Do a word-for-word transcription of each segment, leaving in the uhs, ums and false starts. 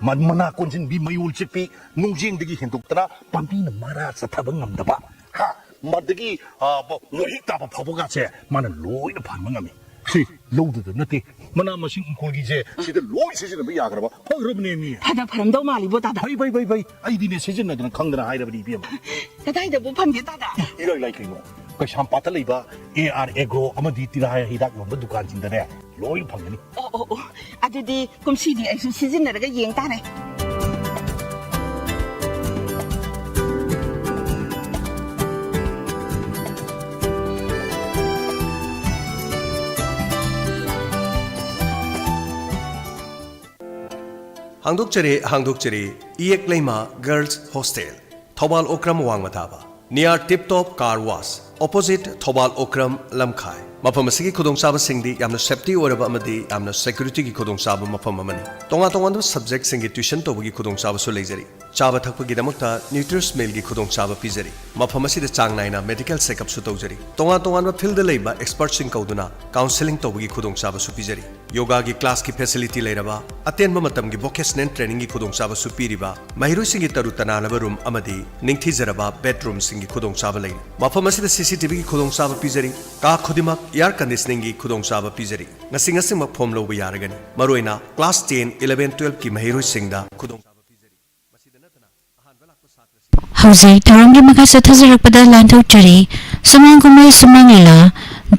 ꯃ-, ꯃꯅꯥ ꯀꯣꯟꯁꯤꯟꯕꯤ, ꯃꯌꯣꯜ ꯆꯤꯛꯄꯤ, ꯅꯨꯡꯖꯦꯡꯗꯒꯤ ꯍꯦꯟꯗꯣꯛꯇꯅ ꯄꯥꯝꯕꯤꯅ ꯃꯔꯥ ꯆꯠꯊꯕ ꯉꯝꯗꯕ, ꯍꯥ, ꯃꯗꯒꯤ, ꯑ, ꯕ-, ꯋꯥꯍꯤꯛ ꯇꯥꯕ ꯐꯥꯎꯕꯒꯁꯦ ꯃꯥꯅ ꯂꯣꯏꯅ ꯐꯍꯟꯕ ꯉꯝꯃꯤ꯫ ꯁꯤ ꯂꯧꯗꯨꯗ ꯅꯠꯇꯦ, ꯃꯅꯥ ꯃꯁꯤꯡ ꯏꯪꯈꯣꯜꯒꯤꯁꯦ ꯁꯤꯗ ꯂꯣꯏ ꯁꯤꯖꯤꯟꯅꯕ ꯌꯥꯈ꯭ꯔꯕ, ꯐꯈ꯭ꯔꯕꯅꯦ ꯃꯤ꯫ ꯐꯅ ꯐꯔꯝꯗꯧ ꯃꯥꯜꯂꯤꯕꯣ, ꯇꯥꯗ꯫ ꯐꯩ, ꯐꯩ, ꯐꯩ, ꯐꯩ꯫ ꯑꯩꯗꯤꯅꯦ, ꯁꯤꯖꯤꯟꯅꯗꯅ ꯈꯪꯗꯅ ꯍꯥꯏꯔꯕꯅꯤ, ꯏꯕꯦꯝꯃ꯫ ꯀꯗꯥꯏꯗꯕꯨ ꯐꯪꯒꯦ, ꯇꯥꯗ? ꯏꯔꯥꯏ ꯂꯥꯏ ꯀꯩꯅꯣ, ꯀꯩꯁꯥꯝꯄꯥꯠꯇ ꯂꯩꯕ ꯑꯦ ꯑꯥꯔ ꯑꯦꯒ꯭ꯔꯣ ꯑꯃꯗꯤ ꯇꯤꯜꯍꯥ ꯍꯤꯗꯥꯛ ꯌꯣꯟꯕ ꯗꯨꯀꯥꯟꯁꯤꯡꯗꯅꯦ ꯂꯣꯏ ꯐꯪꯒꯅꯤ꯫ ꯑꯣ, ꯑꯣ, ꯑꯣ꯫ ꯑꯗꯨꯗꯤ ꯀꯨꯝꯁꯤꯗꯤ ꯑꯩꯁꯨ ꯁꯤꯖꯤꯟꯅꯔꯒ ꯌꯦꯡ ꯇꯥꯔꯦ꯫ ꯍꯥꯡꯗꯣꯛꯆꯔꯤ, ꯍꯥꯡꯗꯣꯛꯆꯔꯤ, ꯏꯌꯦꯛ ꯂꯩꯃ ꯒꯔꯜꯁ ꯍꯣꯁꯇꯦꯜ, ꯊꯧꯕꯥꯜ ꯑꯣꯀ꯭ꯔꯝ ꯋꯥꯡꯃ ꯊꯥꯕ꯫ Near Tip Top Car Wash, opposite Thoubal Okram ꯂꯝꯈꯥꯏ꯫ ꯃꯐꯝ ꯑꯁꯤꯒꯤ ꯈꯨꯗꯣꯡꯆꯥꯕꯁꯤꯡꯗꯤ ꯌꯥꯝꯅ ꯁꯦꯐꯇꯤ ꯑꯣꯏꯔꯕ ꯑꯃꯗꯤ ꯌꯥꯝꯅ ꯁꯦꯀ꯭ꯌꯨꯔꯤꯇꯤꯒꯤ ꯈꯨꯗꯣꯡꯆꯥꯕ ꯃꯐꯝ ꯑꯃꯅꯤ꯫ ꯇꯣꯉꯥꯟ ꯇꯣꯉꯥꯟꯕ ꯁꯕꯖꯦꯛꯁꯤꯡꯒꯤ ꯇ꯭ꯌꯨꯁꯟ ꯇꯧꯕꯒꯤ ꯈꯨꯗꯣꯡꯆꯥꯕꯁꯨ ꯂꯩꯖꯔꯤ꯫ ꯆꯥꯕ ꯊꯛꯄꯒꯤꯗꯃꯛꯇ ꯅ꯭ꯌꯨꯇ꯭ꯔꯤꯁ ꯃꯤꯜꯒꯤ ꯈꯨꯗꯣꯡꯆꯥꯕ ꯄꯤꯖꯔꯤ꯫ ꯃꯐꯝ ꯑꯁꯤꯗ ꯆꯥꯡ ꯅꯥꯏꯅ ꯃꯦꯗꯤꯀꯦꯜ ꯆꯦꯛꯑꯞꯁꯨ ꯇꯧꯖꯔꯤ꯫ ꯇꯣꯉꯥꯟ ꯇꯣꯉꯥꯟꯕ ꯐꯤꯜꯗ ꯂꯩꯕ ꯑꯦꯛꯁꯄꯔꯠꯁꯤꯡ ꯀꯧꯗꯨꯅ ꯀꯥꯎꯟꯁꯦꯂꯤꯡ ꯇꯧꯕꯒꯤ ꯈꯨꯗꯣꯡꯆꯥꯕꯁꯨ ꯄꯤꯖꯔꯤ꯫ ꯌꯣꯒꯥꯒꯤ ꯀ꯭ꯂꯥꯁꯀꯤ ꯐꯦꯁꯤꯂꯤꯇꯤ ꯂꯩꯔꯕ, ꯑꯇꯦꯟꯕ ꯃꯇꯝꯒꯤ ꯚꯣꯀꯦꯁꯅꯦꯜ ꯇ꯭ꯔꯦꯅꯤꯡꯒꯤ ꯈꯨꯗꯣꯡꯆꯥꯕꯁꯨ ꯄꯤꯔꯤꯕ, ꯃꯍꯩꯔꯣꯏꯁꯤꯡꯒꯤ ꯇꯔꯨ ꯇꯅꯥꯟꯅꯕ ꯔꯨꯝ ꯑꯃꯗꯤ ꯅꯤꯡꯊꯤꯖꯔꯕ ꯕꯦꯗꯔꯨꯝꯁꯤꯡꯒꯤ ꯈꯨꯗꯣꯡꯆꯥꯕ ꯂꯩꯔꯤ꯫ ꯃꯐꯝ ꯑꯁꯤꯗ ꯁꯤ ꯁꯤ ꯇꯤ ꯚꯤꯒꯤ ꯈꯨꯗꯣꯡꯆꯥꯕ ꯄꯤꯖꯔꯤ꯫ ꯀꯥ ꯈꯨꯗꯤꯡꯃꯛ ꯑꯦꯌꯔ ꯀꯟꯗꯤꯁꯅꯤꯡꯒꯤ ꯈꯨꯗꯣꯡꯆꯥꯕ ꯄꯤꯖꯔꯤ꯫ ꯉꯁꯤ ꯉꯁꯤꯃꯛ ꯐꯣꯝ ꯂꯧꯕ ꯌꯥꯔꯒꯅꯤ꯫ ꯃꯔꯨꯑꯣꯏꯅ ꯀ꯭ꯂꯥꯁ ꯇꯦꯟ, ꯏꯂꯚꯦꯟ, ꯇꯨꯋꯦꯜꯐꯀꯤ ꯃꯍꯩꯔꯣꯏꯁꯤꯡꯗ ꯈꯨꯗꯣꯡꯆꯥꯕ ꯄꯤꯖꯔꯤ꯫ ꯃꯁꯤꯗ ꯅꯠꯇꯅ ꯑꯍꯥꯟꯕ ꯂꯥꯛꯄ ꯁꯥꯇ꯭ꯔꯁꯤꯡ ꯍꯧꯖꯤꯛ ꯊꯧꯔꯝꯒꯤ ꯃꯈꯥ ꯆꯠꯊꯖꯔꯛꯄꯗ ꯂꯥꯟꯊꯣꯛꯆꯔꯤ꯫ ꯁꯨꯃꯥꯡ ꯀꯨꯝꯍꯩ ꯁꯨꯃꯥꯡ ꯂꯤꯂꯥ,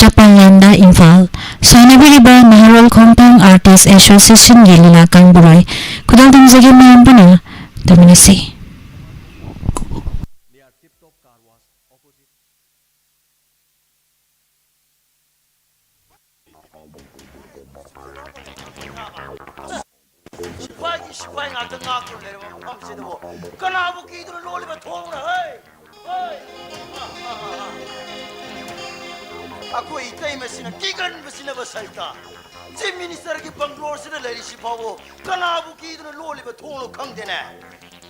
ꯖꯄꯥꯟ ꯂꯥꯟꯗ ꯏꯝꯐꯥꯜ꯫ ꯁꯥꯟꯅꯕꯤꯔꯤꯕ ꯅꯍꯥꯔꯣꯜ ꯈꯣꯡꯊꯥꯡ ꯑꯥꯔꯇꯤꯁ ꯑꯦꯁꯣꯁꯤꯌꯦꯁꯟꯒꯤ ꯂꯤꯂꯥ ꯀꯥꯡꯕꯨꯔꯣꯏ꯫ ꯈꯨꯗꯣꯜ ꯇꯝꯖꯒꯦ ꯃꯌꯥꯝ ꯄꯨꯟꯅ ꯇꯧꯃꯤꯟꯅꯁꯤ꯫ ꯁꯤꯐꯥꯏꯒꯤ ꯁꯤꯐꯥꯏ ꯉꯥꯛꯇ ꯉꯥꯛꯇꯨꯅ ꯂꯩꯔꯕ ꯃꯐꯝꯁꯤꯗꯕꯨ ꯀꯅꯥꯕꯨ ꯀꯤꯗꯨꯅ ꯂꯣꯜꯂꯤꯕ ꯊꯣꯡꯅꯣ, ꯍꯩ? ꯍꯩ! ꯑꯩꯈꯣꯏ ꯏꯇꯩꯃꯁꯤꯅ ꯀꯤꯒꯟꯕꯁꯤꯅꯕ ꯁꯛꯇ꯫ ꯆꯤꯐ ꯃꯤꯅꯤꯁꯇꯔꯒꯤ ꯕꯪꯒ꯭ꯂꯣꯁꯤꯗ ꯂꯩꯔꯤꯁꯤ ꯐꯥꯎꯕ ꯀꯅꯥꯕꯨ ꯀꯤꯗꯨꯅ ꯂꯣꯜꯂꯤꯕ ꯊꯣꯡꯅꯣ ꯈꯪꯗꯦꯅꯦ꯫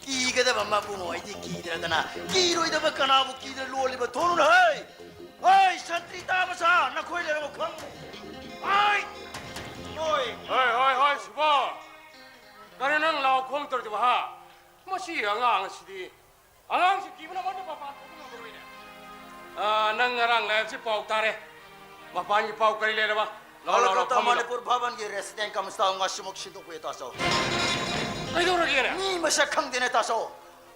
ꯀꯤꯒꯗꯕ ꯃꯕꯨꯡ ꯑꯣꯏꯗꯤ ꯀꯤꯗ꯭ꯔꯗꯅ, ꯀꯤꯔꯣꯏꯗꯕ ꯀꯅꯥꯕꯨ ꯀꯤꯗꯨꯅ ꯂꯣꯜꯂꯤꯕ ꯊꯣꯡꯅꯣ, ꯍꯩ? ꯍꯩ, ꯁꯟꯇ꯭ꯔꯤ ꯇꯥꯕ ꯁꯥ, ꯅꯈꯣꯏ ꯂꯩꯔꯕ ꯈꯪꯗꯦ꯫ ꯍꯩ! ꯍꯣꯏ! ꯍꯣꯏ, ꯍꯣꯏ, ꯍꯣꯏ, ꯁꯨꯕꯣ! ꯀꯔꯤ ꯅꯪ ꯇꯧꯔꯤꯗꯨꯕ, ꯍꯥ? ꯃꯁꯤ ꯑꯉꯥꯡ ꯑꯁꯤꯗꯤ, ꯑꯉꯥꯡꯁꯤ ꯀꯤꯕꯅ ꯃꯔꯝ ꯃꯄꯥꯟ ꯊꯣꯛꯄ ꯉꯝꯃꯔꯣꯏꯅꯦ꯫ ꯑꯥ, ꯅꯪ ꯉꯔꯥꯡ ꯂꯥꯏꯔꯤꯛꯁꯤ ꯄꯥꯎ ꯇꯥꯔꯦ꯫ ꯃꯄꯥꯟꯒꯤ ꯄꯥꯎ ꯀꯔꯤ ꯂꯩꯔꯕ? ꯂꯥꯎ, ꯂꯥꯎ, ꯂꯥꯎ, ꯀꯣꯜꯀꯇꯥ ꯐꯝꯃꯨ ꯂꯥꯎ꯫ ꯃꯅꯤꯄꯨꯔ ꯚꯕꯟꯒꯤ ꯔꯦꯁꯤꯗꯦꯟ ꯀꯝꯁꯇꯥ ꯉꯁꯤꯃꯛ ꯁꯤꯟꯗꯣꯛꯄ ꯌꯥꯏ, ꯇꯥꯆꯧ꯫ ꯀꯩꯗꯧꯔꯒꯦꯅꯦ? ꯃꯤ ꯃꯁꯛ ꯈꯪꯗꯦꯅꯦ, ꯇꯥꯆꯧ꯫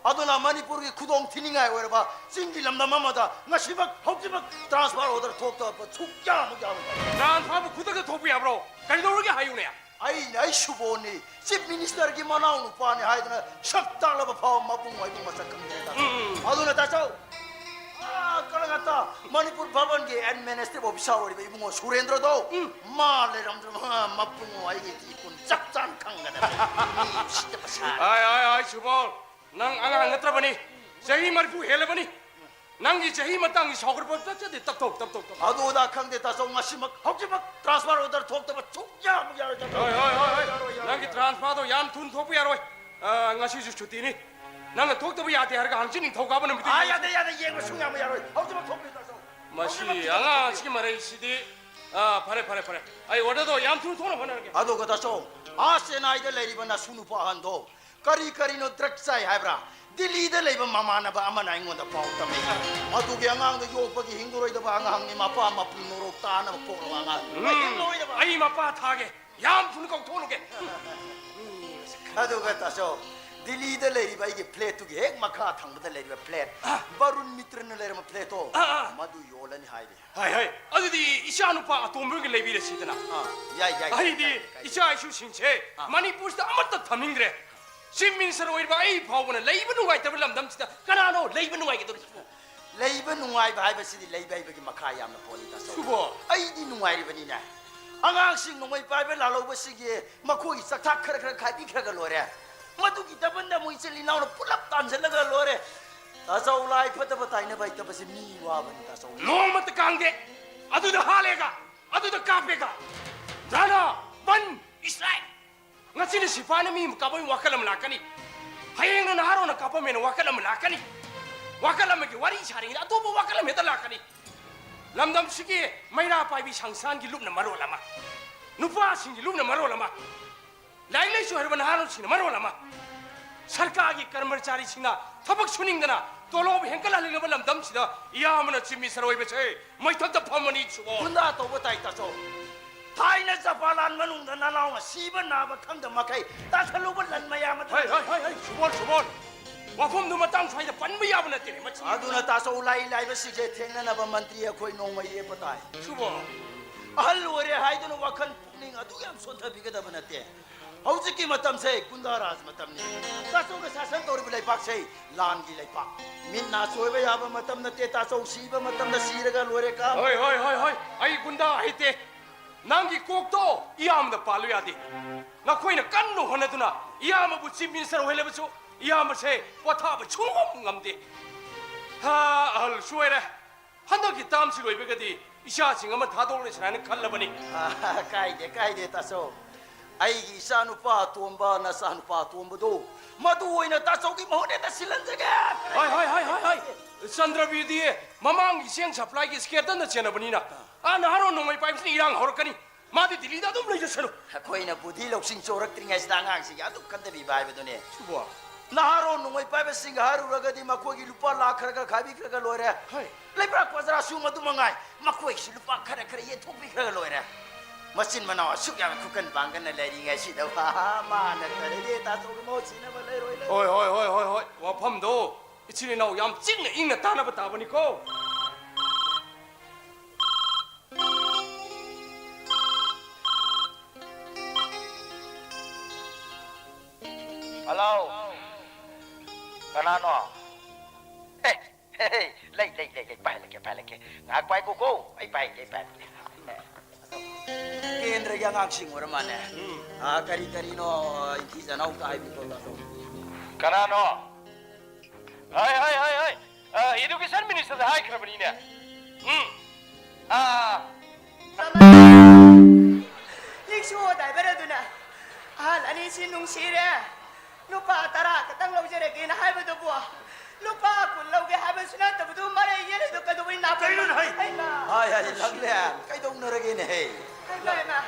ꯑꯗꯨꯅ ꯃꯅꯤꯄꯨꯔꯒꯤ ꯈꯨꯗꯣꯡ ꯊꯤꯅꯤꯡꯉꯥꯏ ꯑꯣꯏꯔꯕ ꯆꯤꯡꯒꯤ ꯂꯝꯗꯝ ꯑꯃꯗ ꯉꯁꯤꯃꯛ, ꯍꯧꯖꯤꯛꯃꯛ transfer order ꯊꯣꯛꯇꯕ ꯁꯨꯛꯌꯥ ꯑꯃꯨꯛ ꯌꯥꯔꯣꯏ꯫ Transferꯕꯨ ꯈꯨꯗꯛꯇ ꯊꯣꯛꯄ ꯌꯥꯕ꯭ꯔꯣ? ꯀꯔꯤꯗꯧꯔꯒꯦ ꯍꯥꯏꯌꯨꯅꯦ꯫ ꯑꯩꯅ, ꯑꯩ ꯁꯨꯕꯣꯟꯅꯤ, Chief Ministerꯒꯤ ꯃꯅꯥꯎ ꯅꯨꯄꯥꯅꯤ ꯍꯥꯏꯗꯨꯅ ꯁꯛ ꯇꯥꯛꯂꯕ ꯐꯥꯎ ꯃꯕꯨꯡ ꯑꯣꯏꯕ ꯃꯁꯛ ꯈꯪꯗꯦ, ꯇꯥꯆꯧ꯫ ꯎꯝ, ꯎꯝ꯫ ꯑꯗꯨꯅ, ꯇꯥꯆꯧ, ꯑꯥ, ꯀꯣꯜꯀꯇꯥ ꯃꯅꯤꯄꯨꯔ ꯚꯕꯟꯒꯤ administrative officer ꯑꯣꯏꯔꯤꯕ ꯏꯕꯨꯡꯉꯣ ꯁꯨꯔꯦꯟꯗ꯭ꯔꯗꯣ, ꯎꯝ꯫ ꯃꯥ ꯂꯩꯔꯝꯗ꯭ꯔꯕ ꯃꯕꯨꯡꯉꯣ ꯑꯩꯒꯤ ꯏꯄꯨꯟ ꯆꯞ ꯆꯥꯅ ꯈꯪꯒꯗꯕ꯫ ꯃꯤ ꯎꯁꯤꯠꯇꯕ ꯁꯥꯔꯦ꯫ ꯑꯥꯏ, ꯑꯥꯏ, ꯑꯥꯏ, ꯁꯨꯕꯣꯜ, ꯅꯪ ꯑꯉꯥꯡ ꯅꯠꯇ꯭ꯔꯕꯅꯤ꯫ ꯆꯍꯤ ꯃꯔꯤꯐꯨ ꯍꯦꯜꯂꯕꯅꯤ꯫ ꯅꯪꯒꯤ ꯆꯍꯤ ꯃꯇꯥꯡꯒꯤ ꯁꯥꯎꯒꯠꯄ ꯆꯠꯆꯗꯦ꯫ ꯇꯞꯊꯧ, ꯇꯞꯊꯧ, ꯇꯞꯊꯧ꯫ ꯑꯗꯨ ꯑꯗꯥ ꯈꯪꯗꯦ, ꯇꯥꯆꯧ, ꯉꯁꯤꯃꯛ, ꯍꯧꯖꯤꯛꯃꯛ transfer order ꯊꯣꯛꯇꯕ ꯁꯨꯛꯌꯥ ꯑꯃꯨꯛ ꯌꯥꯔꯣꯏ, ꯇꯥꯆꯧ꯫ ꯍꯣꯏ, ꯍꯣꯏ, ꯍꯣꯏ, ꯍꯣꯏ꯫ ꯌꯥꯔꯣꯏ, ꯌꯥꯔꯣꯏ, ꯅꯪꯒꯤ ꯌꯥꯔꯣꯏ꯫ Transferꯗꯣ ꯌꯥꯝ ꯊꯨꯅ ꯊꯣꯛꯄ ꯌꯥꯔꯣꯏ꯫ ꯑ, ꯉꯁꯤꯁꯨ ꯁꯨꯇꯤꯅꯤ꯫ ꯅꯪꯅ ꯊꯣꯛꯇꯕ ꯌꯥꯗꯦ ꯍꯥꯏꯔꯒ ꯍꯪꯆꯤꯠ ꯅꯤꯡꯊꯧꯀꯥꯕ ꯅꯨꯃꯤꯠꯇ ꯑꯥ, ꯌꯦꯡꯉꯁꯤ꯫ ꯌꯥꯗꯦ, ꯌꯥꯗꯦ, ꯌꯦꯡꯕ ꯁꯨꯡꯌꯥ ꯑꯃ ꯌꯥꯔꯣꯏ꯫ ꯍꯧꯖꯤꯛꯃꯛ ꯊꯣꯛꯄꯤꯌꯨ, ꯇꯥꯆꯧ꯫ ꯃꯁꯤ ꯍꯧꯖꯤꯛꯃꯛ ꯊꯣꯛꯄꯤꯌꯨ꯫ ꯑꯉꯥꯡ ꯑꯁꯤꯒꯤ ꯃꯔꯩꯁꯤꯗꯤ꯫ ꯑ, ꯐꯔꯦ, ꯐꯔꯦ, ꯐꯔꯦ꯫ ꯑꯩ orderꯗꯣ ꯌꯥꯝ ꯊꯨꯅ ꯊꯣꯛꯅꯕ ꯍꯣꯠꯅꯔꯒꯦ꯫ ꯑꯗꯨꯒ, ꯇꯥꯆꯧ, ꯑꯥ ꯆꯦꯟꯅꯥꯏꯗ ꯂꯩꯔꯤꯕ ꯅꯁꯨ ꯅꯨꯄꯥ ꯑꯍꯟꯗꯣ ꯀꯔꯤ ꯀꯔꯤꯅꯣ drug ꯆꯥꯏ ꯍꯥꯏꯕ꯭ꯔꯥ? ꯗꯤꯜꯂꯤꯗ ꯂꯩꯕ ꯃꯃꯥꯟꯅꯕ ꯑꯃꯅ ꯑꯩꯉꯣꯟꯗ ꯄꯥꯎ ꯇꯝꯃꯤ꯫ ꯃꯗꯨꯒꯤ ꯑꯉꯥꯡꯗꯣ ꯌꯣꯛꯄꯒꯤ ꯍꯤꯡꯉꯔꯣꯏꯗꯕ ꯑꯉꯥꯡꯅꯤ, ꯃꯄꯥ ꯃꯄꯨ ꯅꯣꯔꯣꯛ ꯇꯥꯅꯕ ꯄꯣꯛꯂꯕ ꯑꯉꯥꯡ꯫ ꯎꯝ, ꯍꯤꯡꯉꯔꯣꯏꯗꯕ꯫ ꯑꯩ ꯃꯄꯥ ꯊꯥꯒꯦ, ꯌꯥꯝ ꯊꯨꯅ ꯀꯧꯊꯣꯛꯂꯨꯒꯦ꯫ ꯑꯗꯨꯒ ꯇꯥꯆꯧ, ꯗꯤꯜꯂꯤꯗ ꯂꯩꯔꯤꯕ ꯑꯩꯒꯤ flatꯇꯨꯒꯤ ꯍꯦꯛ ꯃꯈꯥ ꯊꯪꯕꯗ ꯂꯩꯔꯤꯕ flat, ꯑꯥ꯫ ꯕꯔꯨꯟ ꯃꯤꯇ꯭ꯔꯅ ꯂꯩꯔꯝꯕ flatꯇꯣ, ꯑꯥ, ꯑꯥ꯫ ꯃꯗꯨ ꯌꯣꯜꯂꯅꯤ ꯍꯥꯏꯔꯤ꯫ ꯍꯥꯏ, ꯍꯥꯏ꯫ ꯑꯗꯨꯗꯤ ꯏꯆꯥꯅꯨꯄꯥ ꯑꯇꯣꯝꯕꯒꯤ ꯂꯩꯕꯤꯔꯁꯤꯗꯅ꯫ ꯑꯥ, ꯌꯥꯏ, ꯌꯥꯏ, ꯌꯥꯏ, ꯑꯩꯗꯤ ꯀꯥꯏꯗꯦ, ꯀꯥꯏꯗꯦ꯫ ꯏꯆꯥ ꯏꯁꯨꯁꯤꯡꯁꯦ ꯑꯥ꯫ ꯃꯅꯤꯄꯨꯔꯁꯤꯗ ꯑꯃꯠꯇ ꯊꯝꯅꯤꯡꯗ꯭ꯔꯦ꯫ Chief Minister ꯑꯣꯏꯔꯤꯕ ꯑꯩ ꯐꯥꯎꯕꯅ ꯂꯩꯕ ꯅꯨꯡꯉꯥꯏꯇꯕ ꯂꯝꯗꯝꯁꯤꯗ ꯀꯅꯥꯅꯣ ꯂꯩꯕ ꯅꯨꯡꯉꯥꯏꯒꯗꯧꯔꯤꯁꯤꯕꯣ? ꯂꯩꯕ ꯅꯨꯡꯉꯥꯏꯕ ꯍꯥꯏꯕꯁꯤꯗꯤ ꯂꯩꯕ ꯍꯩꯕꯒꯤ ꯃꯈꯥ ꯌꯥꯝꯅ ꯄꯣꯜꯂꯤ, ꯇꯥꯆꯧ꯫ ꯁꯨꯕꯣ꯫ ꯑꯩꯗꯤ ꯅꯨꯡꯉꯥꯏꯔꯤꯕꯅꯤꯅꯦ꯫ ꯑꯉꯥꯡꯁꯤꯡ ꯅꯣꯡꯃꯩ ꯄꯥꯏꯕ ꯂꯥꯜꯍꯧꯕꯁꯤꯒꯤ ꯃꯈꯣꯏꯒꯤ ꯆꯥꯛꯊꯥꯛ ꯈꯔ ꯈꯔ ꯈꯥꯏꯕꯤꯈ꯭ꯔꯒ ꯂꯣꯏꯔꯦ꯫ ꯃꯗꯨꯒꯤ double ꯑꯃꯨꯛ ꯏꯆꯤꯜ ꯏꯅꯥꯎꯅ ꯄꯨꯂꯞ ꯇꯥꯟꯁꯤꯜꯂꯒ ꯂꯣꯏꯔꯦ꯫ ꯇꯥꯆꯧ, ꯂꯥꯏ ꯐꯠꯇꯕ ꯇꯥꯏꯅꯕ ꯍꯩꯇꯕꯁꯦ ꯃꯤ ꯋꯥꯕꯅꯤ, ꯇꯥꯆꯧ꯫ ꯅꯣꯡꯃꯇ ꯀꯥꯡꯗꯦ꯫ ꯑꯗꯨꯗ ꯍꯥꯠꯂꯦꯒ, ꯑꯗꯨꯗ ꯀꯥꯞꯄꯦꯒ꯫ ꯙꯔꯅꯥ ꯕꯟ ꯏꯁꯇ꯭ꯔꯥꯏꯛ꯫ ꯉꯁꯤꯅ ꯁꯤꯐꯥꯏꯅ ꯃꯤ ꯑꯃ ꯀꯥꯞꯄꯝꯃꯤ, ꯋꯥꯈꯜ ꯑꯃ ꯂꯥꯛꯀꯅꯤ꯫ ꯍꯌꯦꯡꯅ ꯅꯍꯥꯔꯣꯟꯅ ꯀꯥꯞꯄꯝꯃꯦꯅ ꯋꯥꯈꯜ ꯑꯃ ꯂꯥꯛꯀꯅꯤ꯫ ꯋꯥꯈꯜ ꯑꯃꯒꯤ ꯋꯥꯔꯤ ꯁꯥꯔꯤꯉꯩꯗ ꯑꯇꯣꯞꯄ ꯋꯥꯈꯜ ꯑꯃ ꯍꯦꯛꯇ ꯂꯥꯛꯀꯅꯤ꯫ ꯂꯝꯗꯝꯁꯤꯒꯤ ꯃꯩꯔꯥ ꯄꯥꯏꯕꯤ ꯁꯪꯁꯥꯟꯒꯤ ꯂꯨꯞꯅ ꯃꯔꯣꯜ ꯑꯃ, ꯅꯨꯄꯥꯁꯤꯡꯒꯤ ꯂꯨꯞꯅ ꯃꯔꯣꯜ ꯑꯃ, ꯂꯥꯏꯔꯤꯛ ꯂꯥꯏꯁꯨ ꯍꯩꯔꯕ ꯅꯍꯥꯔꯣꯜꯁꯤꯡꯅ ꯃꯔꯣꯜ ꯑꯃ, ꯁꯔꯀꯥꯔꯒꯤ ꯀꯔꯃꯆꯥꯔꯤꯁꯤꯡꯅ ꯊꯕꯛ ꯁꯨꯅꯤꯡꯗꯅ ꯇꯣꯂꯣꯞ ꯍꯦꯟꯒꯠꯍꯜꯂꯤꯕ ꯂꯝꯗꯝꯁꯤꯗ ꯏꯌꯥꯝꯕꯅ ꯆꯤꯞ ꯃꯤꯅꯤꯁꯇꯔ ꯑꯣꯏꯕꯁꯦ ꯃꯩꯊꯛꯇ ꯐꯝꯃꯅꯤ, ꯁꯨꯕꯣꯜ꯫ ꯒꯨꯟꯗꯥ ꯇꯧꯕ ꯇꯥꯏ, ꯇꯥꯆꯧ꯫ ꯊꯥꯏꯅ ꯖꯄꯥꯟ ꯂꯥꯟ ꯃꯅꯨꯡꯗ ꯅꯅꯥꯎꯅ ꯁꯤꯕ ꯅꯥꯕ ꯈꯪꯗ ꯃꯈꯩ ꯇꯥꯁꯜꯂꯨꯕ ꯂꯟ ꯃꯌꯥꯝ ꯑꯗꯨ ꯍꯩ, ꯍꯩ, ꯍꯩ, ꯍꯩ, ꯁꯨꯕꯣꯜ, ꯁꯨꯕꯣꯜ꯫ ꯋꯥꯐꯝꯗꯨ ꯃꯇꯥꯡ ꯁ꯭ꯋꯥꯏꯗ ꯄꯟꯕ ꯌꯥꯕ ꯅꯠꯇꯦꯅꯦ, ꯃꯁꯤ꯫ ꯑꯗꯨꯅ ꯇꯥꯆꯧ, ꯂꯥꯏ ꯂꯥꯏꯕꯁꯤꯡꯁꯦ ꯊꯦꯡꯅꯅꯕ ꯃꯟꯇ꯭ꯔꯤ ꯑꯩꯈꯣꯏ ꯅꯣꯡꯃ ꯌꯦꯞꯄ ꯇꯥꯏ꯫ ꯁꯨꯕꯣꯜ꯫ ꯑꯍꯜ ꯑꯣꯏꯔꯦ ꯍꯥꯏꯗꯨꯅ ꯋꯥꯈꯜ ꯄꯨꯛꯅꯤꯡ ꯑꯗꯨ ꯌꯥꯝ ꯁꯣꯟꯊꯕꯤꯒꯗꯕ ꯅꯠꯇꯦ꯫ ꯍꯧꯖꯤꯛꯀꯤ ꯃꯇꯝꯁꯦ ꯒꯨꯟꯗꯥ ꯔꯥꯖ ꯃꯇꯝꯅꯤ꯫ ꯇꯥꯆꯧꯅ ꯁꯥꯁꯟ ꯇꯧꯔꯤꯕ ꯂꯩꯕꯥꯛꯁꯦ ꯂꯥꯟꯒꯤ ꯂꯩꯕꯥꯛ꯫ ꯃꯤꯠ ꯅꯥ ꯁꯣꯏꯕ ꯌꯥꯕ ꯃꯇꯝ ꯅꯠꯇꯦ, ꯇꯥꯆꯧ꯫ ꯁꯤꯕ ꯃꯇꯝꯗ ꯁꯤꯔꯒ ꯂꯣꯏꯔꯦ ꯀꯥ꯫ ꯍꯣꯏ, ꯍꯣꯏ, ꯍꯣꯏ, ꯍꯣꯏ꯫ ꯑꯩ ꯒꯨꯟꯗꯥ ꯍꯩꯇꯦ꯫ ꯅꯪꯒꯤ ꯀꯣꯛꯇꯣ ꯏꯌꯥꯝꯕꯗ ꯄꯥꯜꯂꯨ ꯌꯥꯗꯦ꯫ ꯅꯈꯣꯏꯅ ꯀꯟꯅ ꯍꯣꯠꯅꯗꯨꯅ ꯏꯌꯥꯝꯕꯕꯨ ꯆꯤꯐ ꯃꯤꯅꯤꯁꯇꯔ ꯑꯣꯏꯍꯜꯂꯕꯁꯨ ꯏꯌꯥꯝꯕꯁꯦ ꯄꯣꯊꯥꯕ ꯁꯨꯡꯉꯝ ꯉꯝꯗꯦ꯫ ꯍꯥ, ꯑꯍꯜꯁꯨ ꯑꯣꯏꯔꯦ꯫ ꯍꯟꯗꯛꯀꯤ ꯇꯥꯝꯁꯤ ꯂꯣꯏꯕꯒꯗꯤ ꯏꯆꯥꯁꯤꯡ ꯑꯃ ꯊꯥꯗꯣꯛꯂꯁꯤꯔꯥ ꯍꯥꯏꯅ ꯈꯜꯂꯕꯅꯤ꯫ ꯑꯥ, ꯀꯥꯏꯗꯦ, ꯀꯥꯏꯗꯦ, ꯇꯥꯆꯧ꯫ ꯑꯩꯒꯤ ꯏꯆꯥꯅꯨꯄꯥ ꯑꯇꯣꯝꯕ, ꯅꯆꯥꯅꯨꯄꯥ ꯑꯇꯣꯝꯕꯗꯣ, ꯃꯗꯨ ꯑꯣꯏꯅ ꯇꯥꯆꯧꯒꯤ ꯃꯍꯨꯠ ꯍꯦꯛꯇ ꯁꯤꯜꯍꯟꯖꯒꯦ꯫ ꯍꯣꯏ, ꯍꯣꯏ, ꯍꯣꯏ, ꯍꯣꯏ, ꯍꯣꯏ꯫ ꯆꯟꯗ꯭ꯔꯕꯤꯔꯗꯤ ꯃꯃꯥꯡꯒꯤ ꯆꯦꯡ ꯁꯄ꯭ꯂꯥꯏꯒꯤ ꯁ꯭ꯀꯦꯟꯗꯜꯅ ꯆꯦꯟꯅꯕꯅꯤꯅ, ꯑꯥ, ꯅꯍꯥꯔꯣꯟ ꯅꯣꯡꯃꯩ ꯄꯥꯏꯕꯁꯤꯅ ꯏꯔꯥꯡ ꯍꯧꯔꯛꯀꯅꯤ꯫ ꯃꯥꯗꯤ ꯗꯤꯜꯂꯤꯗ ꯑꯗꯨꯝ ꯂꯩꯖꯁꯅꯨ꯫ ꯑꯩꯈꯣꯏꯅ ꯕꯨꯙꯤ ꯂꯧꯁꯤꯡ ꯆꯣꯔꯛꯇ꯭ꯔꯤꯉꯩꯁꯤꯗ ꯑꯉꯥꯡꯁꯤꯡꯒꯤ ꯑꯗꯨꯝ ꯈꯟꯊꯕꯤꯕ ꯍꯥꯏꯕꯗꯨꯅꯦ꯫ ꯁꯨꯕꯣ꯫ ꯅꯍꯥꯔꯣꯟ ꯅꯣꯡꯃꯩ ꯄꯥꯏꯕꯁꯤꯡꯒ ꯍꯥꯏꯔꯨꯔꯒꯗꯤ ꯃꯈꯣꯏꯒꯤ ꯂꯨꯄꯥ ꯂꯥꯈ ꯈꯔ ꯈꯔ ꯈꯥꯏꯕꯤꯈ꯭ꯔꯒ ꯂꯣꯏꯔꯦ꯫ ꯍꯣꯏ꯫ ꯂꯩꯕ꯭ꯔꯥ ꯄ꯭ꯔꯖꯥꯁꯨ ꯃꯗꯨ ꯃꯉꯥꯏ꯫ ꯃꯈꯣꯏꯒꯤꯁꯨ ꯂꯨꯄꯥ ꯈꯔ ꯈꯔ ꯌꯦꯟꯊꯣꯛꯄꯤꯈ꯭ꯔꯒ ꯂꯣꯏꯔꯦ꯫ ꯃꯆꯤꯟ ꯃꯅꯥꯎ ꯑꯁꯨꯛ ꯌꯥꯝꯅ ꯈꯨꯀꯟ ꯄꯥꯡꯒꯟꯅ ꯂꯩꯔꯤꯉꯩꯁꯤꯗ ꯃꯥꯅ ꯈꯔꯗꯤ ꯇꯥꯆꯧꯒꯤ ꯃꯍꯨꯠ ꯁꯤꯟꯅꯕ ꯂꯩꯔꯣꯏ, ꯂꯩꯔꯣꯏ꯫ ꯍꯣꯏ, ꯍꯣꯏ, ꯍꯣꯏ, ꯍꯣꯏ, ꯍꯣꯏ꯫ ꯋꯥꯐꯝꯗꯣ ꯏꯆꯤꯜ ꯏꯅꯥꯎ ꯌꯥꯝ ꯆꯤꯛꯅ ꯏꯪꯅ ꯇꯥꯟꯅꯕ ꯇꯥꯕꯅꯤꯀꯣ꯫ ꯍꯜꯂꯣ꯫ ꯀꯅꯥꯅꯣ? ꯑꯦ, ꯍꯦ, ꯍꯦ, ꯂꯩ, ꯂꯩ, ꯂꯩ, ꯂꯩ, ꯄꯥꯏꯍꯜꯂꯛꯀꯦ, ꯄꯥꯏꯍꯜꯂꯛꯀꯦ꯫ ꯉꯥꯏꯍꯥꯛ ꯄꯥꯏꯈꯣꯀꯣ, ꯑꯩ ꯄꯥꯏꯍꯜꯂꯛꯀꯦ, ꯑꯩ ꯄꯥꯏꯍꯜꯂꯛꯀꯦ꯫ ꯀꯦꯟꯗ꯭ꯔꯒꯤ ꯑꯉꯥꯡꯁꯤꯡ ꯑꯣꯏꯔ ꯃꯥꯜꯂꯦ꯫ ꯎꯝ꯫ ꯑꯥ, ꯀꯔꯤ ꯀꯔꯤꯅꯣ, ꯏꯟꯊꯤ ꯆꯅꯥꯎ ꯑꯝꯇ ꯍꯥꯏꯕꯤꯈꯣ, ꯇꯥꯃꯣ꯫ ꯀꯅꯥꯅꯣ? ꯍꯥꯏ, ꯍꯥꯏ, ꯍꯥꯏ, ꯍꯥꯏ꯫ ꯑ, ꯏꯗꯨꯀꯦꯁꯟ ꯃꯤꯅꯤꯁꯇꯔꯗ ꯍꯥꯏꯈ꯭ꯔꯕꯅꯤꯅꯦ꯫ ꯎꯝ꯫ ꯑ꯫ ꯔꯤꯛꯁꯣ ꯗ꯭ꯔꯥꯏꯚꯔ ꯑꯗꯨꯅ ꯑꯍꯜ ꯑꯅꯤꯁꯤ ꯅꯨꯡꯁꯤꯔꯦ, ꯂꯨꯄꯥ ꯇꯔꯥ ꯈꯛꯇꯪ ꯂꯧꯖꯔꯒꯦꯅ ꯍꯥꯏꯕꯗꯨꯕꯨ, ꯂꯨꯄꯥ ꯀꯨꯟ ꯂꯧꯒꯦ ꯍꯥꯏꯕꯁꯨ ꯅꯠꯇꯕꯗꯨ ꯃꯔꯩ ꯌꯦꯠꯂꯤꯗꯨ ꯀꯩꯗꯧꯕꯩ ꯅꯥꯕ? ꯀꯩꯅꯣꯅꯦ ꯍꯥꯏ? ꯍꯩꯃꯥ! ꯍꯥꯏ, ꯍꯥꯏ, ꯂꯪꯂꯦ꯫ ꯀꯩꯗꯧꯅꯔꯒꯦꯅꯦ ꯍꯦ? ꯍꯩꯃꯥ, ꯍꯩꯃꯥ꯫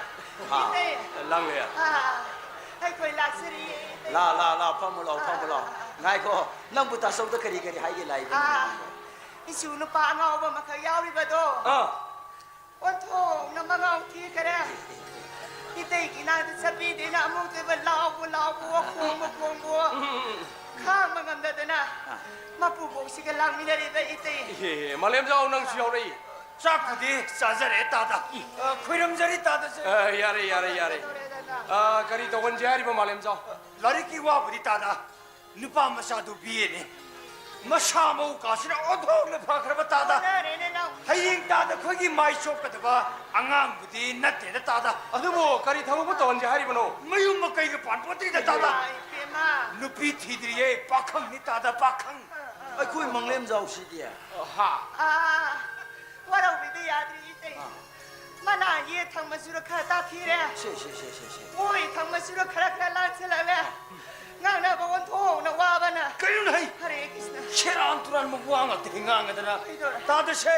ꯍꯥ? ꯏꯇꯩ꯫ ꯂꯪꯂꯦ꯫ ꯑꯥ꯫ ꯑꯩꯈꯣꯏ ꯂꯥꯛꯆꯔꯤꯌꯦ꯫ ꯂꯥ, ꯂꯥ, ꯂꯥ, ꯐꯝꯃꯨ ꯂꯥꯎ, ꯐꯝꯃꯨ ꯂꯥꯎ꯫ ꯉꯥꯏꯈꯣ, ꯅꯪꯕꯨ ꯇꯥꯆꯧꯗ ꯀꯔꯤ ꯀꯔꯤ ꯍꯥꯏꯒꯦ ꯂꯥꯛꯏꯕꯅꯣ? ꯑꯥ, ꯏꯁꯨ ꯅꯨꯄꯥ ꯑꯉꯥꯎꯕ ꯑꯃꯈꯛ ꯌꯥꯎꯔꯤꯕꯗꯣ꯫ ꯑꯥ꯫ ꯑꯣꯟꯊꯣꯛꯅ ꯃꯉꯥꯎ ꯊꯤꯈꯔꯦ꯫ ꯏꯇꯩꯒꯤ ꯏꯅꯥꯛꯇ ꯆꯠꯄꯤꯗꯦꯅ ꯑꯃꯨꯛꯇꯣꯏꯕ ꯂꯥꯎꯕ ꯂꯥꯎꯕ, ꯈꯣꯡꯕ ꯈꯣꯡꯕ꯫ ꯎꯝ, ꯎꯝ, ꯎꯝ꯫ ꯈꯥꯡꯕ ꯉꯝꯗꯗꯅ ꯑꯥ꯫ ꯃꯄꯨꯕꯣꯛꯁꯤꯒ ꯂꯥꯡꯃꯤꯟꯅꯔꯤꯕ ꯏꯇꯩ꯫ ꯏꯍꯦ, ꯃꯥꯂꯦꯝꯖꯥꯎ, ꯅꯪꯁꯨ ꯌꯥꯎꯔꯛꯏ꯫ ꯆꯥꯛꯄꯨꯗꯤ ꯆꯥꯖꯔꯦ ꯇꯥꯗ꯫ ꯑ, ꯈꯣꯏꯔꯝꯖꯔꯤ ꯇꯥꯗꯁꯦ꯫ ꯑ, ꯌꯥꯔꯦ, ꯌꯥꯔꯦ, ꯌꯥꯔꯦ꯫ ꯑ, ꯀꯔꯤ ꯇꯧꯍꯟꯁꯦ ꯍꯥꯏꯔꯤꯕ ꯃꯥꯂꯦꯝꯖꯥꯎ? ꯂꯥꯏꯔꯤꯛꯀꯤ ꯋꯥꯕꯨꯗꯤ ꯇꯥꯗ, ꯅꯨꯄꯥ ꯃꯆꯥꯗꯨ ꯕꯤ ꯑꯦꯅꯤ꯫ ꯃꯁꯥ ꯃꯎ ꯀꯥꯁꯤꯅ ꯑꯣꯟꯊꯣꯛꯅ ꯐꯈ꯭ꯔꯕ ꯇꯥꯗ꯫ ꯑꯣꯟꯅꯔꯦꯅꯦ ꯅꯪ꯫ ꯍꯌꯦꯡ ꯇꯥꯗ ꯑꯩꯈꯣꯏꯒꯤ ꯃꯥꯏ ꯆꯣꯞꯀꯗꯕ ꯑꯉꯥꯡꯕꯨꯗꯤ ꯅꯠꯇꯦꯗ ꯇꯥꯗ꯫ ꯑꯗꯨꯕꯨ ꯀꯔꯤ ꯊꯕꯛꯄꯨ ꯇꯧꯍꯟꯁꯦ ꯍꯥꯏꯔꯤꯕꯅꯣ? ꯃꯌꯨꯝ ꯃꯀꯩꯒ ꯄꯥꯟꯄꯣꯠꯇ꯭ꯔꯤꯗ ꯇꯥꯗ꯫ ꯏꯃꯥ, ꯏꯄꯦꯝꯃ꯫ ꯅꯨꯄꯤ ꯊꯤꯗ꯭ꯔꯤꯌꯦ, ꯄꯥꯈꯪꯅꯤ ꯇꯥꯗ, ꯄꯥꯈꯪ꯫ ꯑꯩꯈꯣꯏ ꯃꯪꯂꯦꯝꯖꯥꯎꯁꯤꯗꯤ꯫ ꯍꯥ? ꯑꯥ, ꯋꯥꯔꯧꯕꯤꯕ ꯌꯥꯗ꯭ꯔꯤ ꯏꯇꯩ꯫ ꯑꯥ꯫ ꯃꯅꯥ ꯌꯦ ꯊꯪꯕꯁꯨꯔ ꯈꯔ ꯇꯥꯊꯤꯔꯦ꯫ ꯁꯦ, ꯁꯦ, ꯁꯦ, ꯁꯦ, ꯁꯦ꯫ ꯑꯣꯏ ꯊꯪꯕꯁꯨꯔ ꯈꯔ ꯈꯔ ꯂꯥꯟꯁꯤꯜꯂꯛꯂꯦ꯫ ꯉꯥꯡꯅꯕ ꯑꯣꯟꯊꯣꯛꯅ ꯋꯥꯕꯅ꯫ ꯀꯩꯅꯣꯅꯦ ꯍꯩ? ꯍꯔꯦ ꯀ꯭ꯔꯤꯁꯅ꯫ ꯁꯦꯔꯥꯟ ꯇꯨꯔꯥꯟꯕ ꯋꯥ ꯉꯥꯛꯇ ꯍꯦꯛ ꯉꯥꯡꯉꯗꯅ꯫ ꯀꯩꯗꯧꯔꯦ? ꯇꯥꯗꯁꯦ꯫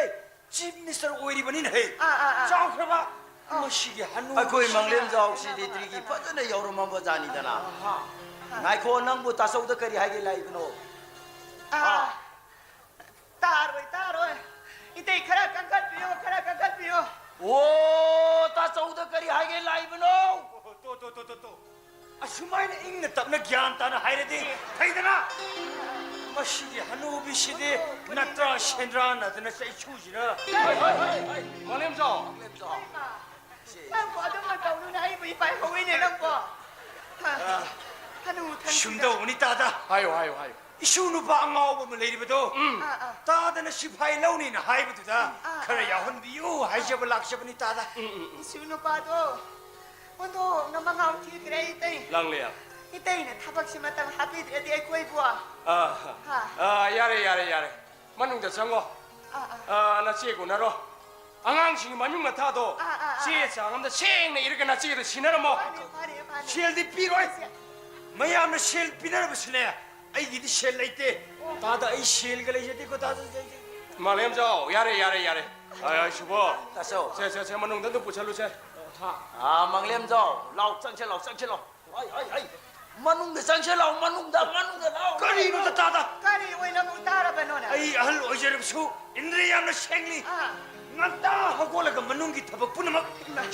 ꯆꯤꯐ ꯃꯤꯅꯤꯁꯇꯔ ꯑꯣꯏꯔꯤꯕꯅꯤꯅ ꯍꯦ꯫ ꯑꯥ, ꯑꯥ, ꯑꯥ꯫ ꯆꯥꯎꯈ꯭ꯔꯕ꯫ ꯑꯥ꯫ ꯃꯁꯤꯒꯤ ꯍꯅꯨ ꯑꯩꯈꯣꯏ ꯃꯪꯂꯦꯝꯖꯥꯎꯁꯤꯗꯤ ꯇ꯭ꯔꯤꯒꯤ ꯐꯖꯅ ꯌꯧꯔꯝꯃꯕ ꯖꯥꯠꯅꯤꯗꯅ꯫ ꯑꯍꯥ꯫ ꯉꯥꯏꯈꯣ, ꯅꯪꯕꯨ ꯇꯥꯆꯧꯗ ꯀꯔꯤ ꯍꯥꯏꯒꯦ ꯂꯥꯛꯏꯕꯅꯣ? ꯑꯥ꯫ ꯑꯥ꯫ ꯇꯥꯔꯣꯏ, ꯇꯥꯔꯣꯏ꯫ ꯏꯇꯩ ꯈꯔ ꯀꯟꯈꯠꯄꯤꯌꯣ, ꯈꯔ ꯀꯟꯈꯠꯄꯤꯌꯣ꯫ ꯑꯣ, ꯇꯥꯆꯧꯗ ꯀꯔꯤ ꯍꯥꯏꯒꯦ ꯂꯥꯛꯏꯕꯅꯣ? ꯇꯣ, ꯇꯣ, ꯇꯣ, ꯇꯣ, ꯇꯣ꯫ ꯑꯁꯨꯃꯥꯏꯅ ꯏꯪꯅ ꯇꯞꯅ ꯒ꯭ꯌꯥꯟ ꯇꯥꯅ ꯍꯥꯏꯔꯗꯤ ꯐꯩꯗꯅ꯫ ꯃꯁꯤꯒꯤ ꯍꯅꯨꯕꯤꯁꯤꯗꯤ ꯅꯠꯇ꯭ꯔꯥ ꯁꯦꯟꯗ꯭ꯔꯥꯟꯅꯗꯅ ꯆꯩꯁꯨꯁꯤꯅ꯫ ꯍꯣꯏ, ꯍꯣꯏ, ꯍꯣꯏ, ꯍꯣꯏ꯫ ꯃꯥꯂꯦꯝꯖꯥꯎ꯫ ꯅꯪꯕꯨ ꯑꯗꯨꯝꯅ ꯇꯧꯗꯨꯅ ꯑꯩꯕꯨ ꯏꯄꯥꯏ ꯍꯧꯏꯅꯦ ꯅꯪꯕꯨ꯫ ꯍꯅꯨ ꯊꯪꯁꯤꯗ꯫ ꯁꯨꯝ ꯇꯧꯕꯅꯤ ꯇꯥꯗ꯫ ꯍꯥꯏꯌꯨ, ꯍꯥꯏꯌꯨ, ꯍꯥꯏꯌꯨ꯫ ꯏꯁꯨ ꯅꯨꯄꯥ ꯑꯉꯥꯎꯕ ꯑꯃ ꯂꯩꯔꯤꯕꯗꯣ, ꯎꯝ꯫ ꯑꯥ, ꯑꯥ꯫ ꯇꯥꯗꯅ ꯁꯤꯐꯥꯏ ꯂꯧꯅꯤꯅ ꯍꯥꯏꯕꯗꯨꯗ ꯑꯥ, ꯈꯔ ꯑꯥ꯫ ꯌꯥꯎꯍꯟꯕꯤꯌꯨ ꯍꯥꯏꯖꯕ ꯂꯥꯛꯆꯕꯅꯤ ꯇꯥꯗ꯫ ꯎꯝ, ꯎꯝ, ꯎꯝ꯫ ꯏꯁꯨ ꯅꯨꯄꯥꯗꯣ ꯑꯣꯟꯊꯣꯛꯅ ꯃꯉꯥꯎ ꯊꯤꯈ꯭ꯔꯦ ꯏꯇꯩ꯫ ꯂꯥꯡꯂꯦ꯫ ꯏꯇꯩꯅ ꯊꯕꯛꯁꯤ ꯃꯇꯝ ꯍꯥꯞꯄꯤꯗ꯭ꯔꯗꯤ ꯑꯩꯈꯣꯏꯕꯨ꯫ ꯑꯥ꯫ ꯍꯥ꯫ ꯑꯥ, ꯌꯥꯔꯦ, ꯌꯥꯔꯦ, ꯌꯥꯔꯦ꯫ ꯃꯅꯨꯡꯗ ꯆꯪꯉꯣ꯫ ꯑꯥ, ꯑꯥ꯫ ꯑꯥ, ꯅꯆꯦꯒ ꯎꯅꯔꯣ꯫ ꯑꯉꯥꯡꯁꯤꯡꯒꯤ ꯃꯃꯤꯡ ꯃꯊꯥꯗꯣ ꯑꯥ, ꯑꯥ, ꯑꯥ, ꯆꯦ ꯑꯥ꯫ ꯆꯥꯡ ꯑꯃꯗ ꯁꯦꯡꯅ ꯏꯔꯒ ꯅꯆꯦꯗ ꯁꯤꯟꯅꯔꯝꯃꯣ꯫ ꯃꯥꯅꯦ, ꯃꯥꯅꯦ, ꯃꯥꯅꯦ꯫ ꯁꯦꯜꯗꯤ ꯄꯤꯔꯣꯏ꯫ ꯁꯦ- ꯃꯌꯥꯝꯅ ꯁꯦꯜ ꯄꯤꯅꯔꯕꯁꯨꯅꯦ, ꯑꯩꯒꯤꯗꯤ ꯁꯦꯜ ꯂꯩꯇꯦ꯫ ꯑꯣ꯫ ꯇꯥꯗ, ꯑꯩ ꯁꯦꯜꯒ ꯂꯩꯖꯗꯦꯀꯣ, ꯇꯥꯗ꯫ ꯃꯥꯂꯦꯝꯖꯥꯎ, ꯌꯥꯔꯦ, ꯌꯥꯔꯦ, ꯌꯥꯔꯦ꯫ ꯑꯥ, ꯑꯥ, ꯁꯨꯕꯣ꯫ ꯇꯥꯆꯧ꯫ ꯁꯦ, ꯁꯦ, ꯁꯦ, ꯃꯅꯨꯡꯗ ꯑꯗꯨꯝ ꯄꯨꯁꯜꯂꯨꯁꯦ꯫ ꯍꯥ꯫ ꯑꯥ, ꯃꯪꯂꯦꯝꯖꯥꯎ, ꯂꯥꯎ, ꯆꯪꯁꯦ, ꯂꯥꯎ, ꯆꯪꯁꯦ, ꯂꯥꯎ꯫ ꯑꯩ, ꯑꯩ, ꯑꯩ, ꯃꯅꯨꯡꯗ ꯆꯪꯁꯦ ꯂꯥꯛꯑꯣ, ꯃꯅꯨꯡꯗ, ꯃꯅꯨꯡꯗ ꯂꯥꯛꯑꯣ꯫ ꯀꯔꯤꯅꯣ ꯇꯇꯥꯗ? ꯀꯔꯤ ꯑꯣꯏꯅ ꯑꯃꯨꯛ ꯇꯥꯔꯕꯅꯣꯅꯦ? ꯑꯩ ꯑꯍꯜ ꯑꯣꯏꯖꯔꯕꯁꯨ ꯏꯟꯗ꯭ꯔꯤ ꯌꯥꯝꯅ ꯁꯦꯡꯂꯤ꯫ ꯑꯥ꯫ ꯉꯟꯇꯥ ꯍꯧꯒꯠꯂꯒ ꯃꯅꯨꯡꯒꯤ ꯊꯕꯛ ꯄꯨꯝꯅꯃꯛ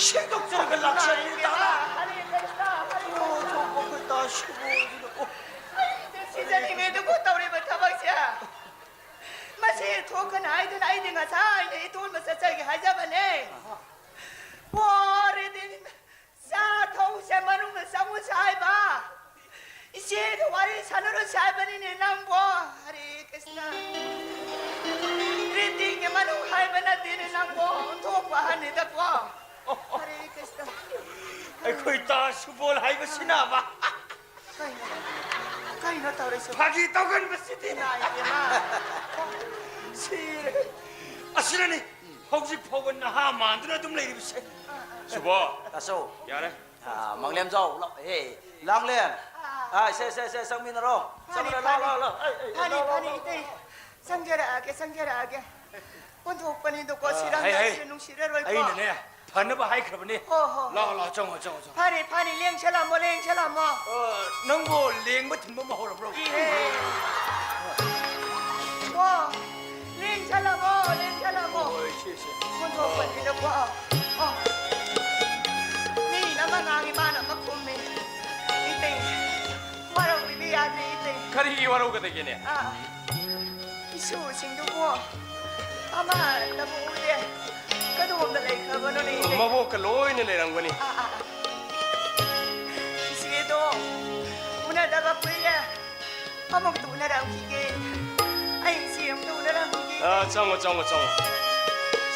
ꯁꯦꯡꯗꯣꯛꯆꯔꯒ ꯂꯥꯛꯆꯕꯅꯤ, ꯏꯃꯥ, ꯇꯇꯥ꯫ ꯍꯔꯦ ꯀ꯭ꯔꯤꯁꯅ, ꯍꯔꯦ ꯑꯣ, ꯀ꯭ꯔꯤꯁꯅ꯫ ꯊꯣꯛꯄ ꯑꯩꯈꯣꯏ ꯇꯥ ꯁꯤꯕꯨ ꯑꯣꯏꯗꯨꯅ, ꯑꯣ꯫ ꯑꯩꯗꯤ ꯁꯤꯖꯅꯤꯡꯉꯦ ꯑꯗꯨꯕꯨ ꯇꯧꯔꯤꯕ ꯊꯕꯛꯁꯦ꯫ ꯃꯁꯤ ꯊꯣꯛꯀꯅꯤ ꯍꯥꯏꯗꯨꯅ ꯑꯩꯗꯤ ꯉꯁꯥꯏꯅ ꯏꯇꯣꯟꯕ ꯆꯠꯆꯒꯦ ꯍꯥꯏꯖꯕꯅꯦ꯫ ꯋꯥꯔꯦꯗꯤ꯫ ꯆꯥ ꯊꯧꯁꯦ ꯃꯅꯨꯡꯗ ꯆꯪꯉꯨꯁꯦ ꯍꯥꯏꯕ꯫ ꯏꯆꯦꯗ ꯋꯥꯔꯤ ꯁꯥꯟꯅꯔꯨꯁꯦ ꯍꯥꯏꯕꯅꯤꯅꯦ ꯅꯪꯕꯣ꯫ ꯍꯔꯦ ꯀ꯭ꯔꯤꯁꯅ꯫ ꯔꯤꯇꯤꯡꯒꯤ ꯃꯅꯨꯡ ꯍꯥꯏꯕ ꯅꯠꯇꯦꯅꯦ ꯅꯪꯕꯣ꯫ ꯑꯣꯟꯊꯣꯛꯄ ꯑꯍꯟꯅꯤꯗꯀꯣ꯫ ꯍꯔꯦ ꯀ꯭ꯔꯤꯁꯅ꯫ ꯑꯩꯈꯣꯏ ꯇꯥ ꯁꯨꯕꯣꯜ ꯍꯥꯏꯕꯁꯤꯅꯕ꯫ ꯀꯩꯅꯣ? ꯀꯩꯅꯣ ꯇꯧꯔꯤꯁꯤꯕꯣ? ꯐꯥꯒꯤ ꯇꯧꯒꯟꯕꯁꯤꯗꯤ꯫ ꯏꯃꯥꯏ ꯄꯦꯝꯃ꯫ ꯁꯤꯔꯦ꯫ ꯑꯁꯤꯅꯅꯤ ꯍꯧꯖꯤꯛ ꯐꯥꯎꯕ ꯅꯍꯥ ꯃꯥꯟꯗꯨꯅ ꯑꯗꯨꯝ ꯂꯩꯔꯤꯕꯁꯦ꯫ ꯁꯨꯕꯣ꯫ ꯇꯥꯆꯧ꯫ ꯌꯥꯔꯦ꯫ ꯑꯥ, ꯃꯪꯂꯦꯝꯖꯥꯎ, ꯂꯥꯎ꯫ ꯍꯦ, ꯂꯥꯡꯂꯦꯟ꯫ ꯑꯥ, ꯁꯦ, ꯁꯦ, ꯁꯦ, ꯆꯪꯃꯤꯟꯅꯔꯣ꯫ ꯐꯅꯤ, ꯆꯪꯃꯤꯟꯅꯔꯣ, ꯂꯥꯎ, ꯐꯅꯤ꯫ ꯂꯥꯎ, ꯂꯥꯎ꯫ ꯑꯩ, ꯑꯩ, ꯐꯅꯤ, ꯂꯥꯎ, ꯂꯥꯎ, ꯐꯅꯤ, ꯂꯥꯎ꯫ ꯏꯇꯩ꯫ ꯆꯪꯖꯔꯛꯑꯒꯦ, ꯆꯪꯖꯔꯛꯑꯒꯦ꯫ ꯑꯣꯟꯊꯣꯛꯄꯅꯤꯗꯀꯣ, ꯑꯥ, ꯁꯤꯔꯥꯡ ꯍꯩ, ꯍꯩ꯫ ꯅꯪꯁꯨ ꯅꯨꯡꯁꯤꯔꯔꯣꯏꯀꯣ꯫ ꯑꯩꯅꯅꯦ, ꯐꯅꯕ ꯍꯥꯏꯈ꯭ꯔꯕꯅꯦ꯫ ꯍꯣ, ꯍꯣ, ꯍꯣ꯫ ꯂꯥꯛꯑꯣ, ꯂꯥꯛꯑꯣ, ꯆꯪꯉꯣ, ꯆꯪꯉꯣ, ꯆꯪꯉꯣ꯫ ꯐꯔꯦ, ꯐꯔꯦ, ꯂꯦꯡꯁꯜꯂꯝꯃꯣ, ꯂꯦꯡꯁꯜꯂꯝꯃꯣ꯫ ꯑ, ꯅꯪꯕꯨ ꯂꯦꯡꯕ ꯊꯤꯟꯕ ꯑꯃ ꯍꯧꯔꯕ꯭ꯔꯣ? ꯏꯍꯦ꯫ ꯋꯥ, ꯂꯦꯡꯁꯜꯂꯝꯃꯣ, ꯂꯦꯡꯁꯜꯂꯝꯃꯣ꯫ ꯍꯣꯏ, ꯁꯦ, ꯁꯦ꯫ ꯑꯣꯟꯊꯣꯛꯄꯅꯤꯗꯀꯣ꯫ ꯑꯣ꯫ ꯃꯤꯅ ꯑꯃ ꯉꯥꯡꯉꯤ, ꯃꯥꯅ ꯑꯃ ꯈꯨꯝꯃꯤ꯫ ꯏꯇꯩ, ꯋꯥꯔꯧꯕꯤꯕ ꯌꯥꯗ꯭ꯔꯦ, ꯏꯇꯩ꯫ ꯀꯔꯤꯒꯤ ꯋꯥꯔꯧꯒꯗꯒꯦꯅꯦ? ꯑꯥ꯫ ꯏꯁꯨꯁꯤꯡꯗꯨꯕꯨ ꯑꯃꯠꯇꯕꯨ ꯎꯗꯦ꯫ ꯀꯗꯣꯝꯗ ꯂꯩꯈ꯭ꯔꯕꯅꯣꯅꯦ? ꯃꯕꯣꯛꯀ ꯂꯣꯏꯅ ꯂꯩꯔꯝꯒꯅꯤ꯫ ꯑꯥ, ꯑꯥ, ꯑꯥ꯫ ꯏꯆꯦꯗꯣ ꯎꯅꯗꯕ ꯀꯨꯏꯔꯦ꯫ ꯑꯃꯨꯛꯇ ꯎꯅꯔꯝꯈꯤꯒꯦ꯫ ꯑꯩ ꯏꯆꯦ ꯑꯃꯨꯛꯇ ꯎꯅꯔꯝꯈꯤꯒꯦ꯫ ꯑꯥ, ꯆꯪꯉꯣ, ꯆꯪꯉꯣ, ꯆꯪꯉꯣ꯫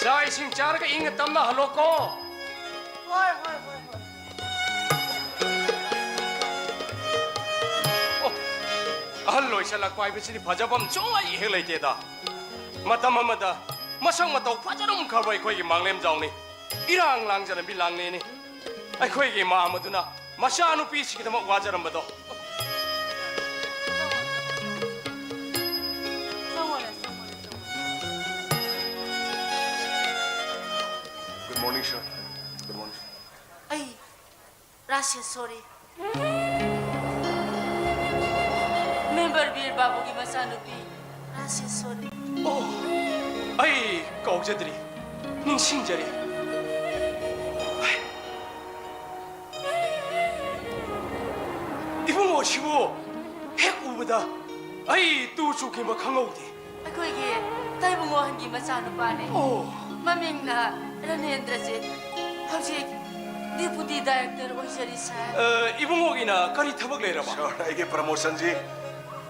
ꯆꯥꯛ ꯏꯁꯤꯡ ꯆꯥꯔꯒ ꯏꯪꯅ ꯇꯞꯅ ꯍꯜꯂꯣꯀꯣ꯫ ꯍꯣꯏ, ꯍꯣꯏ, ꯍꯣꯏ, ꯍꯣꯏ꯫ ꯑꯣ, ꯑꯍꯜ ꯑꯣꯏꯁꯜꯂꯛꯄ ꯍꯥꯏꯕꯁꯤꯗꯤ ꯐꯖꯐꯝ ꯁꯨꯡꯂꯩ ꯍꯦꯛ ꯂꯩꯇꯦꯗ꯫ ꯃꯇꯝ ꯑꯃꯗ ꯃꯁꯛ ꯃꯇꯧ ꯐꯖꯔꯝꯈ꯭ꯔꯕ ꯑꯩꯈꯣꯏꯒꯤ ꯃꯥꯡꯂꯦꯝꯖꯥꯎꯅꯤ ꯏꯔꯥꯡ ꯂꯥꯡꯖꯔꯝꯕꯤ ꯂꯥꯡꯂꯦꯅꯤ꯫ ꯑꯩꯈꯣꯏꯒꯤ ꯏꯃꯥ ꯑꯃꯗꯨꯅ ꯃꯆꯥꯅꯨꯄꯤꯁꯤꯒꯤꯗꯃꯛ ꯋꯥꯖꯔꯝꯕꯗꯣ꯫ Good morning, sir. Good morning. ꯑꯩ, ꯔꯥꯁꯦꯁꯣꯔꯤ꯫ ꯃꯦꯝꯕꯔ ꯕꯤꯔ ꯕꯥꯕꯨꯒꯤ ꯃꯆꯥꯅꯨꯄꯤ ꯔꯥꯖꯦꯁꯣꯔꯤ꯫ ꯑꯣ, ꯑꯩ ꯀꯥꯎꯖꯗ꯭ꯔꯤ, ꯅꯤꯡꯁꯤꯡꯖꯔꯤ꯫ ꯏꯕꯨꯡꯉꯣꯁꯤꯕꯨ ꯍꯦꯛ ꯎꯕꯗ ꯑꯩ ꯇꯨ ꯆꯨꯈꯤꯕ ꯈꯪꯍꯧꯗꯦ꯫ ꯑꯩꯈꯣꯏꯒꯤ ꯇꯥꯏꯕꯪ ꯋꯥꯍꯟꯒꯤ ꯃꯆꯥꯅꯨꯄꯥꯅꯤ꯫ ꯑꯣ꯫ ꯃꯃꯤꯡꯅ ꯔꯅꯦꯟꯗ꯭ꯔꯖꯤꯠ꯫ ꯍꯧꯖꯤꯛ ꯗꯤꯄꯨꯇꯤ ꯗꯥꯏꯔꯦꯛꯇꯔ ꯑꯣꯏꯖꯔꯤ, ꯁꯥꯔ꯫ ꯑ, ꯏꯕꯨꯡꯉꯣꯒꯤꯅ ꯀꯔꯤ ꯊꯕꯛ ꯂꯩꯔꯕ? ꯁꯥꯔ, ꯑꯩꯒꯤ ꯄ꯭ꯔꯃꯣꯁꯟꯁꯤ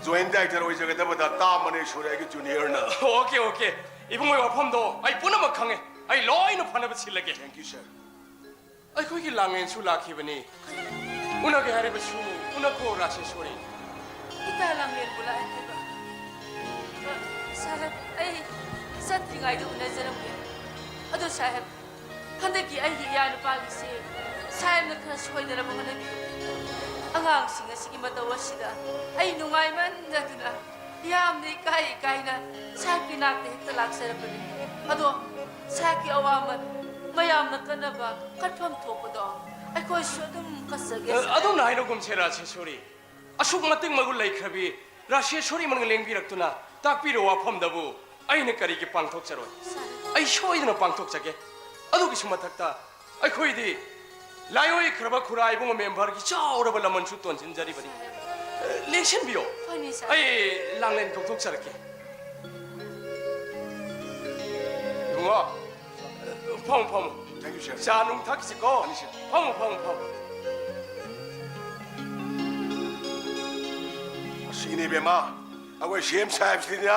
ꯖꯣꯏꯟ ꯗꯥꯏꯔꯦꯛꯇꯔ ꯑꯣꯏꯖꯒꯗꯕꯗ ꯍꯞꯇꯥ ꯑꯃꯅꯤ ꯁꯨꯔꯦ ꯑꯩꯒꯤ ꯖꯨꯅꯤꯌꯔꯅ꯫ Okay, okay. ꯏꯕꯨꯡꯉꯣꯒꯤ ꯋꯥꯐꯝꯗꯣ ꯑꯩ ꯄꯨꯝꯅꯃꯛ ꯈꯪꯉꯦ꯫ ꯑꯩ ꯂꯣꯏꯅ ꯐꯅꯕ ꯁꯤꯜꯂꯒꯦ꯫ Thank you, sir꯫ ꯑꯩꯈꯣꯏꯒꯤ ꯂꯥꯡꯂꯦꯟꯁꯨ ꯂꯥꯛꯈꯤꯕꯅꯤ꯫ ꯎꯅꯒꯦ ꯍꯥꯏꯔꯤꯕꯁꯨ ꯎꯅꯈꯣ, ꯔꯥꯖꯦꯁꯣꯔꯤ꯫ ꯏꯇꯥ ꯂꯥꯡꯂꯦꯟꯕꯨ ꯂꯥꯛꯑꯦ ꯍꯥꯏꯕ? ꯑ, ꯁꯥꯍꯦꯕ, ꯑꯩ ꯆꯠꯇ꯭ꯔꯤꯉꯩꯗ ꯎꯅꯖꯔꯝꯒꯦ꯫ ꯑꯗꯣ ꯁꯥꯍꯦꯕ, ꯍꯟꯗꯛꯀꯤ ꯑꯩꯒꯤ ꯏꯌꯥꯅꯨꯄꯥꯒꯤꯁꯤ ꯁꯥꯍꯦꯕꯅ ꯈꯔ ꯁꯣꯏꯗꯅꯕ ꯍꯣꯠꯅꯕꯤꯌꯨ꯫ ꯑꯉꯥꯡꯁꯤꯡ ꯑꯁꯤꯒꯤ ꯃꯇꯧ ꯑꯁꯤꯗ ꯑꯩ ꯅꯨꯡꯉꯥꯏꯃꯟꯗꯗꯨꯅ ꯌꯥꯝꯅ ꯏꯀꯥꯏ ꯏꯀꯥꯏꯅ ꯁꯥꯍꯦꯕꯀꯤ ꯅꯥꯛꯇ ꯍꯦꯛꯇ ꯂꯥꯛꯆꯔꯕꯅꯤ꯫ ꯑꯗꯣ ꯁꯥꯍꯦꯕꯀꯤ ꯑꯋꯥꯃꯟ ꯃꯌꯥꯝꯅ ꯀꯟꯅꯕ ꯀꯠꯐꯝ ꯊꯣꯛꯄꯗꯣ ꯑꯩꯈꯣꯏꯁꯨ ꯑꯗꯨꯝ ꯀꯠꯆꯒꯦ, ꯑ, ꯁꯥꯍꯦꯕ꯫ ꯑꯗꯨꯝꯅ ꯍꯥꯏꯅꯒꯨꯝꯁꯦ, ꯔꯥꯖꯦꯁꯣꯔꯤ꯫ ꯑꯁꯨꯛ ꯃꯇꯤꯛ ꯃꯒꯨꯟ ꯂꯩꯈ꯭ꯔꯕꯤ ꯔꯥꯖꯦꯁꯣꯔꯤ ꯃꯅꯤꯡ ꯂꯦꯡꯕꯤꯔꯛꯇꯨꯅ ꯇꯥꯛꯄꯤꯔꯤꯕ ꯋꯥꯐꯝꯗꯕꯨ ꯑꯩꯅ ꯀꯔꯤꯒꯤ ꯄꯥꯡꯊꯣꯛꯆꯔꯣꯏ? ꯁꯥꯍꯦꯕ꯫ ꯑꯩ ꯁꯣꯏꯗꯅ ꯄꯥꯡꯊꯣꯛꯆꯒꯦ꯫ ꯑꯗꯨꯒꯤꯁꯨ ꯃꯊꯛꯇ ꯑꯩꯈꯣꯏꯗꯤ ꯂꯥꯏꯑꯣꯏꯈ꯭ꯔꯕ ꯈꯨꯔꯥꯏꯕꯨꯡ ꯃꯦꯝꯕꯔꯒꯤ ꯆꯥꯎꯔꯕ ꯂꯃꯟꯁꯨ ꯇꯣꯟꯁꯤꯟꯖꯔꯤꯕꯅꯤ꯫ ꯁꯥꯍꯦꯕ꯫ ꯂꯦꯡꯁꯤꯟꯕꯤꯌꯣ꯫ ꯍꯣꯏꯅꯦ, ꯁꯥꯍꯦꯕ꯫ ꯑꯩ ꯂꯥꯡꯂꯦꯟ ꯀꯧꯊꯣꯛꯆꯔꯛꯀꯦ꯫ ꯏꯕꯨꯡꯉꯣ, ꯐꯝꯃꯨ, ꯐꯝꯃꯨ꯫ Thank you, sir꯫ ꯆꯥ ꯅꯨꯡ ꯊꯛꯁꯤꯀꯣ꯫ ꯐꯅꯤ, sir꯫ ꯐꯝꯃꯨ, ꯐꯝꯃꯨ, ꯐꯝꯃꯨ꯫ ꯑꯁꯤꯅꯤ ꯏꯕꯦꯝꯃ, ꯑꯩꯈꯣꯏ ꯁꯤ ꯑꯦꯝ ꯁꯥꯍꯦꯕꯁꯤꯗꯤꯅꯦ,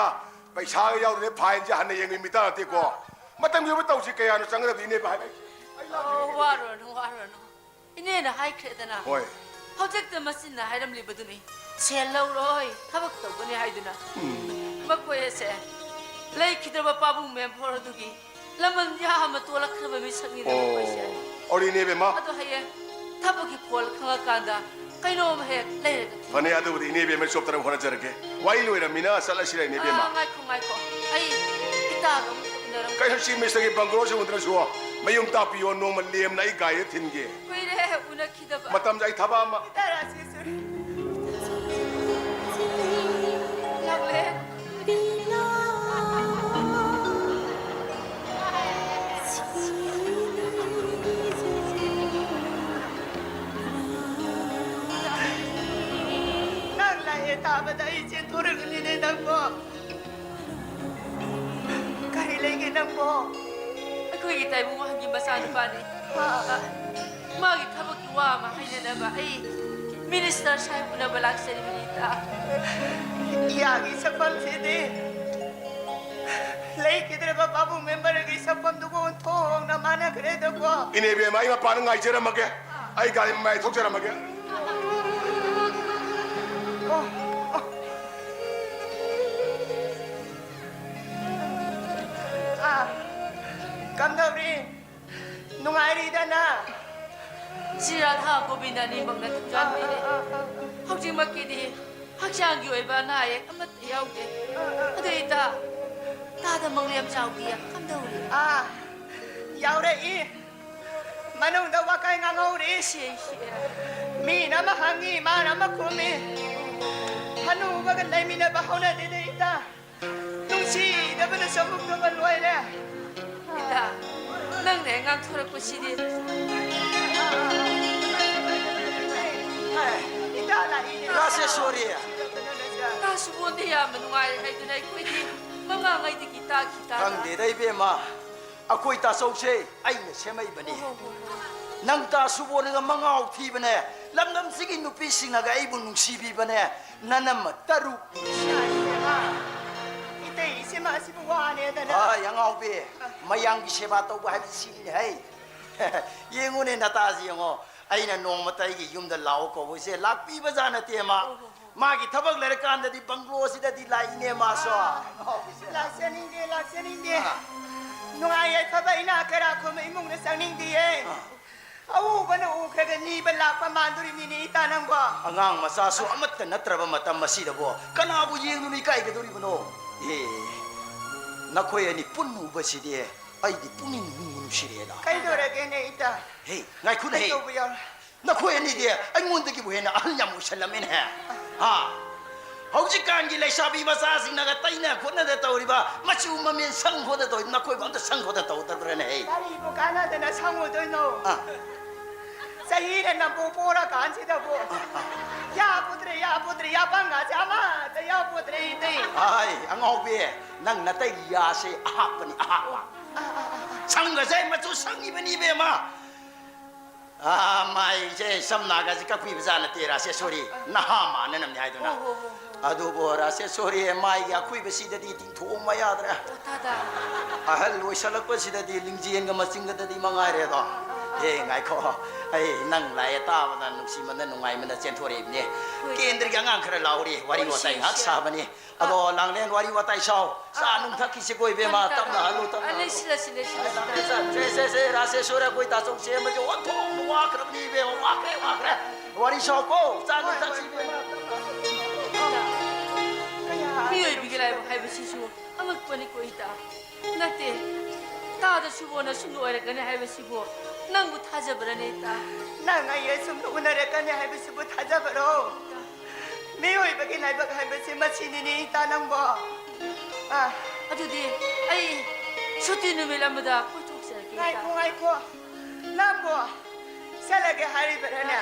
ꯄꯩꯁꯥꯒ ꯌꯥꯎꯗ꯭ꯔꯗꯤ ꯐꯥꯏꯟꯁꯦ ꯍꯟꯅ ꯌꯦꯡꯕ ꯃꯤꯇꯥ ꯅꯠꯇꯦꯀꯣ꯫ ꯃꯇꯝꯒꯤ ꯑꯣꯏꯕ ꯇꯧꯁꯤ ꯀꯌꯥꯅꯣ ꯆꯪꯒꯗꯕꯗꯤ ꯏꯅꯦꯕ ꯍꯥꯏꯕ꯫ ꯑꯣ, ꯋꯥꯔꯨꯔꯅꯨ, ꯋꯥꯔꯨꯔꯅꯨ꯫ ꯏꯅꯦꯅ ꯍꯥꯏꯈ꯭ꯔꯦꯗꯅ꯫ ꯍꯣꯏ꯫ ꯍꯧꯖꯤꯛꯇ ꯃꯆꯤꯟꯅ ꯍꯥꯏꯔꯝꯂꯤꯕꯗꯨꯅꯤ, ꯁꯦꯜ ꯂꯧꯔꯣꯏ, ꯊꯕꯛ ꯇꯧꯒꯅꯤ ꯍꯥꯏꯗꯨꯅ꯫ ꯎꯝ꯫ ꯃꯈꯣꯏ ꯑꯁꯦ ꯂꯩꯈꯤꯗ꯭ꯔꯕ ꯄꯥꯕꯨꯡ ꯃꯦꯝꯕꯔ ꯑꯗꯨꯒꯤ ꯂꯃꯟ ꯌꯥꯝꯅ ꯇꯣꯜꯂꯛꯈ꯭ꯔꯕ ꯃꯤꯁꯛꯅꯤꯗ ꯑꯣ꯫ ꯃꯈꯣꯏꯁꯦ꯫ ꯑꯣ, ꯏꯅꯦ ꯕꯦꯝꯃ꯫ ꯑꯗꯣ ꯍꯌꯦꯡ ꯊꯕꯛꯀꯤ ꯐꯣꯜ ꯈꯪꯉꯀꯥꯟꯗ ꯀꯩꯅꯣꯝ ꯍꯦꯛ ꯂꯩꯔꯒ ꯊꯤꯟꯕꯤꯌꯨ꯫ ꯐꯅꯤ, ꯑꯗꯨꯕꯨꯗꯤ ꯏꯅꯦ ꯕꯦꯝꯃ ꯆꯣꯞꯇꯅꯕ ꯍꯣꯠꯅꯖꯔꯒꯦ꯫ ꯋꯥꯔꯤ ꯂꯣꯏꯔꯝꯃꯤꯅ ꯆꯠꯂꯁꯤꯔ, ꯏꯅꯦ ꯕꯦꯝꯃ? ꯑꯥ, ꯉꯥꯏꯈꯣ, ꯉꯥꯏꯈꯣ꯫ ꯑꯩ ꯏꯇꯥꯒ ꯑꯃꯨꯛ ꯎꯅꯔꯝꯒꯦ꯫ ꯀꯩꯅꯣ ꯆꯤꯐ ꯃꯤꯅꯤꯁꯇꯔꯒꯤ ꯕꯪꯒ꯭ꯂꯣꯁꯦ ꯎꯗ꯭ꯔꯁꯨ ꯃꯌꯨꯝ ꯇꯥꯛꯄꯤꯌꯣ, ꯅꯣꯡꯃ ꯂꯦꯝꯅ ꯑꯩ ꯒꯥꯔꯤꯗ ꯊꯤꯟꯒꯦ꯫ ꯀꯨꯏꯔꯦ ꯎꯅꯈꯤꯗꯕ꯫ ꯃꯇꯝꯁꯦ ꯑꯩ ꯊꯕꯛ ꯑꯃ ꯇꯔꯥꯁꯤ ꯁꯨꯔꯦ꯫ ꯂꯥꯛꯂꯦ꯫ ꯅꯪ ꯂꯥꯛꯑꯦ ꯇꯥꯕꯗ ꯑꯩ ꯆꯦꯟꯊꯣꯔꯛꯂꯤꯅꯦ ꯅꯪꯕꯣ꯫ ꯀꯔꯤ ꯂꯩꯒꯦ ꯅꯪꯕꯣ? ꯑꯩꯈꯣꯏꯒꯤ ꯇꯥꯏꯕꯪ ꯋꯥꯍꯟꯒꯤ ꯃꯆꯥꯅꯨꯄꯥꯅꯤ꯫ ꯑꯥ꯫ ꯃꯥꯒꯤ ꯊꯕꯛꯀꯤ ꯋꯥ ꯑꯃ ꯍꯥꯏꯅꯅꯕ ꯑꯩ ꯃꯤꯅꯤꯁꯇꯔ ꯁꯥꯍꯦꯕ ꯎꯅꯕ ꯂꯥꯛꯆꯔꯤꯕꯅꯤ, ꯏꯇꯥ꯫ ꯏꯌꯥꯒꯤ ꯁꯛꯐꯝꯁꯤꯗꯤ ꯂꯩꯈꯤꯗ꯭ꯔꯕ ꯄꯥꯕꯨꯡ ꯃꯦꯝꯕꯔꯒꯤ ꯁꯛꯐꯝꯗꯨꯒ ꯑꯣꯟꯊꯣꯛꯅ ꯃꯥꯟꯅꯈ꯭ꯔꯦꯗꯀꯣ꯫ ꯏꯅꯦ ꯏꯕꯦꯝꯃ, ꯑꯩ ꯃꯄꯥꯟꯗ ꯉꯥꯏꯖꯔꯝꯃꯒꯦ꯫ ꯑꯩ ꯒꯥꯔꯤ ꯃꯃꯥꯏ ꯊꯣꯛꯆꯔꯝꯃꯒꯦ꯫ ꯑꯣ, ꯑꯣ꯫ ꯑꯥ, ꯀꯝꯗꯧꯔꯤ? ꯅꯨꯡꯉꯥꯏꯔꯤꯗꯅ? ꯁꯤ ꯔꯥꯙꯥ ꯒꯣꯕꯤꯟꯗ ꯑꯅꯤꯃꯛꯅ ꯊꯧꯖꯥꯟꯕꯤꯔꯦ꯫ ꯑꯥ, ꯑꯥ, ꯑꯥ, ꯑꯥ꯫ ꯍꯧꯖꯤꯛꯃꯛꯀꯤꯗꯤ ꯍꯛꯆꯥꯡꯒꯤ ꯑꯣꯏꯕ ꯑꯅꯥ ꯑꯌꯦꯛ ꯑꯃꯠꯇ ꯌꯥꯎꯗꯦ꯫ ꯑꯥ, ꯑꯥ, ꯑꯥ꯫ ꯑꯗꯨ ꯏꯇꯥ, ꯇꯥꯗ ꯃꯪꯂꯦꯝ ꯆꯥꯎꯕꯤ ꯀꯝꯗꯧꯔꯤ? ꯑꯥ, ꯌꯥꯎꯔꯛꯏ꯫ ꯃꯅꯨꯡꯗ ꯋꯥꯀꯥꯏ ꯉꯥꯡꯍꯧꯔꯤ꯫ ꯁꯤ, ꯁꯤ꯫ ꯃꯤꯅ ꯑꯃ ꯍꯪꯉꯤ, ꯃꯥꯅ ꯑꯃ ꯈꯨꯝꯃꯤ꯫ ꯍꯅꯨꯕꯒ ꯂꯩꯃꯤꯟꯅꯕ ꯍꯧꯅꯗꯦꯗ ꯏꯇꯥ꯫ ꯅꯨꯡꯁꯤꯗꯕꯅ ꯆꯃꯨꯛꯇꯕ ꯂꯣꯏꯔꯦ꯫ ꯏꯇꯥ, ꯅꯪꯅ ꯍꯦꯛ ꯉꯥꯡꯊꯣꯔꯛꯄꯁꯤꯗꯤ꯫ ꯏꯇꯥ ꯂꯥꯛꯏꯅꯦ꯫ ꯔꯥꯖꯦꯁꯣꯔꯤ꯫ ꯇꯥꯁꯨꯕꯣꯟꯗꯤ ꯌꯥꯝꯅ ꯅꯨꯡꯉꯥꯏꯔꯦ ꯍꯥꯏꯗꯨꯅ ꯑꯩꯈꯣꯏꯗꯤ ꯃꯃꯥꯡꯉꯩꯗꯒꯤ ꯇꯥꯈꯤ ꯇꯥꯅ꯫ ꯈꯪꯗꯦꯗ ꯏꯕꯦꯝꯃ, ꯑꯩꯈꯣꯏ ꯇꯥꯆꯧꯁꯦ ꯑꯩꯅ ꯁꯦꯝꯃꯛꯏꯕꯅꯤ꯫ ꯍꯣ, ꯍꯣ, ꯍꯣ, ꯍꯣ꯫ ꯅꯪ ꯇꯥꯁꯨꯕꯣꯟꯒ ꯃꯉꯥꯎ ꯊꯤꯕꯅꯦ, ꯂꯝꯗꯝꯁꯤꯒꯤ ꯅꯨꯄꯤꯁꯤꯡꯅꯒ ꯑꯩꯕꯨ ꯅꯨꯡꯁꯤꯕꯤꯕꯅꯦ, ꯅꯅꯝꯃ ꯇꯔꯨꯛ꯫ ꯏꯃꯥ, ꯏꯇꯩ ꯏꯆꯦꯃ ꯑꯁꯤꯕꯨ ꯋꯥꯅꯦꯗꯅ꯫ ꯑꯥ, ꯑꯉꯥꯎꯕꯤ, ꯃꯌꯥꯝꯒꯤ ꯁꯦꯕꯥ ꯇꯧꯕ ꯍꯥꯏꯕꯁꯤ ꯁꯤꯅꯤꯅꯦ ꯍꯩ꯫ ꯌꯦꯡꯉꯨꯅꯦ ꯅꯇꯥꯁꯤ ꯌꯦꯡꯉꯣ, ꯑꯩꯅ ꯅꯣꯡꯃꯇ ꯑꯩꯒꯤ ꯌꯨꯝꯗ ꯂꯥꯛꯑꯣ ꯀꯧꯕꯁꯦ ꯂꯥꯛꯄꯤꯕꯖꯥꯠ ꯅꯠꯇꯦ ꯃꯥ꯫ ꯃꯥꯒꯤ ꯊꯕꯛ ꯂꯩꯔꯀꯥꯟꯗꯗꯤ ꯕꯪꯒ꯭ꯂꯣꯁꯤꯗꯗꯤ ꯂꯥꯛꯏꯅꯦ ꯃꯥꯁꯨ꯫ ꯑꯥ, ꯂꯥꯛꯆꯅꯤꯡꯗꯦ, ꯂꯥꯛꯆꯅꯤꯡꯗꯦ꯫ ꯑꯥ꯫ ꯅꯨꯡꯉꯥꯏ ꯌꯥꯏꯐꯕ ꯏꯅꯥꯛ ꯀꯩꯔꯥꯛ ꯈꯨꯟꯕ ꯏꯃꯨꯡꯗ ꯆꯪꯅꯤꯡꯗꯤꯌꯦ꯫ ꯑꯥ꯫ ꯑꯎꯕꯅ ꯎꯈ꯭ꯔꯒ ꯅꯤꯕ ꯂꯥꯛꯄ ꯃꯥꯟꯗꯣꯔꯤꯃꯤꯅꯦ ꯏꯇꯥ ꯅꯪꯕꯣ꯫ ꯑꯉꯥꯡ ꯃꯆꯥꯁꯨ ꯑꯃꯠꯇ ꯅꯠꯇ꯭ꯔꯕ ꯃꯇꯝ ꯑꯁꯤꯗꯕꯣ ꯀꯅꯥꯕꯨ ꯌꯦꯡꯗꯨꯅ ꯏꯀꯥꯏꯒꯗꯧꯔꯤꯕꯅꯣ? ꯑꯦ, ꯅꯈꯣꯏ ꯑꯅꯤ ꯄꯨꯟꯅ ꯎꯕꯁꯤꯗꯤ ꯑꯩꯗꯤ ꯄꯨꯛꯅꯤꯡ ꯅꯨꯡꯕꯨ ꯅꯨꯡꯁꯤꯔꯦꯗ꯫ ꯀꯩꯗꯧꯔꯒꯦꯅꯦ ꯏꯇꯥ? ꯍꯦ, ꯉꯥꯏꯈꯣꯅꯦ ꯍꯦ꯫ ꯀꯩꯗꯧꯕ ꯌꯥꯎꯔꯦ? ꯅꯈꯣꯏ ꯑꯅꯤꯗꯤ ꯑꯩꯉꯣꯟꯗꯒꯤꯕꯨ ꯍꯦꯟꯅ ꯑꯍꯜ ꯌꯥꯝ ꯑꯣꯏꯁꯜꯂꯝꯃꯦꯅꯦ꯫ ꯍꯥ? ꯍꯧꯖꯤꯛꯀꯥꯟꯒꯤ ꯂꯩꯁꯥꯕꯤ ꯃꯆꯥꯁꯤꯡꯅꯒ ꯇꯩꯅ ꯈꯣꯠꯅꯗ ꯇꯧꯔꯤꯕ, ꯃꯆꯨ ꯃꯃꯦꯟ ꯁꯪ ꯈꯣꯠꯅ ꯇꯧꯔꯤꯕ, ꯅꯈꯣꯏꯕꯨ ꯑꯝꯇ ꯁꯪ ꯈꯣꯠꯅ ꯇꯧꯗꯕ꯭ꯔꯅꯦ? ꯍꯩ꯫ ꯀꯔꯤꯕꯨ ꯀꯥꯟꯅꯗꯅ ꯁꯪꯉꯨꯗꯣꯏꯅꯣ? ꯑꯥ꯫ ꯆꯍꯤꯅ ꯅꯝꯕꯨ ꯄꯣꯔꯀꯥꯟꯁꯤꯗꯕꯨ꯫ ꯑꯥ, ꯑꯥ꯫ ꯌꯥꯄꯣꯠꯇ꯭ꯔꯦ, ꯌꯥꯄꯣꯠꯇ꯭ꯔꯦ, ꯌꯥꯄꯥꯡꯒꯥꯁꯦ ꯑꯃꯠꯇ ꯌꯥꯎꯄꯣꯠꯇ꯭ꯔꯦ, ꯏꯇꯩ꯫ ꯑꯥꯏ, ꯑꯉꯥꯎꯕꯤ, ꯅꯪ ꯅꯇꯩ ꯌꯥꯁꯦ ꯑꯍꯥꯞꯄꯅꯤ, ꯑꯍꯥꯞꯄ꯫ ꯑꯥ, ꯑꯥ, ꯑꯥ, ꯑꯥ꯫ ꯁꯪꯒꯁꯦ ꯃꯆꯨ ꯁꯪꯉꯤꯕꯅꯤ, ꯏꯕꯦꯝꯃ꯫ ꯑꯥ, ꯃꯥꯏꯁꯦ ꯁꯝꯅꯥꯒꯁꯦ ꯀꯛꯄꯤꯕꯖꯥꯠ ꯅꯠꯇꯦ, ꯔꯥꯁꯦꯁꯣꯔꯤ꯫ ꯑꯥ, ꯑꯥ꯫ ꯅꯍꯥ ꯃꯥꯟꯅꯅꯕꯅꯤ ꯍꯥꯏꯗꯨꯅ꯫ ꯑꯣ, ꯍꯣ, ꯍꯣ, ꯍꯣ꯫ ꯑꯗꯨꯕꯨ ꯔꯥꯁꯦꯁꯣꯔꯤ, ꯃꯥꯏꯒꯤ ꯑꯈꯨꯏꯕꯁꯤꯗꯗꯤ ꯇꯤꯡꯊꯣꯛꯑꯝꯕ ꯌꯥꯗ꯭ꯔꯦ꯫ ꯑꯣ, ꯇꯥꯗ꯫ ꯑꯍꯜ ꯑꯣꯏꯁꯜꯂꯛꯄꯁꯤꯗꯗꯤ ꯂꯤꯡꯖꯦꯜꯒ ꯃꯆꯤꯟꯒꯗꯗꯤ ꯃꯉꯥꯏꯔꯦꯗꯣ꯫ ꯑꯥ, ꯑꯥ, ꯑꯥ, ꯑꯦ, ꯑꯥ꯫ ꯉꯥꯏꯈꯣ꯫ ꯑꯩ ꯅꯪ ꯂꯥꯛꯑꯦ ꯇꯥꯕꯗ ꯅꯨꯡꯁꯤꯃꯟꯗ ꯅꯨꯡꯉꯥꯏꯃꯟꯗ ꯆꯦꯟꯊꯣꯔꯛꯏꯕꯅꯦ꯫ ꯍꯣꯏ, ꯇꯥꯗ꯫ ꯀꯦꯟꯗ꯭ꯔꯒꯤ ꯑꯉꯥꯡ ꯈꯔ ꯂꯥꯎꯔꯤ, ꯋꯥꯔꯤ ꯍꯣꯏ, ꯋꯥꯇꯥꯏ ꯁꯤ, ꯉꯥꯏꯍꯥꯛ ꯁꯤ꯫ ꯁꯥꯕꯅꯤ꯫ ꯑꯗꯣ, ꯑꯥ꯫ ꯂꯥꯡꯂꯦꯟ ꯋꯥꯔꯤ ꯋꯥꯇꯥꯏ ꯁꯥꯎ꯫ ꯆꯥ, ꯑꯥ, ꯅꯨꯡ ꯊꯛꯈꯤꯁꯦꯀꯣ, ꯏꯕꯦꯝꯃ, ꯇꯞꯅ ꯍꯜꯂꯨ, ꯇꯞꯅ ꯑꯥ, ꯍꯜꯂꯨ꯫ ꯂꯩꯁꯤꯜꯂꯁꯤ, ꯂꯩꯁꯤꯜꯂꯁꯤ, ꯇꯞꯅ꯫ ꯁꯦ, ꯁꯦ, ꯁꯦ, ꯔꯥꯁꯦꯁꯣꯔꯤ, ꯑꯩꯈꯣꯏ ꯇꯥꯆꯧ ꯆꯦꯟꯕꯁꯦ ꯑꯣꯟꯊꯣꯛꯅ ꯋꯥꯈ꯭ꯔꯕꯅꯤ, ꯏꯕꯦꯝꯃ, ꯋꯥꯈ꯭ꯔꯦ, ꯋꯥꯈ꯭ꯔꯦ꯫ ꯋꯥꯔꯤ ꯁꯥꯎꯀꯣ, ꯆꯥ, ꯅꯨꯡ ꯍꯣꯏ, ꯊꯛꯁꯤ, ꯍꯣꯏ꯫ ꯏꯕꯦꯝꯃ, ꯇꯞꯅ ꯍꯜꯂꯨ꯫ ꯀꯌꯥ ꯃꯤꯑꯣꯏꯕꯒꯤ ꯂꯥꯏꯕꯛ ꯍꯥꯏꯕꯁꯤꯁꯨ ꯑꯉꯛꯄꯅꯤꯀꯣ, ꯏꯇꯥ꯫ ꯅꯠꯇꯦ, ꯇꯥꯗꯁꯨꯕꯣꯅ ꯁꯨꯝ ꯑꯣꯏꯔꯛꯀꯅꯤ ꯍꯥꯏꯕꯁꯤꯕꯨ ꯅꯪꯕꯨ ꯊꯥꯖꯕ꯭ꯔꯅꯦ, ꯏꯇꯥ? ꯅꯪ ꯑꯩ ꯑꯁꯨꯝ ꯎꯅꯔꯛꯀꯅꯤ ꯍꯥꯏꯕꯁꯤꯕꯨ ꯊꯥꯖꯕꯔꯣ? ꯏꯇꯥ꯫ ꯃꯤꯑꯣꯏꯕꯒꯤ ꯂꯥꯏꯕꯛ ꯍꯥꯏꯕꯁꯤ ꯃꯁꯤꯅꯤꯅꯦ, ꯏꯇꯥ, ꯅꯪꯕꯣ꯫ ꯑꯥ꯫ ꯑꯗꯨꯗꯤ ꯑꯩ ꯁꯨꯇꯤ ꯅꯨꯃꯤꯠ ꯑꯃꯗ ꯀꯣꯏꯊꯣꯛꯆꯔꯒꯦ, ꯏꯇꯥ꯫ ꯉꯥꯏꯈꯣ, ꯉꯥꯏꯈꯣ꯫ ꯅꯪꯕꯣ ꯆꯠꯂꯒꯦ ꯍꯥꯏꯔꯤꯕꯔꯅꯦ?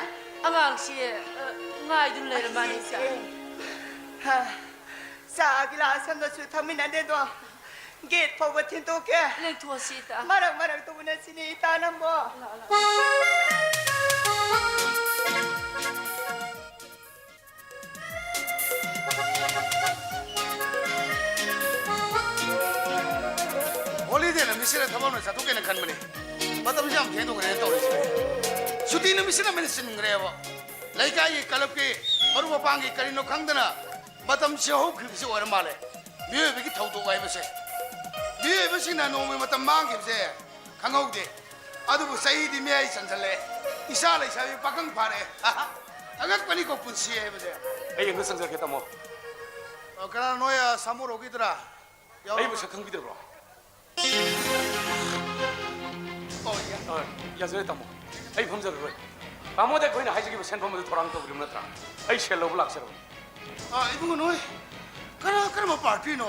ꯑꯉꯥꯡꯁꯤ, ꯑ, ꯉꯥꯏꯗꯨꯅ ꯂꯩꯔꯝꯃꯅꯤ, ꯏꯇꯥ꯫ ꯑꯁꯤꯁꯦ꯫ ꯍꯥ꯫ ꯆꯥ ꯒꯤꯂꯥꯁ ꯑꯃꯁꯨ ꯊꯛꯃꯤꯟꯅꯗꯦꯗꯣ꯫ ꯒꯦꯠ ꯐꯥꯎꯕ ꯊꯤꯟꯗꯣꯛꯀꯦ꯫ ꯂꯦꯡꯊꯣꯛꯑꯁꯤ, ꯏꯇꯥ꯫ ꯃꯔꯛ ꯃꯔꯛꯇ ꯎꯅꯁꯤꯅꯦ, ꯏꯇꯥ, ꯅꯪꯕꯣ꯫ ꯂꯥꯛꯑꯣ, ꯂꯥꯛꯑꯣ꯫ ꯍꯣꯂꯤꯗꯦ ꯅꯨꯃꯤꯠꯁꯤꯗ ꯊꯕꯛ ꯑꯃ ꯆꯠꯊꯣꯛꯀꯦꯅ ꯈꯟꯕꯅꯤ꯫ ꯃꯇꯝꯁꯤ ꯌꯥꯝ ꯊꯦꯡꯗꯣꯛꯈ꯭ꯔꯦꯅꯦ ꯇꯧꯔꯤꯁꯦ꯫ ꯁꯨꯇꯤ ꯅꯨꯃꯤꯠꯁꯤꯅ ꯃꯤꯅ ꯆꯤꯟꯈ꯭ꯔꯦꯕ꯫ ꯂꯩꯀꯥꯏꯒꯤ, ꯀ꯭ꯂꯕꯀꯤ, ꯃꯔꯨꯞ ꯃꯄꯥꯡꯒꯤ ꯀꯔꯤꯅꯣ ꯈꯪꯗꯅ ꯃꯇꯝꯁꯤ ꯍꯧꯈꯤꯕꯁꯤ ꯑꯣꯏꯔ ꯃꯥꯜꯂꯦ꯫ ꯃꯤꯑꯣꯏꯕꯒꯤ ꯊꯧꯗꯣꯛ ꯍꯥꯏꯕꯁꯦ꯫ ꯃꯤꯑꯣꯏꯕꯁꯤꯡꯅ ꯅꯣꯡꯃꯒꯤ ꯃꯇꯝ ꯃꯥꯡꯈꯤꯕꯁꯦ ꯈꯪꯍꯧꯗꯦ꯫ ꯑꯗꯨꯕꯨ ꯆꯍꯤꯗꯤ ꯃꯌꯥꯏ ꯆꯟꯁꯤꯜꯂꯛꯑꯦ꯫ ꯏꯆꯥ ꯂꯩꯁꯥꯕꯤ ꯄꯥꯈꯪ ꯐꯥꯔꯛꯑꯦ꯫ ꯑꯉꯛꯄꯅꯤꯀꯣ ꯄꯨꯟꯁꯤ ꯍꯥꯏꯕꯁꯦ꯫ ꯑꯩ ꯑꯝꯇ ꯆꯪꯖꯔꯛꯀꯦ, ꯇꯥꯃꯣ꯫ ꯑ, ꯀꯅꯥ ꯅꯣꯏ, ꯑ, ꯁꯥꯃꯨꯔꯣꯛꯀꯤꯗꯨꯔꯥ? ꯌꯥꯎꯔꯣ꯫ ꯑꯩ ꯃꯁꯛ ꯈꯪꯕꯤꯗꯕ꯭ꯔꯣ? ꯑꯣ, ꯌꯥ-, ꯑ, ꯌꯥꯖꯔꯦ, ꯇꯥꯃꯣ꯫ ꯑꯩ ꯐꯝꯖꯔꯔꯣꯏ꯫ ꯇꯥꯃꯣꯗ ꯑꯩꯈꯣꯏꯅ ꯍꯥꯏꯖꯈꯤꯕ ꯁꯦꯟꯐꯝ ꯑꯗꯨ ꯊꯧꯔꯥꯡ ꯇꯧꯕꯤꯔꯕ ꯅꯠꯇ꯭ꯔꯥ? ꯑꯩ ꯁꯦꯜ ꯂꯧꯕ ꯂꯥꯛꯆꯔꯕꯅꯤ꯫ ꯑ, ꯏꯕꯨꯡꯉꯣ ꯅꯣꯏ, ꯀꯔ-, ꯀꯔꯝꯕ ꯄꯥꯔꯇꯤꯅꯣ?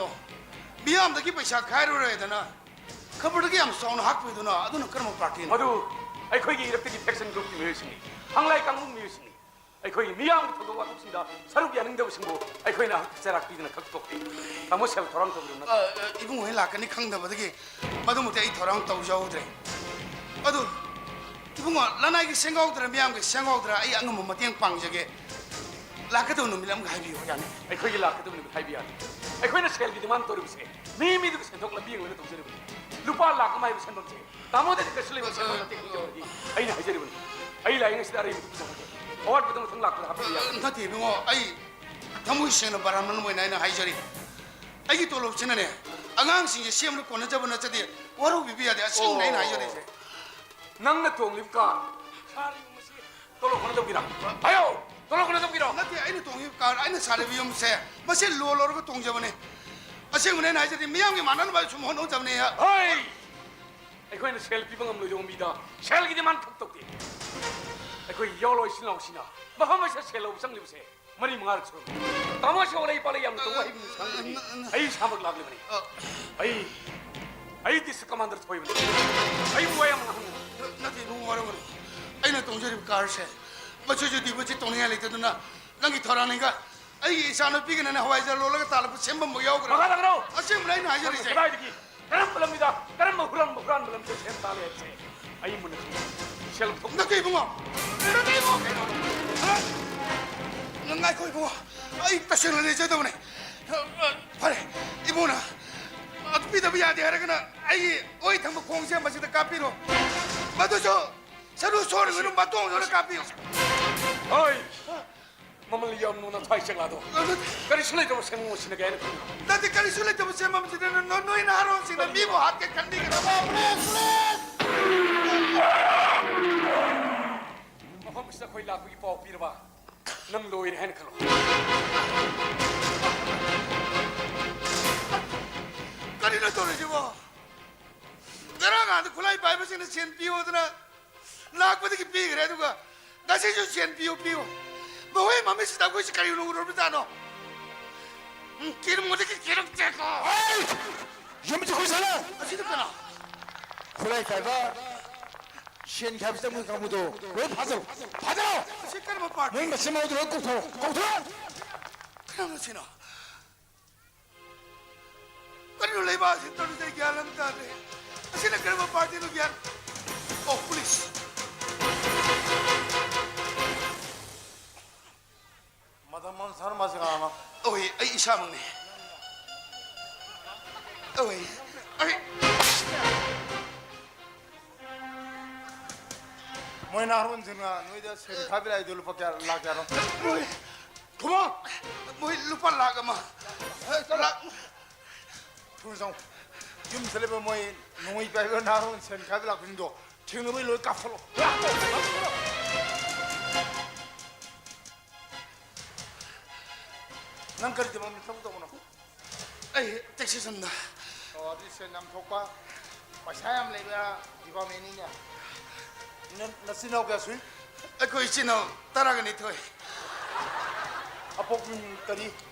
ꯃꯤꯌꯥꯝꯗꯒꯤ ꯄꯩꯁꯥ ꯈꯥꯏꯔꯨꯔꯦꯗꯅ, ꯈꯕꯔꯗꯒꯤ ꯌꯥꯝ ꯆꯥꯎꯅ ꯍꯥꯞꯄꯤꯗꯨꯅ, ꯑꯗꯨꯅ ꯀꯔꯝꯕ ꯄꯥꯔꯇꯤꯅꯣ? ꯃꯗꯨ ꯑꯩꯈꯣꯏꯒꯤ ꯏꯔꯛꯇꯒꯤ faction groupꯀꯤ ꯃꯤꯑꯣꯏꯁꯤꯡꯅꯤ, ꯍꯪꯂꯥꯏ ꯀꯥꯡꯕꯨ ꯃꯤꯑꯣꯏꯁꯤꯡꯅꯤ꯫ ꯑꯩꯈꯣꯏꯒꯤ ꯃꯤꯌꯥꯝꯒꯤ ꯊꯧꯗꯣꯛ ꯋꯥꯊꯣꯛꯁꯤꯡꯗ ꯁꯔꯨꯛ ꯌꯥꯅꯤꯡꯗꯕꯁꯤꯡꯕꯨ ꯑꯩꯈꯣꯏꯅ ꯍꯛꯇ ꯆꯩꯔꯥꯛ ꯄꯤꯗꯨꯅ ꯈꯛ ꯇꯣꯛꯂꯦ꯫ ꯇꯥꯃꯣ, ꯁꯦꯜ ꯊꯧꯔꯥꯡ ꯇꯧꯕꯤꯔꯝꯅ? ꯑ, ꯑ, ꯏꯕꯨꯡꯉꯣ ꯍꯣꯏ ꯂꯥꯛꯀꯅꯤ ꯈꯪꯗꯕꯗꯒꯤ ꯃꯗꯨꯃꯛꯇꯤ ꯑꯩ ꯊꯧꯔꯥꯡ ꯇꯧꯖꯍꯧꯗ꯭ꯔꯦ꯫ ꯑꯗꯨ ꯏꯕꯨꯡꯉꯣ, ꯂꯅꯥꯏꯒꯤ ꯁꯦꯡꯍꯧꯗ꯭ꯔ, ꯃꯤꯌꯥꯝꯒꯤ ꯁꯦꯡꯍꯧꯗ꯭ꯔ, ꯑꯩ ꯑꯉꯝꯕ ꯃꯇꯦꯡ ꯄꯥꯡꯖꯒꯦ꯫ ꯂꯥꯛꯀꯗꯧꯕ ꯅꯨꯃꯤꯠ ꯑꯃꯒ ꯍꯥꯏꯕꯤꯌꯨ, ꯌꯥꯅꯤ? ꯑꯩꯈꯣꯏꯒꯤ ꯂꯥꯛꯀꯗꯧꯕ ꯅꯨꯃꯤꯠ ꯍꯥꯏꯕ ꯌꯥꯅꯤ꯫ ꯑꯩꯈꯣꯏꯅ ꯁꯦꯜꯒꯤ demand ꯇꯧꯔꯤꯕꯁꯦ ꯃꯤ ꯃꯤꯗꯨꯒꯤ ꯁꯦꯟꯊꯣꯛ ꯂꯝꯕꯤ ꯌꯦꯡꯂꯒ ꯇꯧꯖꯔꯤꯕꯅꯤ꯫ ꯂꯨꯄꯥ ꯂꯥꯈ ꯑꯃ ꯍꯥꯏꯕ ꯁꯦꯟꯐꯝꯁꯦ ꯇꯥꯃꯣꯗꯗꯤ ꯀꯩꯁꯨ ꯂꯩꯕ ꯁꯦꯟꯐꯝ ꯅꯠꯇꯦ ꯈꯪꯖꯕꯗꯤ ꯑꯩꯅ ꯍꯥꯏꯖꯔꯤꯕꯅꯤ꯫ ꯑꯩ ꯂꯥꯏꯌꯦꯡ ꯑꯁꯤꯗ ꯑꯔꯩꯕꯗꯨ ꯄꯨꯖꯔꯒꯦ꯫ ꯑꯋꯥꯠꯄꯗꯨ ꯃꯊꯪ ꯂꯥꯛꯄꯗ ꯍꯥꯞꯄꯤꯕ ꯌꯥꯒꯅꯤ꯫ ꯅꯠꯇꯦ ꯏꯕꯨꯡꯉꯣ, ꯑꯩ ꯊꯃꯣꯏ ꯁꯦꯡꯅ ꯕ꯭ꯔꯥꯍꯃꯟ ꯑꯃ ꯑꯣꯏꯅ ꯑꯩꯅ ꯍꯥꯏꯖꯔꯤ꯫ ꯑꯩꯒꯤ ꯇꯣꯂꯣꯞꯁꯤꯅꯅꯦ, ꯑꯉꯥꯡꯁꯤꯡꯁꯦ ꯁꯦꯝꯕꯗ ꯀꯣꯟꯅꯖꯕ ꯅꯠꯆꯗꯦ, ꯋꯥꯔꯧꯕꯤꯕ ꯌꯥꯗꯦ, ꯑꯁꯦꯡꯕꯅꯦ ꯑꯩꯅ ꯍꯥꯏꯖꯔꯤꯁꯦ꯫ ꯅꯪꯅ ꯇꯣꯡꯂꯤꯕ ꯀꯥꯔ, ꯁꯥꯔꯤꯕ ꯃꯁꯤ ꯇꯣꯂꯣꯞ ꯀꯣꯟꯅꯗꯕꯒꯤꯔ? ꯍꯥꯏꯌꯣ! ꯇꯣꯂꯣꯞ ꯀꯣꯟꯅꯗꯕꯒꯤꯔꯣ? ꯅꯠꯇꯦ, ꯑꯩꯅ ꯇꯣꯡꯉꯤꯕ ꯀꯥꯔ, ꯑꯩꯅ ꯁꯥꯔꯤꯕ ꯌꯨꯝꯁꯦ, ꯃꯁꯤ ꯂꯣꯟ ꯂꯧꯔꯒ ꯇꯣꯡꯖꯕꯅꯦ꯫ ꯑꯁꯦꯡꯕꯅꯦ ꯑꯩꯅ ꯍꯥꯏꯖꯔꯤ, ꯃꯤꯌꯥꯝꯒꯤ ꯃꯥꯟꯅꯅꯕ ꯁꯨꯝ ꯍꯣꯠꯅꯖꯕꯅꯦ꯫ ꯍꯣꯏ! ꯑꯩꯈꯣꯏꯅ ꯁꯦꯜ ꯄꯤꯕ ꯉꯝꯂꯣꯏꯗꯧꯕ ꯃꯤꯗ ꯁꯦꯜꯒꯤ demand ꯈꯛ ꯇꯧꯗꯦ꯫ ꯑꯩꯈꯣꯏ ꯌꯥꯎꯂꯣꯏ ꯏꯆꯤꯜ ꯏꯅꯥꯎꯁꯤꯡꯅ ꯃꯐꯝ ꯑꯁꯤꯗ ꯁꯦꯜ ꯂꯧꯕ ꯆꯪꯂꯤꯕꯁꯦ ꯃꯔꯤ ꯃꯉꯥꯔꯛ ꯁꯨꯔꯝꯃꯤ꯫ ꯇꯥꯃꯣꯁꯨ ꯋꯥꯔꯩ ꯄꯥꯔꯩ ꯌꯥꯝꯅ ꯇꯧꯕ ꯍꯩꯕ ꯃꯤꯁꯛ ꯑꯃꯅꯤ꯫ ꯑꯩ ꯏꯁꯥꯃꯛ ꯂꯥꯛꯂꯤꯕꯅꯤ꯫ ꯑ, ꯑꯩ, ꯑꯩ district commander ꯊꯣꯏꯕꯅꯤ꯫ ꯑꯩꯕꯨ ꯋꯥ ꯌꯥꯝꯅ ꯉꯥꯡꯍꯟꯒꯅꯨ꯫ ꯅꯠꯇꯦ ꯏꯕꯨꯡꯉꯣ, ꯋꯥꯔꯧꯒꯅꯨ꯫ ꯑꯩꯅ ꯇꯣꯡꯖꯔꯤꯕ ꯀꯥꯔꯁꯦ ꯃꯁꯤꯁꯨ deposit ꯇꯧꯅꯤꯡꯉꯥꯏ ꯂꯩꯇꯗꯨꯅ ꯅꯪꯒꯤ ꯊꯧꯔꯥꯡꯅꯤꯒ ꯑꯩꯒꯤ ꯏꯆꯥꯅꯨꯄꯤꯒꯤꯅꯅꯦ ꯍꯋꯥꯏꯖꯥꯔ ꯂꯣꯜꯂꯒ ꯇꯥꯜꯂꯛꯄ ꯁꯦꯝꯐꯝꯕꯨ ꯌꯥꯎꯈ꯭ꯔꯦ꯫ ꯃꯈꯥ ꯇꯥꯒꯅꯨ! ꯑꯁꯦꯡꯕꯅꯦ ꯑꯩꯅ ꯍꯥꯏꯖꯔꯤꯁꯦ꯫ ꯀꯗꯥꯏꯗꯒꯤ? ꯀꯔꯝꯕ ꯂꯝꯕꯤꯗ, ꯀꯔꯝꯕ ꯍꯨꯔꯥꯟꯕ, ꯍꯨꯔꯥꯟꯕ ꯂꯝꯕꯤꯗ ꯁꯦꯜ ꯇꯥꯜꯂꯦ ꯍꯥꯏꯕꯁꯦ ꯑꯩ ꯃꯨꯟꯅ ꯈꯪꯖꯩ꯫ ꯁꯦꯜ ꯂꯧꯊꯣꯛ- ꯅꯠꯇꯦ ꯏꯕꯨꯡꯉꯣ! ꯅꯠꯇꯦ ꯏꯕꯨꯡꯉꯣ! ꯀꯩꯅꯣ? ꯍꯥ? ꯉꯥꯏꯈꯣ ꯏꯕꯨꯡꯉꯣ! ꯑꯩ ꯇꯁꯦꯡꯅ ꯂꯩꯖꯗꯕꯅꯦ꯫ ꯐꯔꯦ, ꯏꯕꯨꯡꯉꯣꯅ ꯑꯗꯨ ꯄꯤꯗꯕ ꯌꯥꯗꯦ ꯍꯥꯏꯔꯒꯅ ꯑꯩꯒꯤ ꯑꯣꯏ ꯊꯪꯕ ꯈꯣꯡꯁꯦ ꯃꯁꯤꯗ ꯀꯥꯞꯄꯤꯔꯣ꯫ ꯃꯗꯨꯁꯨ ꯁꯔꯨ ꯁꯣꯔꯤꯕꯅ ꯃꯇꯣꯡꯗꯨꯅ ꯀꯥꯞꯄꯤꯌꯨ꯫ ꯍꯣꯏ! ꯃꯃꯜ ꯌꯥꯝꯅ ꯅꯊ꯭ꯋꯥꯏ ꯆꯦꯛꯂꯥꯗꯣ ꯀꯔꯤꯁꯨ ꯂꯩꯇꯕ ꯁꯦꯟꯐꯝ ꯑꯃ ꯁꯤꯟꯅꯒꯦ ꯍꯥꯏꯅ ꯈꯟꯕ꯫ ꯅꯠꯇꯦ, ꯀꯔꯤꯁꯨ ꯂꯩꯇꯕ ꯁꯦꯟꯐꯝ ꯑꯃ ꯁꯤꯟꯅ ꯅꯣ-, ꯅꯣꯏꯅ ꯍꯔꯥꯎꯁꯤꯡꯅ ꯃꯤꯕꯨ ꯍꯥꯠꯀꯦ ꯈꯟꯕꯤꯒꯗꯕ꯫ ꯃꯐꯝ ꯑꯁꯤꯗ ꯑꯩꯈꯣꯏ ꯂꯥꯛꯄꯒꯤ ꯄꯥꯎ ꯄꯤꯔꯕ ꯅꯪ ꯂꯣꯏꯔꯦ ꯍꯥꯏꯅ ꯈꯜꯂꯣ꯫ ꯀꯔꯤꯅꯣ ꯇꯧꯔꯤꯁꯤꯕꯣ? ꯉꯔꯥꯡ ꯑꯥꯗ ꯈꯨꯠꯂꯥꯏ ꯄꯥꯏꯕꯁꯤꯡꯅ ꯁꯦꯟ ꯄꯤꯌꯣꯗꯅ ꯂꯥꯛꯄꯗꯒꯤ ꯄꯤꯈ꯭ꯔꯦ, ꯑꯗꯨꯒ ꯉꯁꯤꯁꯨ ꯁꯦꯟ ꯄꯤꯌꯨ, ꯄꯤꯌꯨ꯫ ꯃꯈꯣꯏ ꯃꯃꯤꯠꯁꯤꯗ ꯑꯩꯈꯣꯏꯁꯤ ꯀꯔꯤ ꯎꯔꯨꯔꯕꯖꯥꯠꯅꯣ? ꯎꯝ, ꯀꯤꯔꯝꯒꯗꯒꯤ ꯀꯤꯔꯝ ꯆꯦꯜꯂꯣ꯫ ꯍꯩ! ꯌꯨꯝꯁꯤ ꯈꯨꯠꯁꯥꯅ! ꯑꯁꯤꯗ ꯀꯅꯥ? ꯈꯨꯠꯂꯥꯏ ꯄꯥꯏꯕ, ꯁꯦꯟ ꯈꯥꯏꯕ ꯆꯪꯕ ꯀꯥꯡꯕꯨꯗꯣ ꯂꯣꯏ ꯐꯥꯖꯔꯣ! ꯐꯥꯖꯔꯣ! ꯑꯁꯤ ꯀꯔꯝꯕ ꯄꯥꯔꯇꯤ? ꯃꯣꯏ ꯃꯆꯤꯟ ꯃꯅꯥꯎꯗꯣ ꯂꯣꯏ ꯀꯧꯊꯣꯔꯛꯑꯣ! ꯀꯧꯊꯣꯔꯛꯑꯣ! ꯀꯅꯥꯅꯣ ꯁꯤꯅ? ꯀꯔꯤꯅꯣ ꯂꯩꯕꯥꯛ ꯑꯁꯤ ꯇꯧꯔꯤꯁꯦ? ꯑꯩ ꯒ꯭ꯌꯥꯟ ꯑꯃ ꯇꯥꯗ꯭ꯔꯦ꯫ ꯑꯁꯤꯅ ꯀꯔꯝꯕ ꯄꯥꯔꯇꯤꯅꯣ ꯒ꯭ꯌꯥꯟ? ꯑꯣ, ꯄꯨꯂꯤꯁ꯫ ꯃꯗꯥꯝ ꯁꯔꯃꯁꯤ ꯀꯅꯥꯅꯣ? ꯑꯣꯏ, ꯑꯩ ꯏꯁꯥꯃꯛꯅꯤ꯫ ꯑꯣꯏ, ꯑꯩ ꯃꯣꯏ ꯅꯍꯥꯔꯣꯟꯁꯤꯡꯅ ꯅꯣꯏꯗ ꯁꯦꯟ ꯈꯥꯏꯕ ꯂꯥꯛꯏꯗꯣ ꯂꯨꯄꯥ ꯀꯌꯥ, ꯂꯥꯛ ꯀꯌꯥꯅꯣ? ꯃꯣꯏ, ꯈꯨꯃꯣ! ꯃꯣꯏ ꯂꯨꯄꯥ ꯂꯥꯛ ꯑꯃ꯫ ꯂꯥꯛ ꯊꯨꯅ ꯆꯪꯉꯨ꯫ ꯌꯨꯝꯗ ꯂꯩꯕ ꯃꯣꯏ ꯅꯣꯡꯃꯩ ꯄꯥꯏꯕ ꯅꯍꯥꯔꯣꯟ ꯁꯦꯟ ꯈꯥꯏꯕ ꯂꯥꯛꯄꯁꯤꯡꯗꯣ ꯊꯦꯡꯅꯕꯩ ꯂꯣꯏ ꯀꯥꯞꯊꯠꯂꯣ꯫ ꯅꯪ ꯀꯔꯤ ꯊꯕꯛ ꯇꯧꯕꯅꯣ? ꯑꯩ ꯇꯦꯛꯁꯤ ꯁꯝꯗ꯫ ꯑꯣ, ꯑꯗꯨꯗꯤ ꯁꯦꯟ ꯌꯥꯝ ꯊꯣꯛꯄ, ꯄꯩꯁꯥ ꯌꯥꯝ ꯂꯩꯕ ꯗꯤꯄꯥꯔꯠꯃꯦꯟꯅꯤꯅꯦ꯫ ꯅ-, ꯅꯆꯤꯟ ꯅꯅꯥꯎ ꯀꯌꯥ ꯁꯨꯏ? ꯑꯩꯈꯣꯏ ꯏꯆꯤꯟ ꯏꯅꯥꯎ ꯇꯔꯥꯒ ꯅꯤꯊꯣꯏ꯫ ꯑꯄꯣꯛꯄ ꯃꯤꯡ ꯀꯔꯤ?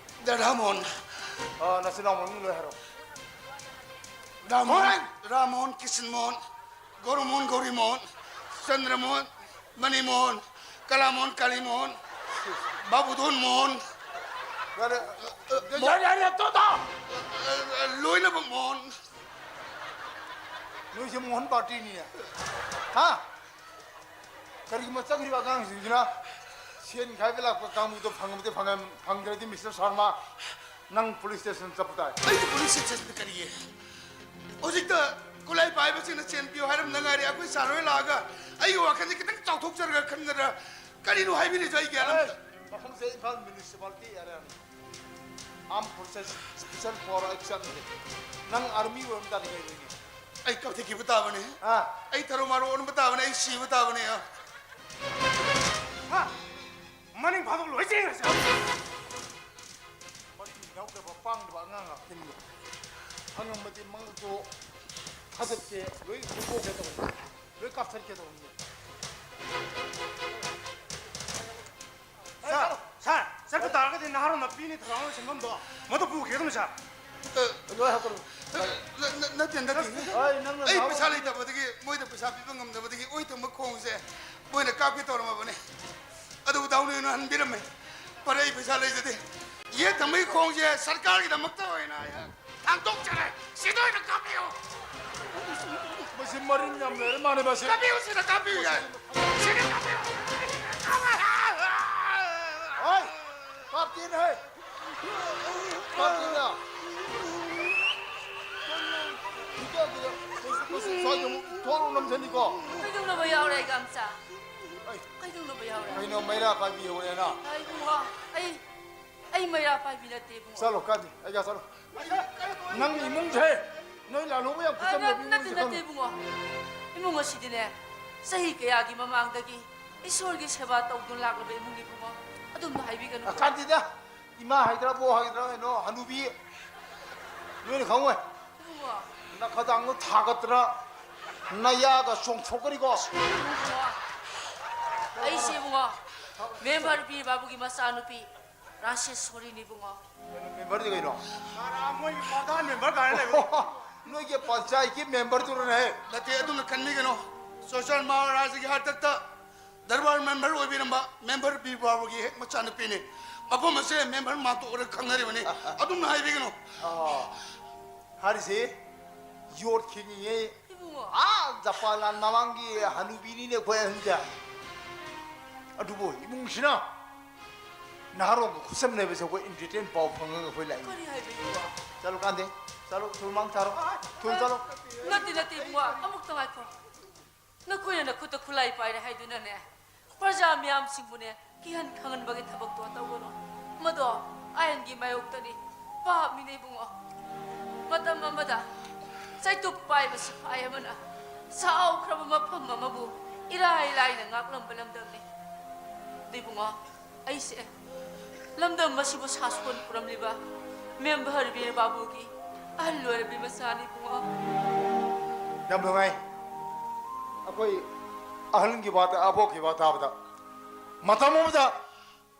ꯗ ꯔꯥꯃꯣꯍꯟ꯫ ꯑ, ꯅꯆꯤꯟ ꯅꯅꯥꯎ ꯃꯃꯤꯡ ꯂꯣꯏ ꯍꯥꯏꯔꯣ꯫ ꯔꯥꯃꯣꯍꯟ, ꯃꯣꯍꯟ! ꯔꯥꯃꯣꯍꯟ, ꯀ꯭ꯔꯤꯁꯟ ꯃꯣꯍꯟ, ꯒꯧꯔꯃꯣꯍꯟ, ꯒꯧꯔꯤꯃꯣꯍꯟ, ꯆꯟꯗ꯭ꯔꯃꯣꯍꯟ, ꯃꯅꯤꯃꯣꯍꯟ, ꯀꯂꯥꯃꯣꯍꯟ, ꯀꯥꯂꯤꯃꯣꯍꯟ, ꯕꯥꯕꯨꯙꯟ ꯃꯣꯍꯟ, ꯌꯥꯔꯦ, ꯌꯥꯔꯦ, ꯌꯥꯔꯦ, ꯇꯣꯛꯑꯣ, ꯇꯣꯛꯑꯣ꯫ ꯂꯣꯏꯅꯃꯛ ꯃꯣꯍꯟ꯫ ꯅꯣꯏꯁꯦ ꯃꯣꯍꯟ ꯄꯥꯔꯇꯤꯅꯤꯅꯦ꯫ ꯍꯥ? ꯀꯔꯤꯒꯨꯝꯕ ꯆꯪꯈ꯭ꯔꯤꯕ ꯑꯉꯥꯡꯁꯤꯡꯁꯤꯅ ꯁꯦꯟ ꯈꯥꯏꯕ ꯂꯥꯛꯄ ꯀꯥꯡꯕꯨꯗꯣ ꯐꯪꯉꯕꯗꯤ ꯐꯪꯉꯦ, ꯐꯪꯗ꯭ꯔꯗꯤ, ꯃꯤꯁꯇꯔ ꯁꯔꯃ, ꯅꯪ ꯄꯨꯂꯤꯁ ꯁ꯭ꯇꯦꯁꯟ ꯆꯠꯄ ꯇꯥꯏ꯫ ꯑꯩꯕꯨ ꯄꯨꯂꯤꯁ ꯁ꯭ꯇꯦꯁꯟꯗ ꯀꯔꯤꯒꯤ? ꯍꯧꯖꯤꯛꯇ ꯈꯨꯠꯂꯥꯏ ꯄꯥꯏꯕꯁꯤꯡꯅ ꯁꯦꯟ ꯄꯤꯌꯨ ꯍꯥꯏꯔꯝꯗ ꯉꯥꯏꯔꯤ꯫ ꯑꯩꯈꯣꯏ ꯁꯥꯔ ꯍꯣꯏ ꯂꯥꯛꯑꯒ ꯑꯩꯒꯤ ꯋꯥꯈꯜꯁꯦ ꯈꯤꯇꯪ ꯆꯥꯎꯊꯣꯛꯆꯔꯒ ꯈꯟꯒꯗ꯭ꯔꯥ? ꯀꯔꯤꯅꯣ ꯍꯥꯏꯕꯤꯔꯤꯁꯦ? ꯑꯩ ꯒ꯭ꯌꯥꯟ ꯑꯃ ꯑꯦ, ꯃꯐꯝꯁꯦ ꯏꯝꯐꯥꯜ ꯃ꯭ꯌꯨꯅꯤꯁꯤꯄꯥꯂꯤꯇꯤ ꯑꯦꯔꯤꯌꯥꯅꯤ꯫ Armed forces special power action. ꯅꯪ ꯑꯥꯔꯃꯤ ꯑꯣꯏꯔꯝ ꯇꯥꯔꯗꯤ ꯀꯩꯗꯧꯅꯤ? ꯑꯩ ꯀꯛꯊꯠꯈꯤꯕ ꯇꯥꯕꯅꯦ꯫ ꯑꯥ꯫ ꯑꯩ ꯊꯔꯣ ꯃꯥꯔꯣ ꯑꯣꯟꯕ ꯇꯥꯕꯅꯦ꯫ ꯑꯩ ꯁꯤꯕ ꯇꯥꯕꯅꯦ꯫ ꯍꯥ? ꯃꯅꯤꯡ ꯐꯥꯗꯣꯛ ꯂꯣꯏ ꯆꯦꯟꯈ꯭ꯔꯁꯦ꯫ ꯃꯔꯤ ꯌꯥꯎꯗꯕ ꯄꯥꯡꯗꯕ ꯑꯉꯥꯡ ꯉꯥꯛꯇꯅꯤꯗꯣ꯫ ꯐꯪꯉꯝꯕꯗꯤ ꯃꯉꯛꯇꯣ ꯊꯥꯗꯠꯀꯦ, ꯂꯣꯏ ꯐꯨꯀꯣꯛꯀꯦ ꯇꯧꯕꯅꯤ, ꯂꯣꯏ ꯀꯥꯞꯊꯠꯀꯦ ꯇꯧꯕꯅꯤ꯫ ꯁꯥꯔ, ꯁꯥꯔ, ꯆꯠꯄ ꯇꯥꯔꯒꯗꯤ ꯅꯍꯥꯔꯣꯟ ꯅꯥꯄꯤꯅꯤ ꯊꯧꯔꯥꯡ ꯂꯣꯏꯁꯤꯟꯐꯝꯗꯣ ꯃꯗꯨ ꯄꯨꯈꯤꯒꯗꯕꯅꯤ, ꯁꯥꯔ꯫ ꯑ, ꯂꯣꯏ ꯍꯥꯞꯀꯅꯨ꯫ ꯑ, ꯅ-, ꯅ-, ꯅꯠꯇꯦ, ꯅꯠꯇꯦ꯫ ꯍꯣꯏ, ꯅꯪꯅ ꯑꯩ ꯅꯍꯥꯔꯣꯟ ꯄꯩꯁꯥ ꯅꯥꯄꯤ ꯂꯩꯇꯕꯗꯒꯤ, ꯃꯣꯏꯗ ꯄꯩꯁꯥ ꯄꯤꯕ ꯉꯝꯗꯕꯗꯒꯤ ꯑꯣꯏ ꯊꯪꯕ ꯈꯣꯡꯁꯦ ꯃꯣꯏꯅ ꯀꯥꯞꯀꯦ ꯇꯧꯔꯝꯃꯕꯅꯦ꯫ ꯑꯗꯨꯕꯨ ꯗꯥꯎꯅꯦꯅ ꯍꯟꯕꯤꯔꯝꯃꯦ꯫ ꯐꯔꯦ, ꯑꯩ ꯄꯩꯁꯥ ꯂꯩꯖꯗꯦ꯫ ꯌꯦꯠ ꯊꯪꯕꯒꯤ ꯈꯣꯡꯁꯦ ꯁꯔꯀꯥꯔꯒꯤꯗꯃꯛꯇ ꯑꯣꯏꯅ ꯑꯩꯍꯥꯛ ꯊꯥꯡꯗꯣꯛꯆꯔꯦ꯫ ꯁꯤꯗ ꯑꯣꯏꯅ ꯀꯥꯞꯄꯤꯌꯨ꯫ ꯃꯁꯤ ꯃꯔꯤꯟ ꯌꯥꯝ ꯂꯩꯔ ꯃꯥꯜꯂꯦ, ꯃꯁꯤ꯫ ꯀꯥꯞꯄꯤꯌꯨ, ꯁꯤꯗ ꯀꯥꯞꯄꯤꯌꯨ ꯌꯥꯏ꯫ ꯁꯤꯗ ꯀꯥꯞꯄꯤꯌꯨ꯫ ꯍꯣꯏ, ꯀꯥꯞꯇꯦꯅꯦ, ꯍꯦ꯫ ꯀꯥꯞꯇꯦꯅꯦ꯫ ꯃꯁꯤ, ꯃꯁꯤ ꯁ꯭ꯋꯥꯏꯗ ꯑꯃꯨꯛ ꯊꯣꯛꯂꯛ ꯅꯝꯖꯅꯤꯀꯣ꯫ ꯀꯩꯗꯧꯅꯕ ꯌꯥꯎꯔꯦ, ꯏꯒꯥꯝꯆꯥ? ꯑꯩ ꯀꯩꯗꯧꯅꯕ ꯌꯥꯎꯔꯦ? ꯀꯩꯅꯣ, ꯃꯩꯔꯥ ꯄꯥꯏꯕꯤ ꯍꯧꯔꯦꯅ? ꯑꯩ ꯏꯕꯨꯡꯉꯣ, ꯑꯩ, ꯑꯩ ꯃꯩꯔꯥ ꯄꯥꯏꯕꯤ ꯅꯠꯇꯦ, ꯏꯕꯨꯡꯉꯣ꯫ ꯆꯠꯂꯣ, ꯀꯥꯟꯗꯦ, ꯑꯩꯒ ꯆꯠꯂꯣ꯫ ꯅꯪ ꯏꯃꯨꯡꯁꯦ, ꯅꯣꯏ ꯂꯥꯂꯨꯕ ꯌꯥꯝ ꯑ, ꯈꯨꯆꯝ ꯅ-, ꯂꯩꯕ ꯅꯠꯇꯦ, ꯏꯃꯨꯡꯁꯦ ꯅꯠꯇꯦ, ꯈꯪꯉꯨ꯫ ꯏꯕꯨꯡꯉꯣ꯫ ꯏꯃꯨꯡ ꯑꯁꯤꯗꯤꯅꯦ, ꯆꯍꯤ ꯀꯌꯥꯒꯤ ꯃꯃꯥꯡꯗꯒꯤ ꯏꯁꯣꯔꯒꯤ ꯁꯦꯕꯥ ꯇꯧꯗꯨꯅ ꯂꯥꯛꯂꯕ ꯏꯃꯨꯡꯅꯤ, ꯏꯕꯨꯡꯉꯣ꯫ ꯑꯗꯨꯝꯅ ꯍꯥꯏꯕꯤꯒꯅꯨ꯫ ꯑ, ꯀꯥꯟꯗꯦꯗ, ꯏꯃꯥ ꯍꯥꯏꯗ꯭ꯔꯥ, ꯕꯣ ꯍꯥꯏꯗ꯭ꯔꯥ, ꯀꯩꯅꯣ, ꯍꯅꯨꯕꯤ, ꯅꯣꯏꯅ ꯈꯪꯉꯣꯏ꯫ ꯏꯕꯨꯡꯉꯣ꯫ ꯅꯈꯗꯥꯡꯗꯣ ꯊꯥꯒꯠꯇ꯭ꯔꯥ, ꯅꯌꯥꯒ ꯆꯣꯡꯊꯣꯛꯀꯅꯤꯀꯣ꯫ ꯏꯕꯨꯡꯉꯣ, ꯑꯩꯁꯦ ꯏꯕꯨꯡꯉꯣ, ꯃꯦꯝꯕꯔ ꯕꯤꯔ ꯕꯥꯕꯨꯒꯤ ꯃꯆꯥꯅꯨꯄꯤ ꯔꯥꯁꯦꯁꯣꯔꯤꯅꯤ ꯏꯕꯨꯡꯉꯣ꯫ ꯃꯦꯝꯕꯔꯗꯤ ꯀꯩꯅꯣ? ꯁꯥꯔ, ꯃꯣꯏꯒꯤ ꯄ꯭ꯔꯙꯥꯟ ꯃꯦꯝꯕꯔ ꯀꯥꯏꯅ ꯂꯩꯕꯗꯣ꯫ ꯅꯣꯏꯒꯤ ꯄꯟꯆꯥꯌꯠꯀꯤ ꯃꯦꯝꯕꯔꯗꯨꯔꯅꯦ? ꯅꯠꯇꯦ, ꯑꯗꯨꯝꯅ ꯈꯟꯕꯤꯒꯅꯣ꯫ ꯆꯨꯔꯆꯥꯟ ꯃꯍꯥꯔꯥꯖꯒꯤ ꯍꯥꯛꯇꯛꯇ ꯗꯔꯕꯥꯔ ꯃꯦꯝꯕꯔ ꯑꯣꯏꯕꯤꯔꯝꯕ ꯃꯦꯝꯕꯔ ꯕꯤꯔ ꯕꯥꯕꯨꯒꯤ ꯍꯦꯛ ꯃꯆꯥꯅꯨꯄꯤꯅꯤ꯫ ꯃꯐꯝ ꯑꯁꯦ ꯃꯦꯝꯕꯔ ꯃꯥꯟꯇꯣꯛꯑꯔ ꯈꯪꯅꯔꯤꯕꯅꯤ꯫ ꯑꯗꯨꯝꯅ ꯍꯥꯏꯕꯤꯒꯅꯨ꯫ ꯑꯣ, ꯍꯥꯏꯔꯤꯁꯦ ꯌꯣꯠꯈꯤꯅꯤꯌꯦ꯫ ꯏꯕꯨꯡꯉꯣ꯫ ꯑꯥ, ꯖꯄꯥꯟ ꯂꯥꯟ ꯃꯃꯥꯡꯒꯤ ꯍꯅꯨꯕꯤꯅꯤꯅꯦ ꯑꯩꯈꯣꯏ ꯑꯍꯟꯁꯦ꯫ ꯑꯗꯨꯕꯨ ꯏꯃꯨꯡꯁꯤꯅ ꯅꯍꯥꯔꯣꯜꯒ ꯈꯨꯠꯁꯝꯅꯕꯁꯦ ꯑꯩꯈꯣꯏ entertain ꯄꯥꯎ ꯐꯪꯉꯒ ꯑꯩꯈꯣꯏ ꯂꯥꯛꯏꯅꯤ꯫ ꯀꯔꯤ ꯍꯥꯏꯕ ꯏꯕꯨꯡꯉꯣ? ꯆꯠꯂꯣ ꯀꯥꯟꯗꯦ, ꯆꯠꯂꯣ, ꯊꯨꯝ ꯃꯥꯡ ꯊꯥꯔꯣ, ꯊꯨꯝ ꯆꯠꯂꯣ꯫ ꯅꯠꯇꯦ, ꯅꯠꯇꯦ ꯏꯕꯨꯡꯉꯣ, ꯑꯃꯨꯛꯇ ꯉꯥꯏꯈꯣ꯫ ꯅꯈꯣꯏꯅ ꯅꯈꯨꯠꯇ ꯈꯨꯠꯂꯥꯏ ꯄꯥꯏꯔꯦ ꯍꯥꯏꯗꯨꯅꯅꯦ, ꯄ꯭ꯔꯖꯥ ꯃꯤꯌꯥꯝꯁꯤꯡꯕꯨꯅꯦ ꯀꯤꯍꯟ ꯈꯪꯍꯟꯕꯒꯤ ꯊꯕꯛꯇꯣ ꯇꯧꯒꯅꯨ꯫ ꯃꯗꯣ ꯑꯥꯏꯟꯒꯤ ꯃꯥꯌꯣꯛꯇꯅꯤ, ꯄꯥꯞꯅꯤꯅꯦ ꯏꯕꯨꯡꯉꯣ꯫ ꯃꯇꯝ ꯑꯃꯗ ꯆꯩꯇꯨꯞ ꯄꯥꯏꯕ ꯁꯤꯐꯥꯏ ꯑꯃꯅ ꯆꯥꯎꯈ꯭ꯔꯕ ꯃꯐꯝ ꯑꯃꯕꯨ ꯏꯔꯥꯏ ꯂꯥꯏꯅ ꯉꯥꯛꯂꯝꯕ ꯂꯝꯗꯝꯅꯤ꯫ ꯑꯗꯨ ꯏꯕꯨꯡꯉꯣ, ꯑꯩꯁꯦ ꯂꯝꯗꯝ ꯑꯁꯤꯕꯨ ꯁꯥꯁꯣꯟ ꯄꯨꯔꯝꯂꯤꯕ ꯃꯦꯝꯕꯔ ꯕꯤꯔ ꯕꯥꯕꯨꯒꯤ ꯑꯍꯜ ꯑꯣꯏꯔꯕꯤ ꯃꯆꯥꯅꯤ ꯏꯕꯨꯡꯉꯣ꯫ ꯌꯥꯝ ꯅꯨꯡꯉꯥꯏ꯫ ꯑꯩꯈꯣꯏ ꯑꯍꯜꯒꯤ ꯋꯥ ꯇ-, ꯑꯕꯣꯛꯀꯤ ꯋꯥ ꯇꯥꯕꯗ ꯃꯇꯝ ꯑꯃꯗ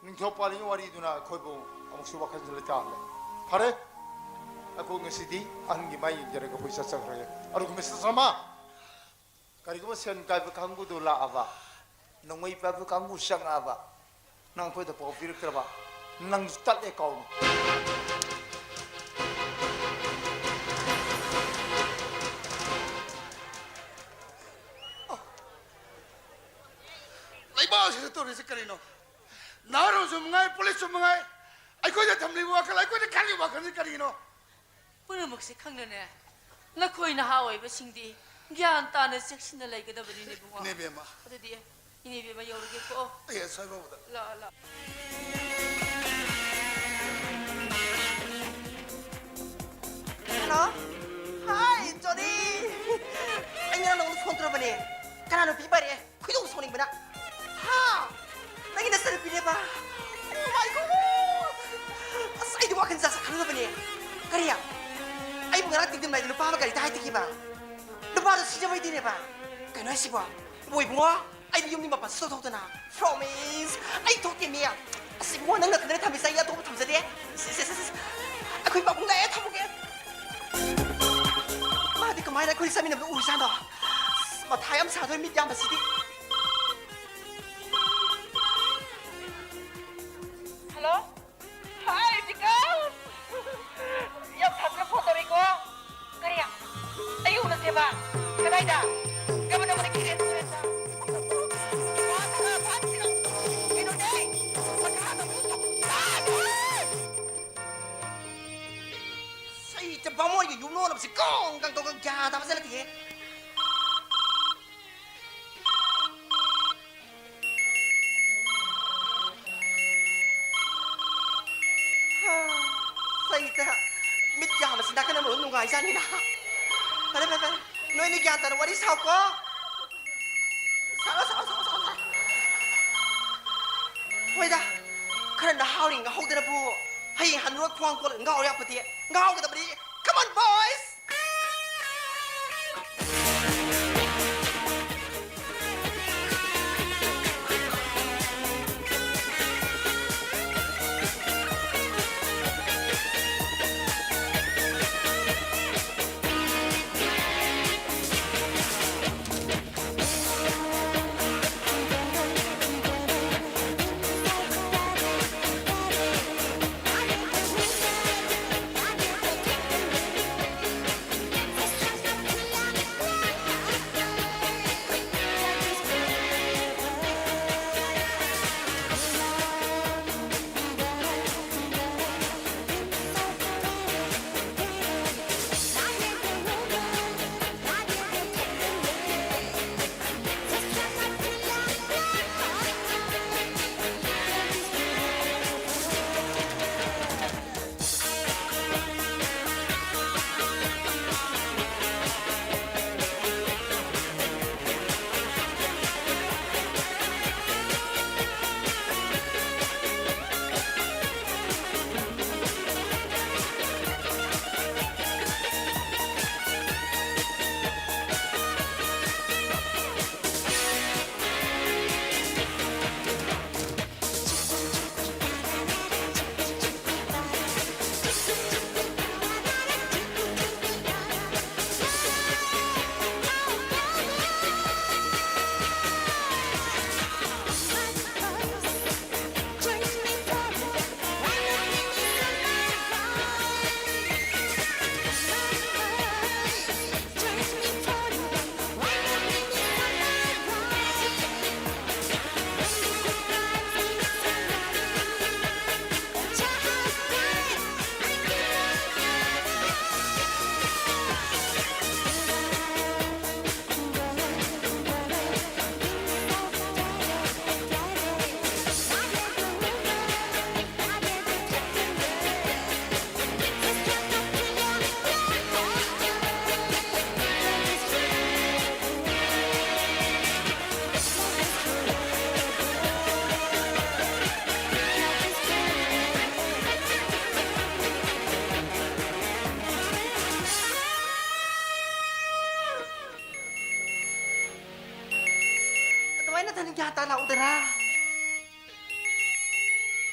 ꯅꯤꯡꯊꯧ ꯄꯥꯜꯂꯤꯒꯤ ꯋꯥꯔꯤꯗꯨꯅ ꯑꯩꯈꯣꯏꯕꯨ ꯑꯃꯨꯛꯁꯨ ꯋꯥꯈꯜꯁꯦ ꯂꯩꯇꯥꯍꯜꯂꯦ꯫ ꯐꯔꯦ, ꯑꯩꯈꯣꯏ ꯉꯁꯤꯗꯤ ꯑꯍꯟꯒꯤ ꯃꯥꯏ ꯌꯦꯡꯖꯔꯒ ꯑꯩꯈꯣꯏ ꯆꯠꯆꯈ꯭ꯔꯒꯦ꯫ ꯑꯗꯨꯒ ꯃꯤꯁꯇꯔ ꯁꯔꯃ, ꯀꯔꯤꯒꯨꯝꯕ ꯁꯦꯟ ꯀꯥꯏꯕ ꯀꯥꯡꯕꯨꯗꯨ ꯂꯥꯛꯑꯕ, ꯅꯣꯡꯃꯩ ꯄꯥꯏꯕ ꯀꯥꯡꯕꯨ ꯆꯪꯉꯛꯑꯕ, ꯅꯪ ꯑꯩꯈꯣꯏꯗ ꯄꯥꯎ ꯄꯤꯔꯛꯇ꯭ꯔꯕ, ꯅꯪꯁꯨ ꯇꯠꯂꯦ ꯀꯥꯎꯅ꯫ ꯂꯩꯕꯥꯛꯁꯤꯗ ꯇꯧꯔꯤꯁꯦ ꯀꯔꯤꯅꯣ? ꯅꯍꯥꯔꯣꯜꯁꯨ ꯃꯉꯥꯏ, ꯄꯨꯂꯤꯁꯁꯨ ꯃꯉꯥꯏ, ꯑꯩꯈꯣꯏꯗ ꯊꯝꯂꯤꯕ ꯋꯥꯈꯜ, ꯑꯩꯈꯣꯏꯗ ꯈꯜꯂꯤꯕ ꯋꯥꯈꯜꯁꯤ ꯀꯔꯤꯒꯤꯅꯣ? ꯄꯨꯝꯅꯃꯛꯁꯦ ꯈꯪꯅꯅꯦ, ꯅꯈꯣꯏ ꯅꯍꯥ ꯑꯣꯏꯕꯁꯤꯡꯗꯤ ꯒ꯭ꯌꯥꯟ ꯇꯥꯅ ꯆꯦꯛꯁꯤꯟꯅ ꯂꯩꯒꯗꯕꯅꯤꯅꯦ, ꯏꯕꯨꯡꯉꯣ꯫ ꯏꯅꯦꯕꯦꯝꯃ꯫ ꯑꯗꯨꯗꯤ ꯏꯅꯦꯕꯦꯝꯃ ꯌꯧꯔꯒꯦꯀꯣ꯫ ꯑꯩ ꯑꯁꯣꯏꯕ ꯎꯕꯗ꯫ ꯂꯥꯛꯑꯣ, ꯂꯥꯛꯑꯣ꯫ ꯍꯜꯂꯣ꯫ ꯍꯥꯏ, ꯖꯣꯅꯤ꯫ ꯑꯩ ꯉꯔꯥꯡ ꯅꯉꯣꯟꯗ ꯐꯣꯟ ꯇꯧꯔꯝꯕꯅꯦ꯫ ꯀꯅꯥꯅꯣ ꯄꯤ ꯄꯥꯏꯔꯛꯑꯦ? ꯈꯣꯏꯗꯧ ꯁꯥꯎꯅꯤꯡꯕꯅ꯫ ꯍꯥ? ꯅꯪꯒꯤ ꯅꯆꯟꯅꯨꯄꯤꯅꯦꯕ? Oh my God! ꯑꯁ, ꯑꯩꯗꯤ ꯋꯥꯈꯜ ꯖꯥꯠ ꯖꯥꯠ ꯈꯜꯂꯨꯔꯕꯅꯦ꯫ ꯀꯔꯤ? ꯑꯩꯕꯨ ꯉꯔꯥꯡ ꯇꯤꯟꯗꯤꯝ ꯂꯥꯏꯗ ꯅꯨꯄꯥ ꯑꯃ ꯒꯥꯔꯤꯗ ꯍꯥꯏꯊꯈꯤꯕ꯫ ꯅꯨꯄꯥꯗꯣ ꯁꯤꯖꯕꯩꯗꯤꯅꯦꯕ꯫ ꯀꯩꯅꯣ ꯍꯥꯏꯁꯤꯕꯣ? ꯏꯕꯣ ꯏꯕꯨꯡꯉꯣ, ꯑꯩꯗꯤ ꯌꯨꯝꯗꯤ ꯃꯄꯥꯟ ꯁꯨꯡꯊꯣꯛ ꯊꯣꯛꯇꯅ꯫ Promise! ꯑꯩ ꯊꯣꯛꯇꯦꯃꯤ꯫ ꯑꯁ, ꯏꯕꯨꯡꯉꯣ, ꯅꯪ ꯅꯊꯟꯗ ꯊꯝꯃꯤꯁꯦ ꯑꯩ ꯑꯇꯣꯞꯄ ꯊꯝꯖꯗꯦ꯫ ꯁꯦ, ꯁꯦ, ꯁꯦ, ꯁꯦ꯫ ꯑꯩꯈꯣꯏ ꯄꯥꯕꯨꯡ ꯂꯥꯛꯑꯦ, ꯊꯝꯃꯒꯦ꯫ ꯃꯥꯗꯤ ꯀꯃꯥꯏꯅ ꯑꯩꯈꯣꯏ ꯆꯠꯃꯤꯟꯅꯕꯗꯣ ꯎꯔꯤꯖꯥꯠꯅꯣ? ꯑꯁ, ꯃꯊꯥ ꯌꯥꯝ ꯁꯥꯗꯣꯏ ꯃꯤꯠ ꯌꯥꯝꯕꯁꯤꯗꯤ꯫ ꯍꯜꯂꯣ? ꯍꯥꯏ, ꯕꯤꯀꯥꯁ! ꯌꯥꯝ ꯁꯥꯊꯤꯅ ꯐꯣꯟ ꯇꯧꯔꯛꯏꯀꯣ꯫ ꯀꯔꯤ? ꯑꯩ ꯎꯅꯁꯦꯕ? ꯀꯗꯥꯏꯗ? ꯀꯃꯟ ꯑꯃꯅ ꯀꯤꯔꯦ ꯁꯤꯔꯦ꯫ ꯋꯥ ꯈꯔ ꯐꯠꯇ꯭ꯔꯤꯔꯣ? ꯀꯩꯅꯣꯅꯦ? ꯃꯈꯥꯗ ꯑꯃꯨꯛ ꯇꯥꯗꯦ! ꯁꯩꯇ ꯕꯥꯃꯣꯟꯒꯤ ꯌꯨꯝ ꯂꯣꯜꯂꯕꯁꯤ ꯀꯣꯡ ꯀꯥꯡ ꯇꯧꯒ ꯒ꯭ꯌꯥꯟ ꯇꯥꯕ ꯆꯠꯂꯛꯇꯦꯍꯦ꯫ ꯍꯥ, ꯁꯩꯇ, ꯃꯤꯠ ꯌꯥꯝꯕꯁꯤ ꯅꯥꯀꯟ ꯑꯃꯔꯣꯝ ꯅꯨꯡꯉꯥꯏꯖꯥꯠꯅꯤꯅ꯫ ꯐꯔꯦ, ꯐꯔꯦ, ꯐꯔꯦ꯫ ꯅꯣꯏꯅꯤ ꯒ꯭ꯌꯥꯟ ꯇꯥꯅ ꯋꯥꯔꯤ ꯁꯥꯎꯀꯣ꯫ ꯁꯥꯎ, ꯁꯥꯎ, ꯁꯥꯎ, ꯁꯥꯎ, ꯁꯥꯎ꯫ ꯍꯣꯏꯗ, ꯈꯔ ꯅꯍꯥ ꯑꯣꯏꯔꯤ ꯉꯥꯎꯍꯧꯗꯅꯕꯨ ꯍꯌꯦꯡ ꯍꯟꯅꯨꯔ ꯈ꯭ꯋꯥꯡ ꯀꯣꯜꯂꯒ ꯉꯥꯎꯔ ꯌꯥꯄꯣꯠꯇꯦ꯫ ꯉꯥꯎꯒꯗꯕꯅꯤ꯫ Come on, boys! ꯇꯥ ꯂꯥꯛꯎꯗꯅ꯫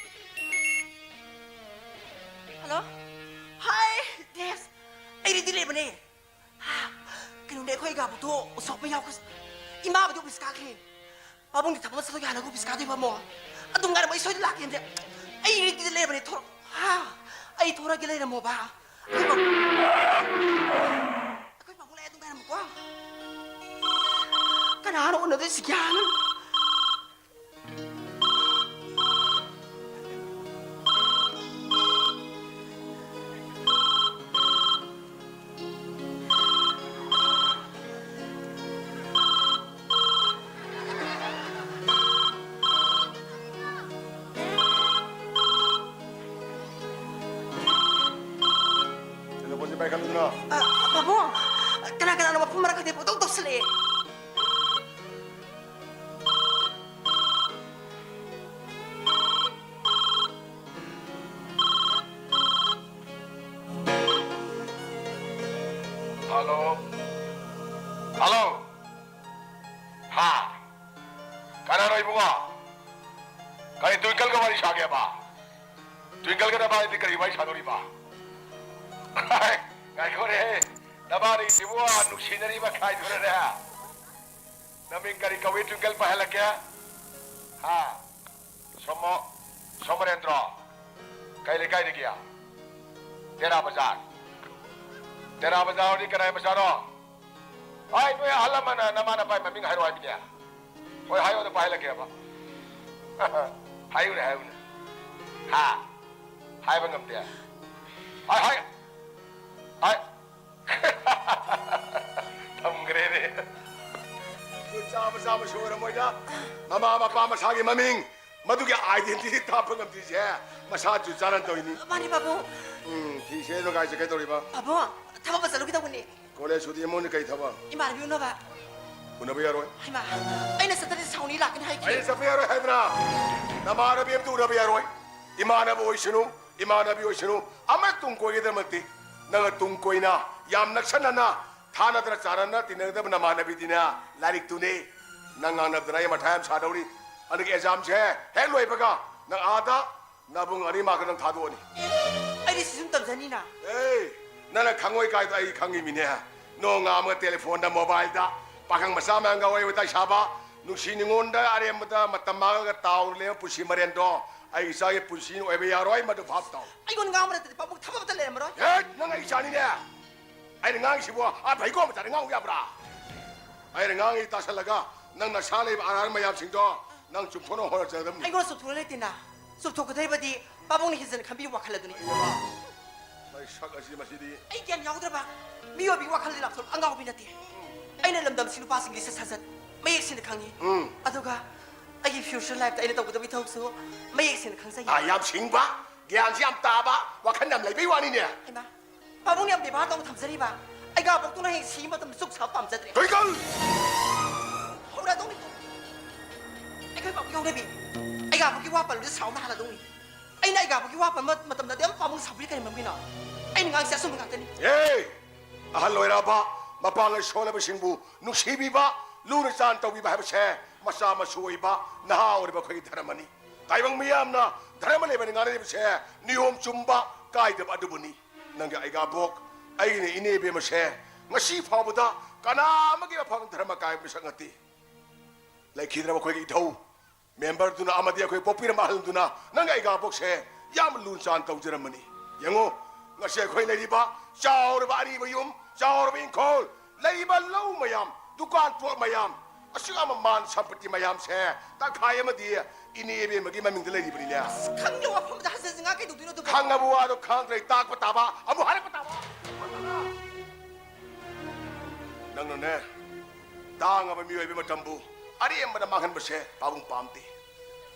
ꯍꯜꯂꯣ꯫ ꯍꯥꯏ, ꯗꯦꯕ꯫ ꯑꯩ ꯔꯦꯗꯤ ꯂꯩꯕꯅꯦ꯫ ꯍꯥ? ꯀꯩꯅꯣꯅꯦ, ꯑꯩꯈꯣꯏ ꯏꯒꯥꯕꯨꯗꯣ ꯎꯁꯣꯞ ꯑꯃ ꯌꯥꯎꯈ꯭ꯔ-, ꯏꯃꯥꯕꯨꯗꯤ ꯑꯣꯐꯤꯁ ꯀꯥꯈ꯭ꯔꯦ꯫ ꯄꯥꯕꯨꯡꯗꯤ ꯊꯕꯛ ꯑꯃ ꯆꯠꯊꯣꯛꯀꯦ ꯍꯥꯏꯔꯒ ꯑꯣꯐꯤꯁ ꯀꯥꯗꯣꯏꯕ ꯑꯃꯨꯛ꯫ ꯑꯗꯨꯝ ꯉꯥꯏꯔꯝꯃꯣ, ꯑꯩ ꯁꯣꯏꯗꯅ ꯂꯥꯛꯀꯦ ꯑꯝꯇ꯫ ꯑꯩ ꯔꯦꯗꯤꯗ ꯂꯩꯔꯕꯅꯦ, ꯊꯣꯔꯛ-, ꯍꯥ? ꯑꯩ ꯊꯣꯔꯛꯑꯒꯦ, ꯂꯩꯔꯝꯃꯣꯕ꯫ ꯑꯩꯈꯣꯏ ꯄꯥꯕꯨꯡ, ꯑꯩꯈꯣꯏ ꯄꯥꯕꯨꯡ ꯂꯥꯛꯑꯦ, ꯑꯗꯨꯝ ꯉꯥꯏꯔꯝꯃꯨꯀꯣ꯫ ꯀꯅꯥꯅꯣ ꯎꯅꯗꯣꯏꯁꯤ ꯒ꯭ꯌꯥꯟ ꯑꯃ? ꯇꯦꯂꯦꯐꯣꯟꯁꯦ ꯄꯥꯏꯈꯠꯂꯨꯗꯅ꯫ ꯑ, ꯄꯥꯕꯨꯡ, ꯀꯅꯥ ꯀꯅꯥꯅꯣ ꯃꯐꯝ ꯃꯔꯥꯡ ꯈꯪꯗꯦ ꯄꯪꯇꯧ ꯇꯧꯁꯜꯂꯛꯑꯦ꯫ ꯍꯜꯂꯣ꯫ ꯍꯜꯂꯣ꯫ ꯍꯥ? ꯀꯅꯥꯅꯣ ꯏꯕꯨꯡꯉꯣ? ꯀꯔꯤ ꯇ꯭ꯋꯤꯡꯀꯜꯒ ꯋꯥꯔꯤ ꯁꯥꯒꯦꯕ? ꯇ꯭ꯋꯤꯡꯀꯜꯒ ꯅꯕꯥꯅꯤꯗꯤ ꯀꯔꯤ ꯋꯥꯔꯤ ꯁꯥꯗꯣꯔꯤꯕ? ꯉꯥꯏꯈꯣꯅꯦꯍꯦ, ꯅꯕꯥꯅꯤꯁꯤꯕꯨ ꯅꯨꯡꯁꯤꯅꯔꯤꯕ ꯈꯥꯏꯗꯨꯔꯅꯦ? ꯅꯃꯤꯡ ꯀꯔꯤ ꯀꯧꯏ, ꯇ꯭ꯋꯤꯡꯀꯜ ꯄꯥꯏꯍꯜꯂꯛꯀꯦ? ꯍꯥ? ꯁꯣꯃꯣ-, ꯁꯣꯃꯣꯔꯦꯟꯗ꯭ꯔꯣ? ꯀꯩ ꯂꯩꯀꯥꯏꯗꯒꯤ? ꯇꯦꯔꯥ ꯕꯖꯥꯔ꯫ ꯇꯦꯔꯥ ꯕꯖꯥꯔ ꯍꯥꯏꯗꯤ ꯀꯅꯥꯏ ꯃꯆꯥꯅꯣ? ꯍꯣꯏ, ꯅꯣꯏ ꯑꯍꯜ ꯂꯃꯟꯅ ꯅꯃꯥ ꯅꯄꯥꯒꯤ ꯃꯃꯤꯡ ꯍꯥꯏꯔꯣ ꯍꯥꯏꯕꯅꯦ꯫ ꯍꯣꯏ, ꯍꯥꯏꯌꯣ, ꯑꯗꯨ ꯄꯥꯏꯍꯜꯂꯛꯀꯦꯕ꯫ ꯍꯥꯏꯌꯨꯅꯦ, ꯍꯥꯏꯌꯨꯅꯦ꯫ ꯍꯥ? ꯍꯥꯏꯕ ꯉꯝꯗꯦ꯫ ꯍꯥꯏ, ꯍꯥꯏ꯫ ꯍꯥꯏ꯫ ꯊꯝꯈ꯭ꯔꯦꯅꯦ꯫ ꯑꯗꯨ ꯆꯥꯕ ꯆꯥꯕꯁꯨ ꯑꯣꯏꯔꯝꯃꯣꯏꯗ꯫ ꯃꯃꯥ ꯃꯄꯥ ꯃꯁꯥꯒꯤ ꯃꯃꯤꯡ, ꯃꯗꯨꯒꯤ identity ꯊꯥꯞꯄ ꯉꯝꯗ꯭ꯔꯤꯁꯦ ꯃꯁꯥ ꯆꯨ ꯆꯥꯅ ꯇꯧꯔꯤꯅꯤ꯫ ꯃꯥꯅꯤ, ꯄꯥꯕꯨꯡ꯫ ꯎꯝ, ꯐꯤꯁꯦ ꯅꯨꯡꯒꯥꯏꯁꯦ ꯀꯩꯗꯧꯔꯤꯕ? ꯄꯥꯕꯨꯡ, ꯊꯕꯛ ꯑꯃ ꯆꯠꯂꯨꯒꯦ ꯇꯧꯕꯅꯤ꯫ ꯀꯣꯂꯦꯖ ꯁꯨꯇꯤ ꯑꯃ ꯑꯣꯏꯅ ꯀꯩ ꯊꯕꯛ? ꯏꯃꯥꯟꯅꯕꯤ ꯎꯅꯕ꯫ ꯎꯅꯕ ꯌꯥꯔꯣꯏ꯫ ꯍꯩꯃꯥ, ꯑꯩꯅ ꯆꯠꯇ꯭ꯔꯗꯤ ꯁꯥꯎꯅꯤ ꯂꯥꯛꯀꯅꯤ ꯍꯥꯏꯈꯤ꯫ ꯑꯩꯅ ꯆꯠꯄ ꯌꯥꯔꯣꯏ ꯍꯥꯏꯕ꯭ꯔꯥ? ꯅꯃꯥꯟꯅꯕꯤ ꯑꯝꯇ ꯎꯅꯕ ꯌꯥꯔꯣꯏ꯫ ꯏꯃꯥꯟꯅꯕ ꯑꯣꯏꯁꯅꯨ, ꯏꯃꯥꯟꯅꯕꯤ ꯑꯣꯏꯁꯅꯨ, ꯑꯃ ꯇꯨꯡ ꯀꯣꯏꯒꯗꯕ ꯅꯠꯇꯦ꯫ ꯅꯪꯅ ꯇꯨꯡ ꯀꯣꯏꯅ, ꯌꯥꯝ ꯅꯛꯁꯟꯅꯅ, ꯊꯥꯅꯗꯅ ꯆꯥꯅꯅ ꯇꯤꯟꯅꯒꯗꯕ ꯅꯃꯥꯟꯅꯕꯤꯗꯤꯅꯦ, ꯂꯥꯏꯔꯤꯛꯇꯨꯅꯦ꯫ ꯅꯪ ꯉꯥꯡꯅꯕꯗꯅ ꯑꯩ ꯃꯊꯥ ꯌꯥꯝ ꯁꯥꯗꯧꯔꯤ꯫ ꯑꯗꯨꯒꯤ ꯑꯦꯛꯖꯥꯝꯁꯦ ꯍꯦꯛ ꯂꯣꯏꯕꯒ ꯅꯪ ꯑꯥꯗ ꯅꯕꯨꯡ ꯑꯅꯤꯃꯛꯀ ꯅꯪ ꯊꯥꯗꯣꯛꯑꯅꯤ꯫ ꯑꯩꯗꯤ ꯁꯤ ꯁꯨꯝ ꯇꯝꯖꯅꯤꯅ꯫ ꯑꯦ, ꯅꯪꯅ ꯈꯪꯉꯣꯏ ꯀꯥꯏꯗꯣ ꯑꯩ ꯈꯪꯉꯤꯃꯤꯅꯦ꯫ ꯅꯣꯡ ꯉꯥꯝꯃꯒ ꯇꯦꯂꯤꯐꯣꯟꯗ, ꯃꯣꯕꯥꯏꯜꯗ ꯄꯥꯈꯪ ꯃꯆꯥ ꯃꯌꯥꯝꯒ ꯋꯥꯔꯤ ꯋꯥꯇꯥꯏ ꯁꯥꯕ, ꯅꯨꯡꯁꯤ ꯅꯨꯡꯉꯣꯟꯗ ꯑꯔꯦꯝꯕꯗ ꯃꯇꯝ ꯃꯥꯡꯉꯒ ꯇꯥꯎꯔ ꯂꯩꯕ ꯄꯨꯟꯁꯤ ꯃꯔꯦꯟꯗꯣ ꯑꯩ ꯏꯆꯥꯒꯤ ꯄꯨꯟꯁꯤꯅ ꯑꯣꯏꯕ ꯌꯥꯔꯣꯏ꯫ ꯃꯗꯨ ꯚꯥꯞ ꯇꯥꯎ꯫ ꯑꯩꯉꯣꯟꯗ ꯉꯥꯡꯕ ꯅꯠꯇꯗꯤ ꯄꯥꯕꯨꯡ ꯊꯕꯛ ꯑꯃꯇ ꯂꯩꯔꯝꯃꯔꯣꯏ꯫ ꯑꯦ, ꯅꯪ ꯑꯩ ꯏꯆꯥꯅꯤꯅꯦ꯫ ꯑꯩꯅ ꯉꯥꯡꯉꯤꯁꯤꯕꯨ ꯑꯥ ꯐꯩꯀꯣ ꯃꯆꯥꯗ ꯉꯥꯡꯉꯨ ꯌꯥꯕ꯭ꯔꯥ? ꯑꯩꯅ ꯉꯥꯡꯉꯤ ꯇꯥꯁꯜꯂꯒ ꯅꯪ ꯅꯁꯥ ꯂꯩꯕ ꯑꯔꯥꯟ ꯃꯌꯥꯝꯁꯤꯡꯗꯣ ꯅꯪ ꯆꯨꯝꯊꯣꯛꯅ ꯍꯣꯠꯅꯖꯒꯗꯕꯅꯤ꯫ ꯑꯩꯉꯣꯟꯗ ꯆꯨꯝꯊꯣꯛꯅ ꯂꯩꯇꯦꯅ꯫ ꯆꯨꯝꯊꯣꯛꯀꯗꯧꯔꯤꯕꯗꯤ ꯄꯥꯕꯨꯡꯅ ꯍꯦꯟꯖꯟꯅ ꯈꯟꯕꯤꯕ ꯋꯥꯈꯜ ꯑꯗꯨꯅꯤ꯫ ꯃꯩ ꯁꯛ ꯑꯁꯤ ꯃꯁꯤꯗꯤ꯫ ꯑꯩ ꯒ꯭ꯌꯥꯟ ꯌꯥꯎꯗ꯭ꯔꯕ ꯃꯤꯑꯣꯏꯕꯒꯤ ꯋꯥꯈꯜꯗꯤ ꯂꯥꯞꯊꯣꯛ ꯑꯉꯥꯎꯕꯤ ꯅꯠꯇꯦ꯫ ꯑꯩꯅ ꯂꯝꯗꯝꯁꯤꯒꯤ ꯅꯨꯄꯥꯁꯤꯡ ꯂꯤꯆꯠ ꯁꯥꯖꯠ ꯃꯌꯦꯛ ꯁꯦꯡꯅ ꯈꯪꯉꯤ꯫ ꯎꯝ꯫ ꯑꯗꯨꯒ ꯑꯩꯒꯤ future lifeꯇ ꯑꯩꯅ ꯇꯧꯒꯗꯕ ꯏꯊꯧꯁꯨ ꯃꯌꯦꯛ ꯁꯦꯡꯅ ꯈꯪꯖꯩ꯫ ꯑꯥ, ꯌꯥꯝ ꯁꯤꯡꯕ, ꯒ꯭ꯌꯥꯟꯁꯤ ꯌꯥꯝ ꯇꯥꯕ, ꯋꯥꯈꯜ ꯌꯥꯝ ꯂꯩꯕꯩ ꯋꯥꯅꯤꯅꯦ꯫ ꯍꯩꯃꯥ, ꯄꯥꯕꯨꯡꯅ ꯌꯥꯝ ꯕꯦꯕꯥꯔ ꯇꯧꯅ ꯊꯝꯖꯔꯤꯕ꯫ ꯑꯩꯒꯥꯕꯣꯛꯇꯨꯅ ꯍꯌꯦꯡ ꯁꯤꯕ ꯃꯇꯝꯗ ꯆꯨꯛ ꯁꯥꯕ ꯄꯥꯝꯖꯗ꯭ꯔꯦ꯫ ꯀꯩꯗꯧ? ꯍꯧꯔꯗꯧꯅꯤ꯫ ꯑꯩꯈꯣꯏ ꯄꯥꯕꯨꯡ ꯌꯧꯅꯕꯤ꯫ ꯑꯩꯒꯥꯕꯣꯛꯀꯤ ꯋꯥ ꯄꯜꯂꯨꯗ ꯁꯥꯎꯅ ꯍꯥꯜꯂꯗꯧꯅꯤ꯫ ꯑꯩꯅ ꯑꯩꯒꯥꯕꯣꯛꯀꯤ ꯋꯥ ꯄꯟꯕ ꯃꯇꯝꯗꯗꯤ ꯑꯗꯨꯝ ꯄꯥꯕꯨꯡ ꯁꯥꯎꯕꯤꯔꯤ ꯀꯔꯤ ꯃꯔꯝꯒꯤꯅꯣ? ꯑꯩꯅ ꯉꯥꯡꯁꯦ ꯑꯆꯨꯝꯕ ꯉꯥꯛꯇꯅꯤ꯫ ꯑꯦ! ꯑꯍꯜ ꯑꯣꯏꯔꯕ, ꯃꯄꯥꯡꯒꯜ ꯁꯣꯜꯂꯕꯁꯤꯡꯕꯨ ꯅꯨꯡꯁꯤꯕꯤꯕ, ꯂꯨꯅ ꯆꯥꯟ ꯇꯧꯕꯤꯕ ꯍꯥꯏꯕꯁꯦ ꯃꯆꯥ ꯃꯁꯨ ꯑꯣꯏꯕ, ꯅꯍꯥ ꯑꯣꯏꯔꯤꯕ ꯑꯩꯈꯣꯏꯒꯤ ꯙꯔꯃꯅꯤ꯫ ꯇꯥꯏꯕꯪ ꯃꯤꯌꯥꯝꯅ ꯙꯔꯃ ꯂꯩꯕꯅ ꯉꯥꯡꯅꯔꯤꯕꯁꯦ ꯅꯤꯌꯣꯝ ꯆꯨꯝꯕ, ꯀꯥꯏꯗꯕ ꯑꯗꯨꯕꯨꯅꯤ꯫ ꯅꯪꯒꯤ ꯑꯩꯒꯥꯕꯣꯛ, ꯑꯩꯒꯤꯅ ꯏꯅꯦ ꯏꯕꯦꯝꯃꯁꯦ ꯉꯁꯤ ꯐꯥꯎꯕꯗ ꯀꯅꯥ ꯑꯃꯒꯤ ꯃꯐꯝ ꯙꯔꯃ ꯀꯥꯏꯕ ꯃꯤꯁꯛ ꯅꯠꯇꯦ꯫ ꯂꯩꯈꯤꯗ꯭ꯔꯕ ꯑꯩꯈꯣꯏꯒꯤ ꯏꯙꯧ ꯃꯦꯝꯕꯔꯗꯨꯅ ꯑꯃꯗꯤ ꯑꯩꯈꯣꯏ ꯄꯣꯛꯄꯤꯔꯝꯕ ꯑꯍꯜꯗꯨꯅ ꯅꯪꯒꯤ ꯑꯩꯒꯥꯕꯣꯛꯁꯦ ꯌꯥꯝ ꯂꯨ ꯆꯥꯟ ꯇꯧꯖꯔꯝꯕꯅꯤ꯫ ꯌꯦꯡꯉꯨ, ꯉꯁꯤ ꯑꯩꯈꯣꯏ ꯂꯩꯔꯤꯕ ꯆꯥꯎꯔꯕ ꯑꯔꯤꯕ ꯌꯨꯝ, ꯆꯥꯎꯔꯕ ꯏꯪꯈꯣꯜ, ꯂꯩꯔꯤꯕ ꯂꯧ ꯃꯌꯥꯝ, ꯗꯨꯀꯥꯟ ꯄꯣꯠ ꯃꯌꯥꯝ, ꯑꯁꯨꯛ ꯌꯥꯝꯕ ꯃꯥꯟ ꯁꯝꯄꯇꯤ ꯃꯌꯥꯝꯁꯦ ꯇꯪꯈꯥꯏ ꯑꯃꯗꯤ ꯏꯅꯦ ꯏꯕꯦꯝꯃꯒꯤ ꯃꯃꯤꯡꯗ ꯂꯩꯔꯤꯕꯅꯤꯅꯦ꯫ ꯑꯁ, ꯈꯪꯗꯦ, ꯋꯥꯐꯝꯗ ꯍꯟꯖꯤꯟ ꯍꯟꯖꯤꯟ ꯉꯥꯡ ꯀꯩꯗꯧꯗꯣꯏꯅꯣ ꯑꯗꯨꯕꯨ? ꯈꯪꯉꯕ ꯋꯥꯗꯣ ꯈꯪꯗ꯭ꯔꯦ, ꯇꯥꯛꯄ ꯇꯥꯕ, ꯑꯃꯨꯛ ꯍꯥꯏꯔꯛꯄ ꯇꯥꯕ꯫ ꯅꯪꯅꯅꯦ, ꯇꯥꯡꯉꯕ ꯃꯤꯑꯣꯏꯕ ꯃꯇꯝꯕꯨ ꯑꯔꯦꯝꯕꯗ ꯃꯥꯡꯍꯟꯕꯁꯦ ꯄꯥꯕꯨꯡ ꯄꯥꯝꯗꯦ꯫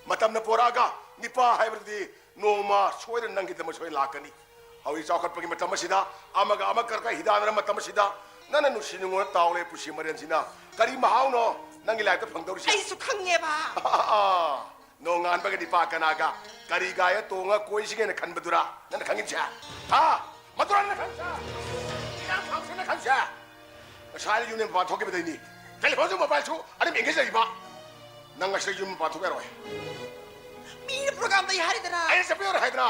ꯃꯇꯝꯅ ꯄꯣꯔꯛꯑꯒ ꯅꯤꯄꯥ ꯍꯥꯏꯕꯗꯨꯗꯤ ꯅꯣꯡꯃ ꯁꯣꯏꯗꯅ ꯅꯪꯒꯤꯗꯃꯛ ꯁꯣꯏ ꯂꯥꯛꯀꯅꯤ꯫ ꯍꯧꯖꯤꯛ ꯆꯥꯎꯈꯠꯄꯒꯤ ꯃꯇꯝ ꯑꯁꯤꯗ ꯑꯃꯒ ꯑꯃ ꯀꯔꯛꯀ ꯍꯤꯗꯥꯟꯅꯔ ꯃꯇꯝ ꯑꯁꯤꯗ ꯅꯪꯅ ꯅꯨꯡꯁꯤ ꯅꯨꯡꯉꯣꯟꯅ ꯇꯥꯎ ꯂꯩ ꯄꯨꯟꯁꯤ ꯃꯔꯦꯟꯁꯤꯅ ꯀꯔꯤ ꯃꯍꯥꯎꯅꯣ ꯅꯪꯒꯤ ꯂꯥꯏꯐꯇ ꯐꯪꯗꯧꯔꯤꯁꯦ? ꯑꯩꯁꯨ ꯈꯪꯉꯦꯕ꯫ ꯅꯣꯡꯉꯥꯟꯕꯒ ꯅꯤꯄꯥ ꯀꯅꯥꯒ ꯀꯔꯤ ꯒꯥꯔꯤꯗ ꯇꯣꯡꯉ ꯀꯣꯏꯁꯤꯒꯦꯅ ꯈꯟꯕꯗꯨꯔꯥ ꯅꯪꯅ ꯈꯪꯉꯤꯕꯁꯦ? ꯍꯥ? ꯃꯗꯨꯔꯥ ꯅꯪꯅ ꯈꯪꯉꯤꯁꯦ? ꯏꯔꯥꯡ ꯈꯥꯡꯁꯦꯅ ꯈꯪꯉꯤꯁꯦ? ꯉꯁꯥꯏꯅ ꯌꯨꯝꯗ ꯃꯄꯥꯟ ꯊꯣꯛꯈꯤꯕꯗꯩꯅꯤ ꯇꯦꯂꯤꯐꯣꯟꯁꯨ ꯃꯣꯕꯥꯏꯜꯁꯨ ꯑꯗꯨꯝ ꯑꯦꯡꯒꯦꯖ ꯂꯩꯕ꯫ ꯅꯪ ꯉꯁꯤ ꯌꯨꯝ ꯃꯄꯥꯟ ꯊꯣꯛꯄ ꯌꯥꯔꯣꯏ꯫ ꯃꯤꯅ ꯄ꯭ꯔꯣꯒ꯭ꯔꯥꯝꯗ ꯑꯩ ꯍꯥꯏꯔꯤꯗꯅ꯫ ꯑꯩꯅ ꯆꯠꯄ ꯌꯥꯔꯣꯏ ꯍꯥꯏꯗꯅ꯫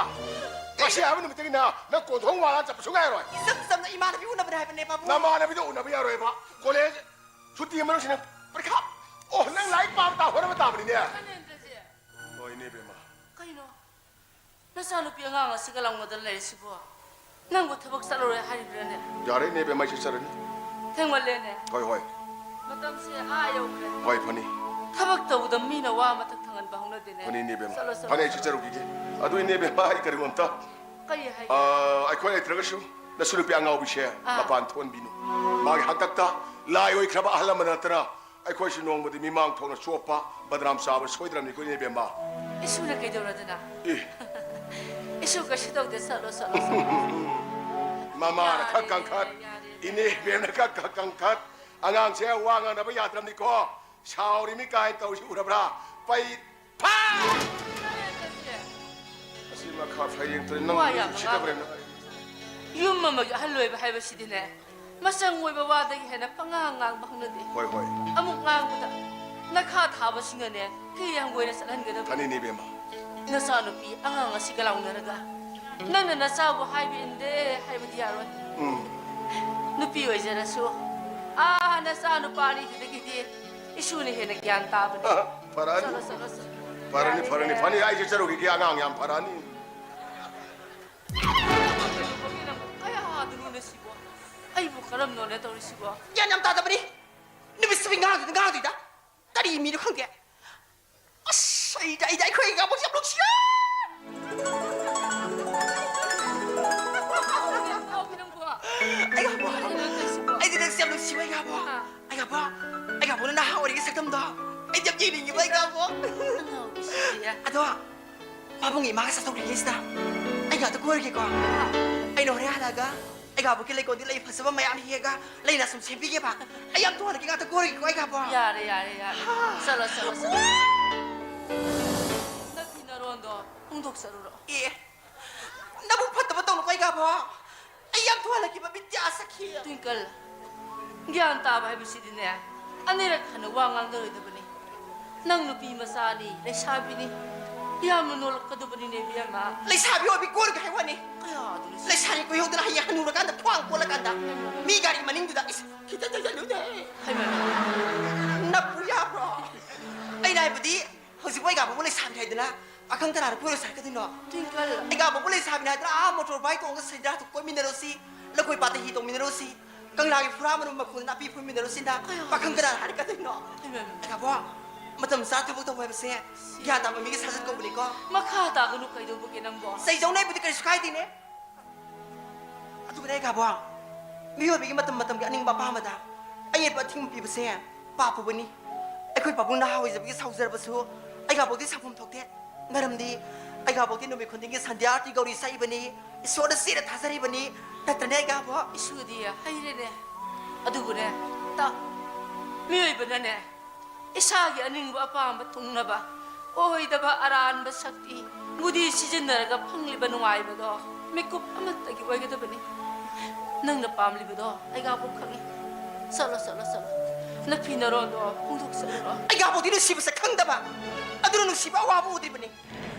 ꯉꯁꯤ ꯍꯥꯏꯕ ꯅꯨꯃꯤꯠꯇꯒꯤꯅ ꯅꯪ ꯀꯣꯟꯊꯣꯡ ꯋꯥꯅ ꯆꯠꯄ ꯁꯨꯡꯌꯥ ꯌꯥꯔꯣꯏ꯫ ꯏꯆꯝ ꯆꯝꯅ ꯏꯃꯥꯟꯅꯕꯤ ꯎꯅꯕꯅꯦ ꯍꯥꯏꯕꯅꯦ, ꯄꯥꯕꯨꯡ꯫ ꯅꯃꯥꯟꯅꯕꯤꯗꯣ ꯎꯅꯕ ꯌꯥꯔꯣꯏꯕ꯫ ꯀꯣꯂꯦꯖ ꯁꯨꯇꯤ ꯃꯅꯨꯡꯁꯤꯅ ꯄꯔꯤꯈꯥ꯫ ꯑꯣ, ꯅꯪ ꯂꯥꯏꯔꯤꯛ ꯄꯥꯕ ꯇꯥ ꯍꯣꯠꯅꯕ ꯇꯥꯕꯅꯤꯅꯦ꯫ ꯀꯩꯅꯣ ꯇꯧꯔꯤꯁꯦ? ꯍꯣꯏ, ꯏꯅꯦ ꯕꯦꯝꯃ꯫ ꯀꯩꯅꯣ? ꯅꯆꯥꯅꯨꯄꯤ ꯑꯉꯥꯡ ꯑꯁꯤꯒ ꯂꯥꯎꯅꯗꯅ ꯂꯩꯔꯤꯁꯤꯕꯣ? ꯅꯪꯕꯨ ꯊꯕꯛ ꯆꯠꯂꯔꯣꯏ ꯍꯥꯏꯔꯤꯕ꯭ꯔꯥꯅꯦ? ꯌꯥꯔꯦ, ꯏꯅꯦ ꯕꯦꯝꯃ, ꯑꯩꯁꯨ ꯆꯠꯂꯅꯤ꯫ ꯊꯦꯡꯃꯜꯂꯦꯅꯦ꯫ ꯍꯣꯏ, ꯍꯣꯏ꯫ ꯃꯇꯝꯁꯦ ꯑꯥ ꯌꯧꯈ꯭ꯔꯦ꯫ ꯍꯣꯏ, ꯐꯅꯤ꯫ ꯊꯕꯛ ꯇꯧꯕꯗ ꯃꯤꯅ ꯋꯥ ꯃꯊꯛ ꯊꯪꯍꯟꯕ ꯍꯧꯅꯗꯦꯅꯦ꯫ ꯐꯅꯤ, ꯏꯅꯦ ꯕꯦꯝꯃ꯫ ꯆꯠꯂꯣ, ꯆꯠꯂꯣ, ꯐꯅꯤ, ꯑꯩꯁꯨ ꯆꯠꯂꯣ꯫ ꯆꯠꯂꯨꯈꯤꯒꯦ꯫ ꯑꯗꯨ, ꯏꯅꯦ ꯕꯦꯝꯃ, ꯑꯩ ꯀꯔꯤꯒꯨꯝꯇ, ꯀꯔꯤ ꯍꯥꯏꯒꯦ? ꯑ, ꯑꯩꯈꯣꯏ ꯂꯩꯇ꯭ꯔꯒꯁꯨ ꯅꯁꯨ ꯅꯨꯄꯤ ꯑꯉꯥꯎꯕꯤꯁꯦ ꯑꯥ꯫ ꯃꯄꯥꯟ ꯊꯣꯛꯍꯟꯕꯤꯅꯨ꯫ ꯃꯥꯒꯤ ꯍꯥꯛꯇꯛꯇ ꯂꯥꯏ ꯑꯣꯏꯈ꯭ꯔꯕ ꯑꯍꯜ ꯂꯃꯟ ꯅꯠꯇꯅ ꯑꯩꯈꯣꯏꯁꯨ ꯅꯣꯡꯃꯗꯤ ꯃꯤꯃꯥꯡ ꯊꯣꯛꯅ ꯆꯣꯞꯄ ꯕꯗꯅꯥꯝ ꯆꯥꯕ ꯁꯣꯏꯗ꯭ꯔꯕꯅꯤꯀꯣ, ꯏꯅꯦ ꯕꯦꯝꯃ꯫ ꯏꯁꯨꯅ ꯀꯩꯗꯧꯔꯗꯅ? ꯑꯦ꯫ ꯏꯁꯨ ꯀꯩꯁꯨ ꯇꯧꯗꯦ, ꯆꯠꯂꯣ, ꯆꯠꯂꯣ, ꯆꯠꯂꯣ꯫ ꯃꯃꯥꯅ ꯈꯔ ꯌꯥꯔꯦ, ꯀꯟꯈꯠ, ꯌꯥꯔꯦ, ꯏꯅꯦ ꯌꯥꯔꯦ꯫ ꯕꯦꯝꯅ ꯈꯔ ꯀ-, ꯀꯟꯈꯠ, ꯑꯉꯥꯡꯁꯦ ꯋꯥ ꯉꯥꯡꯅꯕ ꯌꯥꯗ꯭ꯔꯕꯅꯤꯀꯣ꯫ ꯁꯥꯎꯔꯤꯃꯤ ꯀꯥꯏꯅ ꯇꯧꯔꯤꯁꯤ ꯎꯔꯕ꯭ꯔꯥ? ꯄꯩ ꯐꯥ! ꯑꯁꯤ ꯃꯈꯥ ꯐꯌꯦꯡ ꯇꯨꯔꯦ, ꯅꯪ ꯋꯥ ꯌꯥꯝ ꯎꯁꯤꯠꯇꯕ꯭ꯔꯥ ꯉꯥꯡꯒꯅꯨ꯫ ꯅꯪ? ꯌꯨꯝ ꯑꯃꯒꯤ ꯑꯍꯜ ꯑꯣꯏꯕ ꯍꯥꯏꯕꯁꯤꯗꯤꯅꯦ, ꯃꯆꯪ ꯑꯣꯏꯕ ꯋꯥꯗꯒꯤ ꯍꯦꯟꯅ ꯄꯉꯥꯡ ꯉꯥꯡꯕ ꯍꯧꯅꯗꯦ꯫ ꯍꯣꯏ, ꯍꯣꯏ꯫ ꯑꯃꯨꯛ ꯉꯥꯡꯕꯗ ꯅꯈꯥ ꯊꯥꯕꯁꯤꯡꯅꯅꯦ ꯀꯤꯔꯤ ꯍꯪꯒꯣꯏꯅ ꯆꯠꯍꯟꯒꯗꯕꯅꯤ꯫ ꯐꯅꯤꯅꯦ ꯏꯕꯦꯝꯃ꯫ ꯅꯆꯥꯅꯨꯄꯤ ꯑꯉꯥꯡ ꯑꯁꯤꯒ ꯂꯥꯎꯅꯔꯒ ꯅꯪꯅ ꯅꯆꯥꯕꯨ ꯍꯥꯏꯕ ꯏꯟꯗꯦ ꯍꯥꯏꯕꯗꯤ ꯌꯥꯔꯣꯏ꯫ ꯎꯝ꯫ ꯅꯨꯄꯤ ꯑꯣꯏꯖꯔꯁꯨ, ꯑꯥ, ꯅꯆꯥ ꯅꯨꯄꯥ ꯑꯅꯤꯗꯨꯗꯒꯤꯗꯤ ꯏꯁꯨꯅ ꯍꯦꯟꯅ ꯒ꯭ꯌꯥꯟ ꯇꯥꯕꯅꯤ꯫ ꯐꯔꯅꯤ꯫ ꯆꯠꯂꯣ, ꯆꯠꯂꯣ, ꯆꯠꯂꯣ꯫ ꯐꯔꯅꯤ, ꯌꯥꯔꯦ, ꯐꯔꯅꯤ, ꯌꯥꯔꯦ꯫ ꯐꯅꯤ, ꯑꯩꯁꯦ ꯆꯠꯂꯨꯈꯤꯒꯦ, ꯑꯉꯥꯡ ꯌꯥꯝ ꯐꯔꯅꯤ꯫ ꯑꯌꯥ, ꯑꯗꯨꯅꯤꯅꯦ ꯁꯤꯕꯣ꯫ ꯑꯩꯕꯨ ꯀꯔꯝꯅꯣꯅꯦ ꯇꯧꯔꯤꯁꯤꯕꯣ? ꯒ꯭ꯌꯥꯟ ꯌꯥꯝ ꯇꯥꯗꯕꯅꯤ꯫ ꯅꯨꯃꯤꯠ ꯆꯨꯞꯄꯤ ꯉꯥꯡꯗꯨꯗ ꯉꯥꯡꯗꯨꯗ꯫ ꯀꯔꯤ ꯃꯤꯅꯣ ꯈꯪꯗꯦ꯫ ꯑꯁ, ꯑꯩꯗꯤ, ꯑꯩꯗꯤ ꯑꯩꯈꯣꯏ ꯏꯒꯥꯕꯣꯛꯁꯦ ꯌꯥꯝ ꯅꯨꯡꯁꯤꯌꯦ꯫ ꯁꯥꯎꯕꯤ ꯅꯪꯕꯣ꯫ ꯑꯩꯒꯥꯕꯣꯛ꯫ ꯀꯔꯤꯅꯣ ꯇꯧꯔꯤꯁꯤꯕꯣ? ꯑꯩꯗꯤ ꯅꯪꯁꯦ ꯌꯥꯝ ꯅꯨꯡꯁꯤꯕ, ꯑꯩꯒꯥꯕꯣꯛ꯫ ꯑꯥ꯫ ꯑꯩꯒꯥꯕꯣꯛ, ꯑꯩꯒꯥꯕꯣꯛꯅ ꯅꯍꯥ ꯑꯣꯏꯔꯤꯉꯩ ꯁꯛꯇꯝꯗꯣ ꯑꯩꯗꯤ ꯌꯥꯝ ꯌꯦꯡꯅꯤꯡꯉꯤꯕ, ꯑꯩꯒꯥꯕꯣꯛ꯫ ꯑꯉꯥꯎꯕꯤꯁꯤꯗꯤ꯫ ꯑꯗꯣ, ꯄꯥꯕꯨꯡꯒꯤ ꯏꯃꯥꯒ ꯆꯠꯊꯣꯛꯈ꯭ꯔꯤꯉꯩꯁꯤꯗ ꯑꯩ ꯉꯥꯛꯇ ꯀꯣꯏꯔꯒꯦꯀꯣ꯫ ꯑꯩꯅ ꯍꯣꯔꯦꯟ ꯍꯜꯂꯛꯑꯒ ꯑꯩꯒꯥꯕꯣꯛꯀꯤ ꯂꯩꯀꯣꯜꯗꯤ ꯂꯩ ꯐꯖꯕ ꯃꯌꯥꯝ ꯍꯦꯛꯑꯒ ꯂꯩꯅ ꯁꯨꯝ ꯁꯦꯝꯕꯤꯒꯦꯕ꯫ ꯑꯩ ꯌꯥꯝ ꯊꯨꯍꯜꯂꯒꯦ, ꯉꯥꯛꯇ ꯀꯣꯏꯔꯒꯦꯀꯣ, ꯑꯩꯒꯥꯕꯣꯛ꯫ ꯌꯥꯔꯦ, ꯌꯥꯔꯦ, ꯌꯥꯔꯦ꯫ ꯍꯥ꯫ ꯆꯠꯂꯣ, ꯆꯠꯂꯣ, ꯆꯠꯂꯣ꯫ ꯅꯐꯤ ꯅꯔꯣꯟꯗꯣ ꯍꯣꯡꯗꯣꯛꯆꯔꯨꯔꯣ꯫ ꯑꯦ, ꯅꯕꯨꯛ ꯐꯠꯇꯕ ꯇꯧꯅꯨꯀꯣ, ꯑꯩꯒꯥꯕꯣꯛ꯫ ꯑꯩ ꯌꯥꯝ ꯊꯨꯍꯜꯂꯛꯈꯤꯕ ꯕꯤꯗ꯭ꯌꯥ ꯁꯈꯤ꯫ ꯇ꯭ꯋꯤꯡꯀꯜ, ꯒ꯭ꯌꯥꯟ ꯇꯥꯕ ꯍꯥꯏꯕꯁꯤꯗꯤꯅꯦ, ꯑꯅꯤꯔꯛ ꯍꯟꯅ ꯋꯥ ꯉꯥꯡꯅꯔꯣꯏꯗꯕꯅꯤ꯫ ꯅꯪ ꯅꯨꯄꯤ ꯃꯆꯥꯅꯤ, ꯂꯩꯁꯥꯕꯤꯅꯤ꯫ ꯌꯥꯝꯅ ꯅꯣꯜꯂꯛꯀꯗꯕꯅꯤꯅꯦ, ꯏꯕꯦꯝꯃ꯫ ꯂꯩꯁꯥꯕꯤ ꯑꯣꯏꯕꯤ ꯀꯣꯏꯔꯒ ꯍꯥꯏ ꯋꯥꯅꯤ꯫ ꯀꯌꯥꯗꯨꯅ ꯂꯩꯁꯥꯕꯤ ꯀꯣꯏꯍꯧꯗꯅ ꯍꯌꯦꯡ ꯍꯅꯨꯔꯀꯥꯟꯗ ꯈ꯭ꯋꯥꯡ ꯀꯣꯜꯂꯀꯥꯟꯗ ꯃꯤ ꯒꯥꯔꯤ ꯃꯅꯤꯡꯗꯨꯗ, "ꯏꯁ, ꯈꯤꯇ ꯆꯪꯁꯤꯜꯂꯨꯅꯦ꯫ ꯍꯩꯃꯥ꯫ ꯅꯞꯄꯨ ꯌꯥꯕ꯭ꯔꯣ?" ꯑꯩꯅ ꯍꯥꯏꯕꯗꯤ, ꯍꯧꯖꯤꯛ ꯃꯣꯏ ꯒꯥꯕꯣꯕꯨ ꯂꯩꯁꯥꯕꯤ ꯍꯥꯏꯗꯅ ꯄꯥꯈꯪ ꯀꯅꯥꯅ ꯀꯣꯏꯔꯨꯁꯦ ꯍꯥꯏꯔꯛꯀꯗꯣꯏꯅꯣ? ꯇ꯭ꯋꯤꯡꯀꯜ꯫ ꯑꯩ ꯒꯥꯕꯣꯕꯨ ꯂꯩꯁꯥꯕꯤꯅ ꯍꯥꯏꯗꯅ ꯑꯥ ꯃꯣꯇꯣꯔ ꯕꯥꯏꯛ ꯇꯣꯡꯉꯒ ꯁꯦꯟꯗ꯭ꯔꯥꯗ ꯀꯣꯏꯃꯤꯟꯅꯔꯨꯁꯤ, ꯂꯧꯀꯣꯏ ꯄꯥꯠꯇ ꯍꯤ ꯇꯣꯡꯃꯤꯟꯅꯔꯨꯁꯤ, ꯀꯪꯂꯥꯒꯤ ꯐꯨꯔꯥ ꯃꯔꯨꯝ ꯃꯈꯣꯡꯗ ꯅꯥꯄꯤ ꯐꯣꯏꯃꯤꯟꯅꯔꯨꯁꯤꯅ ꯀꯌꯥ ꯄꯥꯈꯪ ꯀꯅꯥꯅ ꯍꯥꯏꯔꯛꯀꯗꯣꯏꯅꯣ? ꯍꯩꯃꯥ꯫ ꯑꯩ ꯒꯥꯕꯣ, ꯃꯇꯝ ꯆꯥ ꯊꯕꯛ ꯇꯧꯕ ꯍꯥꯏꯕꯁꯦ ꯒ꯭ꯌꯥꯟ ꯇꯥꯕ ꯃꯤꯒꯤ ꯁꯥꯖꯠ ꯀꯧꯕꯅꯤꯀꯣ꯫ ꯃꯈꯥ ꯇꯥꯒꯅꯨ, ꯀꯩꯗꯧꯕꯒꯦ ꯅꯪꯕꯣ? ꯆꯩꯖꯧꯅꯦꯕꯨꯗꯤ ꯀꯔꯤꯁꯨ ꯀꯥꯏꯗꯦꯅꯦ꯫ ꯑꯗꯨꯕꯨꯅꯦ ꯑꯩ ꯒꯥꯕꯣ, ꯃꯤꯑꯣꯏꯕꯒꯤ ꯃꯇꯝ ꯃꯇꯝꯒꯤ ꯑꯅꯤꯡꯕ ꯑꯄꯥꯝꯕꯗ ꯑꯌꯦꯠꯄ ꯑꯊꯤꯡꯕ ꯄꯤꯕꯁꯦ ꯄꯥꯞ ꯄꯨꯕꯅꯤ꯫ ꯑꯩꯈꯣꯏ ꯄꯥꯕꯨꯡ ꯅꯍꯥ ꯑꯣꯏꯖꯕꯒꯤ ꯁꯥꯎꯖꯔꯕꯁꯨ ꯑꯩ ꯒꯥꯕꯣꯗꯤ ꯁꯥꯎꯐꯝ ꯊꯣꯛꯇꯦ꯫ ꯃꯔꯝꯗꯤ ꯑꯩ ꯒꯥꯕꯣꯗꯤ ꯅꯨꯃꯤꯠ ꯈꯨꯗꯤꯡꯒꯤ ꯁꯟꯙ꯭ꯌꯥ ꯑꯥꯔꯇꯤ ꯒꯧꯔꯤ ꯁꯛꯏꯕꯅꯤ, ꯏꯁꯣꯔꯗ ꯆꯦꯠꯅ ꯊꯥꯖꯔꯤꯕꯅꯤ꯫ ꯅꯠꯇ꯭ꯔꯅꯦ ꯑꯩ ꯒꯥꯕꯣ? ꯏꯁꯨꯗꯤ ꯍꯩꯔꯦꯅꯦ꯫ ꯑꯗꯨꯕꯨꯅꯦ, ꯇꯥ, ꯃꯤꯑꯣꯏꯕꯅꯅꯦ, ꯏꯁꯥꯒꯤ ꯑꯅꯤꯡꯕ ꯑꯄꯥꯝꯕ ꯊꯨꯡꯅꯕ ꯑꯣꯏꯗꯕ ꯑꯔꯥꯟꯕ ꯁꯛꯇꯤ ꯕꯨꯙꯤ ꯁꯤꯖꯤꯟꯅꯔꯒ ꯐꯪꯂꯤꯕ ꯅꯨꯡꯉꯥꯏꯕꯗꯣ ꯃꯤꯀꯨꯞ ꯑꯃꯠꯇꯒꯤ ꯑꯣꯏꯒꯗꯕꯅꯤ꯫ ꯅꯪꯅ ꯄꯥꯝꯂꯤꯕꯗꯣ ꯑꯩꯒꯥꯕꯨ ꯈꯪꯏ꯫ ꯆꯠꯂꯣ, ꯆꯠꯂꯣ, ꯆꯠꯂꯣ꯫ ꯅꯐꯤ ꯅꯔꯣꯟꯗꯣ ꯐꯣꯡꯗꯣꯛꯆꯔꯨꯔꯣ꯫ ꯑꯩꯒꯥꯕꯨꯗꯤ ꯅꯨꯡꯁꯤꯕꯁꯦ ꯈꯪꯗꯕ, ꯑꯗꯨꯅ ꯅꯨꯡꯁꯤꯕ ꯑꯋꯥꯕ ꯎꯗ꯭ꯔꯤꯕꯅꯤ꯫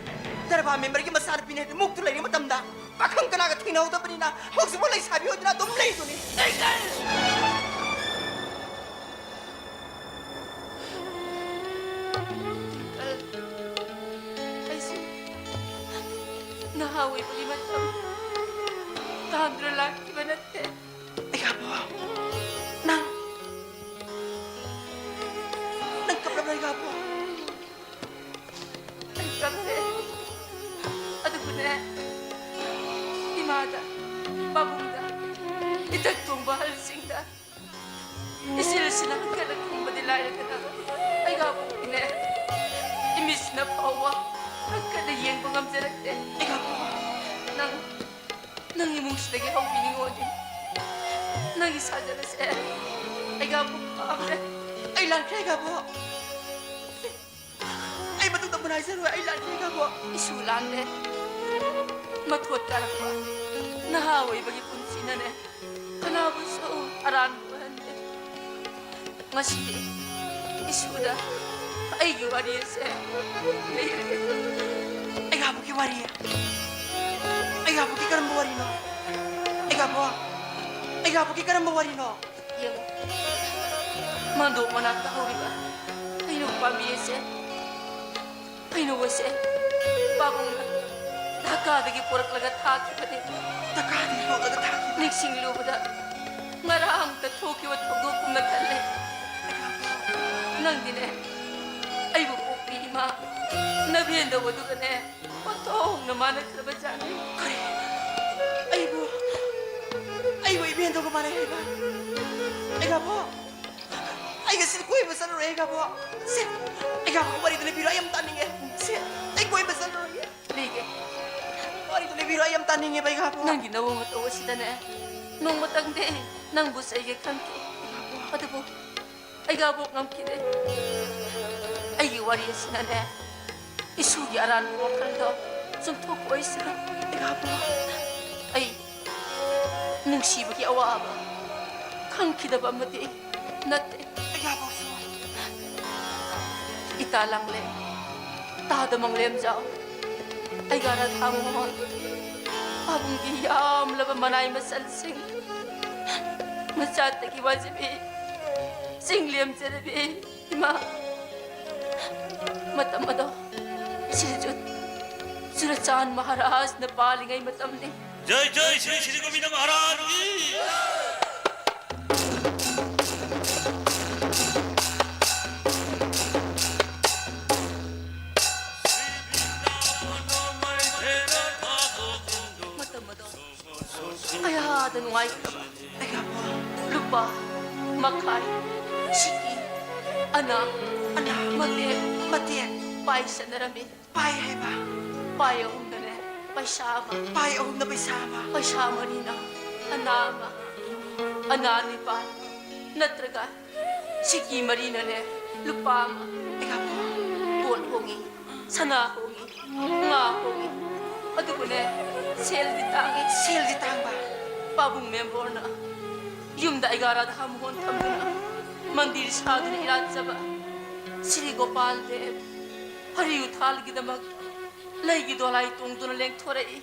ꯗꯔꯕꯥꯔ ꯃꯦꯝꯕꯔꯒꯤ ꯃꯆꯥꯅꯨꯄꯤꯅꯦ ꯍꯥꯏꯗꯅ ꯃꯨꯛꯇꯨ ꯂꯩꯔꯤꯉꯩ ꯃꯇꯝꯗ ꯄꯥꯈꯪ ꯀꯅꯥꯒ ꯊꯦꯡꯅꯍꯧꯗꯕꯅꯤꯅ ꯍꯧꯖꯤꯛꯐꯥꯎ ꯂꯩꯁꯥꯕꯤ ꯑꯣꯏꯗꯨꯅ ꯑꯗꯨꯝ ꯂꯩꯗꯨꯅꯤ꯫ ꯇ꯭ꯋꯤꯡꯀꯜ, ꯑꯩꯁꯨ ꯅꯍꯥ ꯑꯣꯏꯕꯒꯤ ꯃꯇꯝ ꯇꯥꯟꯗꯨꯅ ꯂꯥꯛꯈꯤꯕ ꯅꯠꯇꯦ꯫ ꯑꯩꯒꯥꯕꯣ, ꯅꯪ, ꯅꯪ ꯀꯞꯂꯕ꯭ꯔꯥ, ꯑꯩꯒꯥꯕꯣ? ꯑꯩ ꯀꯞꯇꯦ꯫ ꯑꯗꯨꯕꯨꯅꯦ, ꯏꯃꯥꯗ, ꯄꯥꯕꯨꯡꯗ, ꯏꯊꯛ ꯊꯣꯡꯕ ꯑꯍꯜꯁꯤꯡꯗ, ꯏꯆꯤꯜꯁꯤꯅ ꯍꯟꯊꯅ ꯈꯨꯝꯕꯗꯤ ꯂꯥꯏꯔꯗꯅ, ꯑꯩꯒꯥꯕꯨꯗꯤꯅꯦ, ꯏꯃꯤꯠꯁꯤꯅ ꯐꯥꯎꯕ ꯍꯟꯊꯅ ꯌꯦꯡꯕ ꯉꯝꯖꯔꯛꯇꯦ꯫ ꯑꯩꯒꯥꯕꯨ, ꯅꯪ, ꯅꯪ ꯏꯃꯨꯡꯁꯤꯗꯒꯤ ꯍꯧꯕꯤꯅꯤꯡꯉꯣꯗꯤ ꯅꯪꯒꯤ ꯁꯥꯖꯜ ꯑꯁꯦ ꯑꯩꯒꯥꯕꯨ ꯄꯥꯝꯃꯦ꯫ ꯑꯩ ꯂꯥꯟꯈ꯭ꯔꯦ, ꯑꯩꯒꯥꯕꯨ꯫ ꯑꯩ ꯃꯇꯨꯡꯗ ꯃꯨꯟ ꯍꯥꯏꯖꯔꯣꯏ, ꯑꯩ ꯂꯥꯟꯈ꯭ꯔꯦ, ꯑꯩꯒꯥꯕꯨ꯫ ꯏꯁꯨ ꯂꯥꯟꯗꯦ꯫ ꯃꯊꯣꯠ ꯀꯥꯔꯛꯄ ꯅꯍꯥ ꯑꯣꯏꯕꯒꯤ ꯄꯨꯟꯁꯤꯅꯅꯦ, ꯀꯅꯥꯕꯨꯁꯨ ꯑꯔꯥꯟꯕ ꯑꯣꯏꯍꯟꯗꯦ꯫ ꯉꯁꯤꯗꯤ ꯏꯁꯨꯗ ꯑꯩꯒꯤ ꯋꯥꯔꯤ ꯑꯁꯦ ꯂꯤꯔꯒꯦ꯫ ꯑꯩꯒꯥꯕꯨꯛꯀꯤ ꯋꯥꯔꯤ? ꯑꯩꯒꯥꯕꯨꯛꯀꯤ ꯀꯔꯝꯕ ꯋꯥꯔꯤꯅꯣ? ꯑꯩꯒꯥꯕꯨ, ꯑꯩꯒꯥꯕꯨꯛꯀꯤ ꯀꯔꯝꯕ ꯋꯥꯔꯤꯅꯣ? ꯌꯦꯡꯉꯨ, ꯃꯟꯗꯣꯞ ꯃꯅꯥꯛꯇ ꯍꯧꯔꯤꯕ ꯍꯩꯅꯧ ꯄꯥꯝꯕꯤ ꯑꯁꯦ, ꯍꯩꯅꯧ ꯑꯁꯦ ꯄꯥꯕꯨꯡꯅ ꯙꯥꯀꯥꯗꯒꯤ ꯄꯣꯔꯛꯂꯒ ꯊꯥꯈꯤꯕꯅꯤ꯫ ꯙꯥꯀꯥꯗꯒꯤ ꯄꯣꯔꯛꯂꯒ ꯊꯥꯈꯤꯕ? ꯅꯤꯡꯁꯤꯡꯂꯨꯕꯗ ꯉꯔꯥꯡꯇ ꯊꯣꯛꯈꯤꯕ ꯊꯧꯗꯣꯛꯀꯨꯝꯅ ꯈꯜꯂꯦ꯫ ꯅꯪꯗꯤꯅꯦ, ꯑꯩꯕꯨ ꯄꯣꯛꯄꯤ ꯏꯃꯥ ꯅꯕꯦꯟꯗꯧ ꯑꯗꯨꯒꯅꯦ, ꯑꯣꯟꯊꯣꯛꯅ ꯃꯥꯟꯅꯈ꯭ꯔꯕꯖꯥꯠꯅꯤ꯫ ꯀꯔꯤ? ꯑꯩꯕꯨ, ꯑꯩꯕꯨ ꯏꯕꯦꯟꯗꯧꯒ ꯃꯥꯟꯅꯩ ꯍꯥꯏꯕ? ꯑꯩꯒꯥꯕꯣ, ꯑꯩꯒ ꯁꯤꯗ ꯀꯣꯏꯕ ꯆꯠꯂꯨꯔꯦ, ꯑꯩꯒꯥꯕꯣ꯫ ꯁꯦ, ꯑꯩꯒꯥꯕꯣ, ꯋꯥꯔꯤꯗꯣ ꯂꯤꯕꯤꯔꯣ, ꯑꯩ ꯌꯥꯝ ꯇꯥꯅꯤꯡꯉꯦ꯫ ꯁꯦ, ꯑꯩ ꯀꯣꯏꯕ ꯆꯠꯂꯨꯔꯒꯦ꯫ ꯂꯤꯒꯦ꯫ ꯋꯥꯔꯤꯗꯣ ꯂꯤꯕꯤꯔꯣ, ꯑꯩ ꯌꯥꯝ ꯇꯥꯅꯤꯡꯉꯦꯕ, ꯑꯩꯒꯥꯕꯣ꯫ ꯅꯪꯒꯤ ꯅꯑꯣꯡ ꯃꯇꯧ ꯑꯁꯤꯗꯅꯦ, ꯅꯣꯡꯃꯇꯪꯗꯤ ꯅꯪꯕꯨ ꯆꯩꯒꯦ ꯈꯟꯈꯤ꯫ ꯑꯗꯨꯕꯨ ꯑꯩꯒꯥꯕꯣꯛ ꯉꯝꯈꯤꯗꯦ꯫ ꯑꯩꯒꯤ ꯋꯥꯔꯤ ꯑꯁꯤꯅꯅꯦ, ꯏꯁꯨꯒꯤ ꯑꯔꯥꯟꯕ ꯋꯥꯈꯜꯗꯣ ꯆꯨꯝꯊꯣꯛꯄ ꯑꯣꯏꯁꯅꯨ꯫ ꯑꯩꯒꯥꯕꯣꯛ, ꯑꯩ ꯅꯨꯡꯁꯤꯕꯒꯤ ꯑꯋꯥꯕ ꯈꯪꯈꯤꯗꯕ ꯑꯃꯗꯤ ꯅꯠꯇꯦ꯫ ꯑꯩꯒꯥꯕꯣꯛꯁꯨ ꯏꯇꯥ ꯂꯥꯡꯂꯦ꯫ ꯇꯥꯗ ꯃꯪꯂꯦꯝꯖꯥꯎ, ꯑꯩꯒꯥ ꯔꯥꯙꯥ ꯃꯣꯍꯟ, ꯄꯥꯕꯨꯡꯒꯤ ꯌꯥꯝꯂꯕ ꯃꯅꯥꯏ ꯃꯆꯜꯁꯤꯡ, ꯃꯆꯥꯇꯒꯤ ꯋꯥꯖꯕꯤ, ꯆꯤꯡꯂꯦꯝ ꯆꯦꯔꯕꯤ, ꯏꯃꯥ, ꯃꯇꯝ ꯑꯗꯣ ꯁꯤꯔꯖꯨꯠ ꯆꯨꯔꯆꯥꯟ ꯃꯍꯥꯔꯥꯖꯅ ꯄꯥꯜꯂꯤꯉꯩ ꯃꯇꯝꯅꯤ꯫ ꯖꯩ ꯖꯩ ꯁ꯭ꯔꯤ ꯁ꯭ꯔꯤ ꯒꯣꯕꯤꯟꯗ ꯃꯍꯥꯔꯥꯖ ꯀꯤ꯫ ꯃꯇꯝ ꯑꯗꯣ ꯀꯌꯥꯗ ꯅꯨꯡꯉꯥꯏꯈ꯭ꯔꯕ꯫ ꯂꯨꯄꯥ ꯃꯈꯥꯏ, ꯁꯤꯀꯤ ꯑꯅꯥ, ꯑꯅꯥ, ꯃꯇꯦꯛ, ꯃꯇꯦꯛ ꯄꯥꯏꯁꯟꯅꯔꯝꯃꯤ꯫ ꯄꯥꯏ ꯍꯥꯏꯕ? ꯄꯥꯏ ꯑꯍꯨꯝꯗꯅꯦ ꯄꯩꯁꯥ ꯑꯃ꯫ ꯄꯥꯏ ꯑꯍꯨꯝꯗ ꯄꯩꯁꯥ ꯑꯃ꯫ ꯄꯩꯁꯥ ꯃꯔꯤꯅ ꯑꯅꯥ ꯑꯃ꯫ ꯑꯅꯥ ꯅꯤꯄꯥꯟ ꯅꯠꯇ꯭ꯔꯒ ꯁꯤꯀꯤ ꯃꯔꯤꯅꯅꯦ ꯂꯨꯄꯥ ꯑꯃ꯫ ꯑꯩꯒꯥꯕꯣ꯫ ꯄꯣꯠ ꯍꯣꯡꯉꯤ, ꯁꯅꯥ ꯍꯣꯡꯉꯤ, ꯉꯥ ꯍꯣꯡꯉꯤ꯫ ꯑꯗꯨꯕꯨꯅꯦ, ꯁꯦꯜꯗꯤ ꯇꯥꯡꯉꯤ꯫ ꯁꯦꯜꯗꯤ ꯇꯥꯡꯕ꯫ ꯄꯥꯕꯨꯡ ꯃꯦꯝꯕꯣꯔꯅ ꯌꯨꯝꯗ ꯑꯩꯒꯥ ꯔꯥꯙꯥ ꯃꯣꯍꯟ ꯊꯝꯗꯨꯅ ꯃꯟꯗꯤꯔ ꯁꯥꯗꯨꯅ ꯏꯔꯥꯠꯆꯕ ꯁ꯭ꯔꯤ ꯒꯣꯄꯥꯜ ꯗꯦꯕ ꯍꯔꯤ ꯎꯊꯥꯜꯒꯤꯗꯃꯛ ꯂꯩꯒꯤ ꯗꯣꯂꯥꯏ ꯇꯣꯡꯗꯨꯅ ꯂꯦꯡꯊꯣꯔꯛꯏ꯫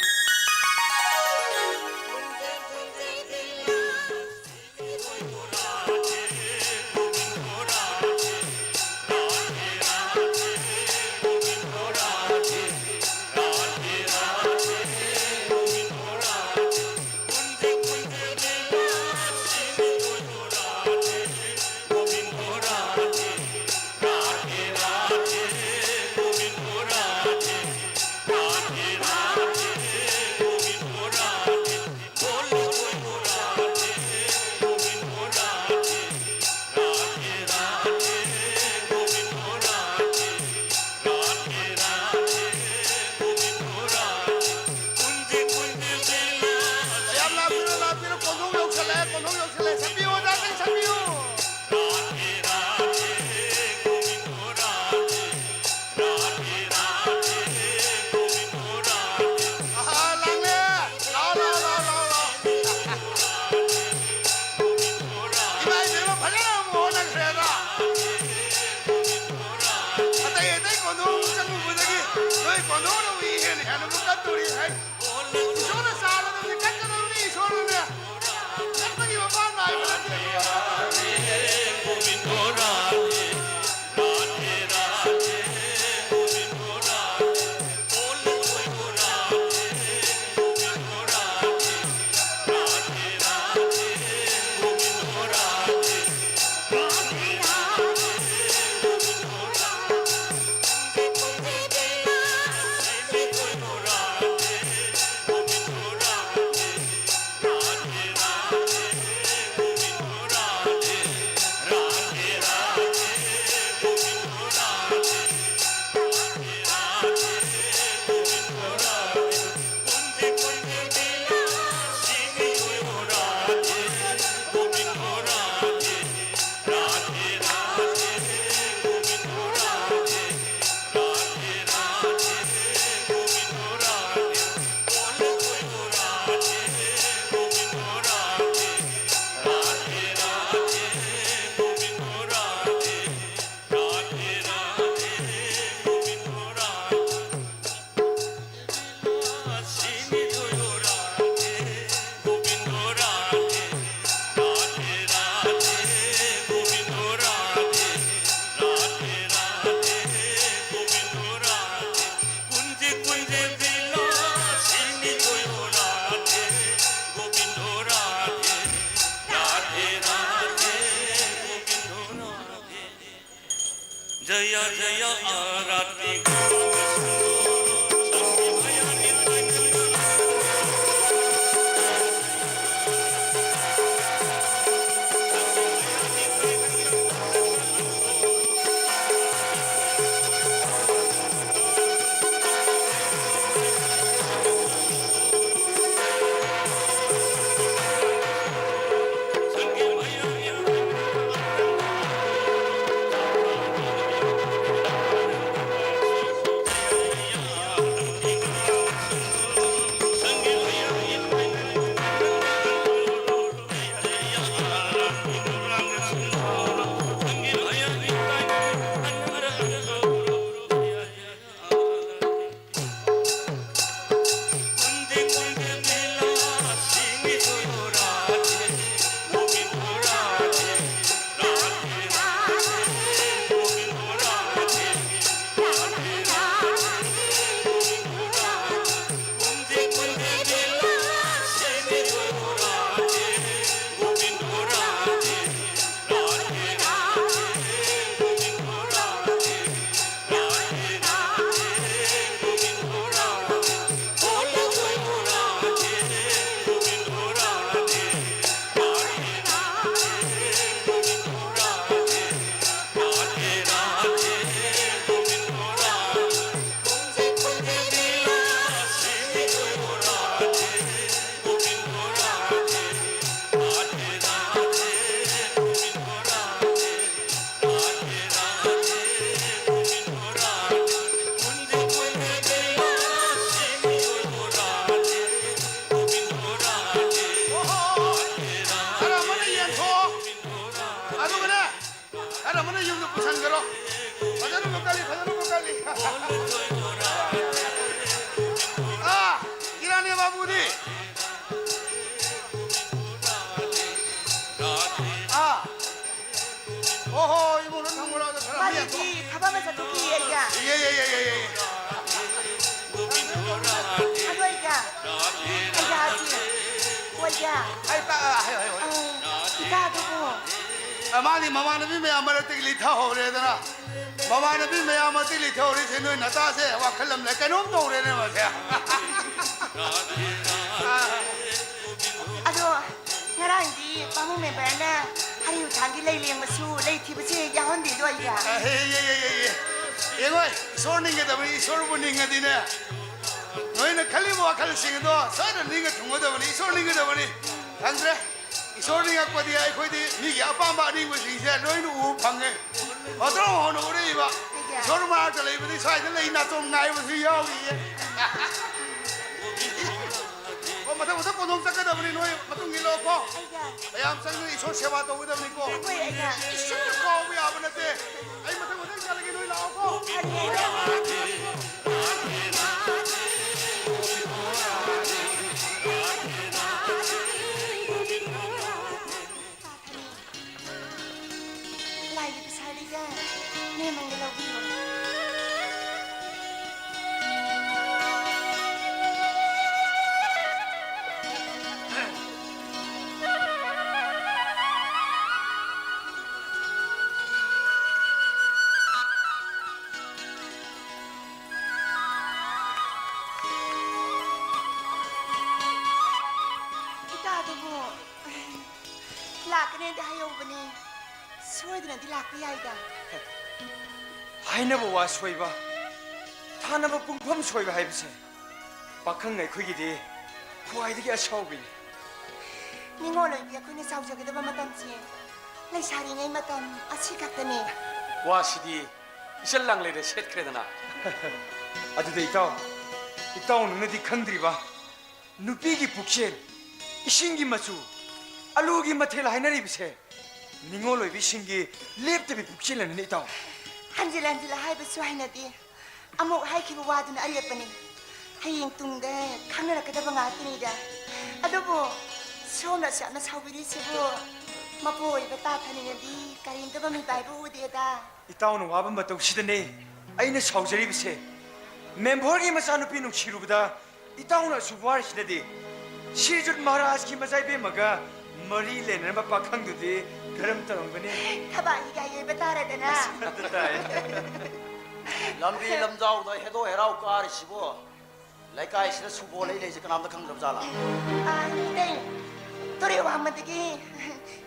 जय आरती। ꯈꯔ ꯑꯃꯅ ꯌꯦꯟꯊꯣꯛꯑꯣ꯫ ꯑꯗꯨꯒꯅꯦ, ꯈꯔ ꯑꯃꯅ ꯌꯨꯝꯗ ꯄꯨꯁꯟꯈꯔꯣ꯫ ꯐꯖꯅꯕꯨ ꯀꯜꯂꯤ, ꯐꯖꯅꯕꯨ ꯀꯜꯂꯤ꯫ ꯑꯥ, ꯏꯔꯥꯅꯤ ꯕꯥꯕꯨꯗꯤ? ꯑꯥ꯫ ꯍꯣ ꯍꯣ, ꯏꯃꯨꯡꯗ ꯊꯝꯃꯨꯔꯣ, ꯑꯗꯣ ꯈꯔ ꯃꯤ ꯃꯥꯗꯤ ꯊꯕꯛ ꯑꯃ ꯆꯠꯊꯣꯛꯈꯤꯌꯦ ꯑꯩꯒ꯫ ꯌꯦ, ꯌꯦ, ꯌꯦ, ꯌꯦ, ꯌꯦ꯫ ꯑꯗꯣ ꯑꯩꯒ, ꯑꯩꯒ ꯍꯥꯏꯁꯤ, ꯀꯣꯏꯒ꯫ ꯑꯩ ꯇꯥ-, ꯍꯥꯏꯌꯣ, ꯍꯥꯏꯌꯣ, ꯍꯥꯏꯌꯣ꯫ ꯑꯧ, ꯏꯇꯥꯗꯨꯕꯨ꯫ ꯑ, ꯃꯥꯗꯤ ꯃꯃꯥꯟꯅꯕꯤ ꯃꯌꯥꯝ ꯃꯔꯛꯇꯒꯤ ꯂꯤꯊꯍꯧꯔꯦꯗꯅ꯫ ꯃꯃꯥꯟꯅꯕꯤ ꯃꯌꯥꯝ ꯑꯇꯩ ꯂꯩꯊꯍꯧꯔꯤꯁꯦ ꯅꯣꯏ ꯅꯇꯥꯁꯦ ꯋꯥꯈꯜ ꯑꯃ ꯂꯩ, ꯀꯩꯅꯣꯝ ꯇꯧꯔꯦꯅꯦ ꯃꯁꯦ꯫ ꯑꯗꯣ ꯉꯔꯥꯡꯗꯤ ꯄꯥꯕꯨꯡ ꯃꯦꯝꯕꯔꯅ ꯍꯔꯤꯎꯊꯥꯡꯒꯤ ꯂꯩ ꯂꯦꯡꯕꯁꯨ ꯂꯩ ꯊꯤꯕꯁꯦ ꯌꯥꯎꯍꯟꯕꯤꯗꯣ ꯑꯩꯒ꯫ ꯑꯦ, ꯍꯦ, ꯌꯦ, ꯌꯦ, ꯌꯦ, ꯌꯦ꯫ ꯌꯦꯡꯉꯣ, ꯏꯁꯣꯔ ꯅꯤꯡꯒꯗꯕꯅꯤ, ꯏꯁꯣꯔꯕꯨ ꯅꯤꯡꯉꯗꯤꯅꯦ꯫ ꯅꯣꯏꯅ ꯈꯜꯂꯤꯕ ꯋꯥꯈꯜꯁꯤꯡ ꯑꯗꯣ ꯁꯣꯏꯗꯅ ꯅꯤꯡꯉ ꯊꯨꯡꯒꯗꯕꯅꯤ, ꯏꯁꯣꯔ ꯅꯤꯡꯒꯗꯕꯅꯤ꯫ ꯈꯪꯗ꯭ꯔꯦ꯫ ꯏꯁꯣꯔ ꯅꯤꯡꯉꯛꯄꯗꯤ ꯑꯩꯈꯣꯏꯗꯤ ꯃꯤꯒꯤ ꯑꯄꯥꯝꯕ ꯑꯅꯤꯡꯕꯁꯤꯡꯁꯦ ꯂꯣꯏꯅ ꯎꯕ ꯐꯪꯉꯦ꯫ ꯃꯇꯧ ꯍꯣꯟꯅ ꯎꯔꯛꯏꯕ꯫ ꯏꯁꯣꯔ ꯃꯔꯛꯇ ꯂꯩꯕꯗꯤ ꯁ꯭ꯋꯥꯏꯗ ꯂꯩ ꯅꯥꯆꯣꯝ ꯉꯥꯏꯕꯁꯨ ꯌꯥꯎꯔꯤꯌꯦ꯫ ꯑꯣ, ꯃꯊꯪ ꯃꯊꯪ ꯀꯣꯟꯊꯣꯡ ꯆꯠꯀꯗꯕꯅꯤ, ꯅꯣꯏ ꯃꯇꯨꯡ ꯏꯜꯂꯣꯀꯣ꯫ ꯃꯌꯥꯝ ꯆꯪꯗꯨꯅ ꯏꯁꯣꯔ ꯁꯦꯕꯥ ꯇꯧꯒꯗꯕꯅꯤꯀꯣ꯫ ꯏꯁꯣꯔ ꯀꯥꯎꯕ ꯌꯥꯕ ꯅꯠꯇꯦ꯫ ꯑꯩ ꯃꯊꯪ ꯃꯊꯪ ꯆꯠꯂꯒꯦ, ꯅꯣꯏ ꯂꯥꯛꯑꯣꯀꯣ꯫ ꯂꯥꯏꯒꯤ ꯄꯤꯁꯥꯔꯤꯒ ꯅꯦꯝꯃꯪꯒ ꯂꯧꯕꯤꯌꯣ꯫ ꯏꯇꯥꯗꯨꯕꯨ ꯂꯥꯛꯀꯅꯦꯗꯤ ꯍꯥꯏꯍꯧꯕꯅꯦ꯫ ꯁꯣꯏꯗꯅꯗꯤ ꯂꯥꯛꯄ ꯌꯥꯏꯗ꯫ ꯍꯥꯏꯅꯕ ꯋꯥ ꯁꯣꯏꯕ, ꯊꯥꯅꯕ ꯄꯨꯡꯐꯝ ꯁꯣꯏꯕ ꯍꯥꯏꯕꯁꯦ ꯄꯥꯈꯪ ꯑꯩꯈꯣꯏꯒꯤꯗꯤ ꯈ꯭ꯋꯥꯏꯗꯒꯤ ꯑꯁꯥꯎꯕꯤꯅꯤ꯫ ꯅꯤꯉꯣꯜ ꯑꯣꯏꯕꯤ ꯑꯩꯈꯣꯏꯅ ꯆꯥꯎꯖꯒꯗꯕ ꯃꯇꯝꯁꯦ ꯂꯩꯁꯥꯔꯤꯉꯩ ꯃꯇꯝ ꯑꯁꯤ ꯈꯛꯇꯅꯦ꯫ ꯋꯥꯁꯤꯗꯤ ꯏꯆꯜ ꯂꯥꯡꯂꯩꯗ ꯁꯦꯠꯈ꯭ꯔꯦꯗꯅ꯫ ꯑꯗꯨꯗ ꯏꯇꯥꯎ, ꯏꯇꯥꯎ ꯅꯪꯅꯗꯤ ꯈꯪꯗ꯭ꯔꯤꯕ, ꯅꯨꯄꯤꯒꯤ ꯄꯨꯛꯆꯦꯜ, ꯏꯁꯤꯡꯒꯤ ꯃꯆꯨ, ꯑꯂꯨꯒꯤ ꯃꯊꯦꯜ ꯍꯥꯏꯅꯔꯤꯕꯁꯦ ꯅꯤꯉꯣꯜ ꯑꯣꯏꯕꯤꯁꯤꯡꯒꯤ ꯂꯦꯞꯇꯕꯤ ꯄꯨꯛꯆꯦꯜ ꯑꯅꯤꯅꯤ ꯏꯇꯥꯎ꯫ ꯍꯟꯖꯤꯜ ꯍꯟꯖꯤꯜ ꯍꯥꯏꯕꯁꯨ ꯍꯩꯅꯗꯦ꯫ ꯑꯃꯨꯛ ꯍꯥꯏꯈꯤꯕ ꯋꯥꯗꯨꯅ ꯑꯔꯦꯞꯄꯅꯤ꯫ ꯍꯌꯦꯡ ꯇꯨꯡꯗ ꯈꯪꯅꯔꯛꯀꯗꯕ ꯉꯥꯛꯇꯅꯤꯗ꯫ ꯑꯗꯨꯕꯨ ꯁꯣꯝꯅ ꯑꯁꯨꯛ ꯌꯥꯝꯅ ꯁꯥꯎꯕꯤꯔꯤꯁꯤꯕꯨ ꯃꯄꯨ ꯑꯣꯏꯕ ꯇꯥꯊꯅꯤꯡꯉꯗꯤ ꯀꯔꯤꯝꯇꯕ ꯃꯤꯄꯥꯏꯕ ꯎꯗꯦꯗ꯫ ꯏꯇꯥꯎꯅ ꯋꯥꯕ ꯃꯇꯧꯁꯤꯗꯅꯦ ꯑꯩꯅ ꯁꯥꯎꯖꯔꯤꯕꯁꯦ꯫ ꯃꯦꯝꯚꯣꯔꯒꯤ ꯃꯆꯥꯅꯨꯄꯤ ꯅꯨꯡꯁꯤꯔꯨꯕꯗ ꯏꯇꯥꯎꯅ ꯑꯁꯨꯛ ꯋꯥꯔꯤꯁꯤꯅꯗꯤ ꯁꯤꯔꯖꯨꯠ ꯃꯍꯥꯔꯥꯖꯀꯤ ꯃꯆꯥ ꯏꯕꯦꯝꯃꯒ ꯃꯔꯤ ꯂꯩꯅꯔꯝꯕ ꯄꯥꯈꯪꯗꯨꯗꯤ ꯀꯔꯝ ꯇꯧꯔꯝꯒꯅꯤ? ꯊꯕꯥꯛ ꯍꯤꯒꯥꯏ ꯌꯩꯕ ꯇꯥꯔꯦꯗꯅ꯫ ꯑꯗꯨ ꯇꯥꯏ꯫ ꯂꯝꯕꯤ ꯂꯝꯖꯥꯎꯗ ꯍꯦꯗꯣ ꯍꯦꯔꯥꯎ ꯀꯥꯔꯤꯁꯤꯕꯨ ꯂꯩꯀꯥꯏꯁꯤꯗ ꯁꯨꯕꯣꯜ ꯂꯩ ꯂꯩꯁꯦ ꯀꯅꯥꯝꯇ ꯈꯪꯗ꯭ꯔꯕ ꯖꯥꯠꯂꯥ? ꯑꯥ, ꯏꯇꯩ, ꯇꯨꯔꯦꯜ ꯋꯥꯡꯃꯗꯒꯤ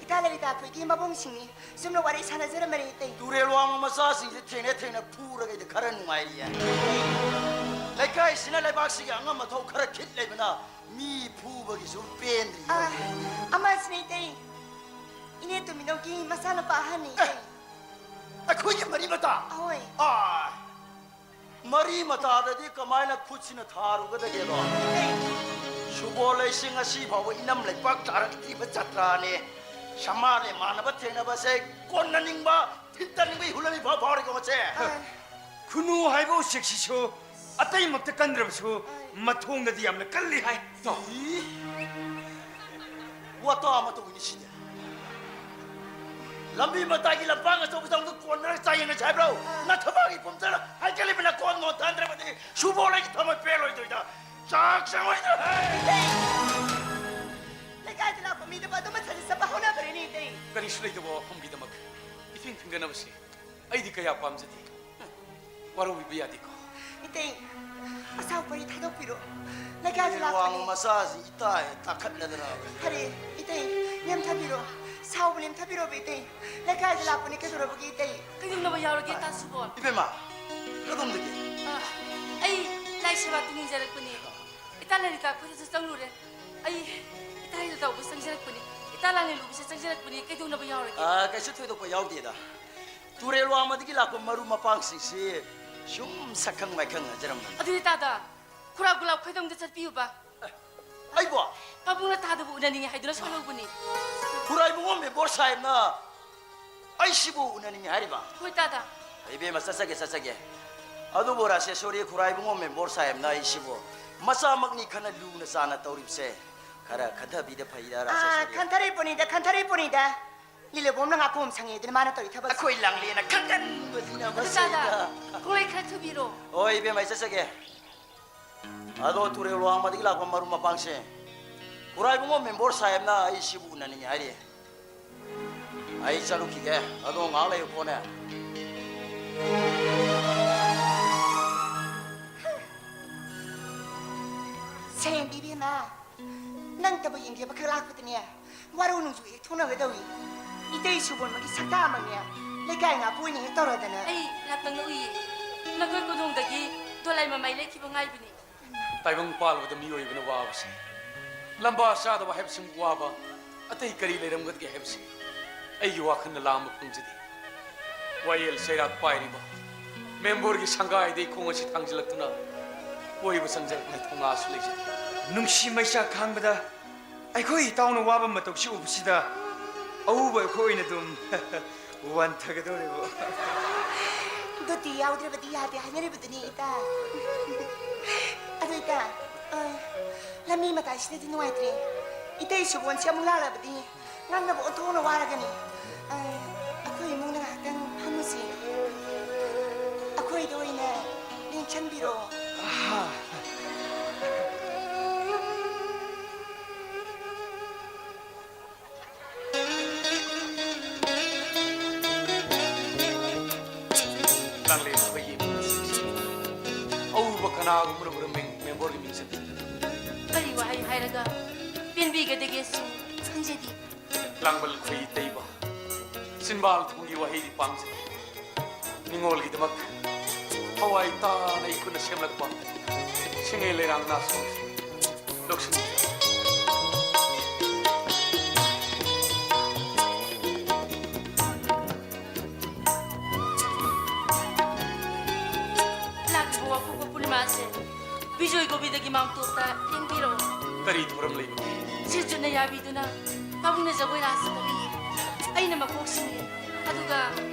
ꯏꯇꯥ ꯂꯂꯤꯇꯥ ꯈꯣꯏꯒꯤ ꯃꯕꯨꯡꯁꯤꯡꯅꯤ꯫ ꯆꯨꯝꯅ ꯋꯥꯔꯤ ꯁꯥꯟꯅꯖꯔꯝꯕꯅꯤ, ꯏꯇꯩ꯫ ꯇꯨꯔꯦꯜ ꯋꯥꯡꯃ ꯃꯆꯥꯁꯤꯡꯁꯦ ꯊꯦꯡꯅ ꯊꯦꯡꯅ ꯐꯨꯔꯒ ꯑꯩꯗꯤ ꯈꯔ ꯅꯨꯡꯉꯥꯏꯔꯤꯌꯦ꯫ ꯂꯩꯀꯥꯏꯁꯤꯅ ꯂꯩꯕꯥꯛꯁꯤꯒꯤ ꯑꯉꯝ ꯑꯊꯧ ꯈꯔ ꯈꯤꯠ ꯂꯩꯕꯅ ꯃꯤ ꯐꯨꯕꯒꯤꯁꯨ ꯄꯦꯟꯗ꯭ꯔꯤ꯫ ꯑꯥ, ꯑꯃꯁꯤꯅ, ꯏꯇꯩ, ꯏꯅꯦ ꯇꯨꯃꯤꯅꯧꯒꯤ ꯃꯆꯥꯅꯨꯄꯥ ꯑꯍꯟꯅꯤ, ꯏꯇꯩ꯫ ꯑꯩꯈꯣꯏꯒꯤ ꯃꯔꯤ ꯃꯇꯥ? ꯑꯍꯣꯏ꯫ ꯑꯥ, ꯃꯔꯤ ꯃꯇꯥꯗꯗꯤ ꯀꯃꯥꯏꯅ ꯈꯨꯠꯁꯤꯅ ꯊꯥꯔꯨꯒꯗꯒꯦꯗꯣ? ꯏꯇꯩ, ꯁꯨꯕꯣꯜ ꯂꯩꯁꯤꯡ ꯉꯁꯤ ꯐꯥꯎꯕ ꯏꯅꯝ ꯂꯩꯄꯥꯛ ꯇꯥꯔꯛꯇ꯭ꯔꯤꯕ ꯖꯇ꯭ꯔꯥꯅꯦ꯫ ꯁꯃꯥ ꯂꯦꯃꯥꯟꯅꯕ ꯊꯦꯡꯅꯕꯁꯦ ꯀꯣꯟꯅꯅꯤꯡꯕ, ꯊꯤꯟꯇꯅꯤꯡꯕ ꯏꯍꯨꯜ ꯑꯃ ꯏꯐꯥꯎ ꯐꯥꯎꯔꯤꯀꯣ ꯃꯁꯦ꯫ ꯑꯥ, ꯈꯨꯅꯨ ꯍꯥꯏꯕ ꯎꯆꯦꯛꯁꯤꯁꯨ ꯑꯇꯩꯃꯛꯇ ꯀꯟꯗ꯭ꯔꯕꯁꯨ ꯃꯊꯣꯡꯗꯗꯤ ꯌꯥꯝꯅ ꯀꯜꯂꯤ ꯍꯥꯏ꯫ ꯏ? ꯋꯥꯇꯥ ꯑꯃ ꯇꯧꯏꯅꯤ ꯁꯤꯗꯤ꯫ ꯂꯝꯕꯤ ꯃꯇꯥꯏꯒꯤ ꯂꯝꯄꯥꯛ ꯑꯆꯧꯕ ꯆꯥꯎꯕꯗ ꯀꯣꯟꯅꯔꯒ ꯆꯥꯌꯦꯡꯅꯁꯦ ꯍꯥꯏꯕ꯭ꯔꯣ? ꯅꯊꯕꯥꯛꯀꯤ ꯄꯨꯝꯖꯅ ꯍꯥꯏꯒꯠꯂꯤꯕꯅ ꯀꯣꯟ ꯅꯣꯟꯊꯍꯟꯗ꯭ꯔꯕꯗꯤ ꯁꯨꯕꯣꯜ ꯑꯩꯒꯤ ꯊꯃꯣꯏ ꯄꯦꯜꯂꯣꯏꯗꯣꯏꯗ꯫ ꯆꯥꯛ ꯆꯪꯉꯣꯏꯗ꯫ ꯏꯇꯩ! ꯂꯩꯀꯥꯏꯗ ꯂꯥꯛꯄ ꯃꯤꯗꯨꯕꯨ ꯑꯗꯨꯝ ꯃꯊꯟꯇ ꯆꯠꯄ ꯍꯧꯅꯕ꯭ꯔꯦꯅꯦ, ꯏꯇꯩ꯫ ꯀꯔꯤꯁꯨ ꯂꯩꯇꯕ ꯋꯥꯐꯝꯒꯤꯗꯃꯛ ꯏꯊꯤꯡ ꯊꯤꯡꯗꯅꯕꯁꯦ ꯑꯩꯗꯤ ꯀꯌꯥ ꯄꯥꯝꯖꯗꯦ꯫ ꯋꯥꯔꯧꯕꯤꯕ ꯌꯥꯗꯦꯀꯣ꯫ ꯏꯇꯩ, ꯑꯁꯥꯎꯕ ꯄꯔꯤ ꯊꯥꯗꯣꯛꯄꯤꯔꯣ꯫ ꯂꯩꯀꯥꯏꯗ ꯋꯥꯡ ꯂꯥꯛꯄꯅꯤ꯫ ꯃꯆꯥꯁꯤ ꯏꯇꯥ ꯍꯦꯛ ꯇꯥꯈꯠꯂꯗꯅ꯫ ꯐꯔꯦ, ꯏꯇꯩ, ꯅꯦꯝꯊꯕꯤꯔꯣ꯫ ꯁꯥꯎꯕ ꯅꯦꯝꯊꯕꯤꯔꯣꯕ, ꯏꯇꯩ꯫ ꯂꯩꯀꯥꯏꯗ ꯂꯥꯛꯄꯅꯤ, ꯀꯩꯗꯧꯔꯕꯒꯦ, ꯏꯇꯩ? ꯀꯩꯗꯧꯅꯕ ꯌꯥꯎꯔꯒꯦ, ꯏꯇꯥ ꯁꯨꯕꯣꯜ? ꯏꯕꯦꯝꯃ, ꯀꯗꯣꯝꯗꯒꯤ? ꯑ, ꯑꯩ ꯂꯥꯏ ꯁꯦꯕꯥ ꯇꯧꯅꯤꯡꯖꯔꯛꯄꯅꯦ꯫ ꯏꯇꯥ ꯂꯂꯤꯇꯥ ꯈꯣꯏꯗꯁꯨ ꯆꯪꯂꯨꯔꯦ꯫ ꯑꯩ ꯏꯇꯥ ꯂꯂꯤꯇꯥꯕꯨ ꯆꯪꯖꯔꯛꯄꯅꯤ꯫ ꯏꯇꯥ ꯂꯥꯂꯦꯂꯨꯕꯁꯨ ꯆꯪꯖꯔꯛꯄꯅꯤ꯫ ꯀꯩꯗꯧꯅꯕ ꯌꯥꯎꯔꯒꯦ? ꯑꯥ, ꯀꯩꯁꯨ ꯊꯣꯏꯗꯣꯛꯄ ꯌꯥꯎꯗꯦꯗ꯫ ꯇꯨꯔꯦꯜ ꯋꯥꯡꯃꯗꯒꯤ ꯂꯥꯛꯄ ꯃꯔꯨꯞ ꯃꯄꯥꯡꯁꯤꯡꯁꯤ ꯁꯨꯝ ꯁꯛꯈꯪ ꯃꯥꯏꯈꯪꯅꯖꯔꯝꯕꯅꯤ꯫ ꯑꯗꯨꯗꯤ ꯇꯥꯗ, ꯈꯨꯔꯥ ꯒꯨꯂꯥꯞ ꯈꯣꯏꯗꯣꯝꯗ ꯆꯠꯄꯤꯌꯨꯕ꯫ ꯑꯩꯕꯣ? ꯄꯥꯕꯨꯡꯅ ꯇꯥꯗꯕ ꯎꯅꯅꯤꯡꯉꯦ ꯍꯥꯏꯗꯨꯅ ꯁꯣꯜꯍꯧꯕꯅꯤ꯫ ꯈꯨꯔꯥꯏꯕꯨꯡꯉꯣ ꯃꯦꯝꯕꯣꯔ ꯁꯥꯍꯦꯕꯅ ꯑꯩꯁꯤꯕꯨ ꯎꯅꯅꯤꯡꯉꯦ ꯍꯥꯏꯔꯤꯕ? ꯍꯣꯏ ꯇꯥꯗ꯫ ꯏꯕꯦꯝꯃ, ꯆꯠꯆꯒꯦ, ꯆꯠꯆꯒꯦ꯫ ꯑꯗꯨꯕꯨ ꯔꯥꯖꯦꯁꯣꯔꯤ, ꯈꯨꯔꯥꯏꯕꯨꯡꯉꯣ ꯃꯦꯝꯕꯣꯔ ꯁꯥꯍꯦꯕꯅ ꯑꯩꯁꯤꯕꯨ ꯃꯆꯥꯃꯛꯅꯤ ꯈꯟꯅ ꯂꯨꯅ ꯆꯥꯟꯅ ꯇꯧꯔꯤꯕꯁꯦ ꯈꯔ ꯈꯟꯊꯕꯤꯗ ꯐꯩꯗ, ꯑꯥ, ꯔꯥꯖꯦꯁꯣꯔꯤ꯫ ꯈꯟꯊꯔꯤꯕꯅꯤꯗ, ꯈꯟꯊꯔꯤꯕꯅꯤꯗ꯫ ꯂꯤꯂꯕꯣꯝꯅ ꯉꯥꯀꯣꯝ ꯁꯪꯉꯦ ꯑꯗꯨꯅ ꯃꯥꯅ ꯇꯧꯔꯤ ꯊꯕꯛꯁꯦ꯫ ꯑꯩꯈꯣꯏ ꯂꯥꯡꯂꯦꯅ ꯈꯟꯒꯟꯕꯁꯤꯅ ꯑꯗꯨ ꯇꯥꯗ, ꯃꯁꯤꯗ꯫ ꯈꯣꯡꯂꯩ ꯈꯔ ꯊꯨꯕꯤꯔꯣ꯫ ꯍꯣꯏ, ꯏꯕꯦꯝꯃ, ꯑꯩ ꯆꯠꯆꯒꯦ꯫ ꯑꯗꯣ ꯇꯨꯔꯦꯜ ꯋꯥꯡꯃꯗꯒꯤ ꯂꯥꯛꯄ ꯃꯔꯨꯞ ꯃꯄꯥꯡꯁꯦ ꯈꯨꯔꯥꯏꯕꯨꯡꯉꯣ ꯃꯦꯝꯕꯣꯔ ꯁꯥꯍꯦꯕꯅ ꯑꯩ ꯁꯤꯕꯨ ꯎꯅꯅꯤꯡꯉꯦ ꯍꯥꯏꯔꯤ꯫ ꯑꯩ ꯆꯠꯂꯨꯈꯤꯒꯦ, ꯑꯗꯣ ꯉꯥꯏꯍꯥꯛ ꯂꯩꯌꯨꯀꯣꯅꯦ꯫ ꯁꯦꯡꯕꯤ ꯏꯕꯦꯝꯃ, ꯅꯪꯇꯕꯨ ꯌꯦꯡꯒꯦꯕ ꯈꯛ ꯂꯥꯛꯄꯗꯅꯦ, ꯋꯥꯔꯧ ꯅꯨꯡꯖꯨ ꯍꯦꯛ ꯊꯣꯛꯅꯒꯗꯧꯏ꯫ ꯏꯇꯩ ꯁꯨꯕꯣꯟ ꯑꯃꯒꯤ ꯁꯛꯇꯥ ꯑꯃꯅꯦ, ꯂꯩꯀꯥꯏ ꯉꯥꯛꯄ ꯑꯣꯏꯅ ꯍꯦꯛ ꯇꯧꯔꯗꯅ꯫ ꯑꯩ ꯂꯥꯛꯇꯪꯅ ꯎꯏꯌꯦ, ꯅꯈꯣꯏ ꯀꯣꯅꯨꯡꯗꯒꯤ ꯗꯣꯂꯥꯏ ꯃꯃꯥꯏ ꯂꯩꯈꯤꯕ ꯉꯥꯏꯕꯅꯤ꯫ ꯇꯥꯏꯕꯪ ꯄꯥꯜꯂꯕꯗ ꯃꯤꯑꯣꯏꯕꯅ ꯋꯥꯕꯁꯦ ꯂꯝꯕꯥ ꯆꯥꯗꯕ ꯍꯥꯏꯕꯁꯤꯃꯨꯛ ꯋꯥꯕ ꯑꯇꯩ ꯀꯔꯤ ꯂꯩꯔꯝꯒꯗꯒꯦ ꯍꯥꯏꯕꯁꯤ ꯑꯩꯒꯤ ꯋꯥꯈꯜꯅ ꯂꯥꯝꯕ ꯐꯪꯖꯗꯦ꯫ ꯋꯥꯌꯦꯜ ꯆꯩꯔꯥꯛ ꯄꯥꯏꯔꯤꯕ ꯃꯦꯝꯕꯣꯔꯒꯤ ꯁꯪꯒꯥꯏꯗ ꯈꯣꯡ ꯑꯁꯤ ꯊꯥꯡꯖꯤꯜꯂꯛꯇꯨꯅ ꯀꯣꯏꯕ ꯆꯪꯖꯔꯛꯄꯒꯤ ꯊꯧꯅꯥꯁꯨ ꯂꯩꯖꯗꯦ꯫ ꯅꯨꯡꯁꯤ ꯃꯩꯆꯥꯛ ꯈꯥꯡꯕꯗ ꯑꯩꯈꯣꯏ ꯏꯇꯥꯎꯅ ꯋꯥꯕ ꯃꯇꯧꯁꯤ ꯎꯕꯁꯤꯗ ꯑꯎꯕ ꯑꯩꯈꯣꯏ ꯑꯣꯏꯅ ꯑꯗꯨꯝ ꯋꯥꯟꯊꯒꯗꯧꯔꯦꯕꯣ꯫ ꯗꯣꯇꯤ ꯌꯥꯎꯗ꯭ꯔꯕꯗꯤ ꯌꯥꯗꯦ ꯍꯥꯏꯅꯔꯤꯕꯗꯨꯅꯤ, ꯏꯇꯥ꯫ ꯑꯗꯨ ꯏꯇꯥ, ꯑ, ꯂꯝꯕꯤ ꯃꯇꯥꯏꯁꯤꯗꯗꯤ ꯅꯨꯡꯉꯥꯏꯇ꯭ꯔꯦ꯫ ꯏꯇꯩ ꯁꯨꯕꯣꯟꯁꯦ ꯑꯃꯨꯛ ꯂꯥꯛꯂꯕꯗꯤ ꯉꯥꯡꯅꯕ ꯑꯣꯟꯊꯣꯛꯅ ꯋꯥꯔꯒꯅꯤ꯫ ꯑ, ꯑꯩꯈꯣꯏ ꯏꯃꯨꯡꯗ ꯉꯥꯏꯍꯥꯛꯇꯪ ꯐꯝꯃꯨꯁꯤ꯫ ꯑꯩꯈꯣꯏꯗ ꯑꯣꯏꯅ ꯂꯦꯡꯁꯟꯕꯤꯔꯣ꯫ ꯂꯥꯡꯂꯦꯟ ꯑꯩꯈꯣꯏꯒꯤ ꯏꯃꯨꯡꯁꯤꯡꯁꯤ ꯑꯎꯕ ꯀꯅꯥꯒꯨꯝꯕꯅ ꯎꯔꯝꯃꯤ ꯃꯦꯝꯕꯣꯔꯒꯤ ꯃꯤꯡꯆꯠ꯫ ꯀꯔꯤ ꯋꯥꯍꯩ ꯍꯥꯏꯔꯒ ꯄꯦꯟꯕꯤꯒꯗꯒꯦꯁꯨ ꯈꯪꯖꯗꯦ꯫ ꯂꯥꯡꯕꯜ ꯈꯣꯏ ꯇꯩꯕ ꯆꯤꯟꯕꯥꯜ ꯊꯣꯡꯒꯤ ꯋꯥꯍꯩꯗꯤ ꯄꯥꯝꯖꯩ꯫ ꯅꯤꯉꯣꯜꯒꯤꯗꯃꯛ ꯊꯋꯥꯏ ꯇꯥꯅ ꯏꯈꯨꯠꯅ ꯁꯦꯝꯂꯛꯄ ꯁꯤꯡꯉꯩ ꯂꯩꯔꯥꯡ ꯅꯥꯁꯣꯡꯁꯤ ꯂꯧꯁꯤꯟꯕꯤꯌꯨ꯫ ꯂꯥꯛꯂꯤꯕ ꯋꯥꯀꯨꯞꯄ ꯄꯨꯔꯅꯤꯃꯥꯁꯦ ꯕꯤꯖꯣꯏ ꯒꯣꯕꯤꯟꯗꯒꯤ ꯃꯥꯡꯇꯣꯞꯇ ꯂꯦꯡꯕꯤꯔꯛꯑꯣ꯫ ꯀꯔꯤ ꯊꯧꯔꯝ ꯂꯩꯕꯒꯦ? ꯁꯤꯔꯖꯨꯠꯅ ꯌꯥꯕꯤꯗꯨꯅ ꯄꯥꯕꯨꯡꯅ ꯖꯒꯣꯏ ꯔꯥꯁ ꯀꯧꯏ꯫ ꯑꯩꯅ ꯃꯀꯣꯛ ꯁꯤꯡꯏ꯫ ꯑꯗꯨꯒ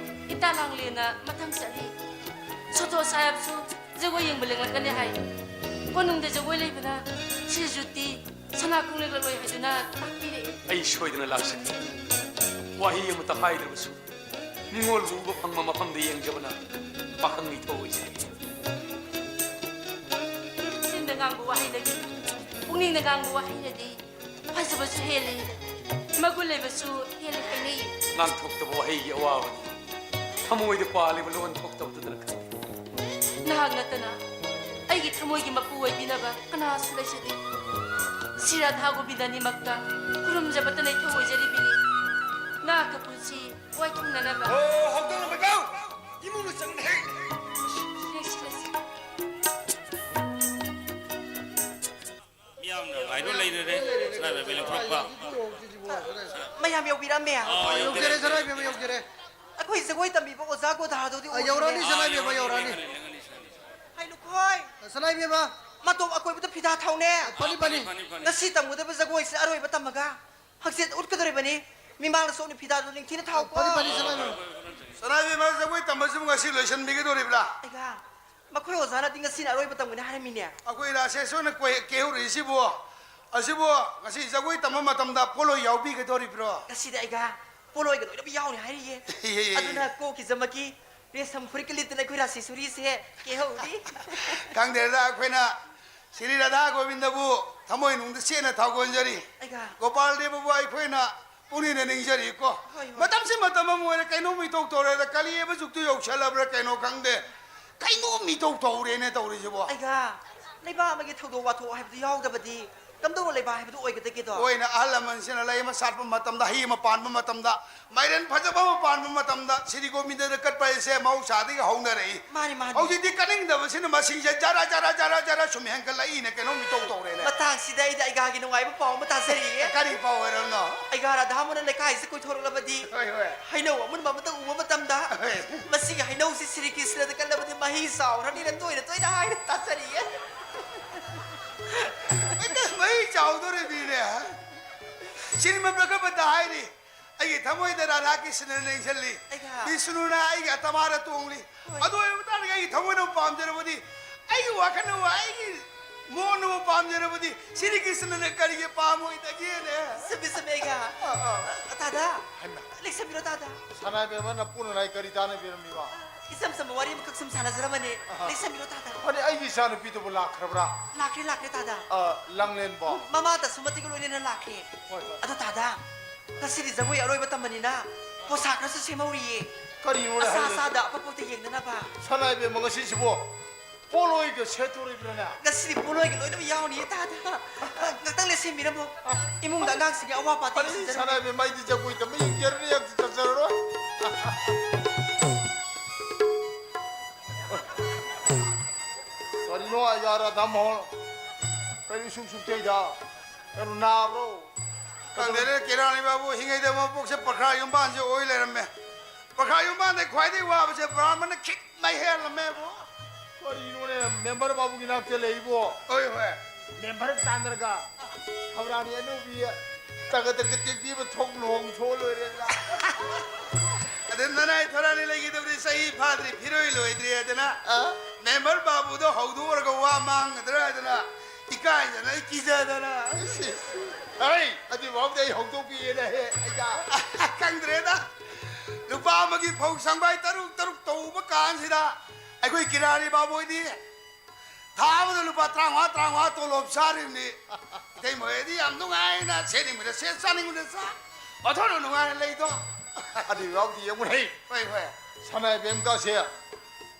ꯏꯇꯥ ꯂꯥꯡꯂꯦꯟꯅ ꯃꯊꯪ ꯆꯠꯂꯤ꯫ ꯁꯣꯇꯣ ꯁꯥꯍꯦꯕꯁꯨ ꯖꯒꯣꯏ ꯌꯦꯡꯕ ꯂꯦꯡꯂꯛꯀꯅꯤ ꯍꯥꯏ꯫ ꯀꯣꯅꯨꯡꯗ ꯖꯒꯣꯏ ꯂꯩꯕꯅ ꯁꯤꯔꯖꯨꯠꯇꯤ ꯁꯅꯥ ꯈꯣꯡ ꯂꯦꯛꯂꯛꯂꯣꯏ ꯍꯥꯏꯗꯨꯅ ꯇꯥꯛꯄꯤꯔꯛꯏ꯫ ꯑꯩ ꯁꯣꯏꯗꯅ ꯂꯥꯛꯆꯒꯦ꯫ ꯋꯥꯍꯩ ꯑꯃꯠꯇ ꯍꯥꯏꯗ꯭ꯔꯕꯁꯨ ꯅꯤꯉꯣꯜꯕꯨ ꯎꯕ ꯐꯪꯕ ꯃꯐꯝꯗ ꯌꯦꯡꯖꯕꯅ ꯄꯥꯈꯪ ꯏꯊꯧ ꯑꯣꯏꯖꯩ꯫ ꯆꯤꯟꯗ ꯉꯥꯡꯕ ꯋꯥꯍꯩꯗꯒꯤ ꯄꯨꯛꯅꯤꯡꯗ ꯉꯥꯡꯕ ꯋꯥꯍꯩꯅꯗꯤ ꯐꯖꯕꯁꯨ ꯍꯦꯜꯂꯤ, ꯃꯒꯨꯟ ꯂꯩꯕꯁꯨ ꯍꯦꯜꯂꯤ ꯍꯥꯏꯅꯩ꯫ ꯉꯥꯡꯊꯣꯛꯇꯕ ꯋꯥꯍꯩꯒꯤ ꯑꯋꯥꯕꯅꯤ꯫ ꯊꯃꯣꯏꯗ ꯄꯥꯜꯂꯤꯕ ꯂꯣꯟ ꯊꯣꯛꯇꯕꯗꯨꯗꯅ ꯈꯪꯏ꯫ ꯅꯍꯥꯛ ꯅꯠꯇꯅ ꯑꯩꯒꯤ ꯊꯃꯣꯏꯒꯤ ꯃꯄꯨ ꯑꯣꯏꯕꯤꯅꯕ ꯀꯅꯥꯁꯨ ꯂꯩꯖꯗꯦ꯫ ꯁꯤ ꯔꯥꯙꯥ ꯒꯣꯕꯤꯟꯗꯅꯤꯃꯛꯇ ꯈꯨꯔꯨꯝꯖꯕꯇ ꯂꯩꯊꯧ ꯑꯣꯏꯖꯔꯤꯕꯅꯤ꯫ ꯅꯍꯥꯛꯀ ꯄꯨꯟꯁꯤ ꯋꯥꯏꯊꯨꯡꯅꯅꯕ꯫ ꯑꯣ, ꯍꯧꯗꯣꯡ ꯃꯇꯥꯎ! ꯏꯃꯨꯡꯗ ꯆꯪꯉꯨꯅꯦꯍꯦ! ꯂꯦꯛꯁꯤ, ꯂꯦꯛꯁꯤ꯫ ꯃꯤꯌꯥꯝꯅ ꯉꯥꯏꯗꯨꯅ ꯂꯩꯔꯦ꯫ ꯁꯅꯥ ꯕꯦꯕꯤ ꯂꯧꯊꯣꯔꯛꯄ꯫ ꯃꯌꯥꯝ ꯌꯧꯕꯤꯔꯝꯃꯦ꯫ ꯑꯥ, ꯌꯧꯖꯔꯦ, ꯌꯧꯖꯔꯦ꯫ ꯁꯅꯥ ꯏꯕꯦꯝꯃ, ꯌꯧꯖꯔꯦ꯫ ꯑꯩꯈꯣꯏ ꯖꯒꯣꯏ ꯇꯝꯕꯤꯕ ꯑꯣꯖꯥ ꯒꯣꯙꯥꯗꯨꯗꯤ ꯑꯥ, ꯑꯣꯏꯕꯤꯔꯦ꯫ ꯌꯧꯔꯛꯑꯅꯤ, ꯁꯅꯥ ꯏꯕꯦꯝꯃ, ꯌꯧꯔꯛꯑꯅꯤ꯫ ꯍꯥꯏ ꯂꯨꯈꯣꯏ꯫ ꯁꯅꯥ ꯏꯕꯦꯝꯃ꯫ ꯃꯇꯣꯞ ꯑꯀꯣꯏꯕꯗ ꯐꯤꯗꯥ ꯊꯧꯅꯦ꯫ ꯐꯅꯤ, ꯐꯅꯤ꯫ ꯐꯅꯤ, ꯐꯅꯤ꯫ ꯉꯁꯤ ꯇꯝꯒꯗꯕ ꯖꯒꯣꯏꯁꯦ ꯑꯔꯣꯏꯕ ꯇꯝꯃꯒ ꯍꯪꯆꯤꯠ ꯎꯠꯀꯗꯧꯔꯤꯕꯅꯤ꯫ ꯃꯤꯃꯥꯡꯗ ꯁꯣꯝꯅ ꯐꯤꯗꯥꯗꯨ ꯅꯤꯡꯊꯤꯅ ꯊꯥꯎꯀꯣ꯫ ꯐꯅꯤ, ꯐꯅꯤ, ꯁꯅꯥ ꯏꯕꯦꯝꯃ꯫ ꯁꯅꯥ ꯏꯕꯦꯝꯃ, ꯖꯒꯣꯏ ꯇꯝꯕꯁꯤꯕꯨ ꯉꯁꯤ ꯂꯣꯏꯁꯤꯟꯕꯤꯒꯗꯧꯔꯤꯕ꯭ꯔꯥ? ꯑꯩꯒ ꯃꯈꯣꯏ ꯑꯣꯖꯥꯅꯗꯤ ꯉꯁꯤꯅ ꯑꯔꯣꯏꯕ ꯇꯝꯒꯅꯤ ꯍꯥꯏꯔꯝꯃꯤꯅꯦ꯫ ꯑꯩꯈꯣꯏ ꯔꯥꯁꯦꯁꯣꯔꯅ ꯀꯣꯏ-, ꯀꯦꯍꯧꯔꯛꯏꯁꯤꯕꯨ, ꯑꯁꯤꯕꯨ ꯉꯁꯤ ꯖꯒꯣꯏ ꯇꯝꯕ ꯃꯇꯝꯗ ꯄꯣꯠꯂꯣꯏ ꯌꯥꯎꯕꯤꯒꯗꯧꯔꯤꯕ꯭ꯔꯣ? ꯉꯁꯤꯗꯤ ꯑꯩꯒ ꯄꯣꯠꯂꯣꯏꯒ ꯂꯣꯏꯅꯃꯛ ꯌꯥꯎꯔꯤ ꯍꯥꯏꯔꯤꯌꯦ꯫ ꯏꯍꯦ, ꯏꯍꯦ, ꯏꯍꯦ꯫ ꯑꯗꯨꯅ ꯀꯣꯛꯀꯤꯖꯃꯛꯀꯤ ꯔꯦꯁꯝ ꯐꯨꯔꯤꯠꯀ ꯂꯤꯠꯇꯅ ꯑꯩꯈꯣꯏ ꯔꯥꯁꯦꯁꯣꯔꯤꯁꯦ ꯀꯦꯍꯧꯔꯤ꯫ ꯈꯪꯗꯦꯗ, ꯑꯩꯈꯣꯏꯅ ꯁ꯭ꯔꯤ ꯔꯥꯙꯥ ꯒꯣꯕꯤꯟꯗꯕꯨ ꯊꯃꯣꯏꯅꯨꯡꯗ ꯆꯦꯠꯅ ꯊꯧꯒꯣꯟꯖꯔꯤ꯫ ꯑꯩꯒ ꯒꯣꯄꯥꯜ ꯗꯦꯕꯕꯨ ꯑꯩꯈꯣꯏꯅ ꯄꯨꯛꯅꯤꯡꯗ ꯅꯤꯡꯖꯔꯤꯀꯣ꯫ ꯍꯣꯏ, ꯍꯣꯏ꯫ ꯃꯇꯝꯁꯤ ꯃꯇꯝ ꯑꯃ ꯑꯣꯏꯔꯦ, ꯀꯩꯅꯣꯝ ꯏꯇꯧ ꯇꯧꯔꯦꯗ, ꯀꯂꯤ ꯍꯥꯏꯕ ꯖꯨꯛꯇꯨ ꯌꯧꯁꯜꯂꯕ꯭ꯔꯥ ꯀꯩꯅꯣ ꯈꯪꯗꯦ, ꯀꯩꯅꯣꯝ ꯏꯇꯧ ꯇꯧꯔꯦꯅꯦ ꯇꯧꯔꯤꯁꯤꯕꯣ꯫ ꯑꯩꯒ ꯂꯩꯕꯥꯛ ꯑꯃꯒꯤ ꯊꯧꯗꯣꯛ ꯋꯥꯊꯣꯛ ꯍꯥꯏꯕꯗꯨ ꯌꯥꯎꯗꯕꯗꯤ ꯀꯝꯗꯧꯅ ꯂꯩꯕꯥꯛ ꯍꯥꯏꯕꯗꯨ ꯑꯣꯏꯒꯗꯒꯦꯗꯣ? ꯍꯣꯏꯅꯦ, ꯑꯍꯜ ꯂꯃꯟꯁꯤꯅ ꯂꯩ ꯑꯃ ꯁꯥꯠꯄ ꯃꯇꯝꯗ, ꯍꯩ ꯑꯃ ꯄꯥꯟꯕ ꯃꯇꯝꯗ, ꯃꯥꯏꯔꯦꯟ ꯐꯖꯕ ꯑꯃ ꯄꯥꯟꯕ ꯃꯇꯝꯗ ꯁ꯭ꯔꯤ ꯒꯣꯕꯤꯟꯗꯗ ꯀꯠꯄ ꯍꯥꯏꯁꯦ ꯃꯍꯧꯁꯥꯗꯒꯤ ꯍꯧꯅꯔꯛꯏ꯫ ꯃꯥꯅꯤ, ꯃꯥꯅꯤ꯫ ꯍꯧꯖꯤꯛꯇꯤ ꯀꯠꯅꯤꯡꯗꯕꯁꯤꯅ ꯃꯁꯤꯡꯁꯦ ꯖꯔꯥ, ꯖꯔꯥ, ꯖꯔꯥ, ꯖꯔꯥ ꯁꯨꯝ ꯍꯦꯟꯒꯠꯂꯛꯏꯅꯦ, ꯀꯩꯅꯣꯝ ꯏꯇꯧ ꯇꯧꯔꯦꯅꯦ꯫ ꯃꯇꯥꯡꯁꯤꯗ ꯑꯩꯗꯤ ꯑꯩꯒꯥꯒꯤ ꯅꯨꯡꯉꯥꯏꯕ ꯄꯥꯎ ꯑꯃ ꯇꯥꯖꯔꯤꯌꯦ꯫ ꯀꯔꯤ ꯄꯥꯎ ꯑꯣꯏꯔꯝꯅꯣ? ꯑꯩꯒꯥ ꯔꯥꯙꯥꯃꯣꯍꯟꯅ ꯂꯩꯀꯥꯏꯁꯤ ꯀꯣꯏꯊꯣꯔꯛꯂꯕꯗꯤ ꯍꯣꯏ, ꯍꯣꯏ꯫ ꯍꯩꯅꯧ ꯑꯃꯨꯟꯕ ꯑꯃꯇ ꯎꯕ ꯃꯇꯝꯗ ꯍꯣꯏ꯫ ꯃꯁꯤꯒꯤ ꯍꯩꯅꯧꯁꯤ ꯁ꯭ꯔꯤ ꯀ꯭ꯔꯤꯁꯅꯗ ꯀꯠꯂꯕꯗꯤ ꯃꯍꯩ ꯆꯥꯎꯔꯅꯤꯅ ꯇꯣꯏꯅ ꯇꯣꯏꯅ ꯍꯥꯏꯅ ꯇꯥꯖꯔꯤꯌꯦ꯫ ꯍꯦꯛꯇ ꯃꯍꯩ ꯆꯥꯎꯗꯣꯔꯤꯃꯤꯅꯦ꯫ ꯁ꯭ꯔꯤꯃꯗ ꯚꯒꯕꯇ ꯍꯥꯏꯔꯤ, ꯑꯩꯒꯤ ꯊꯃꯣꯏꯗ ꯔꯥꯙꯥ ꯀ꯭ꯔꯤꯁꯅꯅ ꯂꯦꯡꯁꯤꯜꯂꯤ꯫ ꯑꯩꯒ ꯕꯤꯁꯅꯨꯅ ꯑꯩꯒꯤ ꯑꯇꯃꯥꯗ ꯇꯣꯡꯂꯤ꯫ ꯍꯣꯏ꯫ ꯑꯗꯨ ꯑꯣꯏꯕ ꯇꯥꯔꯗꯤ ꯑꯩꯒꯤ ꯊꯃꯣꯏꯅ ꯄꯥꯝꯖꯔꯕꯗꯤ, ꯑꯩꯒꯤ ꯋꯥꯈꯜꯅꯕꯨ, ꯑꯩꯒꯤ ꯃꯣꯠꯅꯕꯨ ꯄꯥꯝꯖꯔꯕꯗꯤ ꯁ꯭ꯔꯤ ꯀ꯭ꯔꯤꯁꯅꯅ ꯀꯔꯤꯒꯤ ꯄꯥꯝꯃꯣꯏꯗꯒꯦꯅꯦ? ꯆꯨꯝꯃꯤ, ꯆꯨꯝꯃꯤ, ꯑꯩꯒ꯫ ꯑꯥ, ꯑꯥ꯫ ꯇꯥꯗ, ꯍꯩꯃꯥ꯫ ꯂꯦꯛꯁꯟꯕꯤꯔꯣ, ꯇꯥꯗ꯫ ꯁꯅꯥꯏꯕꯦꯝꯃ, ꯅꯄꯨꯅ ꯅꯥꯏ ꯀꯔꯤ ꯇꯥꯟꯅꯕꯤꯔꯝꯃꯤꯕ? ꯏꯆꯝ ꯆꯝꯕ ꯋꯥꯔꯤ ꯑꯃꯈꯛ ꯁꯨꯝ ꯁꯥꯟꯅꯖꯔꯝꯕꯅꯦ꯫ ꯑꯍꯥ꯫ ꯂꯦꯡꯁꯟꯕꯤꯔꯣ, ꯇꯥꯗ꯫ ꯐꯅꯤ, ꯑꯩꯒꯤ ꯏꯆꯥꯅꯨꯄꯤꯗꯨꯕꯨ ꯂꯥꯛꯈ꯭ꯔꯕ꯭ꯔꯥ? ꯂꯥꯛꯈ꯭ꯔꯦ, ꯂꯥꯛꯈ꯭ꯔꯦ, ꯇꯥꯗ꯫ ꯑ, ꯂꯥꯡꯂꯦꯟꯕꯣ? ꯃꯃꯥ ꯇꯁꯨꯃꯇꯤꯒ ꯂꯣꯏꯅꯅ ꯂꯥꯛꯈ꯭ꯔꯦ꯫ ꯍꯣꯏ, ꯍꯣꯏ꯫ ꯑꯗꯣ, ꯇꯥꯗ, ꯉꯁꯤꯗꯤ ꯖꯒꯣꯏ ꯑꯔꯣꯏꯕ ꯇꯝꯕꯅꯤꯅ ꯄꯣꯁꯥꯛ ꯈꯔꯁꯨ ꯁꯦꯝꯍꯧꯔꯤꯌꯦ꯫ ꯀꯔꯤꯅꯣꯅꯦ ꯑꯆꯥ ꯍꯥꯏꯔꯤꯁꯦ? ꯑꯆꯥꯗ ꯑꯐ ꯐꯥꯎꯇ ꯌꯦꯡꯅꯅꯕ꯫ ꯁꯅꯥ ꯏꯕꯦꯝꯃ, ꯉꯁꯤꯁꯤꯕꯨ ꯄꯣꯠꯂꯣꯏꯒ ꯁꯦꯠꯇꯣꯔꯤꯕ꯭ꯔꯥꯅꯦ? ꯉꯁꯤꯗꯤ ꯄꯣꯠꯂꯣꯏꯒ ꯂꯣꯏꯅꯃꯛ ꯌꯥꯎꯅꯤꯌꯦ, ꯇꯥꯗ꯫ ꯉꯥꯛꯇꯪ ꯂꯦꯞꯁꯤꯟꯕꯤꯔꯝꯃꯣ꯫ ꯏꯃꯨꯡꯗ ꯑꯉꯥꯡꯁꯤꯡꯒꯤ ꯑꯋꯥ ꯄꯥꯇꯦꯡ ꯀꯔꯤ ꯁꯤꯟꯖꯔꯝꯃꯣ꯫ ꯁꯅꯥ ꯏꯕꯦꯝꯃ, ꯑꯩꯗꯤ ꯖꯒꯣꯏ ꯇꯝꯕ ꯌꯦꯡꯖꯔꯅꯤ, ꯑꯝꯇ ꯆꯠꯆꯔꯔꯣꯏ꯫ ꯀꯔꯤꯅꯣ, ꯑꯌꯥ ꯔꯥꯙꯥ ꯃꯣꯍꯟ? ꯀꯔꯤ ꯁꯨꯝ ꯁꯨꯝ ꯇꯧꯏꯗ? ꯀꯩꯅꯣ ꯅꯥꯕ꯭ꯔꯣ? ꯈꯪꯗꯦꯅꯦ, ꯀꯦꯔꯥꯅꯤ ꯕꯥꯕꯨ, ꯍꯤꯡꯉꯩꯗ ꯃꯄꯣꯛꯁꯦ ꯄꯈ꯭ꯔꯥ ꯌꯨꯝꯕꯥꯟꯁꯦ ꯑꯣꯏ ꯂꯩꯔꯝꯃꯦ꯫ ꯄꯈ꯭ꯔꯥ ꯌꯨꯝꯕꯥꯟꯗꯩ ꯈ꯭ꯋꯥꯏꯗꯒꯤ ꯋꯥꯕꯁꯦ ꯕ꯭ꯔꯥꯍꯃꯟꯅ ꯈꯤꯛ ꯃꯩ ꯍꯦꯜꯂꯝꯃꯦꯕꯣ꯫ ꯀꯔꯤꯅꯣꯅꯦ, ꯃꯦꯝꯕꯔ ꯕꯥꯕꯨꯒꯤ ꯅꯥꯛꯇ ꯂꯩꯕꯣ? ꯍꯣꯏ, ꯍꯣꯏ꯫ ꯃꯦꯝꯕꯔ ꯇꯥꯟꯅꯔꯒ ꯊꯧꯔꯥꯅꯤ ꯑꯅꯧꯕꯤ ꯇꯒ ꯇꯒ ꯇꯦꯛꯄꯤ ꯑꯃ ꯊꯣꯛ ꯂꯨꯍꯣꯡ ꯊꯣꯛꯑ ꯂꯣꯏꯔꯦꯗꯅ꯫ ꯑꯗꯨ ꯅꯅꯥꯏ ꯊꯧꯔꯥꯅꯤ ꯂꯩꯈꯤꯗꯕꯗꯤ ꯆꯍꯤ ꯐꯥꯗ꯭ꯔꯤ, ꯐꯤꯔꯣꯏ ꯂꯣꯏꯗ꯭ꯔꯤ ꯍꯥꯏꯗꯅ ꯑ? ꯃꯦꯝꯕꯔ ꯕꯥꯕꯨꯗꯣ ꯍꯧꯗꯣꯛꯎꯔꯒ ꯋꯥ ꯃꯥꯡꯒꯗ꯭ꯔꯥ ꯍꯥꯏꯗꯅ ꯏꯀꯥꯏꯗꯅ ꯑꯩ ꯀꯤꯖꯗꯅ꯫ ꯑꯩꯁ, ꯑꯩ ꯑꯗꯨꯐꯥꯎꯗꯤ ꯑꯩ ꯍꯧꯗꯣꯛꯄꯤꯒꯦꯅ ꯍꯦ, ꯑꯩꯒ꯫ ꯈꯪꯗ꯭ꯔꯦꯗ꯫ ꯂꯨꯄꯥ ꯑꯃꯒꯤ ꯐꯧ ꯁꯪꯕꯥꯏ ꯇꯔꯨꯛ ꯇꯔꯨꯛ ꯇꯧꯕ ꯀꯥꯟꯁꯤꯗ ꯑꯩꯈꯣꯏ ꯀꯤꯔꯥꯅꯤ ꯕꯥꯕꯨ ꯍꯣꯏꯗꯤ ꯊꯥ ꯑꯃꯗ ꯂꯨꯄꯥ ꯇꯔꯥꯃꯉꯥ, ꯇꯔꯥꯃꯉꯥ ꯇꯣꯂꯣꯞ ꯆꯥꯔꯤꯕꯅꯤ꯫ ꯏꯇꯩꯃ ꯍꯣꯏꯗꯤ ꯌꯥꯝ ꯅꯨꯡꯉꯥꯏꯅ ꯁꯦꯠꯅꯤꯡꯕꯗ ꯁꯦꯠ, ꯆꯥꯅꯤꯡꯕꯗ ꯆꯥ꯫ ꯑꯣꯟꯊꯣꯛꯅ ꯅꯨꯡꯉꯥꯏꯅ ꯂꯩꯗꯣ꯫ ꯑꯗꯨ ꯌꯥꯎꯗꯤ ꯌꯦꯡꯉꯨꯅꯦ꯫ ꯍꯣꯏ, ꯍꯣꯏ꯫ ꯁꯅꯥ ꯏꯕꯦꯝꯒꯁꯦ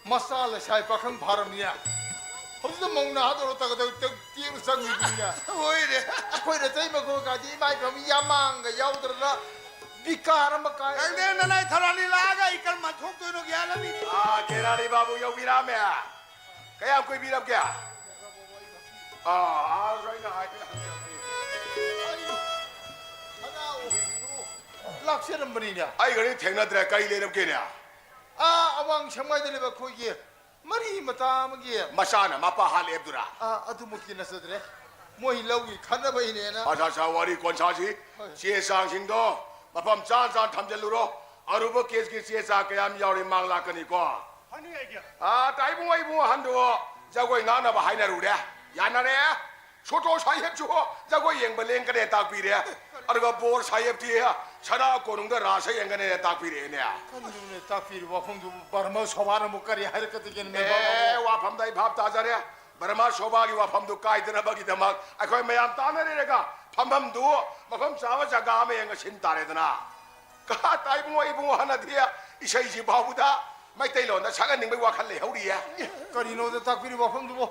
ꯃꯆꯥ ꯂꯩꯁꯥꯏ ꯄꯥꯈꯪ ꯐꯥꯔꯝꯅꯤꯅꯦ꯫ ꯍꯧꯖꯤꯛꯇ ꯃꯧ ꯅꯍꯥꯗꯧꯅ ꯇꯒ ꯇꯒ ꯇꯦꯛꯅ ꯆꯪꯉꯤꯕꯅꯤꯅꯦ꯫ ꯍꯣꯏꯅꯦ꯫ ꯑꯩꯈꯣꯏ ꯅꯇꯩꯃ ꯈꯣꯏꯒꯗꯤ ꯏꯃꯥ ꯏꯕꯦꯝꯃ ꯌꯥꯃꯥꯡꯒ ꯌꯥꯎꯗ꯭ꯔꯅ ꯕꯤꯀꯥꯔ ꯑꯃ ꯀꯥꯏ꯫ ꯈꯪꯗꯦ, ꯅꯅꯥꯏ ꯊꯧꯔꯥꯅꯤ ꯂꯥꯛꯑꯒ ꯑꯩ ꯀꯔꯝ ꯊꯣꯛꯇꯣꯏꯅꯣ ꯒ꯭ꯌꯥꯟ ꯑꯃ ꯏ-, ꯑꯥ, ꯀꯦꯔꯥꯅꯤ ꯕꯥꯕꯨ ꯌꯧꯕꯤꯔꯛꯑꯝꯃꯦ꯫ ꯀꯌꯥꯝ ꯀꯨꯏꯕꯤꯔꯕꯒꯦ? ꯑꯥ, ꯑꯥ, ꯑꯩꯅ ꯍꯥꯏꯐꯦꯠ ꯍꯪꯖꯕꯅꯤ꯫ ꯑꯩ ꯁꯅꯥ ꯑꯣꯏꯔꯤꯕꯨ ꯂꯥꯛꯆꯔꯝꯕꯅꯤꯅꯦ꯫ ꯑꯩꯒꯗꯤ ꯊꯦꯡꯅꯗ꯭ꯔꯦ, ꯀꯔꯤ ꯂꯩꯔꯝꯒꯦꯅꯦ? ꯑꯥ, ꯑꯋꯥꯡ ꯁꯦꯡꯃꯥꯏꯗ ꯂꯩꯕ ꯑꯩꯈꯣꯏꯒꯤ ꯃꯔꯤ ꯃꯇꯥ ꯑꯃꯒꯤ ꯃꯆꯥꯅ ꯃꯄꯥ ꯍꯥꯠꯂꯦ ꯍꯥꯏꯕꯗꯨꯔꯥ? ꯑꯥ, ꯑꯗꯨꯃꯛꯇꯤ ꯅꯠꯆꯗ꯭ꯔꯦ꯫ ꯃꯣꯏ ꯂꯧꯒꯤ ꯈꯠꯅꯕꯩꯅꯦꯅ꯫ ꯑꯁꯥ, ꯑꯁꯥ, ꯋꯥꯔꯤ ꯀꯣꯟꯁꯥꯁꯤ꯫ ꯍꯣꯏ꯫ ꯆꯦ ꯆꯥꯡꯁꯤꯡꯗꯣ ꯃꯐꯝ ꯆꯥ ꯆꯥꯅ ꯊꯝꯖꯤꯜꯂꯨꯔꯣ꯫ ꯑꯔꯨꯕ ꯀꯦꯁꯀꯤ ꯆꯦ ꯆꯥꯡ ꯀꯌꯥꯝ ꯌꯥꯎꯔꯤ ꯃꯥꯡ ꯂꯥꯛꯀꯅꯤꯀꯣ꯫ ꯐꯅꯤ ꯑꯩꯒꯤ꯫ ꯑꯥ, ꯇꯥ ꯏꯕꯨꯡꯉꯣ, ꯏꯕꯨꯡꯉꯣ ꯑꯍꯟꯗꯣ ꯖꯒꯣꯏ ꯉꯥꯡꯅꯕ ꯍꯥꯏꯅꯔꯨꯔꯦ꯫ ꯌꯥꯅꯔꯦ꯫ ꯁꯣꯇꯣ ꯁꯥꯍꯦꯕꯁꯨ ꯖꯒꯣꯏ ꯌꯦꯡꯕ ꯂꯦꯡꯒꯅꯦ ꯇꯥꯛꯄꯤꯔꯦ꯫ ꯑꯗꯨꯒ ꯕꯣꯔ ꯁꯥꯍꯦꯕꯇꯤ ꯁꯅꯥ ꯀꯣꯅꯨꯡꯗ ꯔꯥꯁ ꯌꯦꯡꯒꯅꯦꯅ ꯇꯥꯛꯄꯤꯔꯛꯑꯦꯅꯦ꯫ ꯀꯔꯤꯅꯣꯅꯦ ꯇꯥꯛꯄꯤꯔꯤꯕ ꯋꯥꯐꯝꯗꯨꯕꯨ? ꯕꯔꯃ ꯁꯣꯚꯥꯅ ꯑꯃꯨꯛ ꯀꯔꯤ ꯍꯥꯏꯔꯛꯀꯗꯒꯦꯅꯦ, ꯃꯦꯝꯕꯔ ꯑꯦ, ꯕꯥꯕꯨ? ꯋꯥꯐꯝꯗ ꯑꯩ ꯚꯥꯞ ꯇꯥꯖꯔꯦ꯫ ꯕꯔꯃ ꯁꯣꯚꯥꯒꯤ ꯋꯥꯐꯝꯗꯨ ꯀꯥꯏꯗꯅꯕꯒꯤꯗꯃꯛ ꯑꯩꯈꯣꯏ ꯃꯌꯥꯝ ꯇꯥꯟꯅꯔꯦꯔꯒ ꯐꯝꯐꯝꯗꯨ ꯃꯐꯝ ꯆꯥꯕ ꯖꯒꯥ ꯑꯃ ꯌꯦꯡꯉ ꯁꯤꯟ ꯇꯥꯔꯦꯗꯅ꯫ ꯀꯥ ꯇꯥꯏ ꯏꯕꯨꯡꯉꯣ, ꯏꯕꯨꯡꯉꯣ ꯍꯅꯗꯤ ꯏꯁꯩꯁꯤ ꯐꯥꯎꯕꯗ ꯃꯩꯇꯩꯂꯣꯟꯗ ꯁꯛꯍꯟꯅꯤꯡꯕꯒꯤ ꯋꯥꯈꯜ ꯂꯩꯍꯧꯔꯤꯌꯦ꯫ ꯑꯦ, ꯀꯔꯤꯅꯣꯗ ꯇꯥꯛꯄꯤꯔꯤꯕ ꯋꯥꯐꯝꯗꯨꯕꯨ?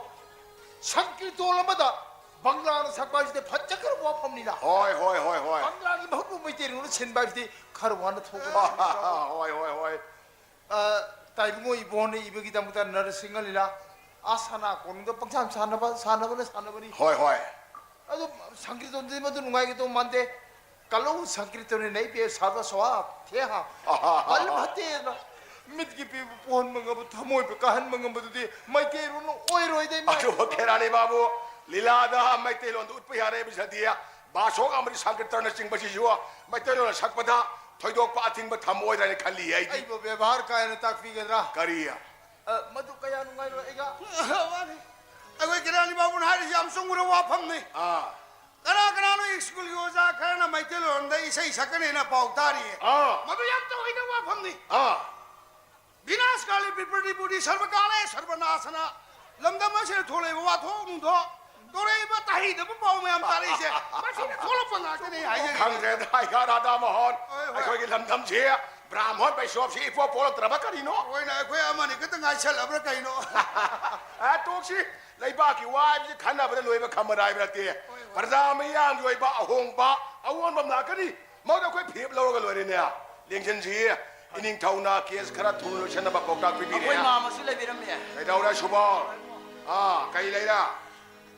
ꯁꯪꯀꯤꯔꯇꯣꯟ ꯑꯃꯗ ꯕꯪꯂꯥꯅ ꯁꯛꯄ ꯍꯥꯏꯁꯤꯗꯤ ꯐꯖꯈ꯭ꯔꯕ ꯋꯥꯐꯝꯅꯤꯅ꯫ ꯍꯣꯏ, ꯍꯣꯏ, ꯍꯣꯏ, ꯍꯣꯏ꯫ ꯕꯪꯂꯥꯒꯤ ꯃꯍꯨꯠꯄꯨ ꯃꯩꯇꯩꯂꯣꯟꯗ ꯁꯤꯟꯕ ꯍꯥꯏꯕꯁꯤꯗꯤ ꯈꯔ ꯋꯥꯅ ꯊꯣꯛꯀꯅꯤ꯫ ꯍꯣꯏ, ꯍꯣꯏ, ꯍꯣꯏ꯫ ꯑ, ꯇꯥꯏꯕꯨꯡꯉꯣ ꯏꯕꯣꯟꯅ ꯏꯕꯒꯤꯗꯃꯛꯇ ꯅꯔꯁꯤꯡꯍ ꯂꯤꯂꯥ, ꯑꯥ ꯁꯅꯥ ꯀꯣꯅꯨꯡꯗ ꯄꯪꯁꯥꯟ ꯁꯥꯟꯅꯕ, ꯁꯥꯟꯅꯕꯅ ꯁꯥꯟꯅꯕꯅꯤ꯫ ꯍꯣꯏ, ꯍꯣꯏ꯫ ꯑꯗꯨ ꯁꯪꯀꯤꯔꯇꯣꯟꯗꯤ ꯃꯗꯨ ꯅꯨꯡꯉꯥꯏꯒꯗꯧ ꯃꯥꯟꯗꯦ꯫ ꯀꯂꯧ ꯁꯪꯀꯤꯔꯇꯣꯟꯅ ꯅꯩꯕꯦ ꯁꯥꯔꯕ ꯁ꯭ꯋꯥ ꯊꯦꯍꯥ꯫ ꯕꯜ ꯐꯠꯇꯦꯅ ꯃꯤꯠꯀꯤ ꯄꯤꯕ ꯄꯣꯛꯍꯟꯕ ꯉꯝꯕ, ꯊꯃꯣꯏꯕꯨ ꯀꯥꯍꯟꯕ ꯉꯝꯕꯗꯨꯗꯤ ꯃꯩꯇꯩꯔꯣꯟꯅ ꯑꯣꯏꯔꯣꯏꯗ, ꯏꯃꯥ꯫ ꯑꯗꯨꯕꯨ ꯈꯦꯔꯥꯅꯤ ꯕꯥꯕꯨ, ꯂꯤꯂꯥꯗ ꯃꯩꯇꯩꯂꯣꯟꯗ ꯎꯠꯄ ꯌꯥꯔꯦ ꯍꯥꯏꯕꯁꯤꯗꯤ ꯕꯥꯁꯣꯛ ꯑꯃꯗꯤ ꯁꯪꯀꯤꯔꯇꯟꯅ ꯆꯤꯡꯕꯁꯤꯁꯨ ꯃꯩꯇꯩꯂꯣꯟꯅ ꯁꯛꯄꯗ ꯊꯣꯏꯗꯣꯛꯄ ꯑꯊꯤꯡꯕ ꯊꯝꯃꯣꯏꯗ꯭ꯔꯥ ꯍꯥꯏꯅ ꯈꯜꯂꯤ ꯑꯩꯗꯤ꯫ ꯑꯩꯕꯨ ꯕꯦꯕꯥꯔ ꯀꯥꯏꯅ ꯇꯥꯛꯄꯤꯒꯗ꯭ꯔꯥ? ꯀꯔꯤ? ꯑ, ꯃꯗꯨ ꯀꯌꯥ ꯅꯨꯡꯉꯥꯏꯔꯣꯏ ꯑꯩꯒ꯫ ꯋꯥꯅꯤ꯫ ꯑꯩꯈꯣꯏ ꯀꯦꯔꯥꯅꯤ ꯕꯥꯕꯨꯅ ꯍꯥꯏꯔꯤꯁꯤ ꯌꯥꯝ ꯆꯨꯝꯈ꯭ꯔꯕ ꯋꯥꯐꯝꯅꯤ꯫ ꯑꯥ꯫ ꯀꯅꯥ ꯀꯅꯥꯅꯣ ꯁ꯭ꯀꯨꯜꯒꯤ ꯑꯣꯖꯥ ꯈꯔꯅ ꯃꯩꯇꯩꯂꯣꯟꯗ ꯏꯁꯩ ꯁꯛꯀꯅꯦꯅ ꯄꯥꯎ ꯇꯥꯔꯤꯌꯦ꯫ ꯑꯥ꯫ ꯃꯗꯨ ꯌꯥꯝ ꯇꯧꯍꯩꯗꯕ ꯋꯥꯐꯝꯅꯤ꯫ ꯑꯥ꯫ ꯕꯤꯅꯥꯁ ꯀꯥꯂꯦ ꯕꯤꯄꯔꯤꯇꯤꯕꯨꯗꯤ ꯁꯔꯕ ꯀꯥꯂꯦ ꯁꯔꯕ ꯅꯥꯁꯅ ꯂꯝꯗꯝ ꯑꯁꯤꯗ ꯊꯣꯛꯂꯛꯏꯕ ꯋꯥꯊꯣꯛ ꯅꯨꯡꯊꯣꯛ ꯇꯧꯔꯛꯏꯕ ꯇꯥꯍꯩꯗꯕ ꯄꯥꯎ ꯃꯌꯥꯝ ꯇꯥꯔꯛꯏꯁꯦ ꯃꯁꯤꯅ ꯊꯣꯛꯂꯛꯄ ꯉꯥꯛꯇꯅꯦ ꯍꯥꯏꯖꯔꯤꯁꯦ꯫ ꯈꯪꯗ꯭ꯔꯦꯗ, ꯏꯍꯥ ꯔꯥꯙꯥ ꯃꯣꯍꯟ꯫ ꯍꯣꯏ, ꯍꯣꯏ꯫ ꯑꯩꯈꯣꯏꯒꯤ ꯂꯝꯗꯝꯁꯤ ꯕ꯭ꯔꯥꯍꯃꯣꯟ ꯕꯩꯁꯣꯞꯁꯤ ꯏꯄꯣꯛ ꯄꯣꯛꯂꯛꯇ꯭ꯔꯕ ꯀꯔꯤꯅꯣ? ꯍꯣꯏꯅꯦ, ꯑꯩꯈꯣꯏ ꯑꯃꯅꯤ ꯈꯛꯇ ꯉꯥꯏꯁꯜꯂꯕ꯭ꯔꯥ ꯀꯩꯅꯣ? ꯑꯦ, ꯇꯣꯛꯁꯤ꯫ ꯂꯩꯕꯥꯛꯀꯤ ꯋꯥ ꯍꯥꯏꯕꯁꯤ ꯈꯟꯅꯕꯗ ꯂꯣꯏꯕ ꯈꯝꯕ ꯍꯥꯏꯕ ꯅꯠꯇꯦ꯫ ꯍꯣꯏ, ꯍꯣꯏ꯫ ꯄ꯭ꯔꯖꯥ ꯃꯤꯌꯥꯝꯒꯤ ꯑꯣꯏꯕ ꯑꯍꯣꯡꯕ, ꯑꯑꯣꯟꯕ ꯑꯃ ꯂꯥꯛꯀꯅꯤ꯫ ꯃꯗꯨ ꯑꯩꯈꯣꯏ ꯐꯤꯔꯦꯞ ꯂꯧꯔꯒ ꯂꯣꯏꯔꯦꯅꯦ꯫ ꯂꯦꯡꯁꯤꯟꯁꯤ꯫ ꯏꯅꯤꯡꯊꯧꯅ ꯀꯦꯁ ꯈꯔ ꯊꯨꯅ ꯂꯣꯏꯁꯤꯟꯅꯕ ꯄꯥꯎꯇꯥꯛ ꯄꯤꯕꯤꯔꯦ꯫ ꯑꯩꯈꯣꯏ ꯃꯥꯝꯃꯁꯨ ꯂꯩꯕꯤꯔꯝꯃꯦ꯫ ꯀꯩꯗꯧꯔꯦ ꯁꯨꯕꯣꯜ? ꯑꯥ, ꯀꯩ ꯂꯩꯔꯦ?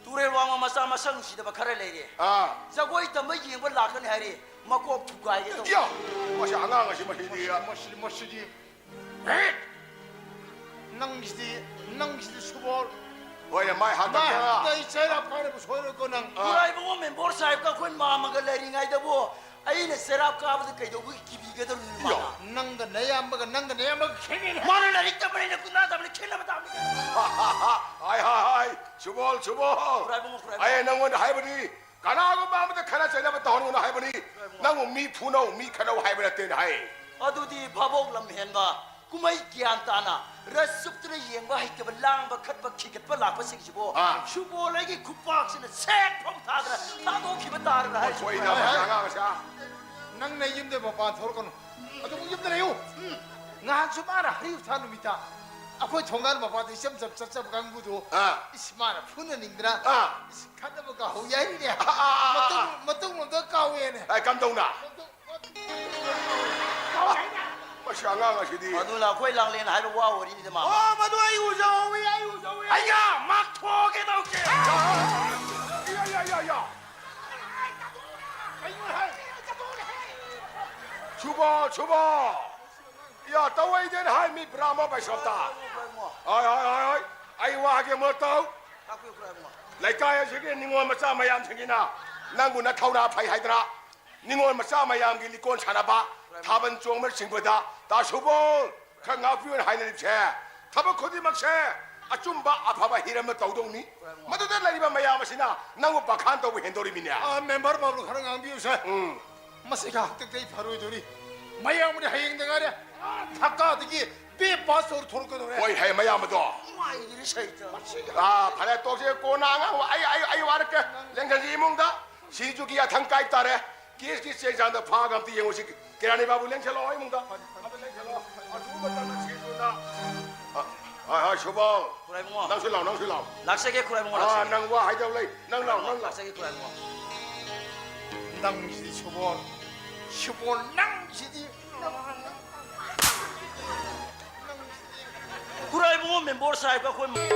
ꯇꯨꯔꯦꯜ ꯋꯥꯡꯃ ꯃꯆꯥ ꯃꯁꯛ ꯅꯨꯡꯁꯤꯗꯕ ꯈꯔ ꯂꯩꯔꯦ꯫ ꯑꯥ꯫ ꯖꯒꯣꯏ ꯇꯝꯕ ꯌꯦꯡꯕ ꯂꯥꯛꯀꯅꯤ ꯍꯥꯏꯔꯦ꯫ ꯃꯀꯣꯛ ꯊꯨꯒꯥꯏꯒꯦ ꯇꯧꯕ꯫ ꯌꯥ! ꯃꯁꯤ ꯑꯉꯥꯡ ꯑꯁꯤ ꯃꯁꯤꯗꯤ꯫ ꯃꯁꯤꯗꯤ, ꯃꯁꯤꯗꯤ꯫ ꯍꯦ! ꯅꯪꯒꯤꯁꯤꯗꯤ, ꯅꯪꯒꯤꯁꯤꯗꯤ ꯁꯨꯕꯣꯜ꯫ ꯍꯣꯏꯅꯦ, ꯃꯥꯏ ꯍꯥꯠꯇꯣꯛꯇꯅ꯫ ꯃꯥꯏ ꯍꯥꯠꯇꯣꯛꯇꯅ ꯑꯩ ꯆꯩꯔꯥꯛ ꯐꯥꯅꯕ ꯁꯣꯏꯔꯣꯏꯀꯣ ꯅꯪ꯫ ꯑꯥ꯫ ꯈꯨꯔꯥꯏꯕꯨꯡꯉꯣ ꯃꯦꯝꯕꯣꯔ ꯁꯥꯍꯦꯕꯀ ꯑꯩꯈꯣꯏ ꯃꯥꯝꯃꯒ ꯂꯩꯔꯤꯉꯩꯗꯕꯨ ꯑꯩꯅ ꯆꯩꯔꯥꯛ ꯀꯥꯕꯗ ꯀꯩꯗꯧꯕꯒꯤ ꯀꯤꯕꯤꯒꯗꯧꯔꯤꯅꯣ ꯌꯣ꯫ ꯃꯥꯅ? ꯅꯪꯒ ꯅꯌꯥꯝꯕꯒ, ꯅꯪꯒ ꯅꯌꯥꯝꯕꯒ ꯈꯦꯠꯅꯩ꯫ ꯃꯥꯅ ꯂꯥꯏꯔꯤꯛ ꯇꯝꯕꯅꯤ, ꯑꯩꯅ ꯒꯨꯟꯗꯥ ꯇꯝꯕꯅꯤ, ꯈꯦꯠꯅꯕ ꯇꯥꯕꯅꯤ꯫ ꯍꯥꯏ, ꯍꯥꯏ, ꯍꯥꯏ, ꯁꯨꯕꯣꯜ, ꯁꯨꯕꯣꯜ꯫ ꯈꯨꯔꯥꯏꯕꯨꯡꯉꯣ, ꯈꯨꯔꯥꯏꯕꯨꯡꯉꯣ꯫ ꯑꯩ ꯅꯪꯉꯣꯟꯗ ꯍꯥꯏꯕꯗꯤ ꯀꯅꯥꯒꯨꯝꯕ ꯑꯃꯗ ꯈꯠꯅ ꯆꯩꯅꯕ ꯇꯧꯍꯟꯒꯅꯨ ꯍꯥꯏꯕꯅꯤ꯫ ꯅꯪꯕꯨ ꯃꯤ ꯐꯨꯅꯧ, ꯃꯤ ꯈꯠꯅꯧ ꯍꯥꯏꯕ ꯅꯠꯇꯦꯅ ꯍꯥꯏ꯫ ꯑꯗꯨꯗꯤ ꯚꯥꯕꯣꯛ ꯂꯝꯍꯦꯟꯕ, ꯀꯨꯝꯍꯩ ꯒ꯭ꯌꯥꯟ ꯇꯥꯅ, ꯔꯁ ꯆꯨꯞꯇꯅ ꯌꯦꯡꯕ ꯍꯩꯇꯕ, ꯂꯥꯡꯕ, ꯈꯠꯄ, ꯈꯤꯒꯠꯄ ꯂꯥꯛꯄꯁꯤꯡꯁꯤꯕꯨ ꯑꯥ꯫ ꯁꯨꯕꯣꯜ ꯑꯩꯒꯤ ꯈꯨꯄꯥꯛꯁꯤꯅ ꯁꯦꯛ ꯐꯥꯎ ꯊꯥꯗꯅ ꯊꯥꯗꯣꯛꯈꯤꯕ ꯇꯥꯔꯅ ꯍꯥꯏ꯫ ꯃꯈꯣꯏꯅ ꯃꯁꯤ ꯑꯉꯥꯡ ꯑꯁꯦ ꯅꯪ ꯅꯌꯨꯝꯗ ꯃꯄꯥꯟ ꯊꯣꯛꯂꯛꯀꯅꯨ꯫ ꯑꯗꯨꯝ ꯌꯨꯝꯗ ꯂꯩꯌꯨ꯫ ꯎꯝ꯫ ꯉꯍꯥꯟꯁꯨ ꯃꯥꯅ ꯍꯔꯤꯎꯊꯥ ꯅꯨꯃꯤꯠꯇ ꯑꯩꯈꯣꯏ ꯊꯣꯡꯒꯥꯟ ꯃꯄꯥꯟꯗ ꯏꯆꯝ ꯆꯝ ꯆꯠꯆꯕ ꯀꯥꯡꯕꯨꯗꯣ ꯑꯥ꯫ ꯏꯁ ꯃꯥꯅ ꯐꯨꯅꯅꯤꯡꯗꯅ ꯑꯥ꯫ ꯏꯁ ꯈꯠꯅꯕ ꯀꯥꯍꯧ ꯌꯥꯏꯅꯦ꯫ ꯑꯥ, ꯑꯥ, ꯑꯥ, ꯃꯇꯨꯡ, ꯑꯥ꯫ ꯃꯇꯨꯡꯂꯣꯝꯗ ꯀꯥꯎꯋꯦꯅꯦ꯫ ꯑꯦ, ꯀꯝꯗꯧꯅ? ꯃꯇꯨꯡ, ꯃꯇꯨꯡ, ꯃꯇꯨꯡ ꯀꯥꯎꯋꯦꯅꯦ꯫ ꯃꯁꯤ ꯑꯉꯥꯡ ꯑꯁꯤꯗꯤ꯫ ꯑꯗꯨꯅ ꯑꯩꯈꯣꯏ ꯂꯥꯡꯂꯦꯟ ꯍꯥꯏꯕ ꯋꯥ ꯑꯣꯏꯔꯤꯅꯤꯗ, ꯃꯥꯃ꯫ ꯑꯣ, ꯃꯗꯨ ꯑꯩ ꯎꯖꯍꯧꯋꯤ, ꯑꯩ ꯎꯖꯍꯧꯋꯤ꯫ ꯑꯩꯌꯥ, ꯃꯥꯛ ꯊꯣꯛꯑꯒꯦ ꯇꯧꯒꯦ꯫ ꯌꯥ, ꯌꯥ, ꯌꯥ, ꯌꯥ꯫ ꯀꯩꯅꯣ ꯍꯥꯏ? ꯁꯨꯕꯣ, ꯁꯨꯕꯣ꯫ ꯌꯥ, ꯇꯧꯋꯩꯗꯦꯅ ꯍꯥꯏ ꯃꯤ ꯕ꯭ꯔꯥꯍꯃ ꯕꯩꯁꯣꯞꯇ꯫ ꯍꯣꯏ, ꯍꯣꯏ, ꯍꯣꯏ, ꯍꯣꯏ꯫ ꯑꯩ ꯋꯥꯒꯦ ꯑꯃ ꯇꯧ꯫ ꯂꯩꯀꯥꯏ ꯑꯁꯤꯒꯤ ꯅꯤꯉꯣꯜ ꯃꯆꯥ ꯃꯌꯥꯝꯁꯤꯡꯒꯤꯅ ꯅꯪꯕꯨ ꯅꯊꯧꯅꯥ ꯐꯩ ꯍꯥꯏꯗꯅ ꯅꯤꯉꯣꯜ ꯃꯆꯥ ꯃꯌꯥꯝꯒꯤ ꯂꯤꯀꯣꯟ ꯁꯥꯟꯅꯕ, ꯊꯥꯕꯜ ꯆꯣꯡꯕꯅꯆꯤꯡꯕꯗ ꯇꯥ ꯁꯨꯕꯣꯜ ꯈꯔ ꯉꯥꯛꯄꯤꯌꯨꯅ ꯍꯥꯏꯅꯔꯤꯕꯁꯦ꯫ ꯊꯕꯛ ꯈꯨꯗꯤꯡꯃꯛꯁꯦ ꯑꯆꯨꯝꯕ ꯑꯐꯕ ꯍꯤꯔꯝꯗ ꯇꯧꯗꯧꯅꯤ꯫ ꯃꯗꯨꯗ ꯂꯩꯔꯤꯕ ꯃꯌꯥꯝ ꯑꯁꯤꯅ ꯅꯪꯕꯨ ꯕꯈꯥꯟ ꯇꯧꯕ ꯍꯦꯟꯗꯧꯔꯤꯃꯤꯅꯦ꯫ ꯑꯥ, ꯃꯦꯝꯕꯔ ꯕꯥꯕꯨ ꯈꯔ ꯉꯥꯡꯕꯤꯌꯨꯁꯦ꯫ ꯎꯝ꯫ ꯃꯁꯤꯒ ꯍꯥꯛꯇꯛꯇ ꯑꯩ ꯐꯔꯣꯏꯗꯣꯔꯤ꯫ ꯃꯌꯥꯝꯕꯗꯤ ꯍꯌꯦꯡꯗ ꯉꯥꯏꯔꯦ꯫ ꯑꯥ, ꯙꯛꯀꯥꯗꯒꯤ ꯕꯦ ꯄꯥꯁ ꯇꯧꯔ ꯊꯣꯛꯂꯛꯀꯗꯧꯔꯦ꯫ ꯍꯣꯏ, ꯍꯦ, ꯃꯌꯥꯝꯕꯗꯣ꯫ ꯅꯨꯡꯉꯥꯏꯒꯤꯔꯤ ꯁꯩꯇ꯫ ꯑꯥ, ꯐꯔꯦ, ꯇꯣꯛꯁꯦ, ꯀꯣꯟꯅ ꯑꯉꯥꯡ ꯑꯩ, ꯑꯩ, ꯑꯩ ꯋꯥꯔꯛꯀꯦ꯫ ꯂꯦꯡꯖꯟꯒꯤ ꯏꯃꯨꯡꯗ ꯁꯤꯖꯨꯒꯤ ꯑꯊꯪ ꯀꯥꯏ ꯇꯥꯔꯦ꯫ ꯀꯦꯁꯀꯤ ꯆꯦ ꯆꯥꯡꯗ ꯐꯥꯒ ꯑꯝꯇ ꯌꯦꯡꯉꯨꯁꯤ꯫ ꯀꯦꯔꯥꯅꯤ ꯕꯥꯕꯨ ꯂꯦꯡꯁꯜꯂꯣ ꯏꯃꯨꯡꯗ꯫ ꯑꯝꯇ ꯂꯦꯡꯁꯜꯂꯣ꯫ ꯑꯊꯨꯕ ꯃꯇꯝꯗ ꯁꯤꯖꯨꯅ꯫ ꯑ, ꯍꯣꯏ, ꯍꯣꯏ, ꯁꯨꯕꯣꯜ꯫ ꯈꯨꯔꯥꯏꯕꯨꯡꯉꯣ꯫ ꯅꯪꯁꯨ ꯂꯥꯎ, ꯅꯪꯁꯨ ꯂꯥꯎ꯫ ꯂꯥꯛꯆꯒꯦ, ꯈꯨꯔꯥꯏꯕꯨꯡꯉꯣ, ꯑꯥ, ꯂꯥꯛꯆꯒꯦ꯫ ꯅꯪ ꯋꯥ ꯍꯥꯏꯗꯧ ꯂꯩ꯫ ꯅꯪ ꯂꯥꯎ, ꯅꯪ ꯂꯥꯎ꯫ ꯂꯥꯛꯆꯒꯦ, ꯈꯨꯔꯥꯏꯕꯨꯡꯉꯣ꯫ ꯅꯪꯁꯤꯗꯤ ꯁꯨꯕꯣꯜ꯫ ꯁꯨꯕꯣꯜ, ꯅꯪꯁꯤꯗꯤ꯫ ꯈꯨꯔꯥꯏꯕꯨꯡꯉꯣ ꯃꯦꯝꯕꯣꯔ ꯁꯥꯍꯦꯕꯀ ꯑꯩꯈꯣꯏ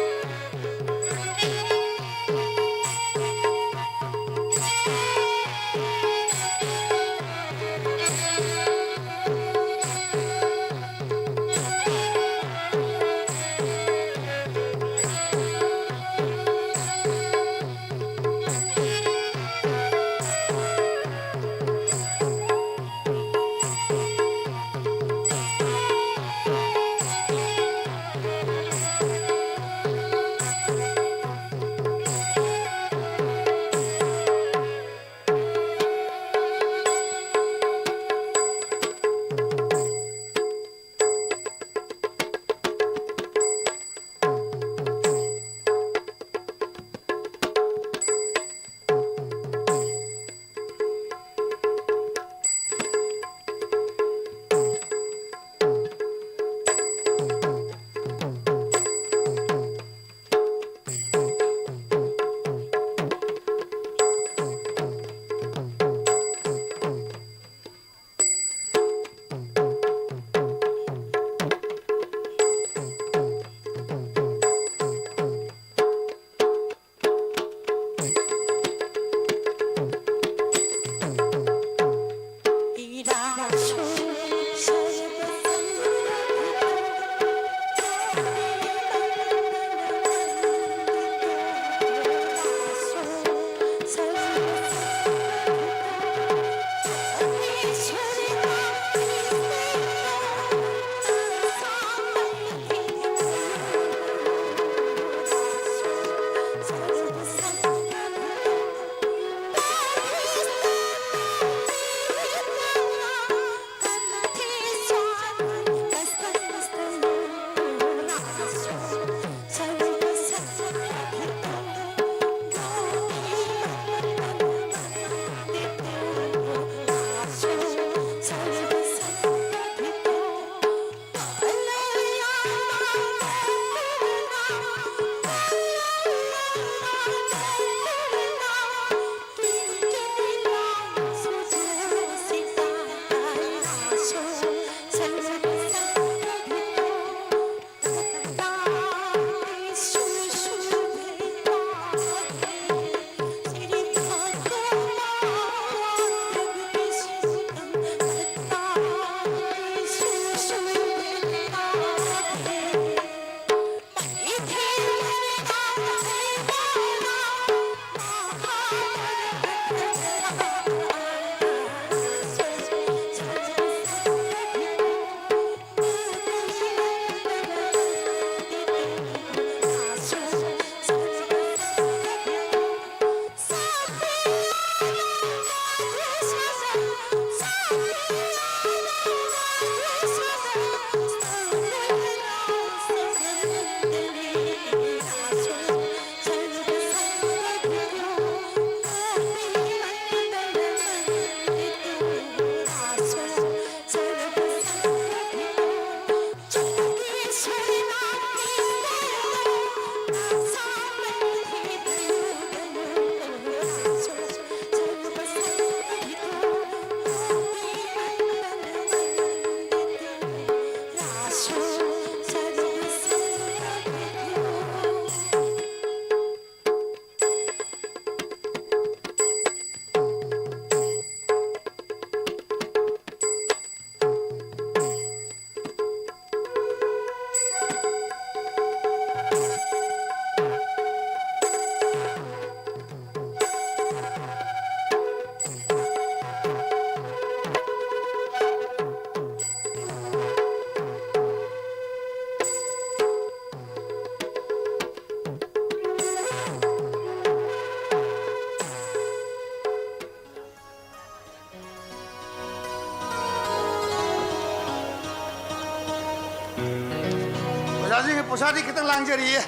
ꯄꯩꯁꯥꯗꯤ ꯈꯤꯇꯪ ꯂꯥꯡꯖꯔꯤꯌꯦ꯫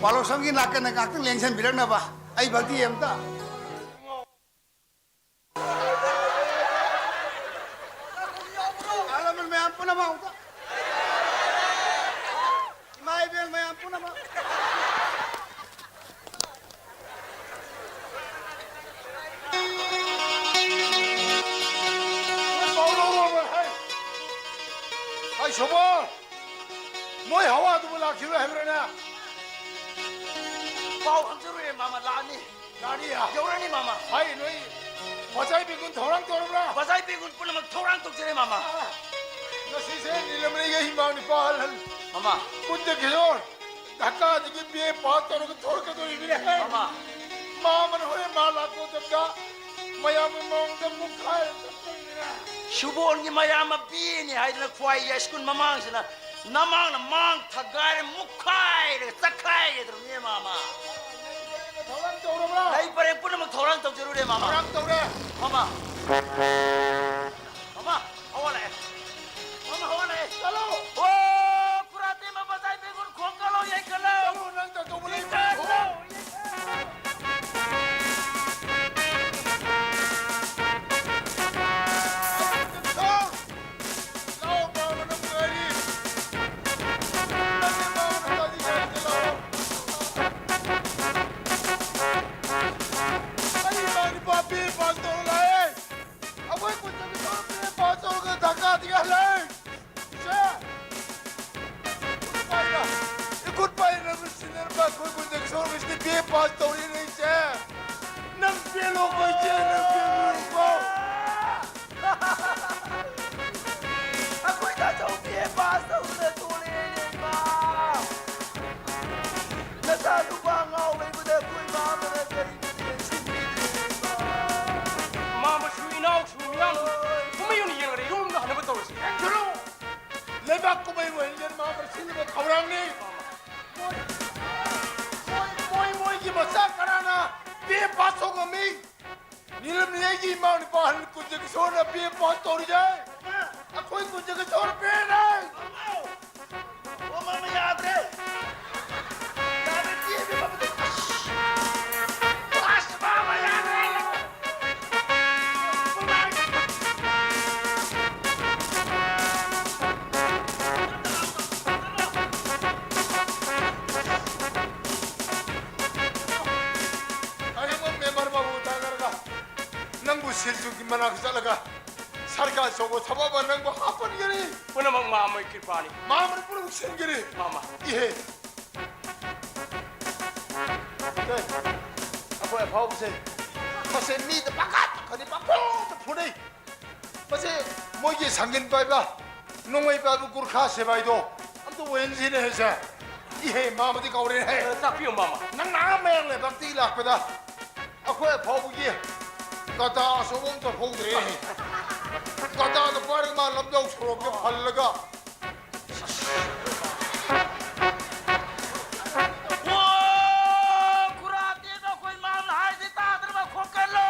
ꯄꯥꯂꯣꯁꯝꯒꯤ ꯅꯥꯀꯟꯗ ꯉꯥꯛꯇꯪ ꯂꯦꯡꯁꯟꯕꯤꯔꯛꯅꯕ꯫ ꯑꯩ ꯚꯛꯇꯤ ꯑꯝꯇ꯫ ꯑꯍꯜ ꯂꯃꯟ ꯃꯌꯥꯝ ꯄꯨꯝꯅꯃꯛ ꯑꯝꯇ꯫ ꯏꯃꯥ ꯏꯕꯦꯟ ꯃꯌꯥꯝ ꯄꯨꯝꯅꯃꯛ꯫ ꯍꯩ! ꯍꯩ, ꯁꯣꯃꯣꯔ! ꯃꯣꯏ ꯍꯋꯥꯗꯨꯕꯨ ꯂꯥꯛꯈꯤꯔꯣꯏ ꯍꯥꯏꯕ꯭ꯔꯥꯅꯦ? ꯄꯥꯎ ꯈꯪꯖꯔꯨꯔꯦ, ꯃꯥꯃ, ꯂꯥꯛꯑꯅꯤ꯫ ꯂꯥꯛꯑꯅꯤ? ꯌꯧꯔꯅꯤ, ꯃꯥꯃ꯫ ꯍꯩ, ꯅꯣꯏ ꯕꯖꯥꯏ ꯕꯦꯒꯨꯟ ꯊꯧꯔꯥꯡ ꯇꯧꯔꯕ꯭ꯔꯥ? ꯕꯖꯥꯏ ꯕꯦꯒꯨꯟ ꯄꯨꯝꯅꯃꯛ ꯊꯧꯔꯥꯡ ꯇꯧꯖꯔꯦ, ꯃꯥꯃ꯫ ꯉꯁꯤꯁꯦ ꯅꯤꯂꯃꯅꯤꯒ ꯏꯃꯥ ꯅꯤꯄꯥ ꯑꯍꯜ ꯃꯥꯃ꯫ ꯀꯨꯟꯖ ꯀꯤꯁꯣꯔ ꯙꯀꯥꯗꯒꯤ ꯕꯤ ꯑꯦ ꯄꯥꯁ ꯇꯧꯔꯒ ꯊꯣꯛꯂꯛꯀꯗꯧꯔꯤꯕꯅꯦ꯫ ꯃꯥꯃ꯫ ꯃꯥꯃꯅ ꯍꯣꯔꯦꯟ ꯃꯥ ꯂꯥꯛꯄ ꯃꯇꯝꯗ ꯃꯌꯥꯝꯒꯤ ꯃꯃꯥꯡꯗ ꯃꯨꯛꯈꯥꯏꯔ ꯆꯠꯇꯣꯏꯅꯤꯅꯦ꯫ ꯁꯨꯕꯣꯟꯒꯤ ꯃꯌꯥꯝꯕ ꯕꯤ ꯑꯦꯅꯤ ꯍꯥꯏꯗꯅ ꯈ꯭ꯋꯥꯏ ꯌꯥꯏꯁ꯭ꯀꯨꯜ ꯃꯃꯥꯡꯁꯤꯅ ꯅꯃꯥꯡꯅ ꯃꯥꯡ ꯊꯒꯥꯏꯔ ꯃꯨꯛꯈꯥꯏꯔꯒ ꯆꯠꯈꯥꯏꯒꯗꯧꯔꯤꯕꯅꯦ, ꯃꯥꯃ꯫ ꯊꯧꯔꯥꯡ ꯇꯧꯔꯕ꯭ꯔꯥ? ꯂꯩ ꯄꯔꯦꯡ ꯄꯨꯝꯅꯃꯛ ꯊꯧꯔꯥꯡ ꯇꯧꯖꯔꯨꯔꯦ, ꯃꯥꯃ꯫ ꯊꯧꯔꯥꯡ ꯇꯧꯔꯦ꯫ ꯃꯥꯃ꯫ ꯃꯥꯃ, ꯍꯧꯒꯠꯂꯛꯑꯦ꯫ ꯃꯥꯃ, ꯍꯧꯒꯠꯂꯛꯑꯦ꯫ ꯆꯠꯂꯣ꯫ ꯑꯣ, ꯈꯨꯔꯥꯇꯦꯝꯕ ꯕꯖꯥꯏ ꯕꯦꯒꯨꯟ ꯈꯣꯡ ꯀꯜꯂꯣ, ꯌꯩꯀꯠꯂꯣ꯫ ꯆꯠꯂꯣ, ꯅꯪ ꯇꯧꯗꯧꯕ ꯂꯩꯕ꯭ꯔꯥ? ꯌꯩꯀꯠꯂꯣ, ꯌꯩꯀꯠꯂꯣ꯫ ꯂꯥꯎ, ꯃꯥꯃ, ꯅꯪ ꯉꯥꯏꯔꯤ꯫ ꯅꯪꯒꯤ ꯃꯥꯃꯅ ꯇꯥꯗꯤ ꯌꯥꯔꯤꯗ, ꯂꯥꯎ꯫ ꯑꯩ ꯏꯃꯥ ꯅꯤꯄꯥ ꯕꯤ ꯑꯦ ꯄꯥꯁ ꯇꯧꯔ ꯂꯥꯛꯑꯦ꯫ ꯑꯩꯈꯣꯏ ꯀꯨꯟꯖꯒꯤ ꯇꯧꯔ ꯕꯤ ꯑꯦ ꯄꯥꯁ ꯇꯧꯔꯒ ꯙꯀꯥꯗꯒꯤ ꯍꯜꯂꯛꯑꯦ꯫ ꯏꯆꯦ! ꯏꯈꯨꯠ ꯄꯥꯏꯔ-, ꯏꯈꯨꯠ ꯄꯥꯏꯔꯕ ꯁꯤꯟꯅꯔꯕ ꯑꯩꯈꯣꯏ ꯀꯨꯟꯖꯒꯤ ꯁꯣꯔꯒꯁꯤꯗꯤ ꯕꯤ ꯑꯦ ꯄꯥꯁ ꯇꯧꯔꯤꯅꯦ, ꯏꯆꯦ꯫ ꯅꯪ ꯄꯦꯜꯂꯣꯀꯣ, ꯏꯆꯦ, ꯅꯪ ꯄꯦꯜꯂꯣꯀꯣ꯫ ꯑꯩꯈꯣꯏ ꯇꯥꯆꯧꯕꯤ ꯄꯥꯁ ꯇꯧꯗꯅ ꯊꯣꯛꯂꯛꯑꯦꯅꯦ, ꯏꯃꯥ꯫ ꯅꯆꯥ ꯅꯨꯄꯥ ꯉꯥꯎ ꯂꯩꯕꯗ ꯑꯩꯈꯣꯏ ꯃꯥ ꯑꯃꯅ ꯀꯔꯤꯒꯤꯅꯣ ꯌꯦꯡꯁꯤꯟꯕꯤꯗ꯭ꯔꯤꯕ? ꯃꯥ ꯃꯁꯨ ꯏꯅꯥꯎꯁꯨ ꯃꯤꯌꯥꯝ ꯀꯨꯝꯍꯩ ꯑꯣꯏꯅ ꯌꯦꯡꯂꯒ ꯌꯨꯝꯗ ꯍꯟꯅꯕ ꯇꯧꯔꯁꯤ꯫ ꯆꯠꯂꯣ! ꯂꯩꯕꯥꯛ ꯀꯨꯝꯍꯩ ꯑꯣꯏꯍꯟꯒꯦꯅ ꯃꯥ ꯑꯃꯅ ꯁꯤꯜꯂꯤꯕ ꯊꯧꯔꯥꯡꯅꯤ꯫ ꯃꯣꯏ, ꯃꯣꯏ, ꯃꯣꯏ, ꯃꯣꯏꯒꯤ ꯃꯆꯥ ꯀꯅꯥꯅ ꯕꯤ ꯑꯦ ꯄꯥꯁ ꯇꯧ ꯉꯝꯃꯤ? ꯅꯤꯂꯝꯅꯤ ꯑꯩꯒꯤ ꯏꯃꯥ ꯅꯨꯄꯥ ꯑꯍꯜ ꯀꯨꯟꯖ ꯀꯤꯁꯣꯔꯅ ꯕꯤ ꯑꯦ ꯄꯥꯁ ꯇꯧꯔꯤꯁꯦ꯫ ꯑꯩꯈꯣꯏ ꯀꯨꯟꯖ ꯀꯤꯁꯣꯔ ꯕꯤ ꯑꯦꯅꯦ꯫ ꯑꯣ, ꯃꯥꯃ ꯌꯥꯗ꯭ꯔꯦ꯫ ꯁꯤꯟꯖꯨꯒꯤ ꯃꯅꯥꯛꯇ ꯆꯠꯂꯒ ꯁꯔꯀꯥꯔ ꯑꯆꯧꯕ ꯊꯕꯛ ꯑꯃ ꯅꯪꯕꯨ ꯍꯥꯞꯄꯟꯒꯅꯤ꯫ ꯄꯨꯝꯅꯃꯛ ꯃꯥ ꯑꯃꯒꯤ ꯀ꯭ꯔꯤꯄꯥꯅꯤ꯫ ꯃꯥ ꯑꯃꯅ ꯄꯨꯝꯅꯃꯛ ꯁꯤꯟꯒꯅꯤ꯫ ꯃꯥ ꯑꯃ꯫ ꯏꯍꯦ꯫ ꯁꯦ, ꯑꯩꯈꯣꯏ ꯑꯐꯥꯎꯕꯁꯦ꯫ ꯃꯁꯦ ꯃꯤꯗ ꯄꯪꯈꯥ ꯈꯅꯤ, ꯄꯪꯐꯨꯗ ꯐꯨꯅꯩ꯫ ꯃꯁꯦ ꯃꯣꯏꯒꯤ ꯁꯪꯒꯤꯟ ꯄꯥꯏꯕ, ꯅꯣꯡꯃꯩ ꯄꯥꯏꯕ ꯒꯨꯔꯈꯥ ꯁꯤꯕꯥꯏꯗꯣ ꯑꯝꯇ ꯑꯣꯏꯍꯟꯁꯤꯅꯦ ꯍꯦꯁꯦ꯫ ꯏꯍꯦ, ꯃꯥꯃꯗꯤ ꯀꯧꯔꯦꯅꯦ꯫ ꯑ, ꯇꯥꯛꯄꯤꯌꯨ, ꯃꯥꯃ꯫ ꯅꯪ ꯅꯍꯥꯟ ꯃꯌꯥꯡ ꯂꯩꯕꯥꯛꯇꯒꯤ ꯂꯥꯛꯄꯗ ꯑꯩꯈꯣꯏ ꯑꯐꯥꯎꯕꯒꯤ ꯒꯗꯥ ꯑꯆꯧꯕ ꯑꯝꯇ ꯐꯧꯗ꯭ꯔꯦꯅꯦ꯫ ꯒꯗꯥꯗꯣ ꯄꯥꯏꯔꯒ ꯃꯥ ꯂꯝꯖꯥꯎ ꯁꯣꯔꯣꯛꯇ ꯐꯜꯂꯒ꯫ ꯑꯣ, ꯈꯨꯔꯥ ꯇꯦꯟꯕ ꯑꯩꯈꯣꯏ ꯃꯥꯃꯅ ꯍꯥꯏꯔꯗꯤ ꯇꯥꯗ꯭ꯔꯕ ꯈꯣꯠꯀꯜꯂꯣ꯫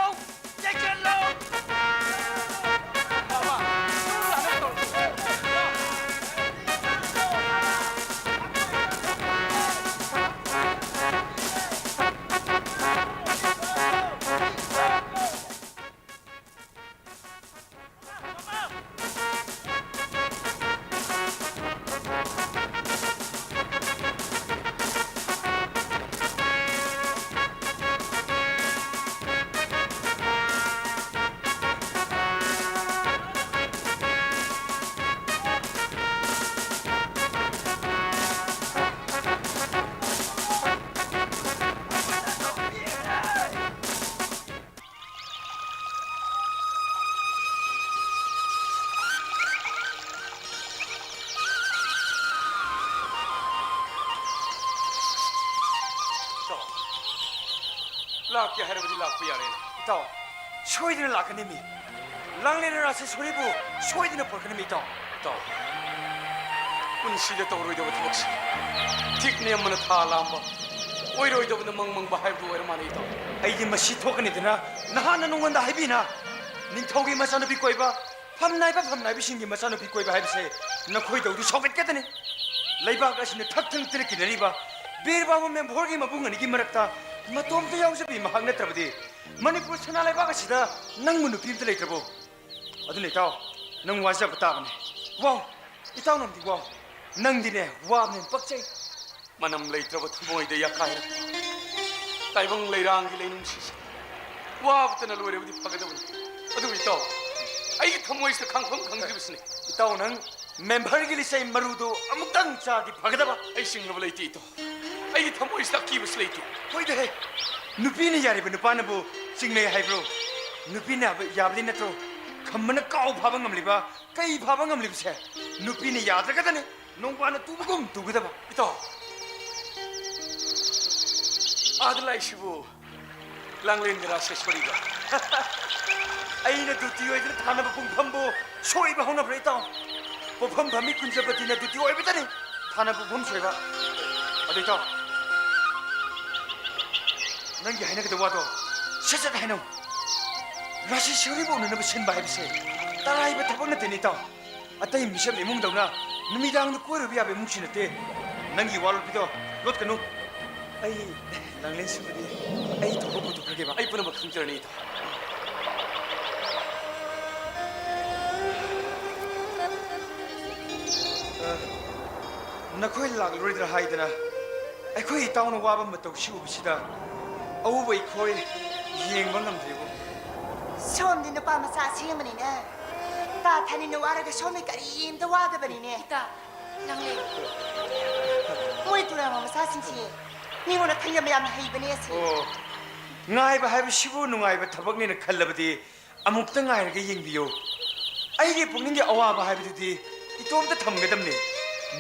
ꯏꯇꯥꯎ, ꯂꯥꯛꯀꯦ ꯍꯥꯏꯔꯕꯗꯤ ꯂꯥꯛꯄ ꯌꯥꯔꯦꯅꯦ꯫ ꯏꯇꯥꯎ, ꯁꯣꯏꯗꯅ ꯂꯥꯛꯀꯅꯤ ꯃꯤ꯫ ꯂꯥꯡꯂꯦꯟ ꯔꯥꯁꯦꯁꯣꯔꯤꯕꯨ ꯁꯣꯏꯗꯅ ꯄꯨꯔꯛꯀꯅꯤ ꯃꯤ, ꯏꯇꯥꯎ꯫ ꯏꯇꯥꯎ, ꯄꯨꯟꯁꯤꯗ ꯇꯧꯔꯣꯏꯗꯕ ꯊꯕꯛꯁꯤ ꯊꯤꯛ ꯅꯦꯝꯕꯅ ꯊꯥ ꯂꯥꯝꯕ, ꯑꯣꯏꯔꯣꯏꯗꯕꯅ ꯃꯪ ꯃꯪꯕ ꯍꯥꯏꯕꯗꯨ ꯑꯣꯏꯔ ꯃꯥꯜꯂꯦ, ꯏꯇꯥꯎ꯫ ꯑꯩꯗꯤ ꯃꯁꯤ ꯊꯣꯛꯀꯅꯤꯗꯅ ꯅꯍꯥꯟꯅ ꯅꯉꯣꯟꯗ ꯍꯥꯏꯕꯤꯅ꯫ ꯅꯤꯡꯊꯧꯒꯤ ꯃꯆꯥꯅꯨꯄꯤ ꯀꯣꯏꯕ, ꯐꯝ ꯅꯥꯏꯕ ꯐꯝ ꯅꯥꯏꯕꯁꯤꯡꯒꯤ ꯃꯆꯥꯅꯨꯄꯤ ꯀꯣꯏꯕ ꯍꯥꯏꯕꯁꯦ ꯅꯈꯣꯏꯗꯧꯗꯨ ꯁꯧꯒꯠꯀꯗꯅꯤ꯫ ꯂꯩꯕꯥꯛ ꯑꯁꯤꯅ ꯊꯛ ꯊꯪ ꯇꯔꯦꯠ ꯀꯤꯅꯔꯤꯕ ꯕꯤꯔ ꯕꯥꯕꯨ ꯃꯦꯝꯚꯣꯔꯒꯤ ꯃꯕꯨꯡ ꯑꯅꯤꯒꯤ ꯃꯔꯛꯇ ꯃꯇꯣꯝꯇ ꯌꯥꯎꯖꯕꯤ ꯃꯍꯥꯛ ꯅꯠꯇ꯭ꯔꯕꯗꯤ ꯃꯅꯤꯄꯨꯔ ꯁꯅꯥ ꯂꯩꯕꯥꯛ ꯑꯁꯤꯗ ꯅꯪꯕꯨ ꯅꯨꯄꯤ ꯑꯝꯇ ꯂꯩꯇ꯭ꯔꯕꯣ? ꯑꯗꯨꯅ ꯏꯇꯥꯎ, ꯅꯪ ꯋꯥꯖꯕ ꯇꯥꯕꯅꯤ꯫ ꯋꯥꯎ, ꯏꯇꯥꯎ ꯅꯪꯗꯤ ꯋꯥꯎ꯫ ꯅꯪꯗꯤꯅꯦ, ꯋꯥꯕꯅ ꯍꯦꯟꯅ ꯄꯛꯆꯩ꯫ ꯃꯅꯝ ꯂꯩꯇ꯭ꯔꯕ ꯊꯃꯣꯏꯗ ꯌꯥꯀꯥꯏꯔꯛꯄ ꯇꯥꯏꯕꯪ ꯂꯩꯔꯥꯡꯒꯤ ꯂꯩꯅꯨꯡꯁꯤꯁꯦ ꯋꯥꯕꯇꯅ ꯂꯣꯏꯔꯕꯗꯤ ꯐꯒꯗꯕꯅꯤ꯫ ꯑꯗꯨꯕꯨ ꯏꯇꯥꯎ, ꯑꯩꯒꯤ ꯊꯃꯣꯏꯁꯤꯗ ꯈꯥꯡꯐꯝ ꯈꯪꯗ꯭ꯔꯤꯕꯁꯤꯅꯤ꯫ ꯏꯇꯥꯎ, ꯅꯪ ꯃꯦꯝꯕꯔꯒꯤ ꯂꯤꯆꯩ ꯃꯔꯨꯗꯨ ꯑꯃꯨꯛꯇꯪ ꯆꯥꯔꯗꯤ ꯐꯒꯗꯕ꯫ ꯑꯩ ꯆꯤꯡꯅꯕ ꯂꯩꯇꯦ ꯏꯇꯥꯎ꯫ ꯑꯩꯒꯤ ꯊꯃꯣꯏꯁꯤꯗ ꯑꯀꯤꯕꯁꯨ ꯂꯩꯇꯦ꯫ ꯍꯣꯏꯗꯍꯦ, ꯅꯨꯄꯤꯅ ꯌꯥꯔꯤꯕ ꯅꯨꯄꯥꯅꯕꯨ ꯆꯤꯡꯅꯩ ꯍꯥꯏꯕ꯭ꯔꯣ? ꯅꯨꯄꯤꯅ ꯌꯥꯕ-, ꯌꯥꯕꯗꯤ ꯅꯠꯇ꯭ꯔꯣ? ꯈꯝꯕꯅ ꯀꯥꯎ ꯐꯥꯕ ꯉꯝꯂꯤꯕ, ꯀꯩ ꯐꯥꯕ ꯉꯝꯂꯤꯕꯁꯦ? ꯅꯨꯄꯤꯅ ꯌꯥꯗ꯭ꯔꯒꯗꯅꯦ ꯅꯣꯡꯕꯥꯟꯅ ꯇꯨꯕꯒꯨꯝ ꯇꯨꯒꯗꯕ꯫ ꯏꯇꯥꯎ, ꯑꯥꯗ ꯂꯥꯛꯏꯁꯤꯕꯨ ꯂꯥꯡꯂꯦꯟꯒꯤ ꯔꯥꯁꯦꯁ꯭ꯋꯔꯤꯒ꯫ ꯑꯩꯅ ꯗ꯭ꯌꯨꯇꯤ ꯑꯣꯏꯗꯅ ꯊꯥꯅꯕ ꯄꯨꯡꯐꯝꯕꯨ ꯁꯣꯏꯕ ꯍꯧꯅꯕ꯭ꯔꯥ, ꯏꯇꯥꯎ? ꯄꯣꯠꯐꯝ ꯐꯝꯃꯤ ꯀꯨꯟꯖꯄꯇꯤꯅ ꯗ꯭ꯌꯨꯇꯤ ꯑꯣꯏꯕꯗꯅꯤ ꯊꯥꯅ ꯄꯨꯡꯐꯝ ꯁꯣꯏꯕ꯫ ꯑꯗꯣ ꯏꯇꯥꯎ, ꯅꯪꯒꯤ ꯍꯥꯏꯅꯒꯗꯕ ꯋꯥꯗꯣ ꯁꯠ ꯁꯠ ꯍꯥꯏꯅꯧ꯫ ꯔꯥꯁꯦꯁ꯭ꯋꯔꯤꯕꯨ ꯎꯅꯅꯕ ꯁꯤꯟꯕ ꯍꯥꯏꯕꯁꯦ ꯇꯔꯥꯏꯕ ꯊꯕꯛ ꯅꯠꯇꯦꯅꯦ, ꯏꯇꯥꯎ꯫ ꯑꯇꯩ ꯃꯤꯁꯛ ꯏꯃꯨꯡꯗꯧꯅ ꯅꯨꯃꯤꯗꯥꯡꯗ ꯀꯣꯏꯔꯨꯕ ꯌꯥꯕ ꯏꯃꯨꯡꯁꯨ ꯅꯠꯇꯦ꯫ ꯅꯪꯒꯤ ꯋꯥ ꯂꯣꯠꯄꯤꯗꯣ ꯂꯣꯠꯀꯅꯨ꯫ ꯑꯩ ꯂꯥꯡꯂꯦꯟ ꯁꯤꯃꯗꯤ ꯑꯩ ꯊꯣꯛꯄ ꯄꯨꯊꯣꯛꯈ꯭ꯔꯒꯦꯕ꯫ ꯑꯩ ꯄꯨꯝꯅꯃꯛ ꯈꯪꯖꯔꯅꯤ, ꯏꯇꯥꯎ꯫ ꯑ, ꯅꯈꯣꯏ ꯂꯥꯛꯂꯔꯣꯏꯗ꯭ꯔꯥ ꯍꯥꯏꯗꯅ ꯑꯩꯈꯣꯏ ꯏꯇꯥꯎꯅ ꯋꯥꯕ ꯃꯇꯧ ꯁꯤ ꯎꯕꯁꯤꯗ ꯑꯎꯕ ꯑꯩꯈꯣꯏ ꯌꯦꯡꯕ ꯉꯝꯗ꯭ꯔꯦꯕꯨ꯫ ꯁꯣꯝꯗꯤ ꯅꯨꯄꯥ ꯃꯆꯥ ꯑꯁꯦꯡꯕꯅꯤꯅ ꯇꯥ ꯊꯥꯅꯤꯅ ꯋꯥꯔꯒ ꯁꯣꯝꯗꯤ ꯀꯔꯤꯝꯇ ꯋꯥꯗꯕꯅꯤꯅꯦ꯫ ꯏꯇꯥ, ꯅꯪꯂꯦ꯫ ꯃꯣꯏ ꯇꯨꯔꯥꯃ ꯃꯆꯥꯁꯤꯡꯁꯤ ꯃꯤꯉꯣꯟꯗ ꯈꯟꯖꯕ ꯌꯥꯝꯅ ꯍꯩꯕꯅꯦ ꯑꯁꯤ꯫ ꯑꯣ, ꯉꯥꯏꯕ ꯍꯥꯏꯕꯁꯤꯕꯨ ꯅꯨꯡꯉꯥꯏꯕ ꯊꯕꯛꯅꯦꯅ ꯈꯜꯂꯕꯗꯤ ꯑꯃꯨꯛꯇ ꯉꯥꯏꯔꯒ ꯌꯦꯡꯕꯤꯌꯨ꯫ ꯑꯩꯒꯤ ꯄꯨꯛꯅꯤꯡꯒꯤ ꯑꯋꯥꯕ ꯍꯥꯏꯕꯗꯨꯗꯤ ꯏꯇꯣꯝꯇ ꯊꯝꯒꯗꯕꯅꯤ꯫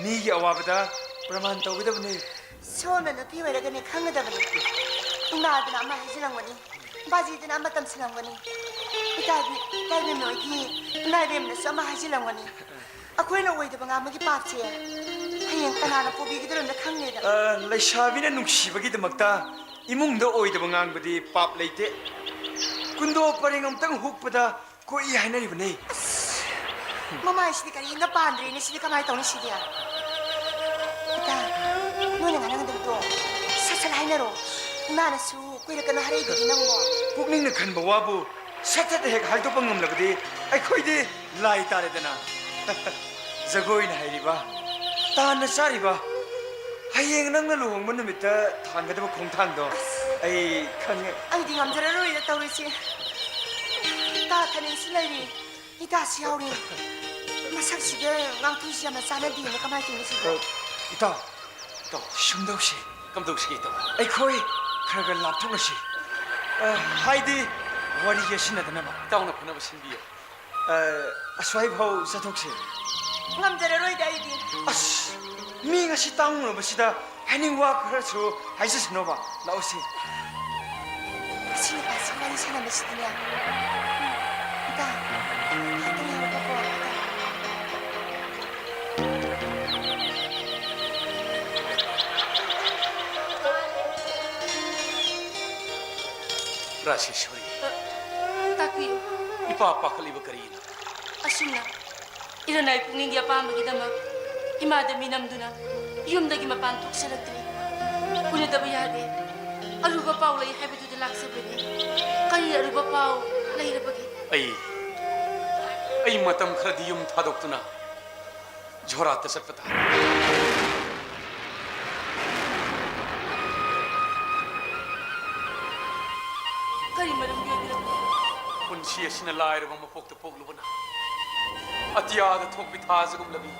ꯃꯤꯒꯤ ꯑꯋꯥꯕꯗ ꯄ꯭ꯔꯃꯥꯟ ꯇꯧꯒꯗꯕꯅꯤ꯫ ꯁꯣꯝꯅ ꯅꯨꯄꯤ ꯑꯣꯏꯔꯒꯅꯦ ꯈꯪꯒꯗꯕꯅꯤ꯫ ꯏꯃꯥꯗꯨꯅ ꯑꯃ ꯍꯥꯏꯖꯤꯜꯂꯝꯒꯅꯤ, ꯕꯥꯖꯤꯗꯨꯅ ꯑꯃ ꯇꯝꯁꯤꯜꯂꯝꯒꯅꯤ, ꯏꯇꯥꯒꯤ, ꯏꯇꯥ ꯏꯕꯦꯝꯃ ꯍꯣꯏꯒꯤ ꯏꯃꯥ ꯏꯕꯦꯝꯃꯅꯁꯨ ꯑꯃ ꯍꯥꯏꯖꯤꯜꯂꯝꯒꯅꯤ꯫ ꯑꯩꯈꯣꯏꯅ ꯑꯣꯏꯗꯕ ꯉꯥꯡꯕꯒꯤ ꯄꯥꯞꯁꯦ ꯍꯌꯦꯡ ꯀꯅꯥꯅ ꯄꯨꯕꯤꯒꯗꯧꯔꯤꯕꯅꯣ ꯈꯪꯗꯦꯗ꯫ ꯑ, ꯂꯩꯁꯥꯕꯤꯅ ꯅꯨꯡꯁꯤꯕꯒꯤꯗꯃꯛꯇ ꯏꯃꯨꯡꯗ ꯑꯣꯏꯗꯕ ꯉꯥꯡꯕꯗꯤ ꯄꯥꯞ ꯂꯩꯇꯦ꯫ ꯀꯨꯟꯗꯣ ꯄꯔꯦꯡ ꯑꯃꯇꯪ ꯍꯨꯛꯄꯗ ꯀꯣꯛꯏ ꯍꯥꯏꯅꯔꯤꯕꯅꯦ꯫ ꯑꯁ, ꯃꯃꯥꯏꯁꯤꯗꯤ ꯀꯔꯤꯝꯇ ꯄꯥꯟꯗ꯭ꯔꯦꯅꯦ, ꯁꯤꯗꯤ ꯀꯃꯥꯏꯅ ꯇꯧꯅꯤ ꯁꯤꯗꯤ? ꯏꯇꯥ, ꯅꯣꯏꯅ ꯉꯥꯡꯅꯒꯗꯕꯗꯣ ꯁꯠ ꯁꯠ ꯍꯥꯏꯅꯔꯣ꯫ ꯏꯃꯥꯅꯁꯨ ꯀꯨꯏꯔꯛꯀꯅꯨ ꯍꯥꯏꯔꯛꯏꯗꯨꯗꯤ ꯅꯪꯕꯣ꯫ ꯄꯨꯛꯅꯤꯡꯅ ꯈꯟꯕ ꯋꯥꯕꯨ ꯁꯠ ꯁꯠ ꯍꯦꯛ ꯍꯥꯏꯗꯣꯛꯄ ꯉꯝꯂꯕꯗꯤ ꯑꯩꯈꯣꯏꯗꯤ ꯂꯥꯏ ꯇꯥꯔꯦꯗꯅ꯫ ꯖꯒꯣꯏꯅ ꯍꯩꯔꯤꯕ, ꯇꯥꯟꯅ ꯆꯥꯔꯤꯕ, ꯍꯌꯦꯡ ꯅꯪꯅ ꯂꯨꯍꯣꯡꯕ ꯅꯨꯃꯤꯠꯇ ꯊꯥꯡꯒꯗꯕ ꯈꯣꯡꯊꯥꯡꯗꯣ꯫ ꯑꯁ, ꯑꯩ ꯈꯪꯉꯦ꯫ ꯑꯩꯗꯤ ꯉꯝꯖꯔꯔꯣꯏꯗ ꯇꯧꯔꯤꯁꯦ꯫ ꯏꯇꯥ ꯊꯅꯦꯜꯁꯨ ꯂꯩꯔꯤ, ꯏꯇꯥꯁꯨ ꯌꯥꯎꯔꯤ꯫ ꯃꯁꯛꯁꯤꯒ ꯉꯥꯡꯊꯣꯏꯁꯤ ꯌꯥꯝꯅ ꯆꯥꯟꯅꯗꯦꯅꯦ꯫ ꯀꯃꯥꯏꯅ ꯇꯧꯅꯤ ꯁꯤꯕꯣ? ꯑ, ꯏꯇꯥꯎ, ꯏꯇꯥꯎ꯫ ꯁꯨꯝ ꯇꯧꯁꯤ꯫ ꯀꯝꯗꯧꯁꯤꯒꯦ, ꯏꯇꯥꯎ? ꯑꯩꯈꯣꯏ ꯈꯔ ꯈꯔ ꯂꯥꯞꯊꯣꯛꯅꯁꯤ꯫ ꯑ, ꯍꯥꯏꯗꯤ, ꯋꯥꯔꯤ ꯌꯦꯠꯁꯤꯟꯅꯗꯅꯕ꯫ ꯏꯇꯥꯎꯅ ꯐꯅꯕ ꯁꯤꯟꯕꯤꯌꯨ꯫ ꯑ, ꯑꯁ꯭ꯋꯥꯏꯐꯥꯎ ꯆꯠꯊꯣꯛꯁꯤ꯫ ꯉꯝꯖꯔꯔꯣꯏꯗ ꯑꯩꯗꯤ꯫ ꯑꯁ, ꯃꯤ ꯉꯁꯤ ꯇꯥꯡꯉꯨꯔꯕꯁꯤꯗ ꯍꯥꯏꯅꯤꯡ ꯋꯥ ꯈꯔꯁꯨ ꯍꯥꯏꯖꯁꯅꯣꯕ꯫ ꯂꯥꯛꯑꯣꯁꯤ꯫ ꯑꯁꯤ ꯅꯨꯄꯥꯁꯤ ꯋꯥꯔꯤ ꯁꯥꯟꯅꯕꯁꯤꯗꯤꯅꯦ꯫ ꯏꯇꯥ, ꯉꯥꯏꯍꯥꯛꯇꯪ ꯉꯥꯏꯌꯨꯀꯣ, ꯏꯇꯥ꯫ ꯔꯥꯖꯦꯁ꯭ꯋꯔꯤ꯫ ꯇꯥꯛꯄꯤꯌꯨ꯫ ꯏꯄꯥ ꯄꯥꯈꯠꯂꯤꯕ ꯀꯔꯤꯅꯣ? ꯑꯁꯨꯝꯅ ꯏꯔꯅꯥꯏ ꯄꯨꯛꯅꯤꯡꯒꯤ ꯑꯄꯥꯝꯕꯒꯤꯗꯃꯛ ꯏꯃꯥꯗ ꯃꯤꯅꯝꯗꯨꯅ ꯌꯨꯝꯗꯒꯤ ꯃꯄꯥꯟ ꯊꯣꯛꯆꯔꯛꯇ꯭ꯔꯤ꯫ ꯎꯅꯗꯕ ꯌꯥꯗꯦ꯫ ꯑꯔꯨꯕ ꯄꯥꯎ ꯂꯩ ꯍꯥꯏꯕꯗꯨꯗ ꯂꯥꯛꯆꯕꯅꯤ꯫ ꯀꯔꯤ ꯑꯔꯨꯕ ꯄꯥꯎ ꯂꯩꯔꯕꯒꯦ? ꯑꯩ, ꯑꯩ ꯃꯇꯝ ꯈꯔꯗꯤ ꯌꯨꯝ ꯊꯥꯗꯣꯛꯇꯨꯅ ꯖꯣꯔꯥꯠꯇ ꯆꯠꯄ ꯇꯥꯔꯦ꯫ ꯀꯔꯤ ꯃꯔꯝꯒꯤ ꯑꯣꯏꯕꯤꯔꯕꯅꯣ? ꯄꯨꯟꯁꯤ ꯑꯁꯤꯅ ꯂꯥꯏꯔꯕ ꯃꯄꯣꯛꯇ ꯄꯣꯛꯂꯨꯕꯅ, ꯑꯇꯤꯌꯥꯗ ꯊꯣꯛꯄꯤ ꯊꯥꯖꯒꯨꯝꯂꯕꯤ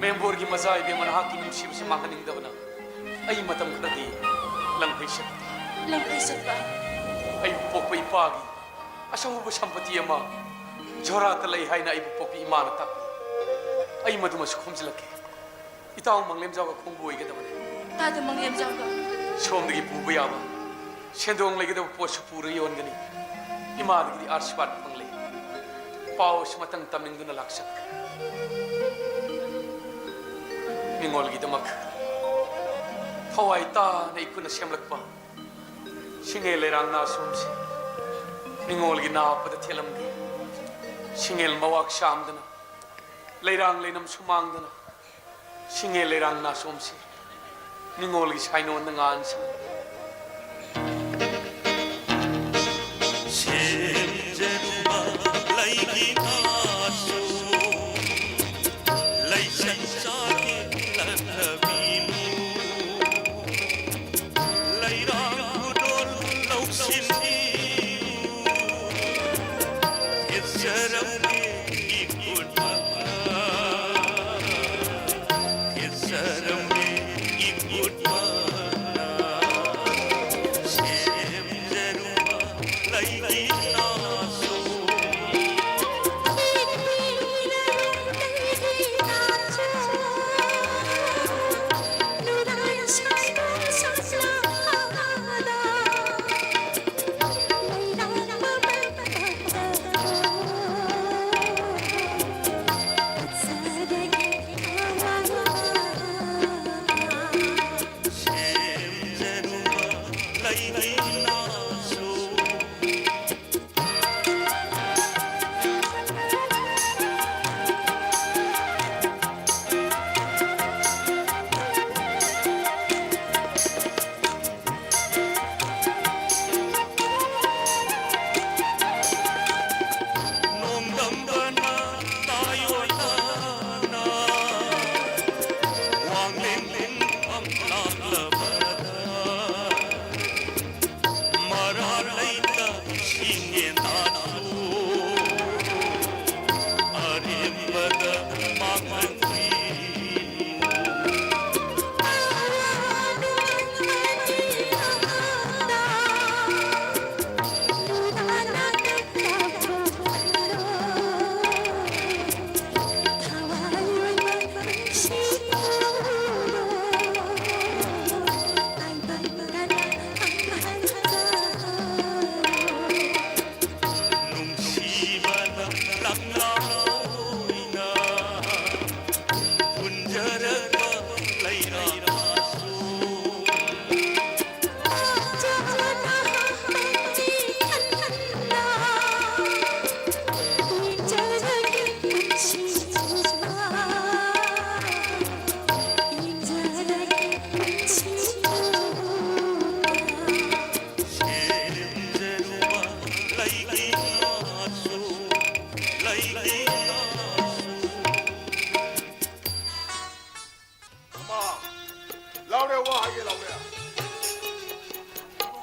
ꯃꯦꯝꯕꯣꯔꯒꯤ ꯃꯆꯥ ꯏꯕꯦꯝꯃ ꯅꯍꯥꯛꯀꯤ ꯅꯨꯡꯁꯤꯕꯁꯤ ꯃꯥꯡꯍꯟꯅꯤꯡꯗꯕꯅ ꯑꯩ ꯃꯇꯝ ꯈꯔꯗꯤ ꯂꯪꯐꯩ ꯆꯠꯄ ꯇꯥꯔꯦ꯫ ꯂꯪꯐꯩ ꯆꯠꯄ? ꯑꯩꯕꯨ ꯄꯣꯛꯄ ꯏꯄꯥꯒꯤ ꯑꯆꯧꯕ ꯁꯝꯄꯇꯤ ꯑꯃ ꯖꯣꯔꯥꯠꯇ ꯂꯩ ꯍꯥꯏꯅ ꯑꯩꯕꯨ ꯄꯣꯛꯄꯤ ꯏꯃꯥꯅ ꯇꯥꯛꯄꯤ꯫ ꯑꯩ ꯃꯗꯨꯃꯁꯨ ꯈꯣꯝꯖꯤꯜꯂꯛꯀꯦ꯫ ꯏꯇꯥꯎ ꯃꯪꯂꯦꯝꯖꯥꯎꯒ ꯈꯣꯡꯕꯨ ꯑꯣꯏꯒꯗꯕꯅꯤ꯫ ꯇꯥꯗ ꯃꯪꯂꯦꯝꯖꯥꯎꯒ? ꯁꯣꯝꯗꯒꯤ ꯄꯨꯕ ꯌꯥꯕ ꯁꯦꯟꯗꯣꯡ ꯂꯩꯒꯗꯕ ꯄꯣꯠꯁꯨ ꯄꯨꯔ ꯌꯣꯟꯒꯅꯤ꯫ ꯏꯃꯥꯗꯒꯤꯗꯤ ꯑꯥꯔꯁꯤꯕꯥꯗ ꯐꯪꯂꯦ꯫ ꯄꯥꯎ ꯑꯁꯤ ꯃꯇꯪ ꯇꯝꯅꯤꯡꯗꯨꯅ ꯂꯥꯛꯆꯕꯅꯤ꯫ ꯃꯤꯉꯣꯜꯒꯤꯗꯃꯛ ꯊꯋꯥꯏ ꯇꯥꯅ ꯏꯈꯨꯠꯅ ꯁꯦꯝꯂꯛꯄ ꯁꯤꯡꯉꯦꯜ ꯂꯩꯔꯥꯡ ꯅꯥꯁꯣꯝꯁꯤ ꯅꯤꯡꯉꯣꯜꯒꯤ ꯅꯥꯞꯄꯗ ꯊꯦꯠꯂꯝꯒꯦ꯫ ꯁꯤꯡꯉꯦꯜ ꯃꯋꯥꯛ ꯆꯥꯝꯗꯅ, ꯂꯩꯔꯥꯡ ꯂꯩꯅꯝ ꯁꯨꯃꯥꯡꯗꯅ, ꯁꯤꯡꯉꯦꯜ ꯂꯩꯔꯥꯡ ꯅꯥꯁꯣꯝꯁꯤ ꯅꯤꯡꯉꯣꯜꯒꯤ ꯁꯥꯏꯅꯣꯟꯗ ꯉꯥꯟꯁꯤ꯫ ꯁꯦꯝꯖꯔꯨꯕ ꯂꯩꯒꯤ ꯃꯆꯨ, ꯂꯩꯁꯪ ꯆꯥꯒꯦ ꯂꯛꯅꯕꯤꯕꯨ, ꯂꯩꯔꯥꯡ ꯊꯦꯠꯆꯔꯝꯒꯦ ꯏꯈꯨꯠ ꯃꯈꯥ, ꯊꯦꯠꯆꯔꯝꯒꯦ ꯏꯈꯨꯠ ꯃꯈꯥ꯫ ꯁꯦꯝꯖꯔꯨꯕ ꯂꯩꯒꯤ ꯅꯥꯁꯨ꯫ ꯅꯣꯡꯗꯝꯕꯅ ꯇꯥꯏꯑꯣꯟꯅꯅ ꯋꯥꯡꯂꯦꯟ ꯄꯨꯡꯐꯝ ꯂꯥꯛꯂꯕꯗ, ꯃꯔꯥꯜ ꯂꯩꯇ ꯏꯁꯤꯡ ꯌꯦꯟꯊꯥꯗꯨ ꯑꯔꯦꯝꯕꯗ ꯃꯥꯡꯍꯟꯈꯤ꯫ ꯅꯨꯡꯁꯤꯕꯅ ꯂꯪꯂꯥ ꯑꯣꯏꯅ ꯍꯨꯟꯖꯔꯒ ꯂꯩꯔꯥꯡꯁꯨ꯫ ꯃꯃꯥ, ꯂꯥꯎꯔꯦ, ꯋꯥ ꯍꯥꯏꯒꯦ, ꯂꯥꯎꯔꯦ꯫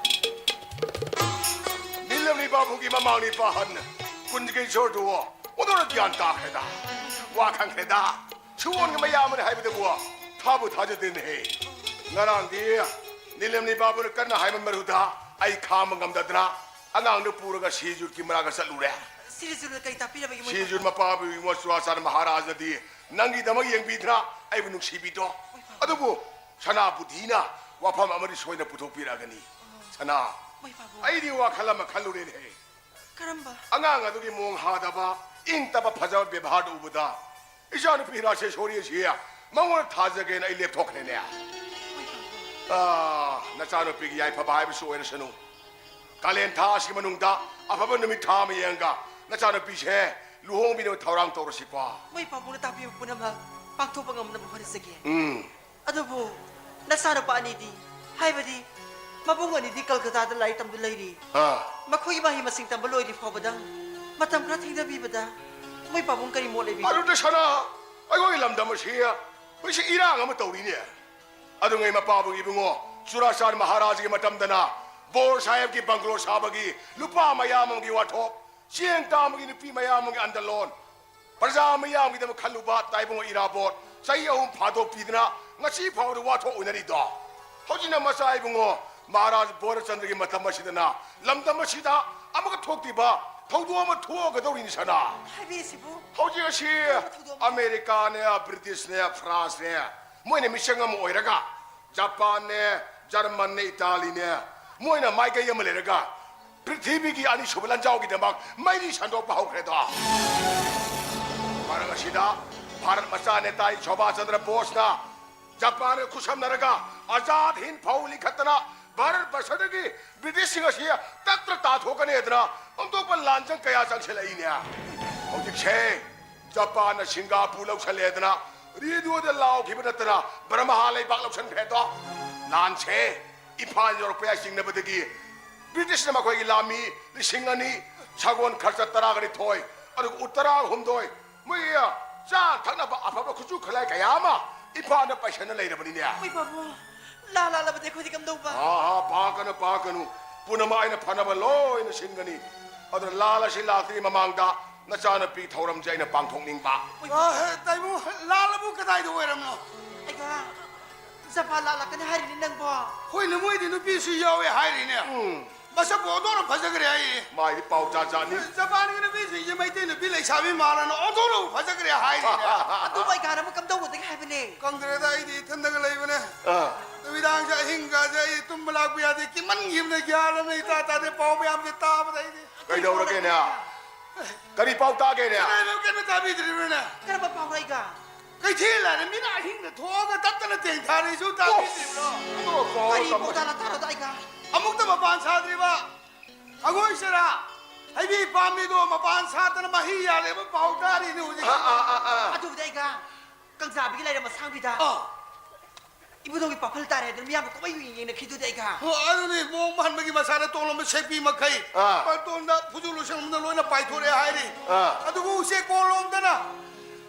ꯃꯤꯠꯂꯝꯂꯤ ꯄꯥꯕꯨꯡꯒꯤ ꯃꯃꯥꯡꯅꯤ ꯄꯥꯍꯟ꯫ ꯀꯨꯟꯒꯤ ꯏꯁꯣꯔꯗꯨꯕꯨ ꯑꯣꯟꯊꯣꯛꯅ ꯒ꯭ꯌꯥꯟ ꯇꯥꯈ꯭ꯔꯦꯗ꯫ ꯋꯥ ꯈꯪꯈ꯭ꯔꯦꯗ꯫ ꯁꯨꯑꯣꯟꯒꯤ ꯃꯌꯥꯝ ꯑꯃꯅꯤ ꯍꯥꯏꯕꯗꯨꯕꯨ ꯊꯥꯕꯨ ꯊꯥꯖꯗꯦꯅꯦꯍꯦ꯫ ꯉꯔꯥꯡꯗꯤ ꯅꯤꯂꯝꯅꯤ ꯕꯥꯕꯨꯅ ꯀꯟꯅ ꯍꯥꯏꯃꯟꯕꯗꯨꯗ ꯑꯩ ꯈꯥꯡꯕ ꯉꯝꯗꯗꯅ ꯑꯉꯥꯡꯗꯨ ꯄꯨꯔꯒ ꯁꯤꯔꯖꯨꯠꯀꯤ ꯃꯅꯥꯛꯇ ꯆꯠꯂꯨꯔꯦ꯫ ꯁꯤꯔꯖꯨꯠꯅ ꯀꯩ ꯇꯥꯛꯄꯤꯔꯕꯒꯦ, ꯃꯣꯏ ꯁꯤꯔꯖꯨꯠ ꯄꯥꯕꯨꯡ? ꯃꯄꯥꯕꯨ ꯏꯕꯨꯡꯉꯣ ꯆꯨꯔꯥꯆꯥꯟ ꯃꯍꯥꯔꯥꯖꯅꯗꯤ ꯅꯪꯒꯤꯗꯃꯛ ꯌꯦꯡꯕꯤꯗꯅ ꯑꯩꯕꯨ ꯅꯨꯡꯁꯤꯕꯤꯗꯣ꯫ ꯃꯣꯏ ꯄꯥꯕꯨꯡ꯫ ꯑꯗꯨꯕꯨ ꯁꯅꯥ ꯕꯨꯙꯤꯅ ꯋꯥꯐꯝ ꯑꯃꯗꯤ ꯁꯣꯏꯗꯅ ꯄꯨꯊꯣꯛꯄꯤꯔꯛꯑꯒꯅꯤ꯫ ꯁꯅꯥ, ꯃꯣꯏ ꯄꯥꯕꯨꯡ꯫ ꯑꯩꯗꯤ ꯋꯥꯈꯜ ꯑꯃ ꯈꯜꯂꯨꯔꯦꯅꯦꯍꯦ꯫ ꯀꯔꯝꯕ? ꯑꯉꯥꯡ ꯑꯗꯨꯒꯤ ꯃꯑꯣꯡ ꯍꯥꯗꯕ, ꯏꯪ ꯇꯞꯄ ꯐꯖꯕ ꯕꯦꯕꯥꯔꯗꯨ ꯎꯕꯗ ꯏꯆꯥꯅꯨꯄꯤ ꯔꯥꯖꯦꯁꯣꯔꯤ ꯑꯁꯤ ꯃꯉꯣꯟꯗ ꯊꯥꯖꯒꯦꯅ ꯑꯩ ꯂꯦꯞꯊꯣꯛꯈ꯭ꯔꯦꯅꯦ꯫ ꯑꯥ, ꯅꯆꯥꯅꯨꯄꯤꯒꯤ ꯌꯥꯏꯐꯕ ꯍꯥꯏꯕꯁꯨ ꯑꯣꯏꯔꯁꯅꯨ꯫ ꯀꯥꯂꯦꯟ ꯊꯥ ꯑꯁꯤꯒꯤ ꯃꯅꯨꯡꯗ ꯑꯐꯕ ꯅꯨꯃꯤꯠ ꯊꯥ ꯑꯃ ꯌꯦꯡꯉꯒ ꯅꯆꯥꯅꯨꯄꯤꯁꯦ ꯂꯨꯍꯣꯡꯕꯤꯅꯕ ꯊꯧꯔꯥꯡ ꯇꯧꯔꯁꯤꯀꯣ꯫ ꯃꯣꯏ ꯄꯥꯕꯨꯡꯅ ꯇꯥꯛꯄꯤꯕ ꯄꯨꯝꯅꯃꯛ ꯄꯥꯡꯊꯣꯛꯄ ꯉꯝꯅꯕ ꯍꯣꯠꯅꯖꯒꯦ꯫ ꯎꯝ꯫ ꯑꯗꯨꯕꯨ ꯅꯆꯥꯅꯨꯄꯥ ꯑꯅꯤꯗꯤ, ꯍꯥꯏꯕꯗꯤ ꯃꯕꯨꯡ ꯑꯅꯤꯗꯤ ꯀꯜꯀꯇꯥꯗ ꯂꯥꯏꯔꯤꯛ ꯇꯝꯗꯨꯅ ꯂꯩꯔꯤ꯫ ꯑꯥ꯫ ꯃꯈꯣꯏꯒꯤ ꯃꯍꯩ ꯃꯁꯤꯡ ꯇꯝꯕ ꯂꯣꯏꯗ꯭ꯔꯤ ꯐꯥꯎꯕꯗ ꯃꯇꯝ ꯈꯔ ꯊꯦꯡꯊꯕꯤꯕꯗ ꯃꯣꯏ ꯄꯥꯕꯨꯡ ꯀꯔꯤ ꯃꯣꯠ ꯂꯩꯕꯤꯒꯦ? ꯑꯗꯨꯗ ꯁꯅꯥ, ꯑꯩꯈꯣꯏꯒꯤ ꯂꯝꯗꯝ ꯑꯁꯤ ꯃꯁꯤ ꯏꯔꯥꯡ ꯑꯃ ꯇꯧꯔꯤꯅꯦ꯫ ꯑꯗꯨꯉꯩ ꯃꯄꯥꯕꯨꯡ ꯏꯕꯨꯡꯉꯣ, ꯆꯨꯔꯥꯆꯥꯟ ꯃꯍꯥꯔꯥꯖꯒꯤ ꯃꯇꯝꯗꯅ ꯕꯣꯔ ꯁꯥꯍꯦꯕꯀꯤ ꯕꯪꯒ꯭ꯂꯣ ꯁꯥꯕꯒꯤ ꯂꯨꯄꯥ ꯃꯌꯥꯝ ꯑꯃꯒꯤ ꯋꯥꯊꯣꯛ, ꯆꯦꯡ ꯇꯥꯡꯕꯒꯤ ꯅꯨꯄꯤ ꯃꯌꯥꯝ ꯑꯃꯒꯤ ꯑꯟꯗꯂꯣꯟ, ꯄ꯭ꯔꯖꯥ ꯃꯤꯌꯥꯝꯒꯤꯗꯃꯛ ꯈꯜꯂꯨꯕ ꯇꯥꯏꯕꯪ ꯏꯔꯥꯕꯣꯠ ꯆꯍꯤ ꯑꯍꯨꯝ ꯐꯥꯗꯣꯛꯄꯤꯗꯅ ꯉꯁꯤ ꯐꯥꯎꯕꯗ ꯋꯥꯊꯣꯛ ꯑꯣꯏꯅꯔꯤꯗꯣ꯫ ꯍꯧꯖꯤꯛꯅ ꯃꯆꯥ ꯏꯕꯨꯡꯉꯣ ꯃꯍꯥꯔꯥꯖ ꯕꯣꯙꯆꯟꯗ꯭ꯔꯒꯤ ꯃꯇꯝ ꯑꯁꯤꯗꯅ ꯂꯝꯗꯝ ꯑꯁꯤꯗ ꯑꯃꯒ ꯊꯣꯛꯇ꯭ꯔꯤꯕ ꯊꯧꯗꯣꯛ ꯑꯃ ꯊꯣꯛꯑꯒꯗꯧꯔꯤꯅꯤ ꯁꯅꯥ꯫ ꯍꯥꯏꯕꯤꯔꯤꯁꯤꯕꯨ? ꯍꯧꯖꯤꯛ ꯑꯁꯤ ꯀꯔꯝꯕ ꯊꯧꯗꯣꯛ ꯑꯃ? ꯑꯃꯦꯔꯤꯀꯥꯅꯦ, ꯕ꯭ꯔꯤꯇꯤꯁꯅꯦ, ꯐ꯭ꯔꯥꯟꯁꯅꯦ, ꯃꯣꯏꯅ ꯃꯤꯆꯪ ꯑꯃ ꯑꯣꯏꯔꯒ ꯖꯄꯥꯟꯅꯦ, ꯖꯔꯃꯟꯅꯦ, ꯏꯇꯥꯂꯤꯅꯦ, ꯃꯣꯏꯅ ꯃꯥꯏꯀꯩ ꯑꯃ ꯂꯩꯔꯒ ꯄ꯭ꯔꯤꯊꯤꯕꯤꯒꯤ ꯑꯅꯤꯁꯨꯕ ꯂꯥꯟꯖꯥꯎꯒꯤꯗꯃꯛ ꯃꯩꯔꯤ ꯁꯟꯗꯣꯛꯄ ꯍꯧꯈ꯭ꯔꯦꯗꯣ꯫ ꯃꯔꯛ ꯑꯁꯤꯗ ꯚꯥꯔꯠ ꯃꯆꯥ ꯅꯦꯇꯥꯖꯤ ꯁꯨꯚꯥꯁ ꯆꯟꯗ꯭ꯔ ꯕꯣꯁꯅ ꯖꯄꯥꯟꯒ ꯈꯨꯠꯁꯝꯅꯔꯒ ꯑꯖꯥꯗ ꯍꯤꯟꯗ ꯐꯧ ꯂꯤꯡꯈꯠꯇꯅ ꯚꯥꯔꯠ ꯕꯔꯁꯗꯒꯤ ꯕ꯭ꯔꯤꯇꯤꯁꯁꯤꯡ ꯑꯁꯤ ꯇꯛꯇ ꯇꯥꯊꯣꯛꯀꯅꯤ ꯍꯥꯏꯗꯅ ꯑꯣꯟꯊꯣꯛꯄ ꯂꯥꯟꯖꯪ ꯀꯌꯥ ꯆꯪꯁꯤꯜꯂꯛꯏꯅꯦ꯫ ꯍꯧꯖꯤꯛꯁꯦ ꯖꯄꯥꯟꯅ ꯁꯤꯡꯒꯥꯄꯨꯔ ꯂꯧꯁꯜꯂꯦꯗꯅ ꯔꯦꯗꯤꯑꯣꯗ ꯂꯥꯎꯈꯤꯕ ꯅꯠꯇꯅ ꯕ꯭ꯔꯍꯃꯥ ꯂꯩꯕꯥꯛ ꯂꯧꯁꯟꯈ꯭ꯔꯦꯗꯣ꯫ ꯂꯥꯟꯁꯦ ꯏꯝꯐꯥꯜ ꯌꯧꯔꯛꯄ ꯌꯥꯏ ꯆꯤꯡꯅꯕꯗꯒꯤ ꯕ꯭ꯔꯤꯇꯤꯁꯅ ꯃꯈꯣꯏꯒꯤ ꯂꯥꯟꯃꯤ ꯂꯤꯁꯤꯡ ꯑꯅꯤ, ꯁꯒꯣꯜ ꯈꯔꯆ ꯇꯔꯥꯒ ꯅꯤꯊꯣꯏ, ꯑꯗꯨꯒ ꯎꯠ ꯇꯔꯥꯒ ꯍꯨꯝꯗꯣꯏ, ꯃꯣꯏꯒꯤ ꯆꯥ ꯊꯛꯅꯕ ꯑꯐꯕ ꯈꯨꯠꯁꯨ ꯈꯨꯠꯂꯥꯏ ꯀꯌꯥ ꯑꯃ ꯏꯝꯐꯥꯜꯗ ꯄꯩꯁꯟꯅ ꯂꯩꯔꯕꯅꯤꯅꯦ꯫ ꯍꯣꯏ ꯕꯥꯕꯨ, ꯂꯥ ꯂꯥꯜꯂꯕꯗꯤ ꯑꯩꯈꯣꯏꯗꯤ ꯀꯝꯗꯧꯕ? ꯑꯥ, ꯑꯥ, ꯄꯥꯀꯅꯨ, ꯄꯥꯀꯅꯨ꯫ ꯄꯨꯝꯅꯃꯛ ꯑꯩꯅ ꯐꯅꯕ ꯂꯣꯏꯅ ꯁꯤꯟꯒꯅꯤ꯫ ꯑꯗꯨꯅ ꯂꯥꯜ ꯑꯁꯤ ꯂꯥꯛꯇ꯭ꯔꯤ ꯃꯃꯥꯡꯗ ꯅꯆꯥꯅꯨꯄꯤ ꯊꯧꯔꯝꯁꯦ ꯑꯩꯅ ꯄꯥꯡꯊꯣꯛꯅꯤꯡꯕ꯫ ꯑ, ꯇꯥꯏꯕꯨꯡ, ꯂꯥꯜ ꯑꯕꯨ ꯀꯗꯥꯏꯗ ꯑꯣꯏꯔꯝꯅꯣ? ꯑꯩꯒ ꯖꯄꯥꯟ ꯂꯥꯜꯂꯛꯀꯅꯤ ꯍꯥꯏꯔꯤꯅꯤ ꯅꯪꯕꯣ꯫ ꯍꯣꯏꯅꯦ, ꯃꯣꯏꯗꯤ ꯅꯨꯄꯤꯁꯨ ꯌꯥꯎꯋꯦ ꯍꯥꯏꯔꯤꯅꯦ꯫ ꯎꯝ꯫ ꯃꯁꯛꯄꯨ ꯑꯣꯟꯊꯣꯛꯅ ꯐꯖꯈ꯭ꯔꯦ ꯍꯥꯏꯌꯦ꯫ ꯃꯥꯏꯗꯤ ꯄꯥꯎ ꯖꯥꯠ ꯖꯥꯠꯅꯤ꯫ ꯖꯄꯥꯟꯒꯤ ꯅꯨꯄꯤꯁꯤꯡꯁꯦ ꯃꯩꯇꯩ ꯅꯨꯄꯤ ꯂꯩꯁꯥꯕꯤ ꯃꯥꯜꯂꯅ ꯑꯣꯟꯊꯣꯛꯅꯕꯨ ꯐꯖꯈ꯭ꯔꯦ ꯍꯥꯏꯔꯤꯅꯦ꯫ ꯑꯗꯨꯕꯨ ꯑꯩꯒ ꯑꯃꯨꯛ ꯀꯝꯗꯧꯒꯗꯒꯦ ꯍꯥꯏꯕꯅꯦ? ꯈꯪꯗ꯭ꯔꯦꯗ, ꯑꯩꯗꯤ ꯏꯊꯟꯗꯒ ꯂꯩꯕꯅꯦ꯫ ꯑꯥ꯫ ꯅꯨꯃꯤꯗꯥꯡꯁꯦ ꯑꯍꯤꯡꯒꯥꯁꯦ ꯑꯩ ꯇꯨꯝꯕ ꯂꯥꯛꯄ ꯌꯥꯗꯦ, ꯀꯤꯃꯟꯈꯤꯕꯅ ꯒ꯭ꯌꯥꯟ ꯑꯃ ꯏꯇꯥ ꯇꯥꯗꯦ, ꯄꯥꯎ ꯃꯌꯥꯝꯁꯦ ꯇꯥꯕꯗ ꯑꯩꯗꯤ꯫ ꯀꯩꯗꯧꯔꯒꯦꯅꯦ? ꯀꯔꯤ ꯄꯥꯎ ꯇꯥꯒꯦꯅꯦ? ꯀꯅꯥꯅꯣ ꯀꯩꯝꯇ ꯇꯥꯕꯤꯗ꯭ꯔꯤꯕ꯭ꯔꯅꯦ? ꯀꯔꯝꯕ ꯄꯥꯎꯅꯣ ꯑꯩꯒ? ꯀꯩꯊꯦꯜ ꯍꯥꯏꯅ ꯃꯤꯅ ꯑꯍꯤꯡꯗ ꯊꯣꯛꯑꯒ ꯇꯠꯇꯅ ꯇꯦꯡꯊꯥꯔꯤꯁꯨ ꯇꯥꯕꯤꯗ꯭ꯔꯤꯕ꯭ꯔꯣ? ꯑꯗꯣ ꯄꯥꯎ ꯀꯔꯤ ꯇꯝꯕ- ꯄꯥꯎꯇꯥꯛ ꯂꯥꯛꯇꯥꯔꯗ ꯑꯩꯒ? ꯑꯃꯨꯛꯇ ꯃꯄꯥꯟ ꯁꯥꯗ꯭ꯔꯤꯕ ꯑꯩꯈꯣꯏ ꯁꯤꯔꯥ ꯍꯩꯕꯤ ꯄꯥꯝꯕꯤꯗꯣ ꯃꯄꯥꯟ ꯁꯥꯗꯅ ꯃꯍꯤ ꯌꯥꯜꯂꯦꯕ ꯄꯥꯎ ꯇꯥꯔꯤꯅꯦ ꯍꯧꯖꯤꯛ꯫ ꯑꯥ, ꯑꯥ, ꯑꯥ, ꯑꯥ꯫ ꯑꯗꯨꯕꯨꯗꯤ ꯑꯩꯒ ꯀꯪꯖꯥꯕꯤꯒꯤ ꯂꯥꯏꯔꯦꯝ ꯑꯁꯥꯡꯕꯤꯗ ꯑꯥ꯫ ꯏꯕꯨꯙꯧꯒꯤ ꯄꯥꯐꯜ ꯇꯥꯔꯦ ꯑꯗꯨꯅ ꯃꯤꯌꯥꯝꯅ ꯀꯃꯥꯏ ꯌꯦꯡꯅꯈꯤꯗꯨꯗꯤ ꯑꯩꯒ? ꯍꯣ, ꯑꯗꯨꯅꯤ ꯃꯑꯣꯡ ꯃꯥꯟꯕꯒꯤ ꯃꯁꯥꯗ ꯇꯣꯡꯂꯝꯕ ꯁꯦꯛꯄꯤ ꯃꯈꯩ, ꯑꯥ꯫ ꯄꯥꯔꯇꯣꯟꯗ ꯐꯨꯖꯨ ꯂꯣꯏꯁꯜꯂꯝꯕꯗ ꯂꯣꯏꯅ ꯄꯥꯏꯊꯣꯔꯛꯑꯦ ꯍꯥꯏꯔꯤ꯫ ꯑꯥ꯫ ꯑꯗꯨꯕꯨ ꯎꯆꯦꯛ ꯀꯣꯟꯂꯣꯝꯗꯅ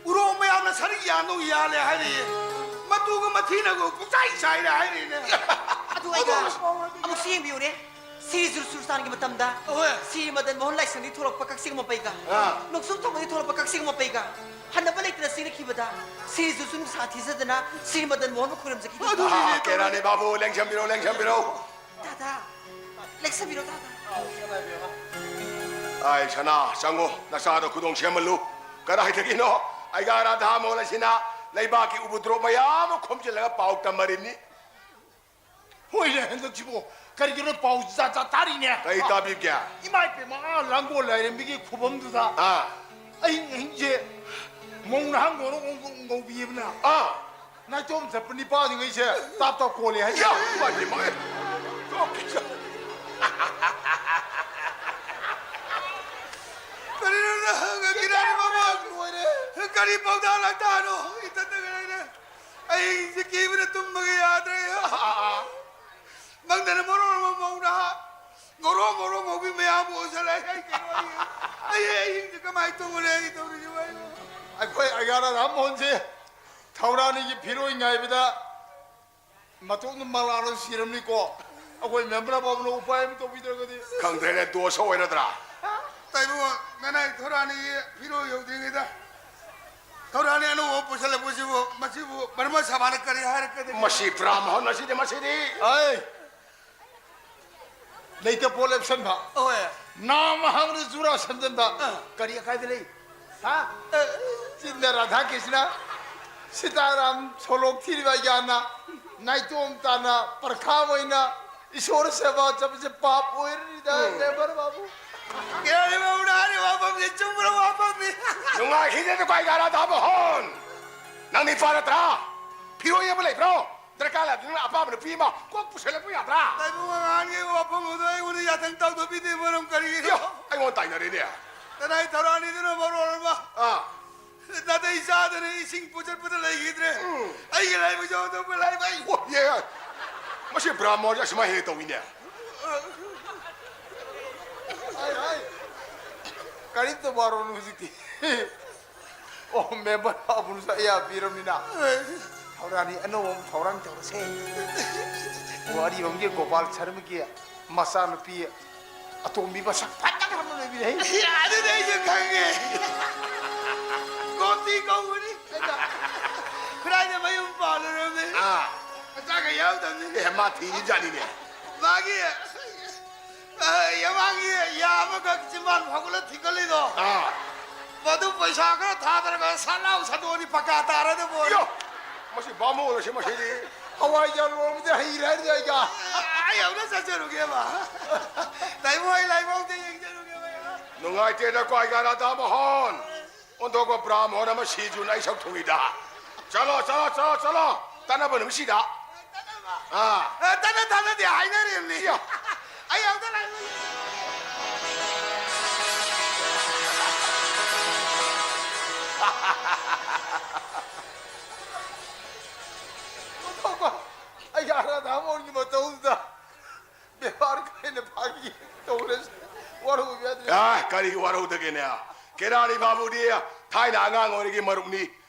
ꯎꯔꯣꯛ ꯃꯌꯥꯝꯅ ꯁꯔꯤꯛ ꯌꯥꯟꯗꯧ ꯌꯥꯜꯂꯦ ꯍꯥꯏꯔꯤꯌꯦ꯫ ꯃꯇꯨꯒ ꯃꯊꯤꯅꯒ ꯄꯨꯡꯆꯥꯏ ꯆꯥꯏꯔꯦ ꯍꯥꯏꯔꯤꯅꯦ꯫ ꯑꯗꯨ ꯑꯩꯒ ꯑꯗꯨ ꯑꯃꯨꯛꯁꯨ ꯌꯦꯡꯕꯤꯌꯨꯅꯦ꯫ ꯁꯤꯔꯤ ꯖꯨꯔ ꯁꯨꯔꯁꯥꯟꯒꯤ ꯃꯇꯝꯗ ꯍꯣꯏ꯫ ꯁꯤꯔꯤ ꯃꯗꯟ ꯃꯣꯍꯟ ꯂꯥꯏꯁ꯭ꯔꯝꯗꯤ ꯊꯣꯛꯂꯛꯄ ꯀꯛꯆꯤꯡ ꯃꯄꯩꯒ ꯑꯥ꯫ ꯅꯣꯡꯆꯨꯞ ꯊꯣꯡꯕꯗꯤ ꯊꯣꯛꯂꯛꯄ ꯀꯛꯆꯤꯡ ꯃꯄꯩꯒ ꯍꯟꯅꯕ ꯂꯩꯇꯅ ꯆꯦꯟꯅꯈꯤꯕꯗ ꯁꯤꯔꯤ ꯖꯨꯔꯁꯨ ꯅꯨꯡꯁꯥ ꯊꯤꯖꯗꯅ ꯁꯤꯔꯤ ꯃꯗꯟ ꯃꯣꯍꯟꯕꯨ ꯈꯣꯏꯔꯝꯖꯈꯤꯕꯗꯣ꯫ ꯑꯗꯨꯅꯤꯅꯦ ꯑꯥ, ꯀꯦꯔꯥꯅꯤ ꯇꯧꯔꯤꯁꯦ꯫ ꯕꯥꯕꯨ, ꯂꯦꯡꯁꯟꯕꯤꯔꯣ, ꯂꯦꯡꯁꯟꯕꯤꯔꯣ꯫ ꯇꯥꯗ, ꯂꯦꯡꯁꯟꯕꯤꯔꯣ, ꯇꯥꯗ꯫ ꯑꯥꯏ, ꯁꯅꯥ, ꯆꯪꯉꯣ, ꯅꯆꯥꯗꯣ ꯈꯨꯗꯣꯡ ꯁꯦꯝꯍꯜꯂꯨ꯫ ꯀꯗꯥꯏꯗꯒꯤꯅꯣ? ꯑꯩꯒ ꯔꯥꯙꯥ ꯃꯣꯍꯟ ꯑꯁꯤꯅ ꯂꯩꯕꯥꯛꯀꯤ ꯎꯕꯨꯗ꯭ꯔꯣꯛ ꯃꯌꯥꯝ ꯑꯃ ꯈꯣꯝꯖꯤꯜꯂꯒ ꯄꯥꯎ ꯇꯝꯃꯔꯤꯕꯅꯤ꯫ ꯍꯣꯏꯅꯦ, ꯍꯟꯗꯛꯁꯤꯕꯨ ꯀꯔꯤꯒꯤꯅꯣ ꯄꯥꯎ ꯖꯥꯠ ꯖꯥꯠ ꯇꯥꯔꯤꯅꯦ? ꯀꯔꯤ ꯇꯥꯕꯤꯕꯒꯦ? ꯏꯃꯥ ꯏꯄꯦꯝꯃ, ꯑꯥ ꯂꯥꯡꯒꯣꯜ ꯂꯥꯏꯔꯦꯝꯕꯤꯒꯤ ꯈꯨꯕꯝꯗꯨꯗ ꯑꯥ꯫ ꯑꯍꯤꯡ ꯑꯍꯤꯡꯁꯦ ꯃꯧ ꯅꯍꯥ ꯉꯧꯔꯣꯛ ꯉꯧ-, ꯉꯧꯕꯤ ꯑꯃꯅ ꯑꯥ꯫ ꯅꯥꯏꯇꯣꯝ ꯆꯠꯄ ꯅꯤꯄꯥꯁꯤꯡꯈꯩꯁꯦ ꯇꯥꯞ ꯇꯥꯞ ꯀꯣꯜꯂꯦ ꯍꯥꯏꯁꯦ꯫ ꯌꯥ, ꯃꯥꯗꯤ ꯃꯥꯏ ꯆꯣꯞꯈꯤ ꯆꯣꯞ-, ꯀꯔꯤꯅꯣ ꯅꯪ ꯀꯤꯔꯥꯅꯤ ꯃꯃꯥ? ꯂꯣꯏꯔꯦ꯫ ꯀꯔꯤ ꯄꯥꯎꯇꯥꯛ ꯂꯥꯛꯇꯥꯅꯣ? ꯏꯊꯟꯗꯒ ꯂꯩꯔꯦ꯫ ꯑꯩꯁꯦ ꯀꯤꯕꯅ ꯇꯨꯝꯕꯒ ꯌꯥꯗ꯭ꯔꯦ꯫ ꯃꯪꯗꯅ ꯃꯔꯣꯟ ꯑꯃ ꯃꯧ ꯅꯍꯥ ꯉꯧꯔꯣꯛ ꯉꯧꯔꯣꯛ ꯉꯧꯕꯤ ꯃꯌꯥꯝꯕꯨ ꯎꯁꯜꯂꯦ꯫ ꯑꯩ ꯀꯩꯅꯣ, ꯑꯩ, ꯑꯩ, ꯑꯩ ꯑꯍꯤꯡꯁꯦ ꯀꯃꯥꯏꯅ ꯇꯨꯝꯒꯅꯤ ꯑꯩ ꯇꯧꯔꯤꯁꯤꯕꯨ ꯑꯩꯕꯨ? ꯑꯩꯈꯣꯏ ꯑꯩꯒꯥꯔ ꯔꯥꯝꯃꯣꯍꯟꯁꯦ ꯊꯧꯔꯥꯅꯤꯒꯤ ꯐꯤꯔꯣꯏ ꯉꯥꯏꯕꯗ ꯃꯇꯣꯝꯇ ꯃꯂꯥꯂꯣ ꯁꯤꯔꯝꯅꯤꯀꯣ꯫ ꯑꯩꯈꯣꯏ ꯃꯦꯝꯕꯔ ꯕꯥꯕꯨꯅ ꯎꯄꯥꯏ ꯑꯃ ꯇꯧꯕꯤꯗ꯭ꯔꯒꯗꯤ꯫ ꯈꯪꯗ꯭ꯔꯦꯅꯦ, ꯗꯣꯁ ꯑꯣꯏꯔꯗ꯭ꯔꯥ? ꯇꯥꯏꯕꯨꯡ, ꯅꯅꯥꯏ ꯊꯧꯔꯥꯅꯤꯒꯤ ꯐꯤꯔꯣꯜ ꯌꯧꯗ꯭ꯔꯤꯉꯩꯗ ꯊꯧꯔꯥꯅꯤ ꯑꯅꯧꯕ ꯄꯨꯁꯜꯂꯛꯄꯁꯤꯕꯨ, ꯃꯁꯤꯕꯨ ꯕꯔꯃ ꯁꯃꯥꯅ ꯀꯔꯤ ꯍꯥꯏꯔꯛꯀꯗꯒꯦ? ꯃꯁꯤ ꯕ꯭ꯔꯥꯍꯃꯟ ꯑꯁꯤꯗꯤ, ꯃꯁꯤꯗꯤ꯫ ꯑꯩ! ꯂꯩꯇ ꯄꯣꯠ ꯂꯦꯞꯁꯟꯕ꯫ ꯍꯣꯏ꯫ ꯅꯥꯃ ꯍꯥꯡꯕꯗ ꯖꯨꯔꯥ ꯁꯝꯖꯟꯕ꯫ ꯑ꯫ ꯀꯔꯤ ꯑꯀꯥꯏꯕ ꯂꯩ? ꯍꯥ? ꯑ꯫ ꯆꯤꯟꯗ ꯔꯥꯙꯥ ꯀ꯭ꯔꯤꯁꯅ, ꯁꯤꯇꯥꯔꯥꯝ ꯁꯣꯂꯣꯛ ꯊꯤꯔꯤꯕ ꯑꯩꯒ꯭ꯌꯥꯟꯅ ꯅꯥꯏꯇꯣꯝ ꯇꯥꯅ ꯄꯔꯈꯥ ꯑꯣꯏꯅ ꯏꯁꯣꯔ ꯁꯦꯕꯥ ꯆꯠꯄꯁꯦ ꯄꯥꯞ ꯑꯣꯏꯔꯅꯤꯗ, ꯎꯝ꯫ ꯅꯦꯕꯔ ꯕꯥꯕꯨ꯫ ꯀꯔꯤ ꯃꯧꯅ ꯍꯥꯏꯔꯤꯕ ꯋꯥꯐꯝꯁꯦ ꯆꯨꯝꯕ꯭ꯔ ꯋꯥꯐꯝꯅꯤ? ꯅꯨꯡꯉꯥꯏꯈꯤꯗꯦꯗ ꯀ꯭ꯋꯥꯏ ꯔꯥꯙꯥ ꯃꯣꯍꯟ꯫ ꯅꯪ ꯅꯤꯄꯥ ꯅꯠꯇ꯭ꯔꯥ? ꯐꯤꯔꯣꯏ ꯑꯃ ꯂꯩꯕ꯭ꯔꯣ? ꯗꯔꯀꯥꯔ ꯂꯩꯕꯗ ꯅꯪꯅ ꯑꯄꯥꯝꯕ ꯅꯨꯄꯤ ꯑꯃ ꯀꯣꯛ ꯄꯨꯁꯜꯂꯛꯄ ꯌꯥꯗ꯭ꯔꯥ? ꯇꯥꯏꯕꯨꯡ ꯑꯉꯥꯡꯒꯤ ꯋꯥꯐꯝ ꯑꯗꯣ ꯑꯩꯉꯣꯟꯗ ꯌꯥꯊꯪ ꯇꯧꯗꯕꯤꯗꯦ ꯃꯔꯝ ꯀꯔꯤꯒꯤꯅꯣ? ꯌꯣ, ꯑꯩꯉꯣꯟꯗ ꯇꯥꯏꯅꯔꯦꯅꯦ꯫ ꯅꯅꯥꯏ ꯊꯧꯔꯥꯅꯤꯗꯨꯅ ꯃꯔꯣꯜ ꯑꯃ꯫ ꯑꯥ꯫ ꯅꯥꯇꯩ ꯆꯥꯗꯅ ꯏꯁꯤꯡ ꯄꯨꯆꯠꯄꯗ ꯂꯩꯈꯤꯗ꯭ꯔꯦ꯫ ꯎꯝ꯫ ꯑꯩꯒꯤ ꯂꯥꯏꯕꯛꯁꯦ ꯑꯣꯟꯊꯣꯛꯄ ꯂꯥꯏꯕꯛ꯫ ꯑꯣ, ꯌꯦ, ꯌꯦ꯫ ꯃꯁꯤ ꯕ꯭ꯔꯥꯍꯃꯣꯟꯁꯦ ꯑꯁꯨꯃꯥꯏꯅ ꯍꯦꯛ ꯇꯧꯏꯅꯦ꯫ ꯍꯥꯏ, ꯍꯥꯏ꯫ ꯀꯔꯤꯝꯇ ꯋꯥꯔꯨꯅꯨ ꯍꯧꯖꯤꯛꯇꯤ꯫ ꯑꯣ, ꯃꯦꯝꯕꯔ ꯕꯥꯕꯨꯅꯁꯨ ꯑꯌꯥꯕ ꯄꯤꯔꯕꯅꯤꯅ꯫ ꯊꯧꯔꯥꯅꯤ ꯑꯅꯧꯕ ꯑꯃ ꯊꯧꯔꯥꯡ ꯇꯧꯔꯁꯦ꯫ ꯋꯥꯔꯤꯕꯝꯒꯤ ꯒꯣꯄꯥꯜ ꯁꯔꯃꯒꯤ ꯃꯆꯥꯅꯨꯄꯤ ꯑꯇꯣꯝꯕꯤ ꯃꯁꯛ ꯐꯖꯈ꯭ꯔꯕ ꯂꯩꯕꯤꯔꯦ꯫ ꯑꯗꯨꯗꯤ ꯑꯩꯁꯨ ꯈꯪꯉꯦ꯫ ꯒꯣꯄꯤ ꯀꯧꯕꯅꯤ꯫ ꯈꯨꯔꯥꯏꯗ ꯃꯌꯨꯝ ꯄꯥꯜꯂꯨꯔꯕꯅꯤ꯫ ꯑꯥ꯫ ꯃꯆꯥꯒ ꯌꯥꯎꯗꯕꯅꯤ꯫ ꯑꯦ, ꯃꯥ ꯊꯤꯔꯤꯖꯥꯠꯅꯤꯅꯦ꯫ ꯃꯥꯒꯤ ꯑ, ꯌꯥꯃꯥꯡꯒꯤ ꯌꯥ ꯑꯃꯈꯛ ꯆꯤꯝꯕꯥꯟ ꯐꯥꯎꯒꯠꯂ ꯊꯤꯡꯒꯠꯂꯤꯗꯣ꯫ ꯑꯥ꯫ ꯃꯗꯨ ꯄꯩꯁꯥ ꯈꯔ ꯊꯥꯗꯔꯒ ꯁꯠ ꯂꯥꯎ ꯁꯠꯇꯣꯛꯑꯗꯤ ꯄꯀꯥ ꯇꯥꯔꯗꯕꯣ꯫ ꯌꯣ! ꯃꯁꯤ ꯕꯥꯃꯣꯟ ꯑꯁꯤ ꯃꯁꯤꯗꯤ꯫ ꯍꯋꯥꯏꯖꯥꯔ ꯂꯣꯝꯗ ꯍꯩꯔꯦ ꯍꯥꯏꯔꯗꯤ ꯑꯩꯒ꯫ ꯑꯩ ꯑꯃꯨꯛꯇ ꯆꯠꯆꯔꯨꯒꯦꯕ꯫ ꯂꯥꯏꯃꯣꯏ ꯂꯥꯏꯃꯣꯡꯗ ꯌꯦꯡꯖꯔꯨꯒꯦꯕ ꯑꯩ꯫ ꯅꯨꯡꯉꯥꯏꯇꯦꯗ ꯀ꯭ꯋꯥꯏꯒ ꯔꯥꯙꯥ ꯃꯣꯍꯟ꯫ ꯑꯣꯟꯊꯣꯛꯄ ꯕ꯭ꯔꯥꯍꯃꯣꯟ ꯑꯃ ꯁꯤꯖꯨꯅ ꯑꯩ ꯁꯛ ꯊꯨꯡꯉꯤꯗ꯫ ꯆꯠꯂꯣ, ꯆꯠꯂꯣ, ꯆꯠꯂꯣ, ꯆꯠꯂꯣ꯫ ꯇꯠꯅꯕ ꯅꯨꯃꯤꯠꯁꯤꯗ꯫ ꯑꯥ꯫ ꯑ, ꯇꯠꯅ ꯊꯥꯅꯗꯦ ꯍꯥꯏꯅꯔꯤꯕꯅꯤ꯫ ꯌꯥ꯫ ꯑꯩ ꯑꯃꯨꯛꯇ ꯂꯥꯛ-, ꯑꯣꯟꯊꯣꯛꯄ ꯑꯩꯒꯤ ꯑꯥꯔꯥꯙꯥ ꯃꯣꯟꯒꯤ ꯃꯇꯧꯗꯨꯗ꯫ ꯕꯦꯕꯥꯔ ꯀꯥꯏꯅ ꯐꯥꯒꯤ ꯇꯧꯔꯁꯤ꯫ ꯋꯥꯔꯧꯕ ꯌꯥꯗ꯭ꯔꯦ꯫ ꯑ, ꯀꯔꯤꯒꯤ ꯋꯥꯔꯧꯗꯒꯦꯅꯦ? ꯀꯦꯔꯥꯅꯤ ꯕꯥꯕꯨꯗꯤ ꯊꯥꯏꯅ ꯑꯉꯥꯡ ꯑꯣꯏꯔꯤꯉꯩꯒꯤ ꯃꯔꯨꯞꯅꯤ꯫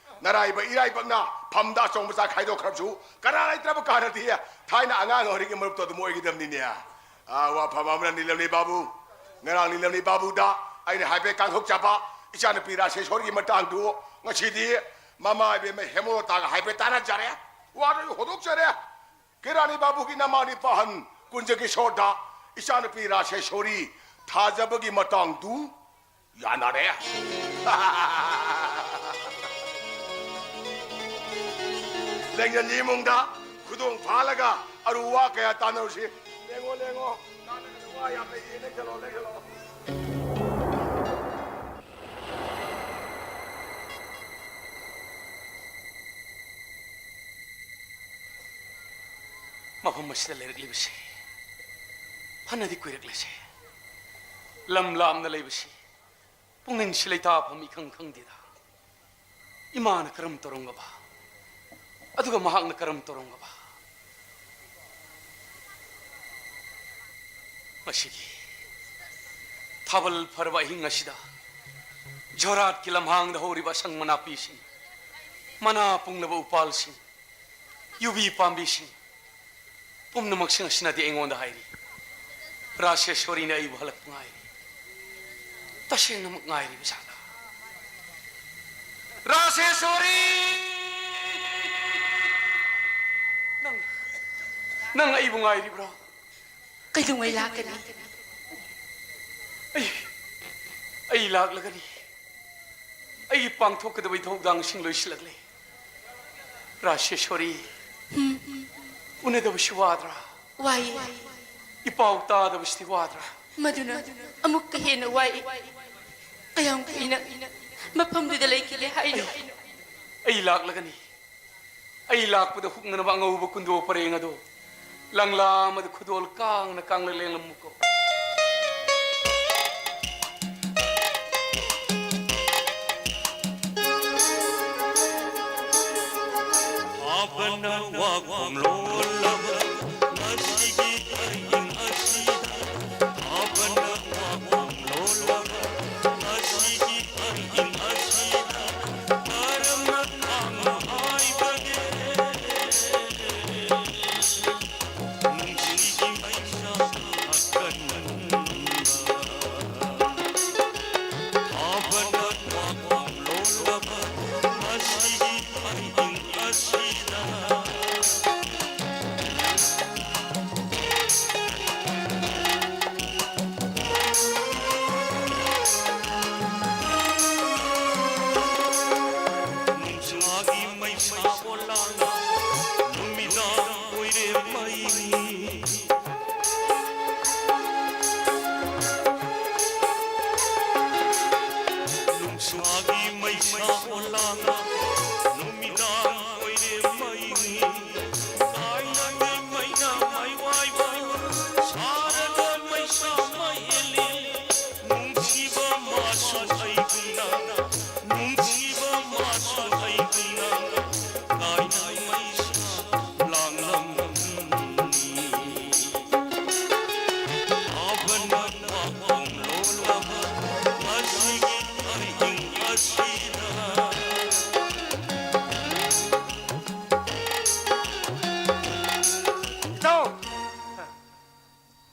ꯅꯔꯥꯏꯕ ꯏꯔꯥꯏꯕꯛꯅ ꯐꯝꯗ ꯑꯆꯧ ꯃꯆꯥ ꯈꯥꯏꯗꯣꯛꯈ꯭ꯔꯕꯁꯨ ꯀꯅꯥ ꯂꯩꯇ꯭ꯔꯕ ꯀꯥꯟꯗꯗꯤ ꯊꯥꯏꯅ ꯑꯉꯥꯡ ꯑꯣꯏꯔꯤꯉꯩꯒꯤ ꯃꯔꯨꯞꯇꯣ ꯑꯗꯨꯝ ꯑꯣꯏꯒꯗꯕꯅꯤꯅꯦ꯫ ꯑ, ꯋꯥꯐꯝ ꯑꯃꯅ ꯅꯤꯂꯝꯅꯤ ꯕꯥꯕꯨ꯫ ꯉꯔꯥꯡ ꯅꯤꯂꯝꯅꯤ ꯕꯥꯕꯨꯗ ꯑꯩꯅ ꯍꯥꯏꯐꯦꯠ ꯀꯥꯡꯊꯣꯛꯆꯕ ꯏꯆꯥꯅꯨꯄꯤ ꯔꯥꯁꯦꯁꯣꯔꯤꯒꯤ ꯃꯇꯥꯡꯗꯨ ꯉꯁꯤꯗꯤ ꯃꯃꯥ ꯏꯕꯦꯝꯃ ꯍꯦꯃꯣꯇꯥꯒ ꯍꯥꯏꯐꯦꯠ ꯇꯥꯟꯅꯖꯔꯦ꯫ ꯋꯥꯗꯨ ꯍꯧꯗꯣꯛꯆꯔꯦ꯫ ꯀꯦꯔꯥꯅꯤ ꯕꯥꯕꯨꯒꯤ ꯅꯃꯥꯅꯤ ꯄꯥꯍꯟ ꯀꯨꯟꯖꯒꯤꯁꯣꯔꯗ ꯏꯆꯥꯅꯨꯄꯤ ꯔꯥꯁꯦꯁꯣꯔꯤ ꯊꯥꯖꯕꯒꯤ ꯃꯇꯥꯡꯗꯨ ꯌꯥꯅꯔꯦ꯫ ꯂꯦꯡꯖꯟꯒꯤ ꯏꯃꯨꯡꯗ ꯈꯨꯗꯣꯡ ꯐꯥꯍꯜꯂꯒ ꯑꯔꯨ ꯋꯥ ꯀꯌꯥ ꯇꯥꯟꯅꯔꯨꯁꯤ꯫ ꯂꯦꯡꯉꯣ, ꯂꯦꯡꯉꯣ꯫ ꯇꯥꯟꯅꯒꯗꯕ ꯋꯥ ꯌꯥꯝ ꯂꯩꯔꯤ꯫ ꯂꯦꯡꯁꯜꯂꯣ, ꯂꯦꯡꯁꯜꯂꯣ꯫ ꯃꯐꯝ ꯑꯁꯤꯗ ꯂꯩꯔꯛꯂꯤꯕꯁꯤ ꯐꯅꯗꯤ ꯀꯨꯏꯔꯛꯂꯦꯁꯦ꯫ ꯂꯝ ꯂꯥꯞꯅ ꯂꯩꯕꯁꯤ ꯄꯨꯛꯅꯤꯡꯁꯤ ꯂꯩꯇꯥꯐꯝ ꯏꯈꯪ ꯈꯪꯗꯦꯗ꯫ ꯏꯃꯥꯅ ꯀꯔꯝ ꯇꯧꯔꯝꯒꯕ, ꯑꯗꯨꯒ ꯃꯍꯥꯛꯅ ꯀꯔꯝ ꯇꯧꯔꯝꯒꯕ? ꯃꯁꯤꯒꯤ ꯊꯥꯕꯜ ꯐꯔꯕ ꯑꯍꯤꯡ ꯑꯁꯤꯗ ꯖꯣꯔꯥꯠꯀꯤ ꯂꯝꯍꯥꯡꯗ ꯍꯧꯔꯤꯕ ꯑꯁꯪ ꯃꯅꯥꯄꯤꯁꯤꯡ, ꯃꯅꯥ ꯄꯨꯡꯂꯕ ꯎꯄꯥꯜꯁꯤꯡ, ꯌꯨꯕꯤ ꯄꯥꯝꯕꯤꯁꯤꯡ, ꯄꯨꯝꯅꯃꯛꯁꯤꯡ ꯑꯁꯤꯅꯗꯤ ꯑꯩꯉꯣꯟꯗ ꯍꯥꯏꯔꯤ, ꯔꯥꯁꯦꯁꯣꯔꯤꯅ ꯑꯩꯕꯨ ꯍꯜꯂꯛꯄ ꯉꯥꯏꯔꯤ꯫ ꯇꯁꯦꯡꯅꯃꯛ ꯉꯥꯏꯔꯤꯕ ꯖꯥꯠꯂꯥ? ꯔꯥꯁꯦꯁꯣꯔꯤ! ꯅꯪ, ꯅꯪ ꯑꯩꯕꯨ ꯉꯥꯏꯔꯤꯕ꯭ꯔꯣ? ꯀꯩꯗꯧꯉꯩ ꯂꯥꯛꯀꯅꯤ? ꯑꯩ, ꯑꯩ ꯂꯥꯛꯂꯒꯅꯤ꯫ ꯑꯩꯒꯤ ꯄꯥꯡꯊꯣꯛꯀꯗꯕ ꯏꯊꯧꯗꯥꯡꯁꯤꯡ ꯂꯣꯏꯁꯤꯜꯂꯛꯂꯦ꯫ ꯔꯥꯁꯦꯁꯣꯔꯤ, ꯎꯅꯗꯕꯁꯤ ꯋꯥꯗ꯭ꯔꯥ? ꯋꯥꯏꯌꯦ꯫ ꯏꯄꯥꯎ ꯇꯥꯗꯕꯁꯤꯗꯤ ꯋꯥꯗ꯭ꯔꯥ? ꯃꯗꯨꯅ ꯑꯃꯨꯛꯀ ꯍꯦꯟꯅ ꯋꯥꯏ꯫ ꯀꯌꯥꯝ ꯀꯨꯏꯅ ꯃꯐꯝꯗꯨꯗ ꯂꯩꯈꯤꯒꯦ ꯍꯥꯏꯅꯣ? ꯑꯩ ꯂꯥꯛꯂꯒꯅꯤ꯫ ꯑꯩ ꯂꯥꯛꯄꯗ ꯍꯨꯛꯅꯅꯕ ꯑꯉꯧꯕ ꯀꯨꯟꯗꯣ ꯄꯔꯦꯡ ꯑꯗꯣ ꯂꯪꯂꯥ ꯑꯃꯗ ꯈꯨꯗꯣꯜ ꯀꯥꯡꯅ ꯀꯥꯡꯂ ꯂꯦꯡꯂꯝꯃꯨꯀꯣ꯫ ꯊꯥꯕꯜꯅ ꯋꯥꯈꯣꯡ ꯂꯣꯜꯂꯕ ꯉꯁꯤꯒꯤ ꯑꯍꯤꯡ ꯑꯁꯤꯗ, ꯊꯥꯕꯜꯅ ꯋꯥꯈꯣꯡ ꯂꯣꯜꯂꯕ ꯉꯁꯤꯒꯤ ꯑꯍꯤꯡ ꯑꯁꯤꯗ, ꯀꯔꯝꯅ ꯈꯥꯡꯉꯨ ꯍꯥꯏꯕꯒꯦ? ꯅꯨꯡꯁꯤꯒꯤ ꯃꯩꯁꯥ ꯑꯀꯟꯕ꯫ ꯅꯨꯡꯁꯥꯒꯤ ꯃꯩꯁꯥ ꯑꯣꯜꯂꯒ ꯅꯨꯃꯤꯗꯥꯡ ꯑꯣꯏꯔꯦ ꯃꯩꯅꯤ꯫ ꯀꯥꯏꯅꯅꯤ ꯃꯩꯅ ꯃꯩ ꯋꯥꯏꯕ, ꯁꯥꯔꯒ ꯃꯩꯁꯥ ꯃꯩ ꯍꯦꯜꯂꯤ꯫ ꯅꯨꯡꯁꯤꯕ ꯃꯥꯁꯨ ꯑꯩꯒꯨꯝꯅ, ꯅꯨꯡꯁꯤꯕ ꯃꯥꯁꯨ ꯑꯩꯒꯨꯝꯅ, ꯀꯥꯏꯅ ꯃꯩꯁꯥ ꯂꯥꯡꯂꯝꯒꯅꯤ꯫ ꯄꯥꯕꯅ ꯄꯥꯎꯈꯣꯡ ꯂꯣꯜꯂꯕ ꯉꯁꯤꯒꯤ ꯑꯍꯤꯡ ꯑꯁꯤꯗ꯫ ꯏꯇꯥꯎ!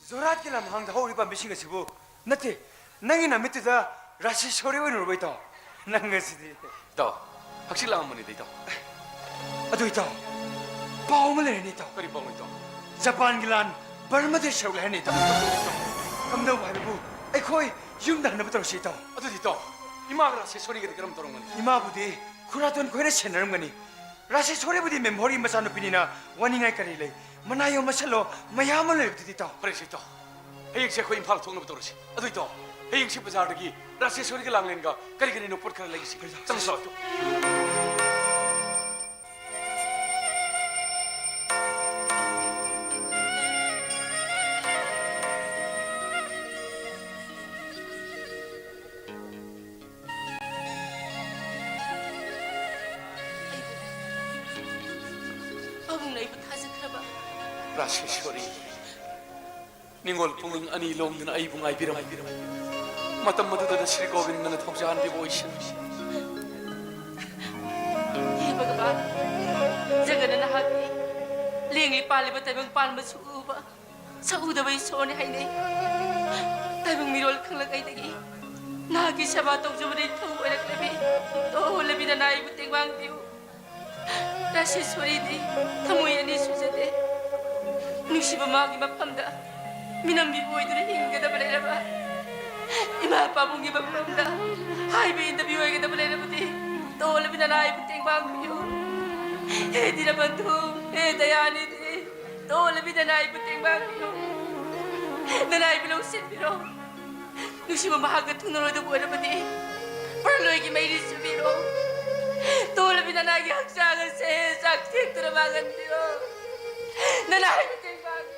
ꯖꯣꯔꯍꯥꯠꯀꯤ ꯂꯝꯍꯥꯡꯗ ꯍꯧꯔꯤꯕ ꯄꯥꯝꯕꯤꯁꯤꯡ ꯑꯁꯤꯕꯨ, ꯅꯠꯇꯦ, ꯅꯪꯒꯤ ꯅꯃꯤꯠꯇꯨꯗ ꯔꯥꯁꯦꯁ꯭ꯋꯥꯔꯤ ꯑꯣꯏꯅ ꯎꯔꯕ, ꯏꯇꯥꯎ? ꯅꯪ ꯑꯁꯤꯗꯤ꯫ ꯏꯇꯥꯎ, ꯍꯛꯆꯤꯠ ꯂꯥꯡꯉꯝꯕꯅꯤꯗ, ꯏꯇꯥꯎ꯫ ꯑꯗꯨ, ꯏꯇꯥꯎ, ꯄꯥꯎ ꯑꯃ ꯂꯩꯔꯦꯅꯦ, ꯏꯇꯥꯎ꯫ ꯀꯔꯤ ꯄꯥꯎꯅꯣ, ꯏꯇꯥꯎ? ꯖꯄꯥꯟꯒꯤ ꯂꯥꯟ ꯕꯔꯃꯗ ꯁꯔꯨꯛ ꯂꯩꯍꯟꯅꯤ, ꯏꯇꯥꯎ꯫ ꯀꯝꯗꯧꯕ ꯍꯥꯏꯕꯕꯨ, ꯑꯩꯈꯣꯏ ꯌꯨꯝꯗ ꯍꯟꯅꯕ ꯇꯧꯔꯁꯤ, ꯏꯇꯥꯎ꯫ ꯑꯗꯨꯗꯤ, ꯏꯇꯥꯎ, ꯏꯃꯥꯒ ꯔꯥꯁꯦꯁ꯭ꯋꯥꯔꯤꯒꯗꯤ ꯀꯔꯝ ꯇꯧꯔꯝꯒꯅꯤ? ꯏꯃꯥꯕꯨꯗꯤ ꯈꯨꯔꯥꯇꯣꯟ ꯈꯣꯏꯅ ꯁꯦꯟꯅꯔꯝꯒꯅꯤ꯫ ꯔꯥꯁꯦꯁ꯭ꯋꯥꯔꯤꯕꯨꯗꯤ ꯃꯦꯝꯍꯣꯔꯒꯤ ꯃꯆꯥꯅꯨꯄꯤꯅꯤꯅ ꯋꯥꯅꯤꯡꯉꯥꯏ ꯀꯔꯤ ꯂꯩ? ꯃꯅꯥ ꯌꯣꯝ ꯃꯁꯜꯂꯣ, ꯃꯌꯥꯝ ꯑꯃ ꯂꯩꯕꯗꯨꯗꯤ, ꯏꯇꯥꯎ꯫ ꯐꯔꯦꯁꯦ, ꯏꯇꯥꯎ꯫ ꯍꯌꯦꯡꯁꯦ ꯑꯩꯈꯣꯏ ꯏꯝꯐꯥꯜ ꯊꯣꯛꯅꯕ ꯇꯧꯔꯁꯤ꯫ ꯑꯗꯨ, ꯏꯇꯥꯎ, ꯍꯌꯦꯡꯁꯦ ꯕꯖꯥꯔꯗꯒꯤ ꯔꯥꯁꯦꯁ꯭ꯋꯥꯔꯤꯒ ꯂꯥꯡꯂꯦꯟꯒ ꯀꯔꯤ ꯀꯔꯤꯅꯣ ꯄꯣꯠ ꯈꯔ ꯂꯩꯈꯤꯁꯤ꯫ ꯆꯪꯁꯤ ꯂꯥꯛꯑꯣ, ꯏꯇꯥꯎ꯫ ꯄꯥꯕꯨꯡꯅ ꯑꯩꯕꯨ ꯊꯥꯖꯈ꯭ꯔꯕ? ꯔꯥꯁꯦꯁ꯭ꯋꯥꯔꯤ, ꯅꯤꯡꯉꯣꯜ ꯄꯨꯛꯅꯤꯡ ꯑꯅꯤ ꯂꯣꯡꯗꯨꯅ ꯑꯩꯕꯨ ꯉꯥꯏꯕꯤꯔꯝꯃꯤ꯫ ꯃꯇꯝ ꯑꯗꯨꯗ ꯁ꯭ꯔꯤ ꯒꯣꯕꯤꯟꯗꯅ ꯊꯧꯖꯥꯟꯕꯤꯕ ꯑꯣꯏꯁꯅꯨ꯫ ꯍꯦ ꯚꯒꯕꯥꯟ, ꯖꯒꯅ ꯅꯍꯥꯛꯀꯤ ꯂꯦꯡꯂꯤ ꯄꯥꯜꯂꯤꯕ ꯇꯥꯏꯕꯪ ꯄꯥꯟꯕꯁꯨ ꯎꯕ, ꯁꯛꯎꯗꯕ ꯏꯁꯣꯔꯅꯤ ꯍꯥꯏꯅꯩ꯫ ꯇꯥꯏꯕꯪ ꯃꯤꯔꯣꯜ ꯈꯪꯂꯛꯉꯩꯗꯒꯤ ꯅꯍꯥꯛꯀꯤ ꯁꯦꯕꯥ ꯇꯧꯖꯕꯗ ꯏꯊꯧ ꯑꯣꯏꯔꯛꯂꯕꯤ ꯇꯣꯜꯂꯕꯤ ꯅꯅꯥꯏꯕꯨ ꯇꯦꯡꯕꯥꯡꯕꯤꯌꯨ꯫ ꯔꯥꯁꯦꯁ꯭ꯋꯥꯔꯤꯗꯤ ꯊꯃꯣꯏ ꯑꯅꯤ ꯁꯨꯖꯗꯦ꯫ ꯅꯨꯡꯁꯤꯕ ꯃꯥꯒꯤ ꯃꯐꯝꯗ ꯃꯤꯅꯝꯕꯤꯕ ꯑꯣꯏꯗꯨꯅ ꯍꯤꯡꯒꯗꯕ ꯂꯩꯔꯕ, ꯏꯃꯥ ꯄꯥꯕꯨꯡꯒꯤ ꯃꯐꯝꯗ ꯍꯥꯏꯕ ꯏꯟꯗꯕꯤ ꯑꯣꯏꯒꯗꯕ ꯂꯩꯔꯕꯗꯤ ꯇꯣꯜꯂꯕꯤ ꯅꯅꯥꯏꯕꯨ ꯇꯦꯡꯕꯥꯡꯕꯤꯌꯨ꯫ ꯍꯦ ꯗꯤꯅꯕꯟꯙꯨ, ꯍꯦ ꯗꯌꯥꯅꯤꯙꯤ, ꯇꯣꯜꯂꯕꯤ ꯅꯅꯥꯏꯕꯨ ꯇꯦꯡꯕꯥꯡꯕꯤꯌꯨ꯫ ꯅꯅꯥꯏꯕꯨ ꯂꯧꯁꯤꯟꯕꯤꯔꯣ꯫ ꯅꯨꯡꯁꯤꯕ ꯃꯍꯥꯛꯀ ꯊꯨꯡꯅꯔꯣꯏꯗꯕ ꯑꯣꯏꯔꯕꯗꯤ, ꯄ꯭ꯔꯟ ꯃꯥꯡꯍꯟꯕꯤꯔꯣ꯫ ꯅꯅꯥꯏ ꯃꯆꯦ ꯃꯥꯡ-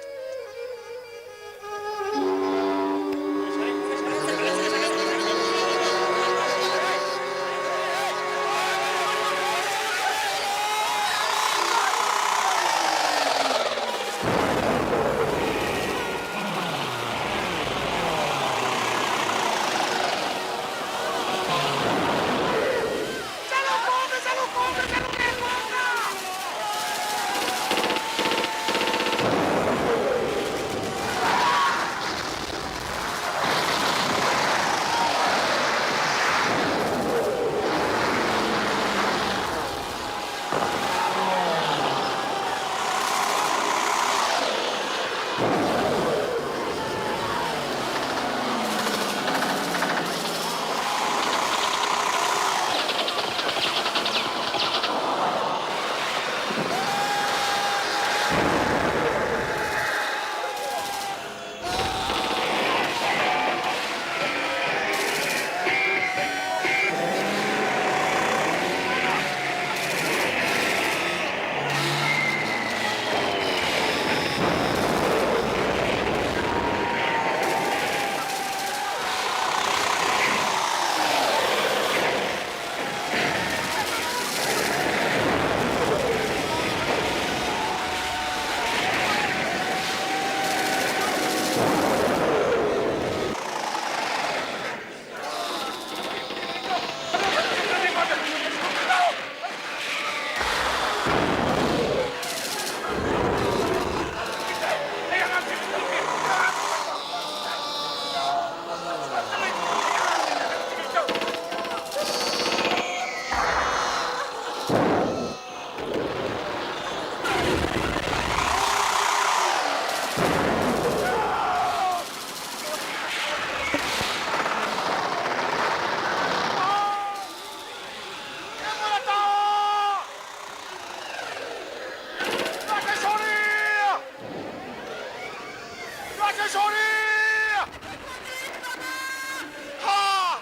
ꯍꯥ!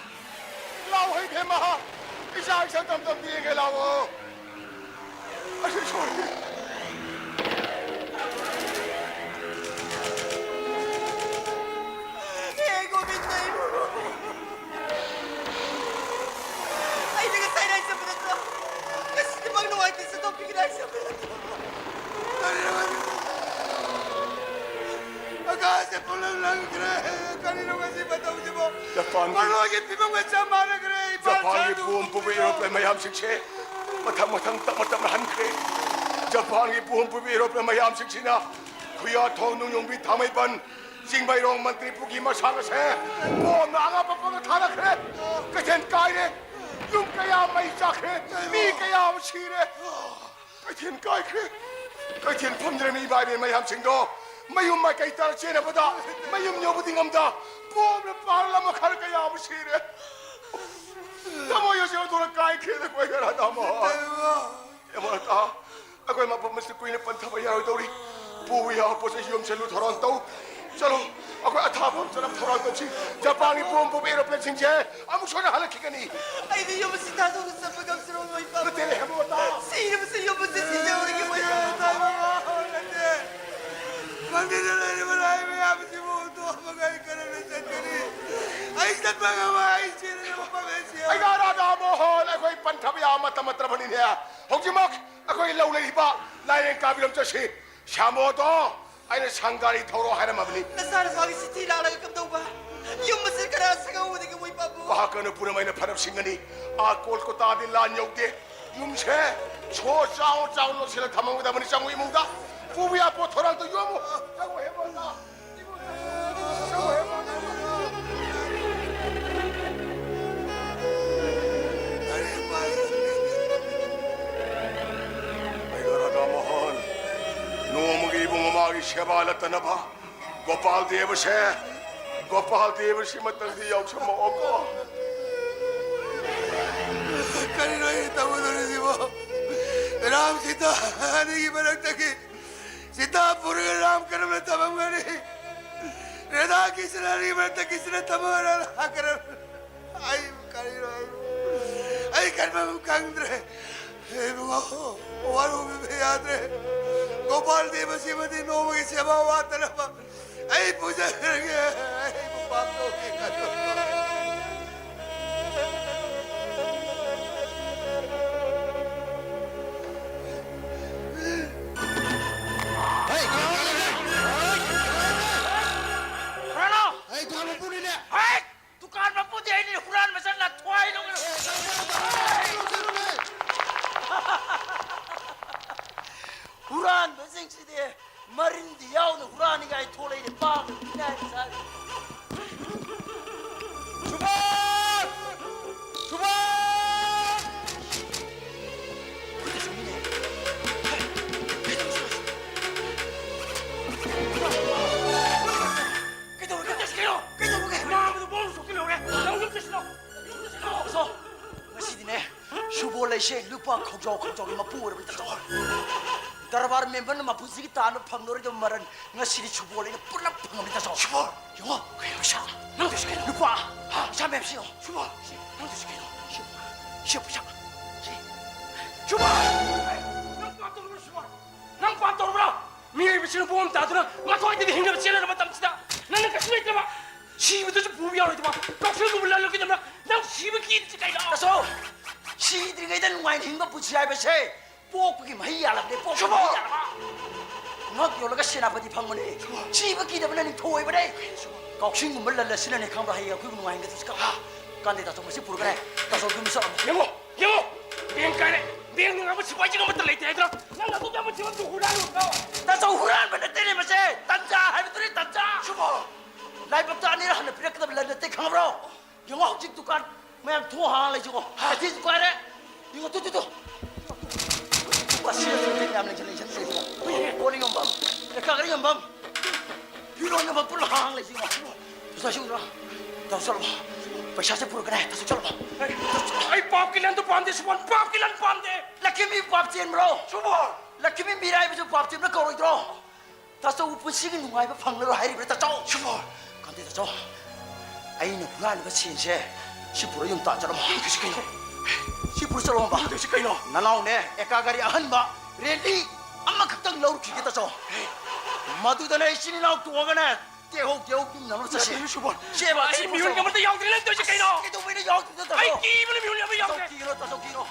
ꯂꯥꯎ ꯍꯩ ꯕꯦꯝꯃ! ꯏꯆꯥ ꯏꯁꯛ ꯇꯝ ꯇꯝ ꯌꯦꯡꯒꯦ ꯂꯥꯎꯑꯣ꯫ ꯑꯁ, ꯁꯣꯔꯤ꯫ ꯍꯦ ꯒꯣꯕꯤꯟꯗ ꯏꯕꯨꯡꯉꯣ꯫ ꯑꯩꯅ ꯉꯁꯥꯏ ꯍꯥꯏꯖꯕ ꯅꯠꯇ꯭ꯔꯣ? ꯉꯁꯤꯗꯤ ꯃꯪ ꯅꯨꯡꯉꯥꯏꯇꯦ, ꯆꯠꯊꯣꯛꯄꯤꯒꯅꯤ ꯍꯥꯏꯖꯕ ꯅꯠꯇ꯭ꯔꯣ? ꯀꯔꯤꯅꯣ ꯍꯥꯏꯕꯤꯕ? ꯑꯀꯥꯁꯦ ꯄꯨꯝꯅꯃꯛ ꯂꯪꯈ꯭ꯔꯦ꯫ ꯀꯔꯤꯅꯣ ꯉꯁꯤ ꯃꯇꯧꯁꯤꯕꯣ? ꯖꯄꯥꯟꯒꯤ ꯃꯔꯣꯏꯒꯤ ꯐꯤꯕꯝꯒ ꯆꯞ ꯃꯥꯟꯅꯈ꯭ꯔꯦ꯫ ꯏꯄꯥ ꯖꯄꯥꯟꯒꯤ ꯁꯥꯗꯨ ꯕꯣꯝ ꯄꯨꯕ ꯎꯈꯤꯗ꯭ꯔꯣ? ꯑꯦꯔꯣꯄ꯭ꯂꯦꯟ ꯃꯌꯥꯝꯁꯤꯡꯁꯦ ꯃꯊꯪ ꯃꯊꯪ ꯇꯞꯅ ꯇꯞꯅ ꯍꯟꯈ꯭ꯔꯦ꯫ ꯖꯄꯥꯟꯒꯤ ꯕꯣꯝ ꯄꯨꯕ ꯑꯦꯔꯣꯄ꯭ꯂꯦꯟ ꯃꯌꯥꯝꯁꯤꯡꯁꯤꯅ ꯈꯨꯌꯥꯊꯣꯡ, ꯅꯨꯡꯌꯣꯡꯕꯤ, ꯊꯥꯡꯃꯩꯕꯟ, ꯆꯤꯡꯃꯩꯔꯣꯡ, ꯃꯟꯇ꯭ꯔꯤꯄꯨꯔꯒꯤ ꯃꯁꯥ ꯃꯁꯦ ꯕꯣꯝꯅ ꯑꯉꯥꯡ ꯑꯄꯣꯛꯄꯒ ꯊꯥꯔꯛꯈ꯭ꯔꯦ꯫ ꯀꯩꯊꯦꯜ ꯀꯥꯏꯔꯦ꯫ ꯌꯨꯝ ꯀꯌꯥ ꯃꯩ ꯆꯥꯛꯈ꯭ꯔꯦ꯫ ꯃꯤ ꯀꯌꯥ ꯑꯃ ꯁꯤꯔꯦ꯫ ꯀꯩꯊꯦꯜ ꯀꯥꯏꯈ꯭ꯔꯦ꯫ ꯀꯩꯊꯦꯜ ꯐꯝꯗ꯭ꯔꯦ ꯃꯤ ꯏꯕꯥꯏꯕꯤ ꯃꯌꯥꯝꯁꯤꯡꯗꯣ ꯃꯌꯨꯝ ꯃꯥꯏꯀꯩ ꯇꯥꯔ ꯆꯦꯟꯅꯕꯗ ꯃꯌꯨꯝ ꯌꯧꯕꯗꯤ ꯉꯝꯗ ꯕꯣꯝꯅ ꯄꯥꯔ ꯂꯝ ꯈꯔ ꯀꯌꯥ ꯑꯃ ꯁꯤꯔꯦ꯫ ꯊꯃꯣꯏ ꯑꯁꯤ ꯑꯣꯟꯊꯣꯛꯅ ꯀꯥꯏꯈ꯭ꯔꯦꯗ ꯑꯩꯈꯣꯏ ꯔꯥꯙꯥ ꯃꯣꯍꯟ꯫ ꯏꯃꯥ ꯔꯥꯙꯥ, ꯑꯩꯈꯣꯏ ꯃꯐꯝ ꯑꯁꯤ ꯀꯨꯏꯅ ꯄꯟꯊꯕ ꯌꯥꯔꯣꯏꯗꯧꯔꯤ꯫ ꯄꯨꯕ ꯌꯥꯕ ꯄꯣꯠ ꯆꯩ ꯌꯣꯝꯁꯤꯜꯂꯨ ꯊꯧꯔꯥꯡ ꯇꯧ꯫ ꯆꯠꯂꯣ, ꯑꯩꯈꯣꯏ ꯑꯊꯥꯞꯄ ꯑꯃ ꯆꯠꯅꯕ ꯊꯧꯔꯥꯡ ꯇꯧꯁꯤ꯫ ꯖꯄꯥꯟꯒꯤ ꯕꯣꯝ ꯄꯨꯕ ꯑꯦꯔꯣꯄ꯭ꯂꯦꯟꯁꯤꯡꯁꯦ ꯑꯃꯨꯛ ꯁꯣꯏꯗꯅ ꯍꯜꯂꯛꯈꯤꯒꯅꯤ꯫ ꯑꯩꯗꯤ ꯌꯨꯝ ꯑꯁꯤ ꯊꯥꯗꯣꯛꯅ ꯆꯠꯄ ꯉꯝꯖꯔꯣꯏ, ꯏꯄꯥ꯫ ꯅꯠꯇꯦꯅꯦ, ꯍꯦꯃꯟꯇ꯫ ꯁꯤꯔꯕꯁꯨ ꯌꯨꯝ ꯑꯁꯤ ꯊꯤꯖꯔꯣꯏꯒꯦ, ꯃꯣꯏ꯫ ꯅꯠꯇꯦ꯫ ꯃꯪꯗꯤꯗ ꯂꯩꯔꯤꯕ ꯂꯥꯏ ꯃꯌꯥꯝꯁꯤꯕꯨ ꯍꯨꯟꯗꯣꯛꯑꯝꯃꯒ ꯑꯩ ꯀꯔꯝꯅ ꯆꯠꯀꯅꯤ? ꯑꯩ ꯆꯠꯄ ꯉꯝꯃꯣꯏ, ꯑꯩ ꯁꯤꯔꯒ ꯃꯐꯝ ꯑꯁꯤ ꯑꯩ ꯔꯥꯙꯥ ꯃꯣꯍꯟ, ꯑꯩꯈꯣꯏ ꯄꯟꯊꯕ ꯌꯥꯕ ꯃꯇꯝ ꯅꯠꯇ꯭ꯔꯕꯅꯤꯅꯦ꯫ ꯍꯧꯖꯤꯛꯃꯛ ꯑꯩꯈꯣꯏ ꯂꯧ ꯂꯩꯔꯤꯕ ꯂꯥꯏꯔꯦꯟ ꯀꯥꯕꯤꯔꯣꯝ ꯆꯠꯁꯤ꯫ ꯁ꯭ꯌꯥꯃꯣꯗꯣ ꯑꯩꯅ ꯁꯪꯒꯥꯔꯤ ꯊꯧꯔꯣ ꯍꯥꯏꯔꯝꯃꯕꯅꯤ꯫ ꯅꯆꯥꯅꯨꯄꯥꯒꯤ ꯆꯤꯊꯤ ꯂꯥꯛꯂꯒ ꯀꯝꯗꯧꯕ? ꯌꯨꯝ ꯑꯁꯤ ꯀꯅꯥ ꯁꯪꯍꯧꯒꯗꯒꯦ, ꯃꯣꯏ ꯄꯥꯕꯨ? ꯃꯍꯥꯛꯀꯅ ꯄꯨꯔꯝ ꯑꯩꯅ ꯐꯔꯞ ꯁꯤꯡꯒꯅꯤ꯫ ꯑꯥ ꯀꯣꯜꯀꯇꯥꯗꯤ ꯂꯥꯟ ꯌꯧꯗꯦ꯫ ꯌꯨꯝꯁꯦ ꯁꯣ ꯆꯥꯎ ꯆꯥꯎ ꯂꯣꯠꯁꯤꯜꯂ ꯊꯝꯃꯝꯒꯗꯕꯅꯤ꯫ ꯆꯪꯉꯨ ꯏꯃꯨꯡꯗ꯫ ꯄꯨꯕ ꯌꯥꯄꯣ ꯊꯧꯔꯥꯡꯗꯣ ꯌꯣꯝꯃꯨ꯫ ꯆꯪꯉꯨ ꯍꯦꯃꯟꯇ꯫ ꯑꯩ ꯔꯥꯙꯥ ꯃꯣꯍꯟ, ꯅꯣꯡꯃꯒꯤ ꯏꯕꯨꯡ ꯑꯃꯒꯤ ꯁꯦꯕꯥ ꯂꯠꯇꯅꯕ ꯒꯣꯄꯥꯜ ꯗꯦꯕꯁꯦ, ꯒꯣꯄꯥꯜ ꯗꯦꯕꯁꯤ ꯃꯇꯝꯗꯤ ꯌꯥꯎꯁꯪ ꯃꯑꯣꯡꯀꯣ꯫ ꯀꯔꯤꯅꯣ ꯑꯩꯅ ꯇꯧꯒꯗꯧꯔꯤꯁꯤꯕꯣ? ꯔꯥꯝ ꯁꯤꯇꯥ ꯑꯅꯤꯒꯤ ꯃꯔꯛꯇꯒꯤ ꯁꯤꯇꯥ ꯄꯨꯔꯒ ꯔꯥꯝ ꯀꯔꯝꯅ ꯊꯝꯃꯝꯒꯅꯤ? ꯔꯙꯥ ꯀ꯭ꯔꯤꯁꯅ ꯑꯅꯤꯒꯤ ꯃꯔꯛꯇ ꯀ꯭ꯔꯤꯁꯅ ꯊꯝꯃꯒ ꯔꯙꯥ ꯀꯔꯝ ꯑꯩ ꯀꯔꯤꯅꯣ ꯑꯩ, ꯑꯩ ꯀꯟꯐꯝ ꯈꯪꯗ꯭ꯔꯦ꯫ ꯏꯕꯨꯡꯉꯣ, ꯋꯥꯔꯧꯕꯤꯕ ꯌꯥꯗ꯭ꯔꯦ꯫ ꯒꯣꯄꯥꯜꯗꯤ ꯃꯁꯤꯃꯗꯤ ꯅꯣꯡꯃꯒꯤ ꯁꯦꯕꯥ ꯋꯥꯠꯇꯅꯕ ꯑꯩ ꯄꯨꯖꯈ꯭ꯔꯒꯦ꯫ ꯑꯩꯕꯨ ꯄꯥꯞ ꯇꯧꯈꯤ꯫ ꯍꯨꯔꯥꯟꯂꯣ! ꯑꯩ ꯗꯨꯀꯥꯟ ꯃꯄꯨꯅꯤꯅꯦ꯫ ꯍꯦꯛ! ꯗꯨꯀꯥꯟ ꯃꯄꯨꯗꯤ ꯑꯩꯅ ꯍꯨꯔꯥꯟꯕ ꯆꯠꯂ ꯊ꯭ꯋꯥꯏ ꯂꯧꯒꯅꯨ꯫ ꯍꯨꯔꯥꯟꯕꯁꯤꯡꯁꯤꯗꯤ ꯃꯔꯤꯟꯗꯤ ꯌꯥꯎꯅ ꯍꯨꯔꯥꯟꯅꯤꯡꯉꯥꯏ ꯊꯣꯛꯂꯛꯏꯅꯦ꯫ ꯄꯥꯝꯕ ꯄꯤꯅꯥꯏ ꯃꯆꯥꯁꯤꯡ꯫ ꯁꯨꯕꯥꯁ! ꯁꯨꯕꯥꯁ! ꯈꯨꯠꯇ ꯁꯨꯃꯤꯅꯦ꯫ ꯀꯩꯗꯧꯔꯒꯦ? ꯀꯩꯅꯣ? ꯀꯩꯗꯧꯔꯒꯦ? ꯅꯥꯕꯗꯣ ꯕꯣꯝ ꯁꯣꯛꯆꯤꯜꯍꯧꯔꯦ꯫ ꯅꯪ ꯌꯨꯝ ꯆꯠꯁꯤꯜꯂꯣ꯫ ꯌꯨꯝ ꯆꯠꯁꯤꯜꯂꯣ꯫ ꯉꯁꯤꯗꯤꯅꯦ, ꯁꯨꯕꯣꯜ ꯂꯩꯁꯦ ꯂꯨꯄꯥ ꯈꯧꯖꯥꯎ ꯈꯧꯖꯥꯎꯒꯤ ꯃꯄꯨ ꯑꯣꯏꯔꯕꯅꯤ ꯇꯥꯆꯧ꯫ ꯗꯔꯕꯥꯔ ꯃꯦꯝꯕꯔꯅ ꯃꯄꯨꯟꯁꯤꯒꯤ ꯇꯥꯟꯕ ꯐꯪꯂꯔꯣꯏꯗꯕ ꯃꯔꯟ ꯉꯁꯤꯗꯤ ꯁꯨꯕꯣꯜ ꯑꯩꯅ ꯄꯨꯂꯞ ꯐꯪꯉꯕꯅꯤ ꯇꯥꯆꯧ꯫ ꯁꯨꯕꯣꯜ! ꯌꯦꯡꯉꯣ, ꯀꯩꯅꯣ ꯄꯩꯁꯥ? ꯅꯪꯗꯨꯁꯨ ꯀꯩꯅꯣ? ꯂꯨꯄꯥ! ꯍꯥ? ꯄꯩꯁꯥ ꯃꯌꯥꯝꯁꯤ ꯌꯦꯡꯉꯣ꯫ ꯁꯨꯕꯣꯜ! ꯁꯤ, ꯅꯪꯗꯨꯁꯨ ꯀꯩꯅꯣ? ꯁꯤ, ꯁꯤ ꯄꯩꯁꯥ꯫ ꯁꯤ꯫ ꯁꯨꯕꯣꯜ! ꯅꯪ ꯄꯥꯞ ꯇꯧꯔꯕ꯭ꯔꯥ ꯁꯨꯕꯣꯜ? ꯅꯪ ꯄꯥꯞ ꯇꯧꯔꯕ꯭ꯔꯥ? ꯃꯤꯑꯣꯏꯕꯁꯤꯅ ꯕꯣꯝ ꯇꯥꯗꯨꯅ ꯃꯊꯣꯏꯗꯗꯤ ꯍꯤꯡꯅꯕ ꯆꯦꯟꯅꯔꯕ ꯃꯇꯝꯁꯤꯗ ꯅꯪꯅ ꯀꯩꯁꯨ ꯂꯩꯇ꯭ꯔꯕ, ꯁꯤꯕꯗꯁꯨ ꯄꯨꯕ ꯌꯥꯔꯣꯏꯗꯕ ꯀꯛꯆꯤꯡꯒꯨꯝꯕ ꯂꯜꯂꯛꯈꯤꯗꯕ꯭ꯔꯥ? ꯅꯪ ꯁꯤꯕ ꯀꯤꯔꯤꯁꯤ ꯀꯩꯅꯣ? ꯇꯥꯆꯧ, ꯁꯤꯗ꯭ꯔꯤꯉꯩꯗ ꯅꯨꯡꯉꯥꯏꯅ ꯍꯤꯡꯕ ꯄꯨꯟꯁꯤ ꯍꯥꯏꯕꯁꯦ ꯄꯣꯛꯄꯒꯤ ꯃꯍꯩ ꯌꯥꯜꯂꯕꯅꯦ, ꯄꯣꯛꯄꯒꯤ ꯁꯨꯕꯣꯜ! ꯃꯍꯩ ꯌꯥꯜꯂꯕ꯫ ꯉꯛ ꯌꯣꯜꯂꯒ ꯁꯦꯅꯥꯄꯇꯤ ꯐꯪꯕꯅꯦ꯫ ꯁꯨꯕꯣꯜ! ꯁꯤꯕ ꯀꯤꯗꯕꯅ ꯅꯤꯡꯊꯧ ꯑꯣꯏꯕꯅꯦ꯫ ꯁꯨꯕꯣꯜ! ꯀꯛꯆꯤꯡꯒꯨꯝꯕ ꯂꯜꯂꯁꯤꯅꯅꯦ ꯈꯪꯕ꯭ꯔꯥ, ꯍꯌꯦꯡ ꯑꯩꯈꯣꯏꯕꯨ ꯅꯨꯡꯉꯥꯏꯍꯟꯒꯗꯣꯏꯁꯤ ꯀꯛ-, ꯍꯥ? ꯀꯥꯟꯗꯦ ꯇꯥꯆꯧ, ꯃꯁꯤ ꯄꯨꯔꯒꯅꯦ ꯇꯥꯆꯧ ꯌꯨꯝ ꯆꯠꯂꯝꯃꯣ꯫ ꯌꯦꯡꯉꯣ, ꯌꯦꯡꯉꯣ! ꯕꯦꯡ ꯀꯥꯏꯔꯦ! ꯕꯦꯡ ꯅꯤꯡꯉꯕ ꯁꯤꯐꯥꯏꯁꯤꯡ ꯑꯃꯠꯇ ꯂꯩꯇꯦ ꯍꯥꯏꯗ꯭ꯔꯣ? ꯅꯪ ꯑꯗꯨꯛ ꯌꯥꯝꯕ ꯊꯤꯕ ꯑꯗꯨ ꯍꯨꯔꯥꯟꯂꯨꯕ꯭ꯔꯣ? ꯇꯥꯆꯧ, ꯍꯨꯔꯥꯟꯕ ꯅꯠꯇꯦꯅꯦ ꯃꯁꯦ! ꯇꯟꯖꯥ ꯍꯥꯏꯕꯗꯨꯅꯤ, ꯇꯟꯖꯥ! ꯁꯨꯕꯣꯜ! ꯂꯥꯏꯕꯛꯇ ꯑꯅꯤꯔꯛ ꯍꯟꯅ ꯄꯤꯔꯛꯀꯗꯕ ꯂꯟ ꯅꯠꯇꯦ, ꯈꯪꯉꯕ꯭ꯔꯣ? ꯌꯦꯡꯉꯣ, ꯍꯧꯖꯤꯛ ꯗꯨꯀꯥꯟ ꯃꯌꯥꯝ ꯊꯣꯡ ꯍꯥꯡ ꯂꯩꯁꯤꯀꯣ꯫ ꯍꯥ? ꯀꯩꯊꯦꯜꯁꯨ ꯀꯥꯏꯔꯦ꯫ ꯌꯦꯡꯉꯣ, ꯇꯨ, ꯇꯨ, ꯇꯨ꯫ ꯃꯁꯤꯗ ꯁꯨꯝ ꯃꯌꯥꯝ ꯂꯩꯁꯤꯜ, ꯂꯩꯁꯤꯜ, ꯂꯩꯁꯤꯜ꯫ ꯀꯣꯜ ꯌꯣꯟꯐꯝ, ꯑꯦꯀꯥꯒꯔꯤ ꯌꯣꯟꯐꯝ, ꯐꯤꯔꯣꯟ ꯌꯣꯟꯐꯝ ꯄꯨꯂꯞ ꯍꯥꯡ ꯂꯩꯁꯤꯀꯣ꯫ ꯇꯨ ꯁꯤ ꯎꯗ꯭ꯔꯣ? ꯇꯥ ꯆꯠꯂꯣ꯫ ꯄꯩꯁꯥꯁꯦ ꯄꯨꯔꯛꯀꯅꯦ꯫ ꯇꯥ ꯆꯠꯂꯣ꯫ ꯑꯩ ꯄꯥꯞꯀꯤ ꯂꯟꯗꯨ ꯄꯥꯝꯗꯦ, ꯁꯨꯕꯣꯜ, ꯄꯥꯞꯀꯤ ꯂꯟ ꯄꯥꯝꯗꯦ꯫ ꯂꯛꯈꯤꯃꯤ ꯄꯥꯞ ꯆꯦꯟꯕ꯭ꯔꯣ? ꯁꯨꯕꯣꯜ! ꯂꯛꯈꯤꯃꯤ ꯃꯤꯔꯥꯏꯕꯁꯨ ꯄꯥꯞ ꯆꯦꯟꯕ ꯀꯧꯔꯣꯏꯗ꯭ꯔꯣ? ꯇꯥꯆꯧ ꯄꯨꯟꯁꯤꯒꯤ ꯅꯨꯡꯉꯥꯏꯕ ꯐꯪꯂꯔꯣꯏ ꯍꯥꯏꯔꯤꯕ꯭ꯔꯥ, ꯇꯥꯆꯧ? ꯁꯨꯕꯣꯜ! ꯀꯥꯟꯗꯦ ꯇꯥꯆꯧ, ꯑꯩꯅ ꯍꯨꯔꯥꯜꯂꯤꯕ ꯁꯦꯟꯁꯦ ꯁꯤ ꯄꯨꯔ ꯌꯨꯝ ꯇꯥꯟ ꯆꯠꯂꯝꯃꯣ꯫ ꯀꯩꯁꯨ ꯀꯩꯅꯣ? ꯁꯤ ꯄꯨꯔ ꯂꯣꯝꯕ꯫ ꯇꯧꯁꯤ ꯀꯩꯅꯣ? ꯅꯅꯥꯎꯅꯦ, ꯑꯦꯀꯥ ꯒꯥꯔꯤ ꯑꯍꯟꯕ ꯔꯦꯂꯤ ꯑꯃꯈꯛꯇꯪ ꯂꯧꯔꯨꯈꯤꯒꯦ, ꯇꯥꯆꯧ꯫ ꯃꯗꯨꯗꯅꯦ ꯏꯆꯤꯟ ꯏꯅꯥꯎ ꯇꯣꯡꯉꯒꯅꯦ, ꯇꯦꯍꯧ ꯇꯦꯍꯧ ꯌꯨꯝ ꯌꯧꯅꯕ ꯆꯠꯁꯤ꯫ ꯅꯠꯇꯦ, ꯁꯨꯕꯣꯜ꯫ ꯆꯦꯕ, ꯑꯩ ꯆꯦꯕ, ꯃꯤꯍꯨꯟ ꯆꯦꯕ꯫ ꯑꯃꯠꯇ ꯌꯥꯎꯗ꯭ꯔꯦ, ꯅꯪ ꯇꯧꯔꯤꯁꯦ ꯀꯩꯅꯣ? ꯑꯁ, ꯀꯩꯗꯧꯕꯩꯅꯣ ꯌꯥꯎꯗ꯭ꯔꯤꯗꯣ, ꯇꯥꯆꯧ? ꯑꯩ ꯀꯤꯕꯅ ꯃꯤꯍꯨꯟ ꯑꯃ ꯇꯥꯆꯧ, ꯌꯥꯎꯗ꯭ꯔꯦ꯫ ꯀꯤꯒꯅꯣ, ꯇꯥꯆꯧ, ꯀꯤꯒꯅꯣ꯫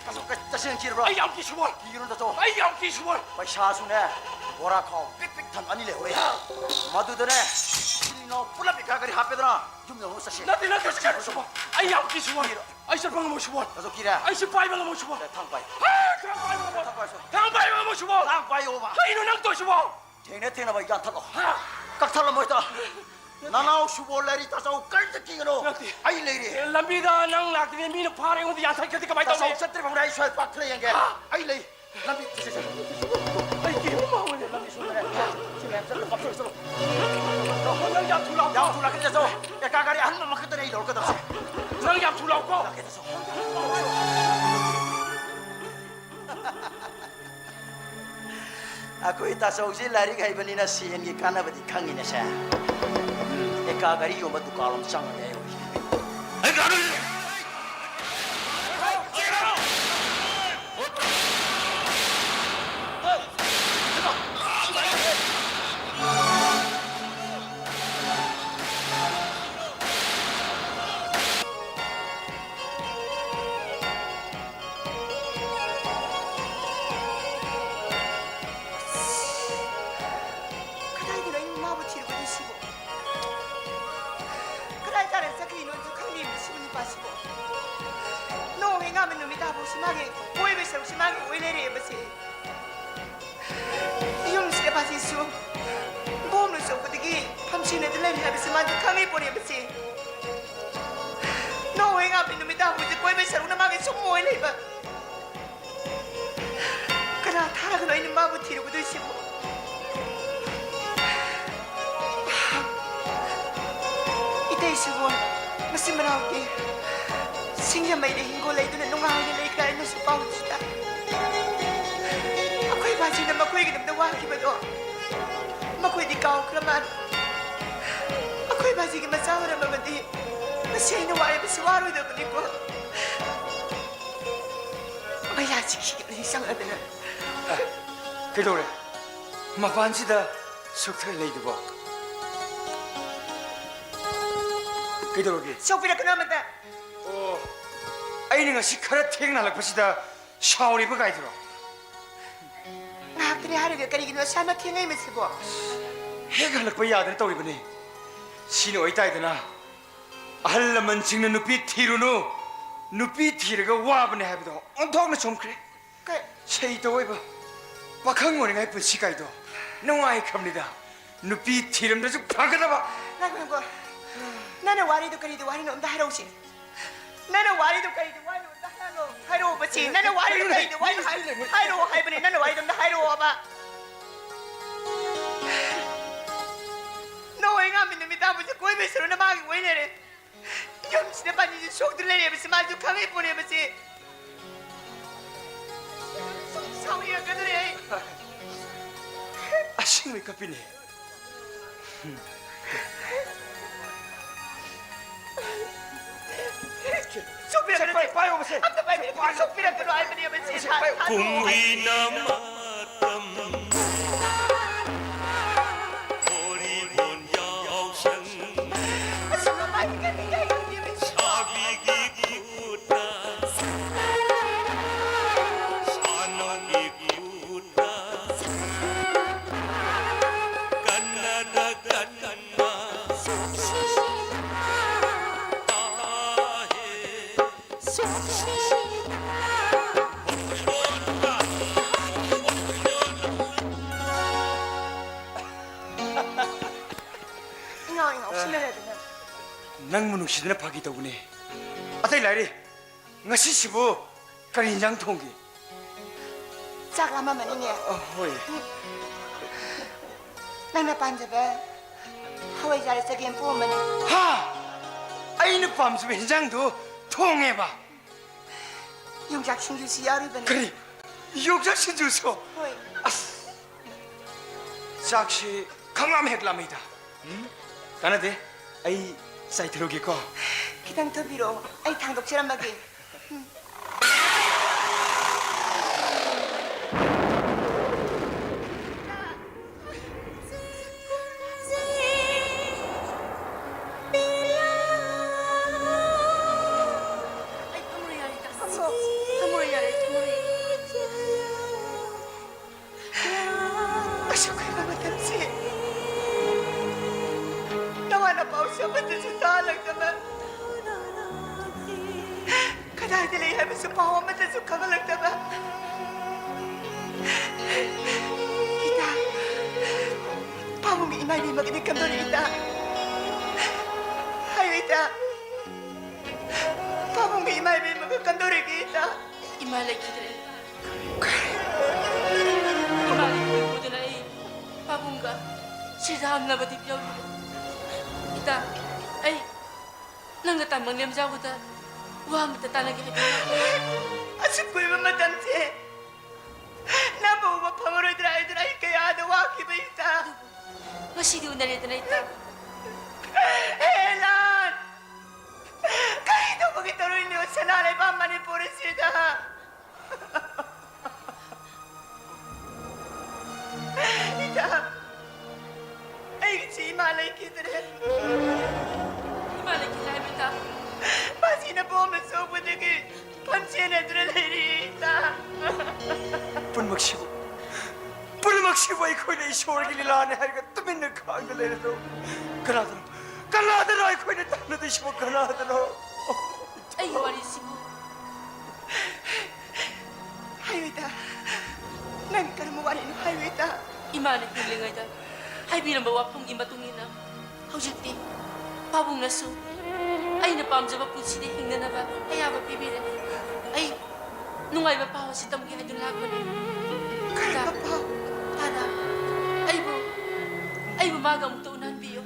ꯇꯥꯆꯧ, ꯀ-, ꯇꯁꯦꯡꯅ ꯀꯤꯔꯕ꯭ꯔꯣ? ꯑꯩ ꯌꯥꯝ ꯀꯤ, ꯁꯨꯕꯣꯜ꯫ ꯀꯤꯒꯅꯣ, ꯇꯥꯆꯧ꯫ ꯑꯩ ꯌꯥꯝ ꯀꯤ, ꯁꯨꯕꯣꯜ꯫ ꯄꯩꯁꯥꯁꯨꯅꯦ, ꯕꯣꯔꯥ ꯈꯥꯎ ꯄꯤꯛ ꯄꯤꯛ ꯊꯟꯕ ꯑꯅꯤ ꯂꯩꯍꯧꯔꯦ꯫ ꯃꯗꯨꯗꯅꯦ, ꯏꯆꯤꯟ ꯏꯅꯥꯎ ꯄꯨꯂꯞ ꯑꯦꯀꯥ ꯒꯥꯔꯤ ꯍꯥꯞꯄꯦꯗꯅ, ꯌꯨꯝ ꯌꯧꯅꯕ ꯆꯠꯁꯤ꯫ ꯅꯠꯇꯦ, ꯅꯠꯇꯦ, ꯁꯨꯕꯣꯜ꯫ ꯑꯩ ꯌꯥꯝ ꯀꯤ, ꯁꯨꯕꯣꯜ꯫ ꯀꯤꯔꯣ꯫ ꯑꯩ ꯆꯠꯄ ꯉꯝꯃꯣꯏ, ꯁꯨꯕꯣꯜ꯫ ꯇꯥꯆꯧ, ꯀꯤꯔꯦ? ꯑꯩ ꯁꯤ ꯄꯥꯏꯕ ꯉꯝꯃꯣꯏ, ꯁꯨꯕꯣꯜ꯫ ꯁꯦ, ꯊꯥꯡ ꯄꯥꯏ꯫ ꯍꯦ, ꯊꯥꯡ ꯄꯥꯏꯕ ꯉꯝꯃꯣꯏ꯫ ꯊꯥꯡ ꯄꯥꯏ, ꯁꯦ꯫ ꯊꯥꯡ ꯄꯥꯏꯕ ꯉꯝꯃꯣꯏ, ꯁꯨꯕꯣꯜ꯫ ꯊꯥꯡ ꯄꯥꯏꯌꯣꯕ꯫ ꯀꯩꯅꯣ ꯅꯪ ꯇꯧꯔꯤꯁꯤꯕꯣ? ꯊꯦꯡꯅ ꯊꯦꯡꯅꯕ ꯌꯥꯟꯊꯠꯂꯣ꯫ ꯍꯥ? ꯀꯛꯊꯠꯂꯝꯃꯣ ꯍꯦꯛꯇ꯫ ꯅꯅꯥꯎ ꯁꯨꯕꯣꯜ ꯂꯩꯔꯤ, ꯇꯥꯆꯧ, ꯀꯔꯤꯝꯇ ꯀꯤꯒꯅꯣ꯫ ꯅꯠꯇꯦ꯫ ꯑꯩ ꯂꯩꯔꯤ꯫ ꯑꯦ, ꯂꯝꯕꯤꯗ ꯅꯪ ꯂꯥꯛꯇ꯭ꯔꯤꯉꯩ ꯃꯤꯅ ꯐꯥꯔꯦ, ꯑꯩꯉꯣꯟꯗ ꯌꯥꯟꯊꯠꯈ꯭ꯔꯗꯤ ꯀꯃꯥꯏꯅ ꯇꯧꯅꯤ? ꯇꯥꯆꯧ ꯆꯠꯇ꯭ꯔꯤ ꯐꯥꯎꯕꯗ ꯑꯩ ꯁ꯭ꯋꯥꯏ ꯄꯥꯛꯊꯅ ꯌꯦꯡꯒꯦ꯫ ꯍꯥ? ꯑꯩ ꯂꯩ꯫ ꯂꯝꯕꯤ, ꯁꯦ, ꯁꯦ, ꯁꯦ꯫ ꯑꯩ ꯀꯤꯕ ꯑꯃ ꯍꯧꯔꯦ꯫ ꯂꯝꯕꯤ ꯁꯣꯝꯗꯅꯦ꯫ ꯁꯤ ꯃꯌꯥꯝ ꯆꯠꯂ ꯀꯥꯞꯊꯣꯛꯑ ꯆꯠꯂꯣ꯫ ꯅꯪ ꯌꯥꯝ ꯊꯨ ꯂꯥꯎꯀꯣ꯫ ꯌꯥꯝ ꯊꯨ ꯂꯥꯛꯀꯅꯤ, ꯇꯥꯆꯧ꯫ ꯑꯦꯀꯥ ꯒꯥꯔꯤ ꯑꯍꯟꯕ ꯑꯃꯈꯛꯇꯅꯦ ꯑꯩ ꯂꯧꯔꯛꯀꯗꯕꯁꯦ꯫ ꯅꯪ ꯌꯥꯝ ꯊꯨ ꯂꯥꯎꯀꯣ꯫ ꯂꯥꯛꯀꯦ, ꯇꯥꯆꯧ꯫ ꯑꯩꯈꯣꯏ ꯇꯥꯆꯧꯁꯦ ꯂꯥꯏꯔꯤꯛ ꯍꯩꯕꯅꯤꯅ ꯁꯦꯟꯒꯤ ꯀꯥꯟꯅꯕꯗꯤ ꯈꯪꯉꯤꯅꯦ ꯁꯦ꯫ ꯎꯝ, ꯑꯦꯀꯥ ꯒꯥꯔꯤ ꯌꯣꯟꯕ ꯗꯨꯀꯥꯟ ꯑꯃ ꯆꯪꯉꯒꯦ ꯑꯩ ꯍꯧꯖꯤꯛ꯫ ꯀꯗꯥꯏꯗꯅꯣ ꯑꯩꯅ ꯃꯥꯕꯨ ꯊꯤꯔꯨꯒꯗꯣꯏꯁꯤꯕꯣ? ꯀꯗꯥꯏ ꯇꯥꯔ ꯆꯠꯈ꯭ꯔꯤꯅꯣꯁꯨ ꯈꯪꯗꯦ ꯃꯁꯤꯕꯨ ꯅꯨꯄꯥꯁꯤꯕꯣ꯫ ꯅꯣꯡ ꯍꯦꯛ ꯉꯥꯟꯕ ꯅꯨꯃꯤꯠ ꯇꯥꯐꯧꯁꯤ ꯃꯥꯒꯤ ꯀꯣꯏꯕꯒꯤ ꯁꯔꯨꯛꯁꯤ ꯃꯥꯒꯤ ꯑꯣꯏ ꯂꯩꯔꯦꯕꯁꯦ꯫ ꯌꯨꯝꯁꯤꯗ ꯃꯥꯁꯤꯁꯨ ꯕꯣꯝꯅ ꯁꯣꯛꯄꯗꯒꯤ ꯐꯝꯁꯤꯅꯗ ꯂꯩꯔꯦ ꯍꯥꯏꯕꯁꯤ ꯃꯥꯗꯤ ꯈꯪꯉꯤ ꯄꯣꯠꯅꯦꯕꯁꯦ꯫ ꯅꯣꯡ ꯍꯦꯛ ꯉꯥꯟꯕ ꯅꯨꯃꯤꯠ ꯇꯥꯐꯧꯁꯤ ꯀꯣꯏꯕꯒꯤ ꯁꯔꯨꯛꯅ ꯃꯥꯒꯤ ꯁꯨꯝ ꯑꯣꯏ ꯂꯩꯕ꯫ ꯀꯅꯥ ꯊꯥꯔꯒꯅꯣ ꯑꯩꯅ ꯃꯥꯕꯨ ꯊꯤꯔꯨꯒꯗꯣꯏꯁꯤꯕꯨ? ꯏꯇꯩꯁꯤꯕꯨ ꯃꯆꯤꯟ ꯃꯅꯥꯎꯗꯤ ꯁꯤꯡꯖꯃꯩꯗ ꯍꯤꯡꯒꯣꯜ ꯂꯩꯗꯨꯅ ꯅꯨꯡꯉꯥꯏꯅ ꯂꯩꯈ꯭ꯔꯦ ꯍꯥꯏꯅꯁꯨ ꯄꯥꯎꯁꯨ ꯇꯥꯏ꯫ ꯑꯩꯈꯣꯏ ꯕꯥꯖꯤꯅ ꯃꯈꯣꯏꯒꯤꯗꯃꯛꯇ ꯋꯥꯈꯤꯕꯗꯣ ꯃꯈꯣꯏꯗꯤ ꯀꯥꯎꯈ꯭ꯔ ꯃꯥꯜꯂꯦ꯫ ꯑꯩꯈꯣꯏ ꯕꯥꯖꯤꯒꯤ ꯃꯆꯥ ꯑꯣꯏꯔꯝꯃꯕꯗꯤ ꯉꯁꯤ ꯑꯩꯅ ꯋꯥꯔꯤꯕꯁꯤ ꯋꯥꯔꯣꯏꯗꯕꯅꯤꯀꯣ꯫ ꯌꯥꯁꯤ ꯈꯤꯒꯠꯂꯤ ꯆꯪꯉꯗꯅ꯫ ꯀꯩꯗꯧꯔꯦ? ꯃꯄꯥꯟꯁꯤꯗ ꯁꯨꯛꯊ ꯂꯩꯗꯨꯕꯣ? ꯀꯩꯗꯧꯔꯒꯦ? ꯁꯣꯛꯄꯤꯔꯛꯀꯅꯨ ꯑꯃꯇ꯫ ꯑꯣ, ꯑꯩꯅ ꯉꯁꯤ ꯈꯔ ꯊꯦꯡꯅ ꯍꯜꯂꯛꯄꯁꯤꯗ ꯁꯥꯎꯔꯤꯕ ꯀꯥꯏꯗꯨꯔꯣ? ꯉꯥꯏꯍꯥꯛꯇꯅꯤ ꯍꯥꯏꯔꯒ ꯀꯔꯤꯒꯤꯅꯣ ꯑꯁꯥꯃ ꯊꯦꯡꯉꯩ ꯃꯁꯤꯕꯣ? ꯍꯦꯛ ꯍꯜꯂꯛꯄ ꯌꯥꯗꯅ ꯇꯧꯔꯤꯕꯅꯤ꯫ ꯁꯤꯅ ꯑꯣꯏꯇꯥꯏꯗꯅ ꯑꯍꯜ ꯂꯃꯟꯁꯤꯡꯅ ꯅꯨꯄꯤ ꯊꯤꯔꯨꯅꯨ, ꯅꯨꯄꯤ ꯊꯤꯔꯒ ꯋꯥꯕꯅꯦ ꯍꯥꯏꯕꯗꯣ ꯑꯣꯟꯊꯣꯛꯅ ꯆꯨꯝꯈ꯭ꯔꯦ꯫ ꯀꯩ? ꯁꯩꯇ ꯑꯣꯏꯕ ꯄꯥꯈꯪ ꯑꯣꯏꯔꯤꯉꯩ ꯄꯨꯟꯁꯤ ꯀꯥꯏꯗꯣ ꯅꯨꯡꯉꯥꯏꯈ꯭ꯔꯕꯅꯤꯗ꯫ ꯅꯨꯄꯤ ꯊꯤꯔꯝꯗ꯭ꯔꯁꯨ ꯐꯒꯗꯕ꯫ ꯉꯥꯏꯈꯣ, ꯉꯥꯏꯈꯣ꯫ ꯅꯪꯅ ꯋꯥꯔꯤꯗꯣ ꯀꯔꯤꯗꯤ ꯋꯥꯔꯤꯅꯣ ꯑꯝꯇ ꯍꯥꯏꯔꯛꯎꯁꯦ꯫ ꯅꯪꯅ ꯋꯥꯔꯤꯗꯣ ꯀꯔꯤꯗꯤ ꯋꯥꯔꯤꯅꯣ ꯑꯝꯇ ꯍꯥꯏꯔꯛꯑꯣ꯫ ꯍꯥꯏꯔꯛꯑꯣꯕ ꯁꯤ꯫ ꯅꯪꯅ ꯋꯥꯔꯤꯗꯣ ꯀꯔꯤꯗꯤ ꯋꯥꯔꯤꯅꯣ ꯍꯥꯏ-, ꯍꯥꯏꯔꯛꯑꯣ ꯍꯥꯏꯕꯅꯦ꯫ ꯅꯪꯅ ꯋꯥꯔꯤꯗꯣ ꯑꯝꯇ ꯍꯥꯏꯔꯛꯑꯣꯕ꯫ ꯅꯣꯏ ꯉꯥꯃꯤ ꯅꯨꯃꯤꯗꯥꯡꯕꯨꯁꯦ ꯀꯣꯏꯕꯩ ꯁꯔꯨꯛ ꯅꯃꯥꯒꯤ ꯑꯣꯏ ꯂꯩꯔꯦ꯫ ꯌꯨꯝꯁꯤꯗ ꯄꯥꯟꯖꯤꯁꯦ ꯁꯣꯛꯇꯨꯅ ꯂꯩꯔꯦꯕꯁꯦ ꯃꯥꯁꯨ ꯈꯪꯉꯤ ꯄꯣꯠꯅꯦꯕꯁꯦ꯫ ꯁꯥꯎꯅꯤꯡꯉꯛꯀꯗꯧꯔꯦ ꯑꯩ꯫ ꯑꯁꯦꯡꯕꯩ ꯀꯞꯄꯤꯅꯦ꯫ ꯁꯣꯛꯄꯤꯔꯛꯀꯅꯨ꯫ ꯁꯦ, ꯄꯥꯏ-, ꯄꯥꯏꯌꯣꯕ, ꯁꯦ꯫ ꯑꯝꯇ ꯄꯥꯏꯕꯤꯔꯛꯀꯅꯨ꯫ ꯁꯣꯛꯄꯤꯔꯛꯀꯅꯨ ꯍꯥꯏꯕꯅꯦꯕ ꯁꯦ꯫ ꯁꯦ, ꯄꯥꯏꯌꯣ꯫ ꯀꯨꯝꯕꯤꯅ ꯃꯇꯝ ꯍꯣꯔꯤꯕꯣꯟ ꯌꯥꯎꯁꯪ ꯑꯁ, ꯃꯃꯥꯏ ꯀꯔꯤ ꯀꯔꯤ ꯀꯔꯤ ꯁꯥꯕꯤꯒꯤ ꯈꯨꯠꯇ ꯁꯥꯅꯧꯒꯤ ꯈꯨꯠꯇ ꯀꯟꯅꯗ ꯀꯟꯅ ꯇꯥꯍꯦ꯫ ꯏꯉꯥꯎ ꯏꯉꯥꯎ ꯁꯤꯟꯅꯔꯗꯅ꯫ ꯅꯪꯕꯨ ꯅꯨꯡꯁꯤꯗꯅ ꯐꯥꯒꯤ ꯇꯧꯕꯅꯦ꯫ ꯑꯇꯩ ꯂꯥꯏꯔꯤ, ꯉꯁꯤꯁꯤꯕꯨ ꯀꯔꯤ ꯏꯟꯖꯥꯡ ꯊꯣꯡꯒꯦ? ꯆꯥꯛ ꯂꯥꯝꯃꯝꯃꯅꯤꯅꯦ꯫ ꯑ, ꯍꯣꯏ꯫ ꯅꯪꯅ ꯄꯥꯝꯖꯕ ꯍꯋꯥꯏꯖꯥꯔ ꯆꯒꯦꯝ ꯄꯣꯝꯕꯅꯦ꯫ ꯍꯥ? ꯑꯩꯅ ꯄꯥꯝꯖꯕ ꯏꯟꯖꯥꯡꯗꯨ ꯊꯣꯡꯉꯦꯕ? ꯌꯣꯡꯆꯥꯛ ꯁꯤꯡꯖꯨꯁꯨ ꯌꯥꯎꯔꯤꯕꯅꯦ꯫ ꯀꯔꯤ? ꯌꯣꯡꯆꯥꯛ ꯁꯤꯡꯖꯨꯁꯨ? ꯍꯣꯏ꯫ ꯑꯁ, ꯆꯥꯛꯁꯤ ꯈꯪꯂꯥꯝ ꯍꯦꯛ ꯂꯥꯝꯃꯩꯗ꯫ ꯎꯝ? ꯀꯥꯟꯅꯗꯦ, ꯑꯩ ꯆꯥꯏꯊꯔꯨꯒꯦꯀꯣ꯫ ꯈꯤꯇꯪ ꯊꯨꯕꯤꯔꯛꯑꯣ, ꯑꯩ ꯊꯥꯡꯗꯣꯛꯆꯔꯝꯃꯒꯦ꯫ ꯎꯝ꯫ ꯊꯝꯃꯣꯏ ꯌꯥꯔꯦ, ꯊꯝꯃꯣꯏ꯫ ꯑꯁꯨꯛ ꯀꯨꯏꯕ ꯃꯇꯝꯁꯤ ꯅꯋꯥ ꯅꯄꯥꯎꯁꯨ ꯑꯃꯠꯇꯁꯨ ꯇꯥꯍꯜꯂꯛꯇꯕ, ꯀꯗꯥꯏꯗ ꯂꯩ ꯍꯥꯏꯕꯁꯨ ꯄꯥꯎ ꯑꯃꯠꯇꯁꯨ ꯈꯪꯍꯜꯂꯛꯇꯕ꯫ ꯏꯇꯥ, ꯄꯥꯕꯨꯡꯒꯤ ꯏꯃꯥ ꯏꯕꯦꯝꯃꯒꯗꯤ ꯀꯝꯗꯧꯔꯤ ꯏꯇꯥ? ꯍꯥꯏꯌꯨ ꯏꯇꯥ, ꯄꯥꯕꯨꯡꯒꯤ ꯏꯃꯥ ꯏꯕꯦꯝꯃꯒ ꯀꯝꯗꯧꯔꯤꯒꯦ ꯏꯇꯥ? ꯏꯃꯥ ꯂꯩꯈꯤꯗ꯭ꯔꯦ꯫ ꯏꯃꯥꯒꯤ ꯃꯤꯡ ꯄꯨꯗꯨꯅ ꯑꯩ ꯄꯥꯕꯨꯡꯒ ꯁꯤꯖꯥꯝꯅꯕꯗꯤ ꯌꯧꯔꯨꯔꯦ꯫ ꯏꯇꯥ, ꯑꯩ ꯅꯪꯒ ꯇꯥꯃꯪ ꯂꯦꯝꯖꯥꯎꯒꯗ ꯋꯥ ꯑꯃꯇ ꯇꯥꯟꯅꯒꯦ ꯍꯥꯏꯕꯤꯌꯨ꯫ ꯑꯁꯨꯛ ꯀꯨꯏꯕ ꯃꯇꯝꯁꯦ ꯅꯪꯕꯨ ꯎꯕ ꯐꯪꯉꯔꯣꯏꯗ꯭ꯔꯥ ꯍꯥꯏꯗꯨꯅ ꯑꯩ ꯀꯌꯥꯗ ꯋꯥꯈꯤꯕ ꯏꯇꯥ꯫ ꯉꯁꯤꯗꯤ ꯎꯅꯔꯦꯗꯅ ꯏꯇꯥ꯫ ꯍꯦ ꯂꯥꯟ! ꯀꯔꯤ ꯇꯧꯕꯒꯤ ꯇꯧꯔꯨꯏꯅꯣ ꯁꯅꯥ ꯂꯩꯕꯥꯛ ꯃꯅꯤꯄꯨꯔ ꯑꯁꯤꯗ? ꯏꯇꯥ, ꯑꯩꯒꯤꯁꯤ ꯏꯃꯥ ꯂꯩꯈꯤꯗ꯭ꯔꯦ꯫ ꯏꯃꯥ ꯂꯩꯈꯤꯗ꯭ꯔꯦ ꯍꯥꯏꯕ ꯏꯇꯥ? ꯃꯁꯤꯅ ꯄꯣꯝꯅ ꯁꯣꯛꯄꯗꯒꯤ ꯐꯝꯆꯦꯠ ꯅꯠꯇꯅ ꯂꯩꯔꯤ ꯏꯇꯥ꯫ ꯄꯨꯝꯅꯃꯛꯁꯤꯕꯨ, ꯄꯨꯝꯅꯃꯛꯁꯤꯕꯨ ꯑꯩꯈꯣꯏꯅ ꯏꯁꯣꯔꯒꯤ ꯂꯤꯂꯥꯅꯤ ꯍꯥꯏꯔꯒ ꯇꯨꯃꯤꯟꯅ ꯈꯥꯡꯗ ꯂꯩꯔꯗ꯭ꯔꯣ? ꯀꯅꯥꯗꯅꯣ, ꯀꯅꯥꯗꯅꯣ ꯑꯩꯈꯣꯏꯅ ꯇꯥꯟꯅꯗꯣꯏꯁꯤꯕꯨ ꯀꯅꯥꯗꯅꯣ? ꯑꯩꯒꯤ ꯋꯥꯔꯤꯁꯤꯕꯨ ꯍꯥꯏꯌꯨ ꯏꯇꯥ, ꯅꯪ ꯀꯔꯝꯕ ꯋꯥꯔꯤꯅꯣ ꯍꯥꯏꯌꯨ ꯏꯇꯥ꯫ ꯏꯃꯥꯅ ꯍꯤꯡꯂꯤꯉꯩꯗ ꯍꯥꯏꯕꯤꯔꯝꯕ ꯋꯥꯐꯝꯒꯤ ꯃꯇꯨꯡ ꯏꯟꯅ ꯍꯧꯖꯤꯛꯇꯤ ꯄꯥꯕꯨꯡꯅꯁꯨ ꯑꯩꯅ ꯄꯥꯝꯖꯕ ꯄꯨꯟꯁꯤꯗ ꯍꯤꯡꯅꯅꯕ ꯑꯌꯥꯕ ꯄꯤꯕꯤꯔꯦ꯫ ꯑꯩ ꯅꯨꯡꯉꯥꯏꯕ ꯄꯥꯎ ꯑꯁꯤ ꯇꯝꯒꯦ ꯍꯥꯏꯗꯨꯅ ꯂꯥꯛꯄꯅꯦ꯫ ꯀꯔꯝꯕ ꯄꯥꯎ? ꯇꯥꯗ, ꯑꯩꯕꯨ, ꯑꯩꯕꯨ ꯃꯥꯒ ꯑꯃꯨꯛꯇ ꯎꯅꯍꯟꯕꯤꯌꯨ꯫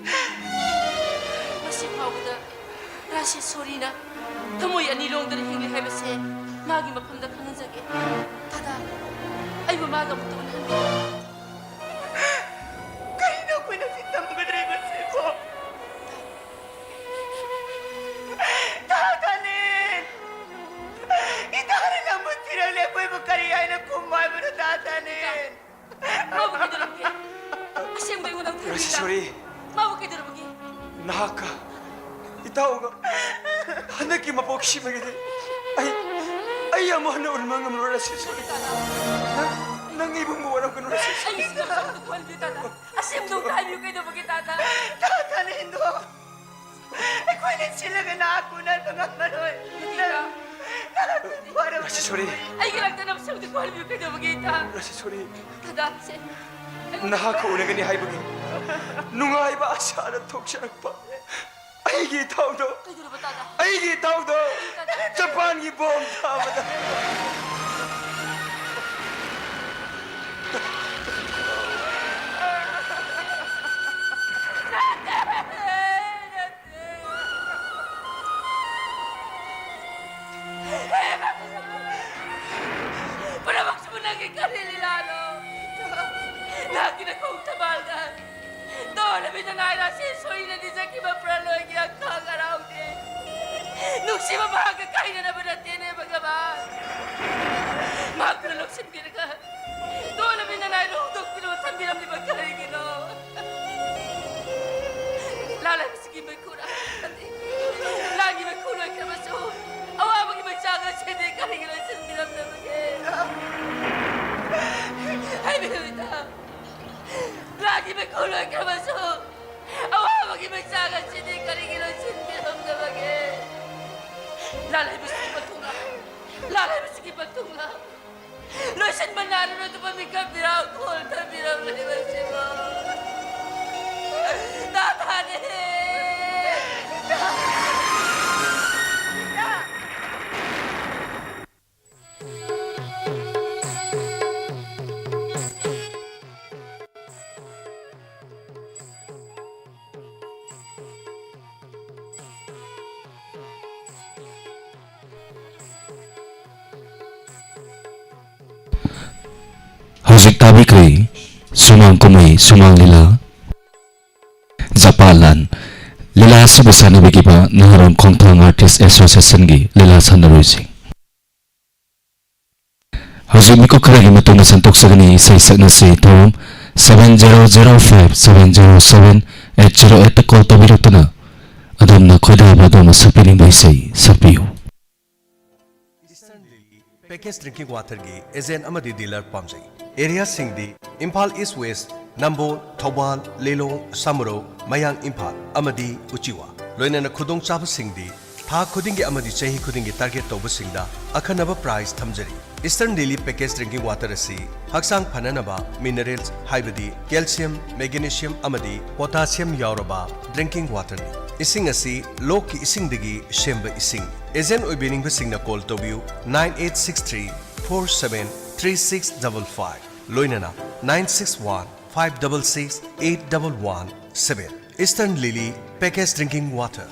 ꯉꯁꯤ ꯐꯥꯎꯕꯗ ꯔꯥꯖꯦꯁꯣꯔꯤꯅ ꯊꯃꯣꯏ ꯑꯅꯤ ꯂꯣꯡꯗꯅ ꯍꯤꯡꯂꯤ ꯍꯥꯏꯕꯁꯦ ꯃꯥꯒꯤ ꯃꯐꯝꯗ ꯈꯪꯍꯟꯖꯒꯦ꯫ ꯇꯥꯗ, ꯑꯩꯕꯨ ꯃꯥꯒ ꯑꯃꯨꯛꯇ ꯎꯅꯍꯟꯕꯤꯌꯨ꯫ ꯀꯔꯤꯅꯣ ꯑꯩꯈꯣꯏꯅ ꯍꯧꯖꯤꯛ ꯇꯝꯒꯗꯧꯔꯤꯕꯁꯤꯕꯣ? ꯇꯥ ꯇꯥꯅꯤꯟ! ꯏꯇꯥꯅ ꯅꯪꯕꯨ ꯊꯤꯔꯛꯂꯦ, ꯑꯩꯈꯣꯏꯕꯨ ꯀꯔꯤ ꯍꯥꯏꯅ ꯈꯨꯝꯃꯨ ꯍꯥꯏꯕꯅꯣ, ꯇꯥ ꯇꯥꯅꯤꯟ? ꯃꯥꯕꯨ ꯀꯩꯗꯧꯔꯕꯒꯦ? ꯑꯁꯦꯡꯕ ꯑꯩꯉꯣꯟꯗ ꯍꯥꯏꯕꯤꯌꯨ꯫ ꯔꯥꯖꯦꯁꯣꯔꯤ! ꯃꯥꯕꯨ ꯀꯩꯗꯧꯔꯕꯒꯦ? ꯅꯍꯥꯛꯀ ꯏꯇꯥꯎꯒ ꯍꯟꯗꯛꯀꯤ ꯃꯄꯣꯛꯁꯤꯃꯒꯤꯗꯤ ꯑꯩ ꯑꯩ ꯑꯃꯨꯛ ꯍꯟꯅ ꯎꯅꯕ ꯉꯝꯂꯔꯣꯏ, ꯔꯥꯖꯦꯁꯣꯔꯤ꯫ ꯅꯪ, ꯅꯪ ꯏꯕꯨꯡꯕꯨ ꯋꯥꯔꯧꯒꯅꯨ, ꯔꯥꯖꯦꯁꯣꯔꯤ꯫ ꯑꯩꯒꯤ ꯏꯆꯥꯁꯤꯡꯗꯨ ꯈꯣꯟꯕꯤꯌꯨ, ꯇꯥꯗ꯫ ꯑꯁꯦꯡꯕꯗꯨ ꯑꯝꯇ ꯍꯥꯏꯕꯤꯌꯨ, ꯀꯩꯗꯧꯕꯒꯤ, ꯇꯥꯗ? ꯇꯥꯗ, ꯅꯤꯟꯗꯣ꯫ ꯑꯩꯈꯣꯏꯅ ꯁꯤꯜꯂꯒ ꯅꯍꯥꯛ ꯎꯅꯕ ꯉꯝꯃꯔꯣꯏ꯫ ꯅꯠꯇꯦꯗ꯫ ꯅꯍꯥꯛ ꯋꯥꯔꯧꯒꯅꯨ꯫ ꯔꯥꯖꯦꯁꯣꯔꯤ꯫ ꯑꯩꯒꯤ ꯔꯛꯇ ꯅꯝꯁꯤꯡꯗꯨ ꯈꯣꯟꯕꯤꯌꯨ, ꯀꯩꯗꯧꯕꯒꯤ, ꯏꯇꯥ? ꯔꯥꯖꯦꯁꯣꯔꯤ꯫ ꯇꯥꯗ, ꯁꯦ꯫ ꯅꯍꯥꯛꯀ ꯎꯅꯒꯅꯤ ꯍꯥꯏꯕꯒꯤ ꯅꯨꯡꯉꯥꯏꯕ ꯑꯁꯥꯗ ꯊꯣꯛꯆꯔꯛꯄ ꯑꯩꯒꯤ ꯏꯇꯥꯎꯗꯣ, ꯀꯩꯗꯧꯔꯕ, ꯇꯥꯗ? ꯑꯩꯒꯤ ꯏꯇꯥꯎꯗꯣ, ꯇꯥꯗ꯫ ꯖꯄꯥꯟꯒꯤ ꯕꯣꯝ ꯊꯥꯕꯗ꯫ ꯄꯨꯝꯅꯃꯛꯁꯤꯕꯨ ꯅꯪꯒꯤ ꯀꯔꯤ ꯂꯤꯂꯥꯅꯣ? ꯅꯍꯥꯛꯀꯤ ꯅꯈꯣꯡ ꯊꯝꯕꯥꯜꯗ ꯇꯣꯜꯂꯕꯤ ꯅꯅꯥꯏ ꯔꯥꯖꯦꯁꯣꯔꯤꯅ ꯅꯤꯖꯈꯤꯕ ꯄ꯭ꯔꯂꯣꯏꯒꯤ ꯑꯈꯥꯡ ꯑꯔꯥꯎꯗꯤ ꯅꯨꯡꯁꯤꯕ ꯃꯍꯥꯛꯀ ꯀꯥꯏꯅꯅꯕ ꯅꯠꯇꯦꯅꯦ ꯚꯒꯕꯥꯟ꯫ ꯃꯍꯥꯛꯅ ꯂꯧꯁꯤꯟꯕꯤꯔꯒ ꯇꯣꯜꯂꯕꯤ ꯅꯅꯥꯏ ꯂꯧꯊꯣꯛꯄꯤꯔꯕ ꯊꯝꯕꯤꯔꯝꯂꯤꯕ ꯀꯔꯤꯒꯤꯅꯣ? ꯂꯥꯜꯂꯕꯁꯤꯒꯤ ꯃꯩꯈꯨ ꯂꯥꯡꯈꯤꯕ ꯈꯨꯂꯣꯏ ꯈꯔꯃꯁꯨ ꯑꯋꯥꯕꯒꯤ ꯃꯩꯆꯥꯛ ꯑꯁꯤꯗꯤ ꯀꯔꯤꯒꯤ ꯂꯣꯏꯁꯤꯟꯕꯤꯔꯝꯗꯕꯒꯦ? ꯍꯥꯏꯕꯤꯌꯨ, ꯏꯇꯥ꯫ ꯂꯥꯡꯈꯤꯕ ꯈꯨꯂꯣꯏ ꯈꯔꯃꯁꯨ ꯑꯋꯥꯕꯒꯤ ꯃꯩꯆꯥꯛ ꯑꯁꯤꯗꯤ ꯀꯔꯤꯒꯤ ꯂꯣꯏꯁꯤꯟꯕꯤꯔꯝꯗꯕꯒꯦ? ꯂꯥꯜꯍꯩꯕꯁꯤꯒꯤ ꯃꯇꯨꯡꯗ, ꯂꯥꯜꯍꯩꯕꯁꯤꯒꯤ ꯃꯇꯨꯡꯗ ꯂꯣꯏꯁꯤꯟꯕ ꯅꯥꯏꯔꯔꯣꯏꯗꯕ ꯃꯤꯀꯞ ꯃꯤꯔꯥꯎ ꯊꯣꯛꯍꯟꯕꯤꯔꯝꯂꯤꯕꯁꯤꯕꯨ ꯇꯥꯊꯥꯅꯦ꯫ ꯍꯧꯖꯤꯛ ꯇꯥꯕꯤꯈ꯭ꯔꯦ ꯁꯨꯃꯥꯡ ꯀꯨꯝꯍꯩ, ꯁꯨꯃꯥꯡ ꯂꯤꯂꯥ, ꯖꯄꯥꯟ ꯂꯥꯟ꯫ ꯂꯤꯂꯥ ꯑꯁꯤꯕꯨ ꯁꯥꯟꯅꯕꯤꯈꯤꯕ ꯅꯍꯥꯔꯣꯜ ꯈꯣꯡꯊꯥꯡ ꯑꯥꯔꯇꯤꯁ ꯑꯦꯁꯣꯁꯤꯌꯦꯁꯟꯒꯤ ꯂꯤꯂꯥ ꯁꯥꯟꯅꯔꯣꯏꯁꯤꯡ꯫ ꯍꯧꯖꯤꯛ ꯃꯤꯀꯨꯞ ꯈꯔꯒꯤ ꯃꯇꯨꯡꯗ ꯁꯟꯗꯣꯛꯆꯒꯅꯤ ꯏꯁꯩ ꯁꯛꯅꯁꯤ ꯊꯧꯔꯝ seven zero zero five seven zero seven eight zero eight ꯇ call ꯇꯧꯕꯤꯔꯛꯇꯨꯅ ꯑꯗꯣꯝꯅ ꯈꯣꯏꯗꯥꯕ ꯑꯗꯣꯝꯅ ꯁꯛꯄꯤꯅꯤꯡꯕ ꯏꯁꯩ ꯁꯛꯄꯤꯌꯨ꯫ Eastern Lily Package Drinking Waterꯒꯤ agent ꯑꯃꯗꯤ dealer ꯄꯥꯝꯖꯩ꯫ Areaꯁꯤꯡꯗꯤ ꯏꯝꯐꯥꯜ East West, ꯅꯝꯕꯣꯜ, ꯊꯧꯕꯥꯜ, ꯂꯤꯂꯣꯡ, ꯁꯃꯨꯔꯧ, ꯃꯌꯥꯡ ꯏꯝꯐꯥꯜ ꯑꯃꯗꯤ ꯎꯆꯤꯋꯥ꯫ ꯂꯣꯏꯅꯅ ꯈꯨꯗꯣꯡꯆꯥꯕꯁꯤꯡꯗꯤ ꯊꯥ ꯈꯨꯗꯤꯡꯒꯤ ꯑꯃꯗꯤ ꯆꯍꯤ ꯈꯨꯗꯤꯡꯒꯤ target ꯇꯧꯕꯁꯤꯡꯗ ꯑꯈꯟꯅꯕ prize ꯊꯝꯖꯔꯤ꯫ Eastern Lily Package Drinking Water ꯑꯁꯤ ꯍꯛꯆꯥꯡ ꯐꯅꯅꯕ minerals ꯍꯥꯏꯕꯗꯤ calcium, magnesium ꯑꯃꯗꯤ potassium ꯌꯥꯎꯔꯕ drinking waterꯅꯤ꯫ ꯏꯁꯤꯡ ꯑꯁꯤ ꯂꯣꯛꯀꯤ ꯏꯁꯤꯡꯗꯒꯤ ꯁꯦꯝꯕ ꯏꯁꯤꯡ꯫ Agent ꯑꯣꯏꯕꯤꯅꯤꯡꯕꯁꯤꯡꯅ call ꯇꯧꯕꯤꯌꯨ nine eight six three four seven three six double five, ꯂꯣꯏꯅꯅ nine six one five double six eight double one seven꯫ Eastern Lily Package Drinking Water꯫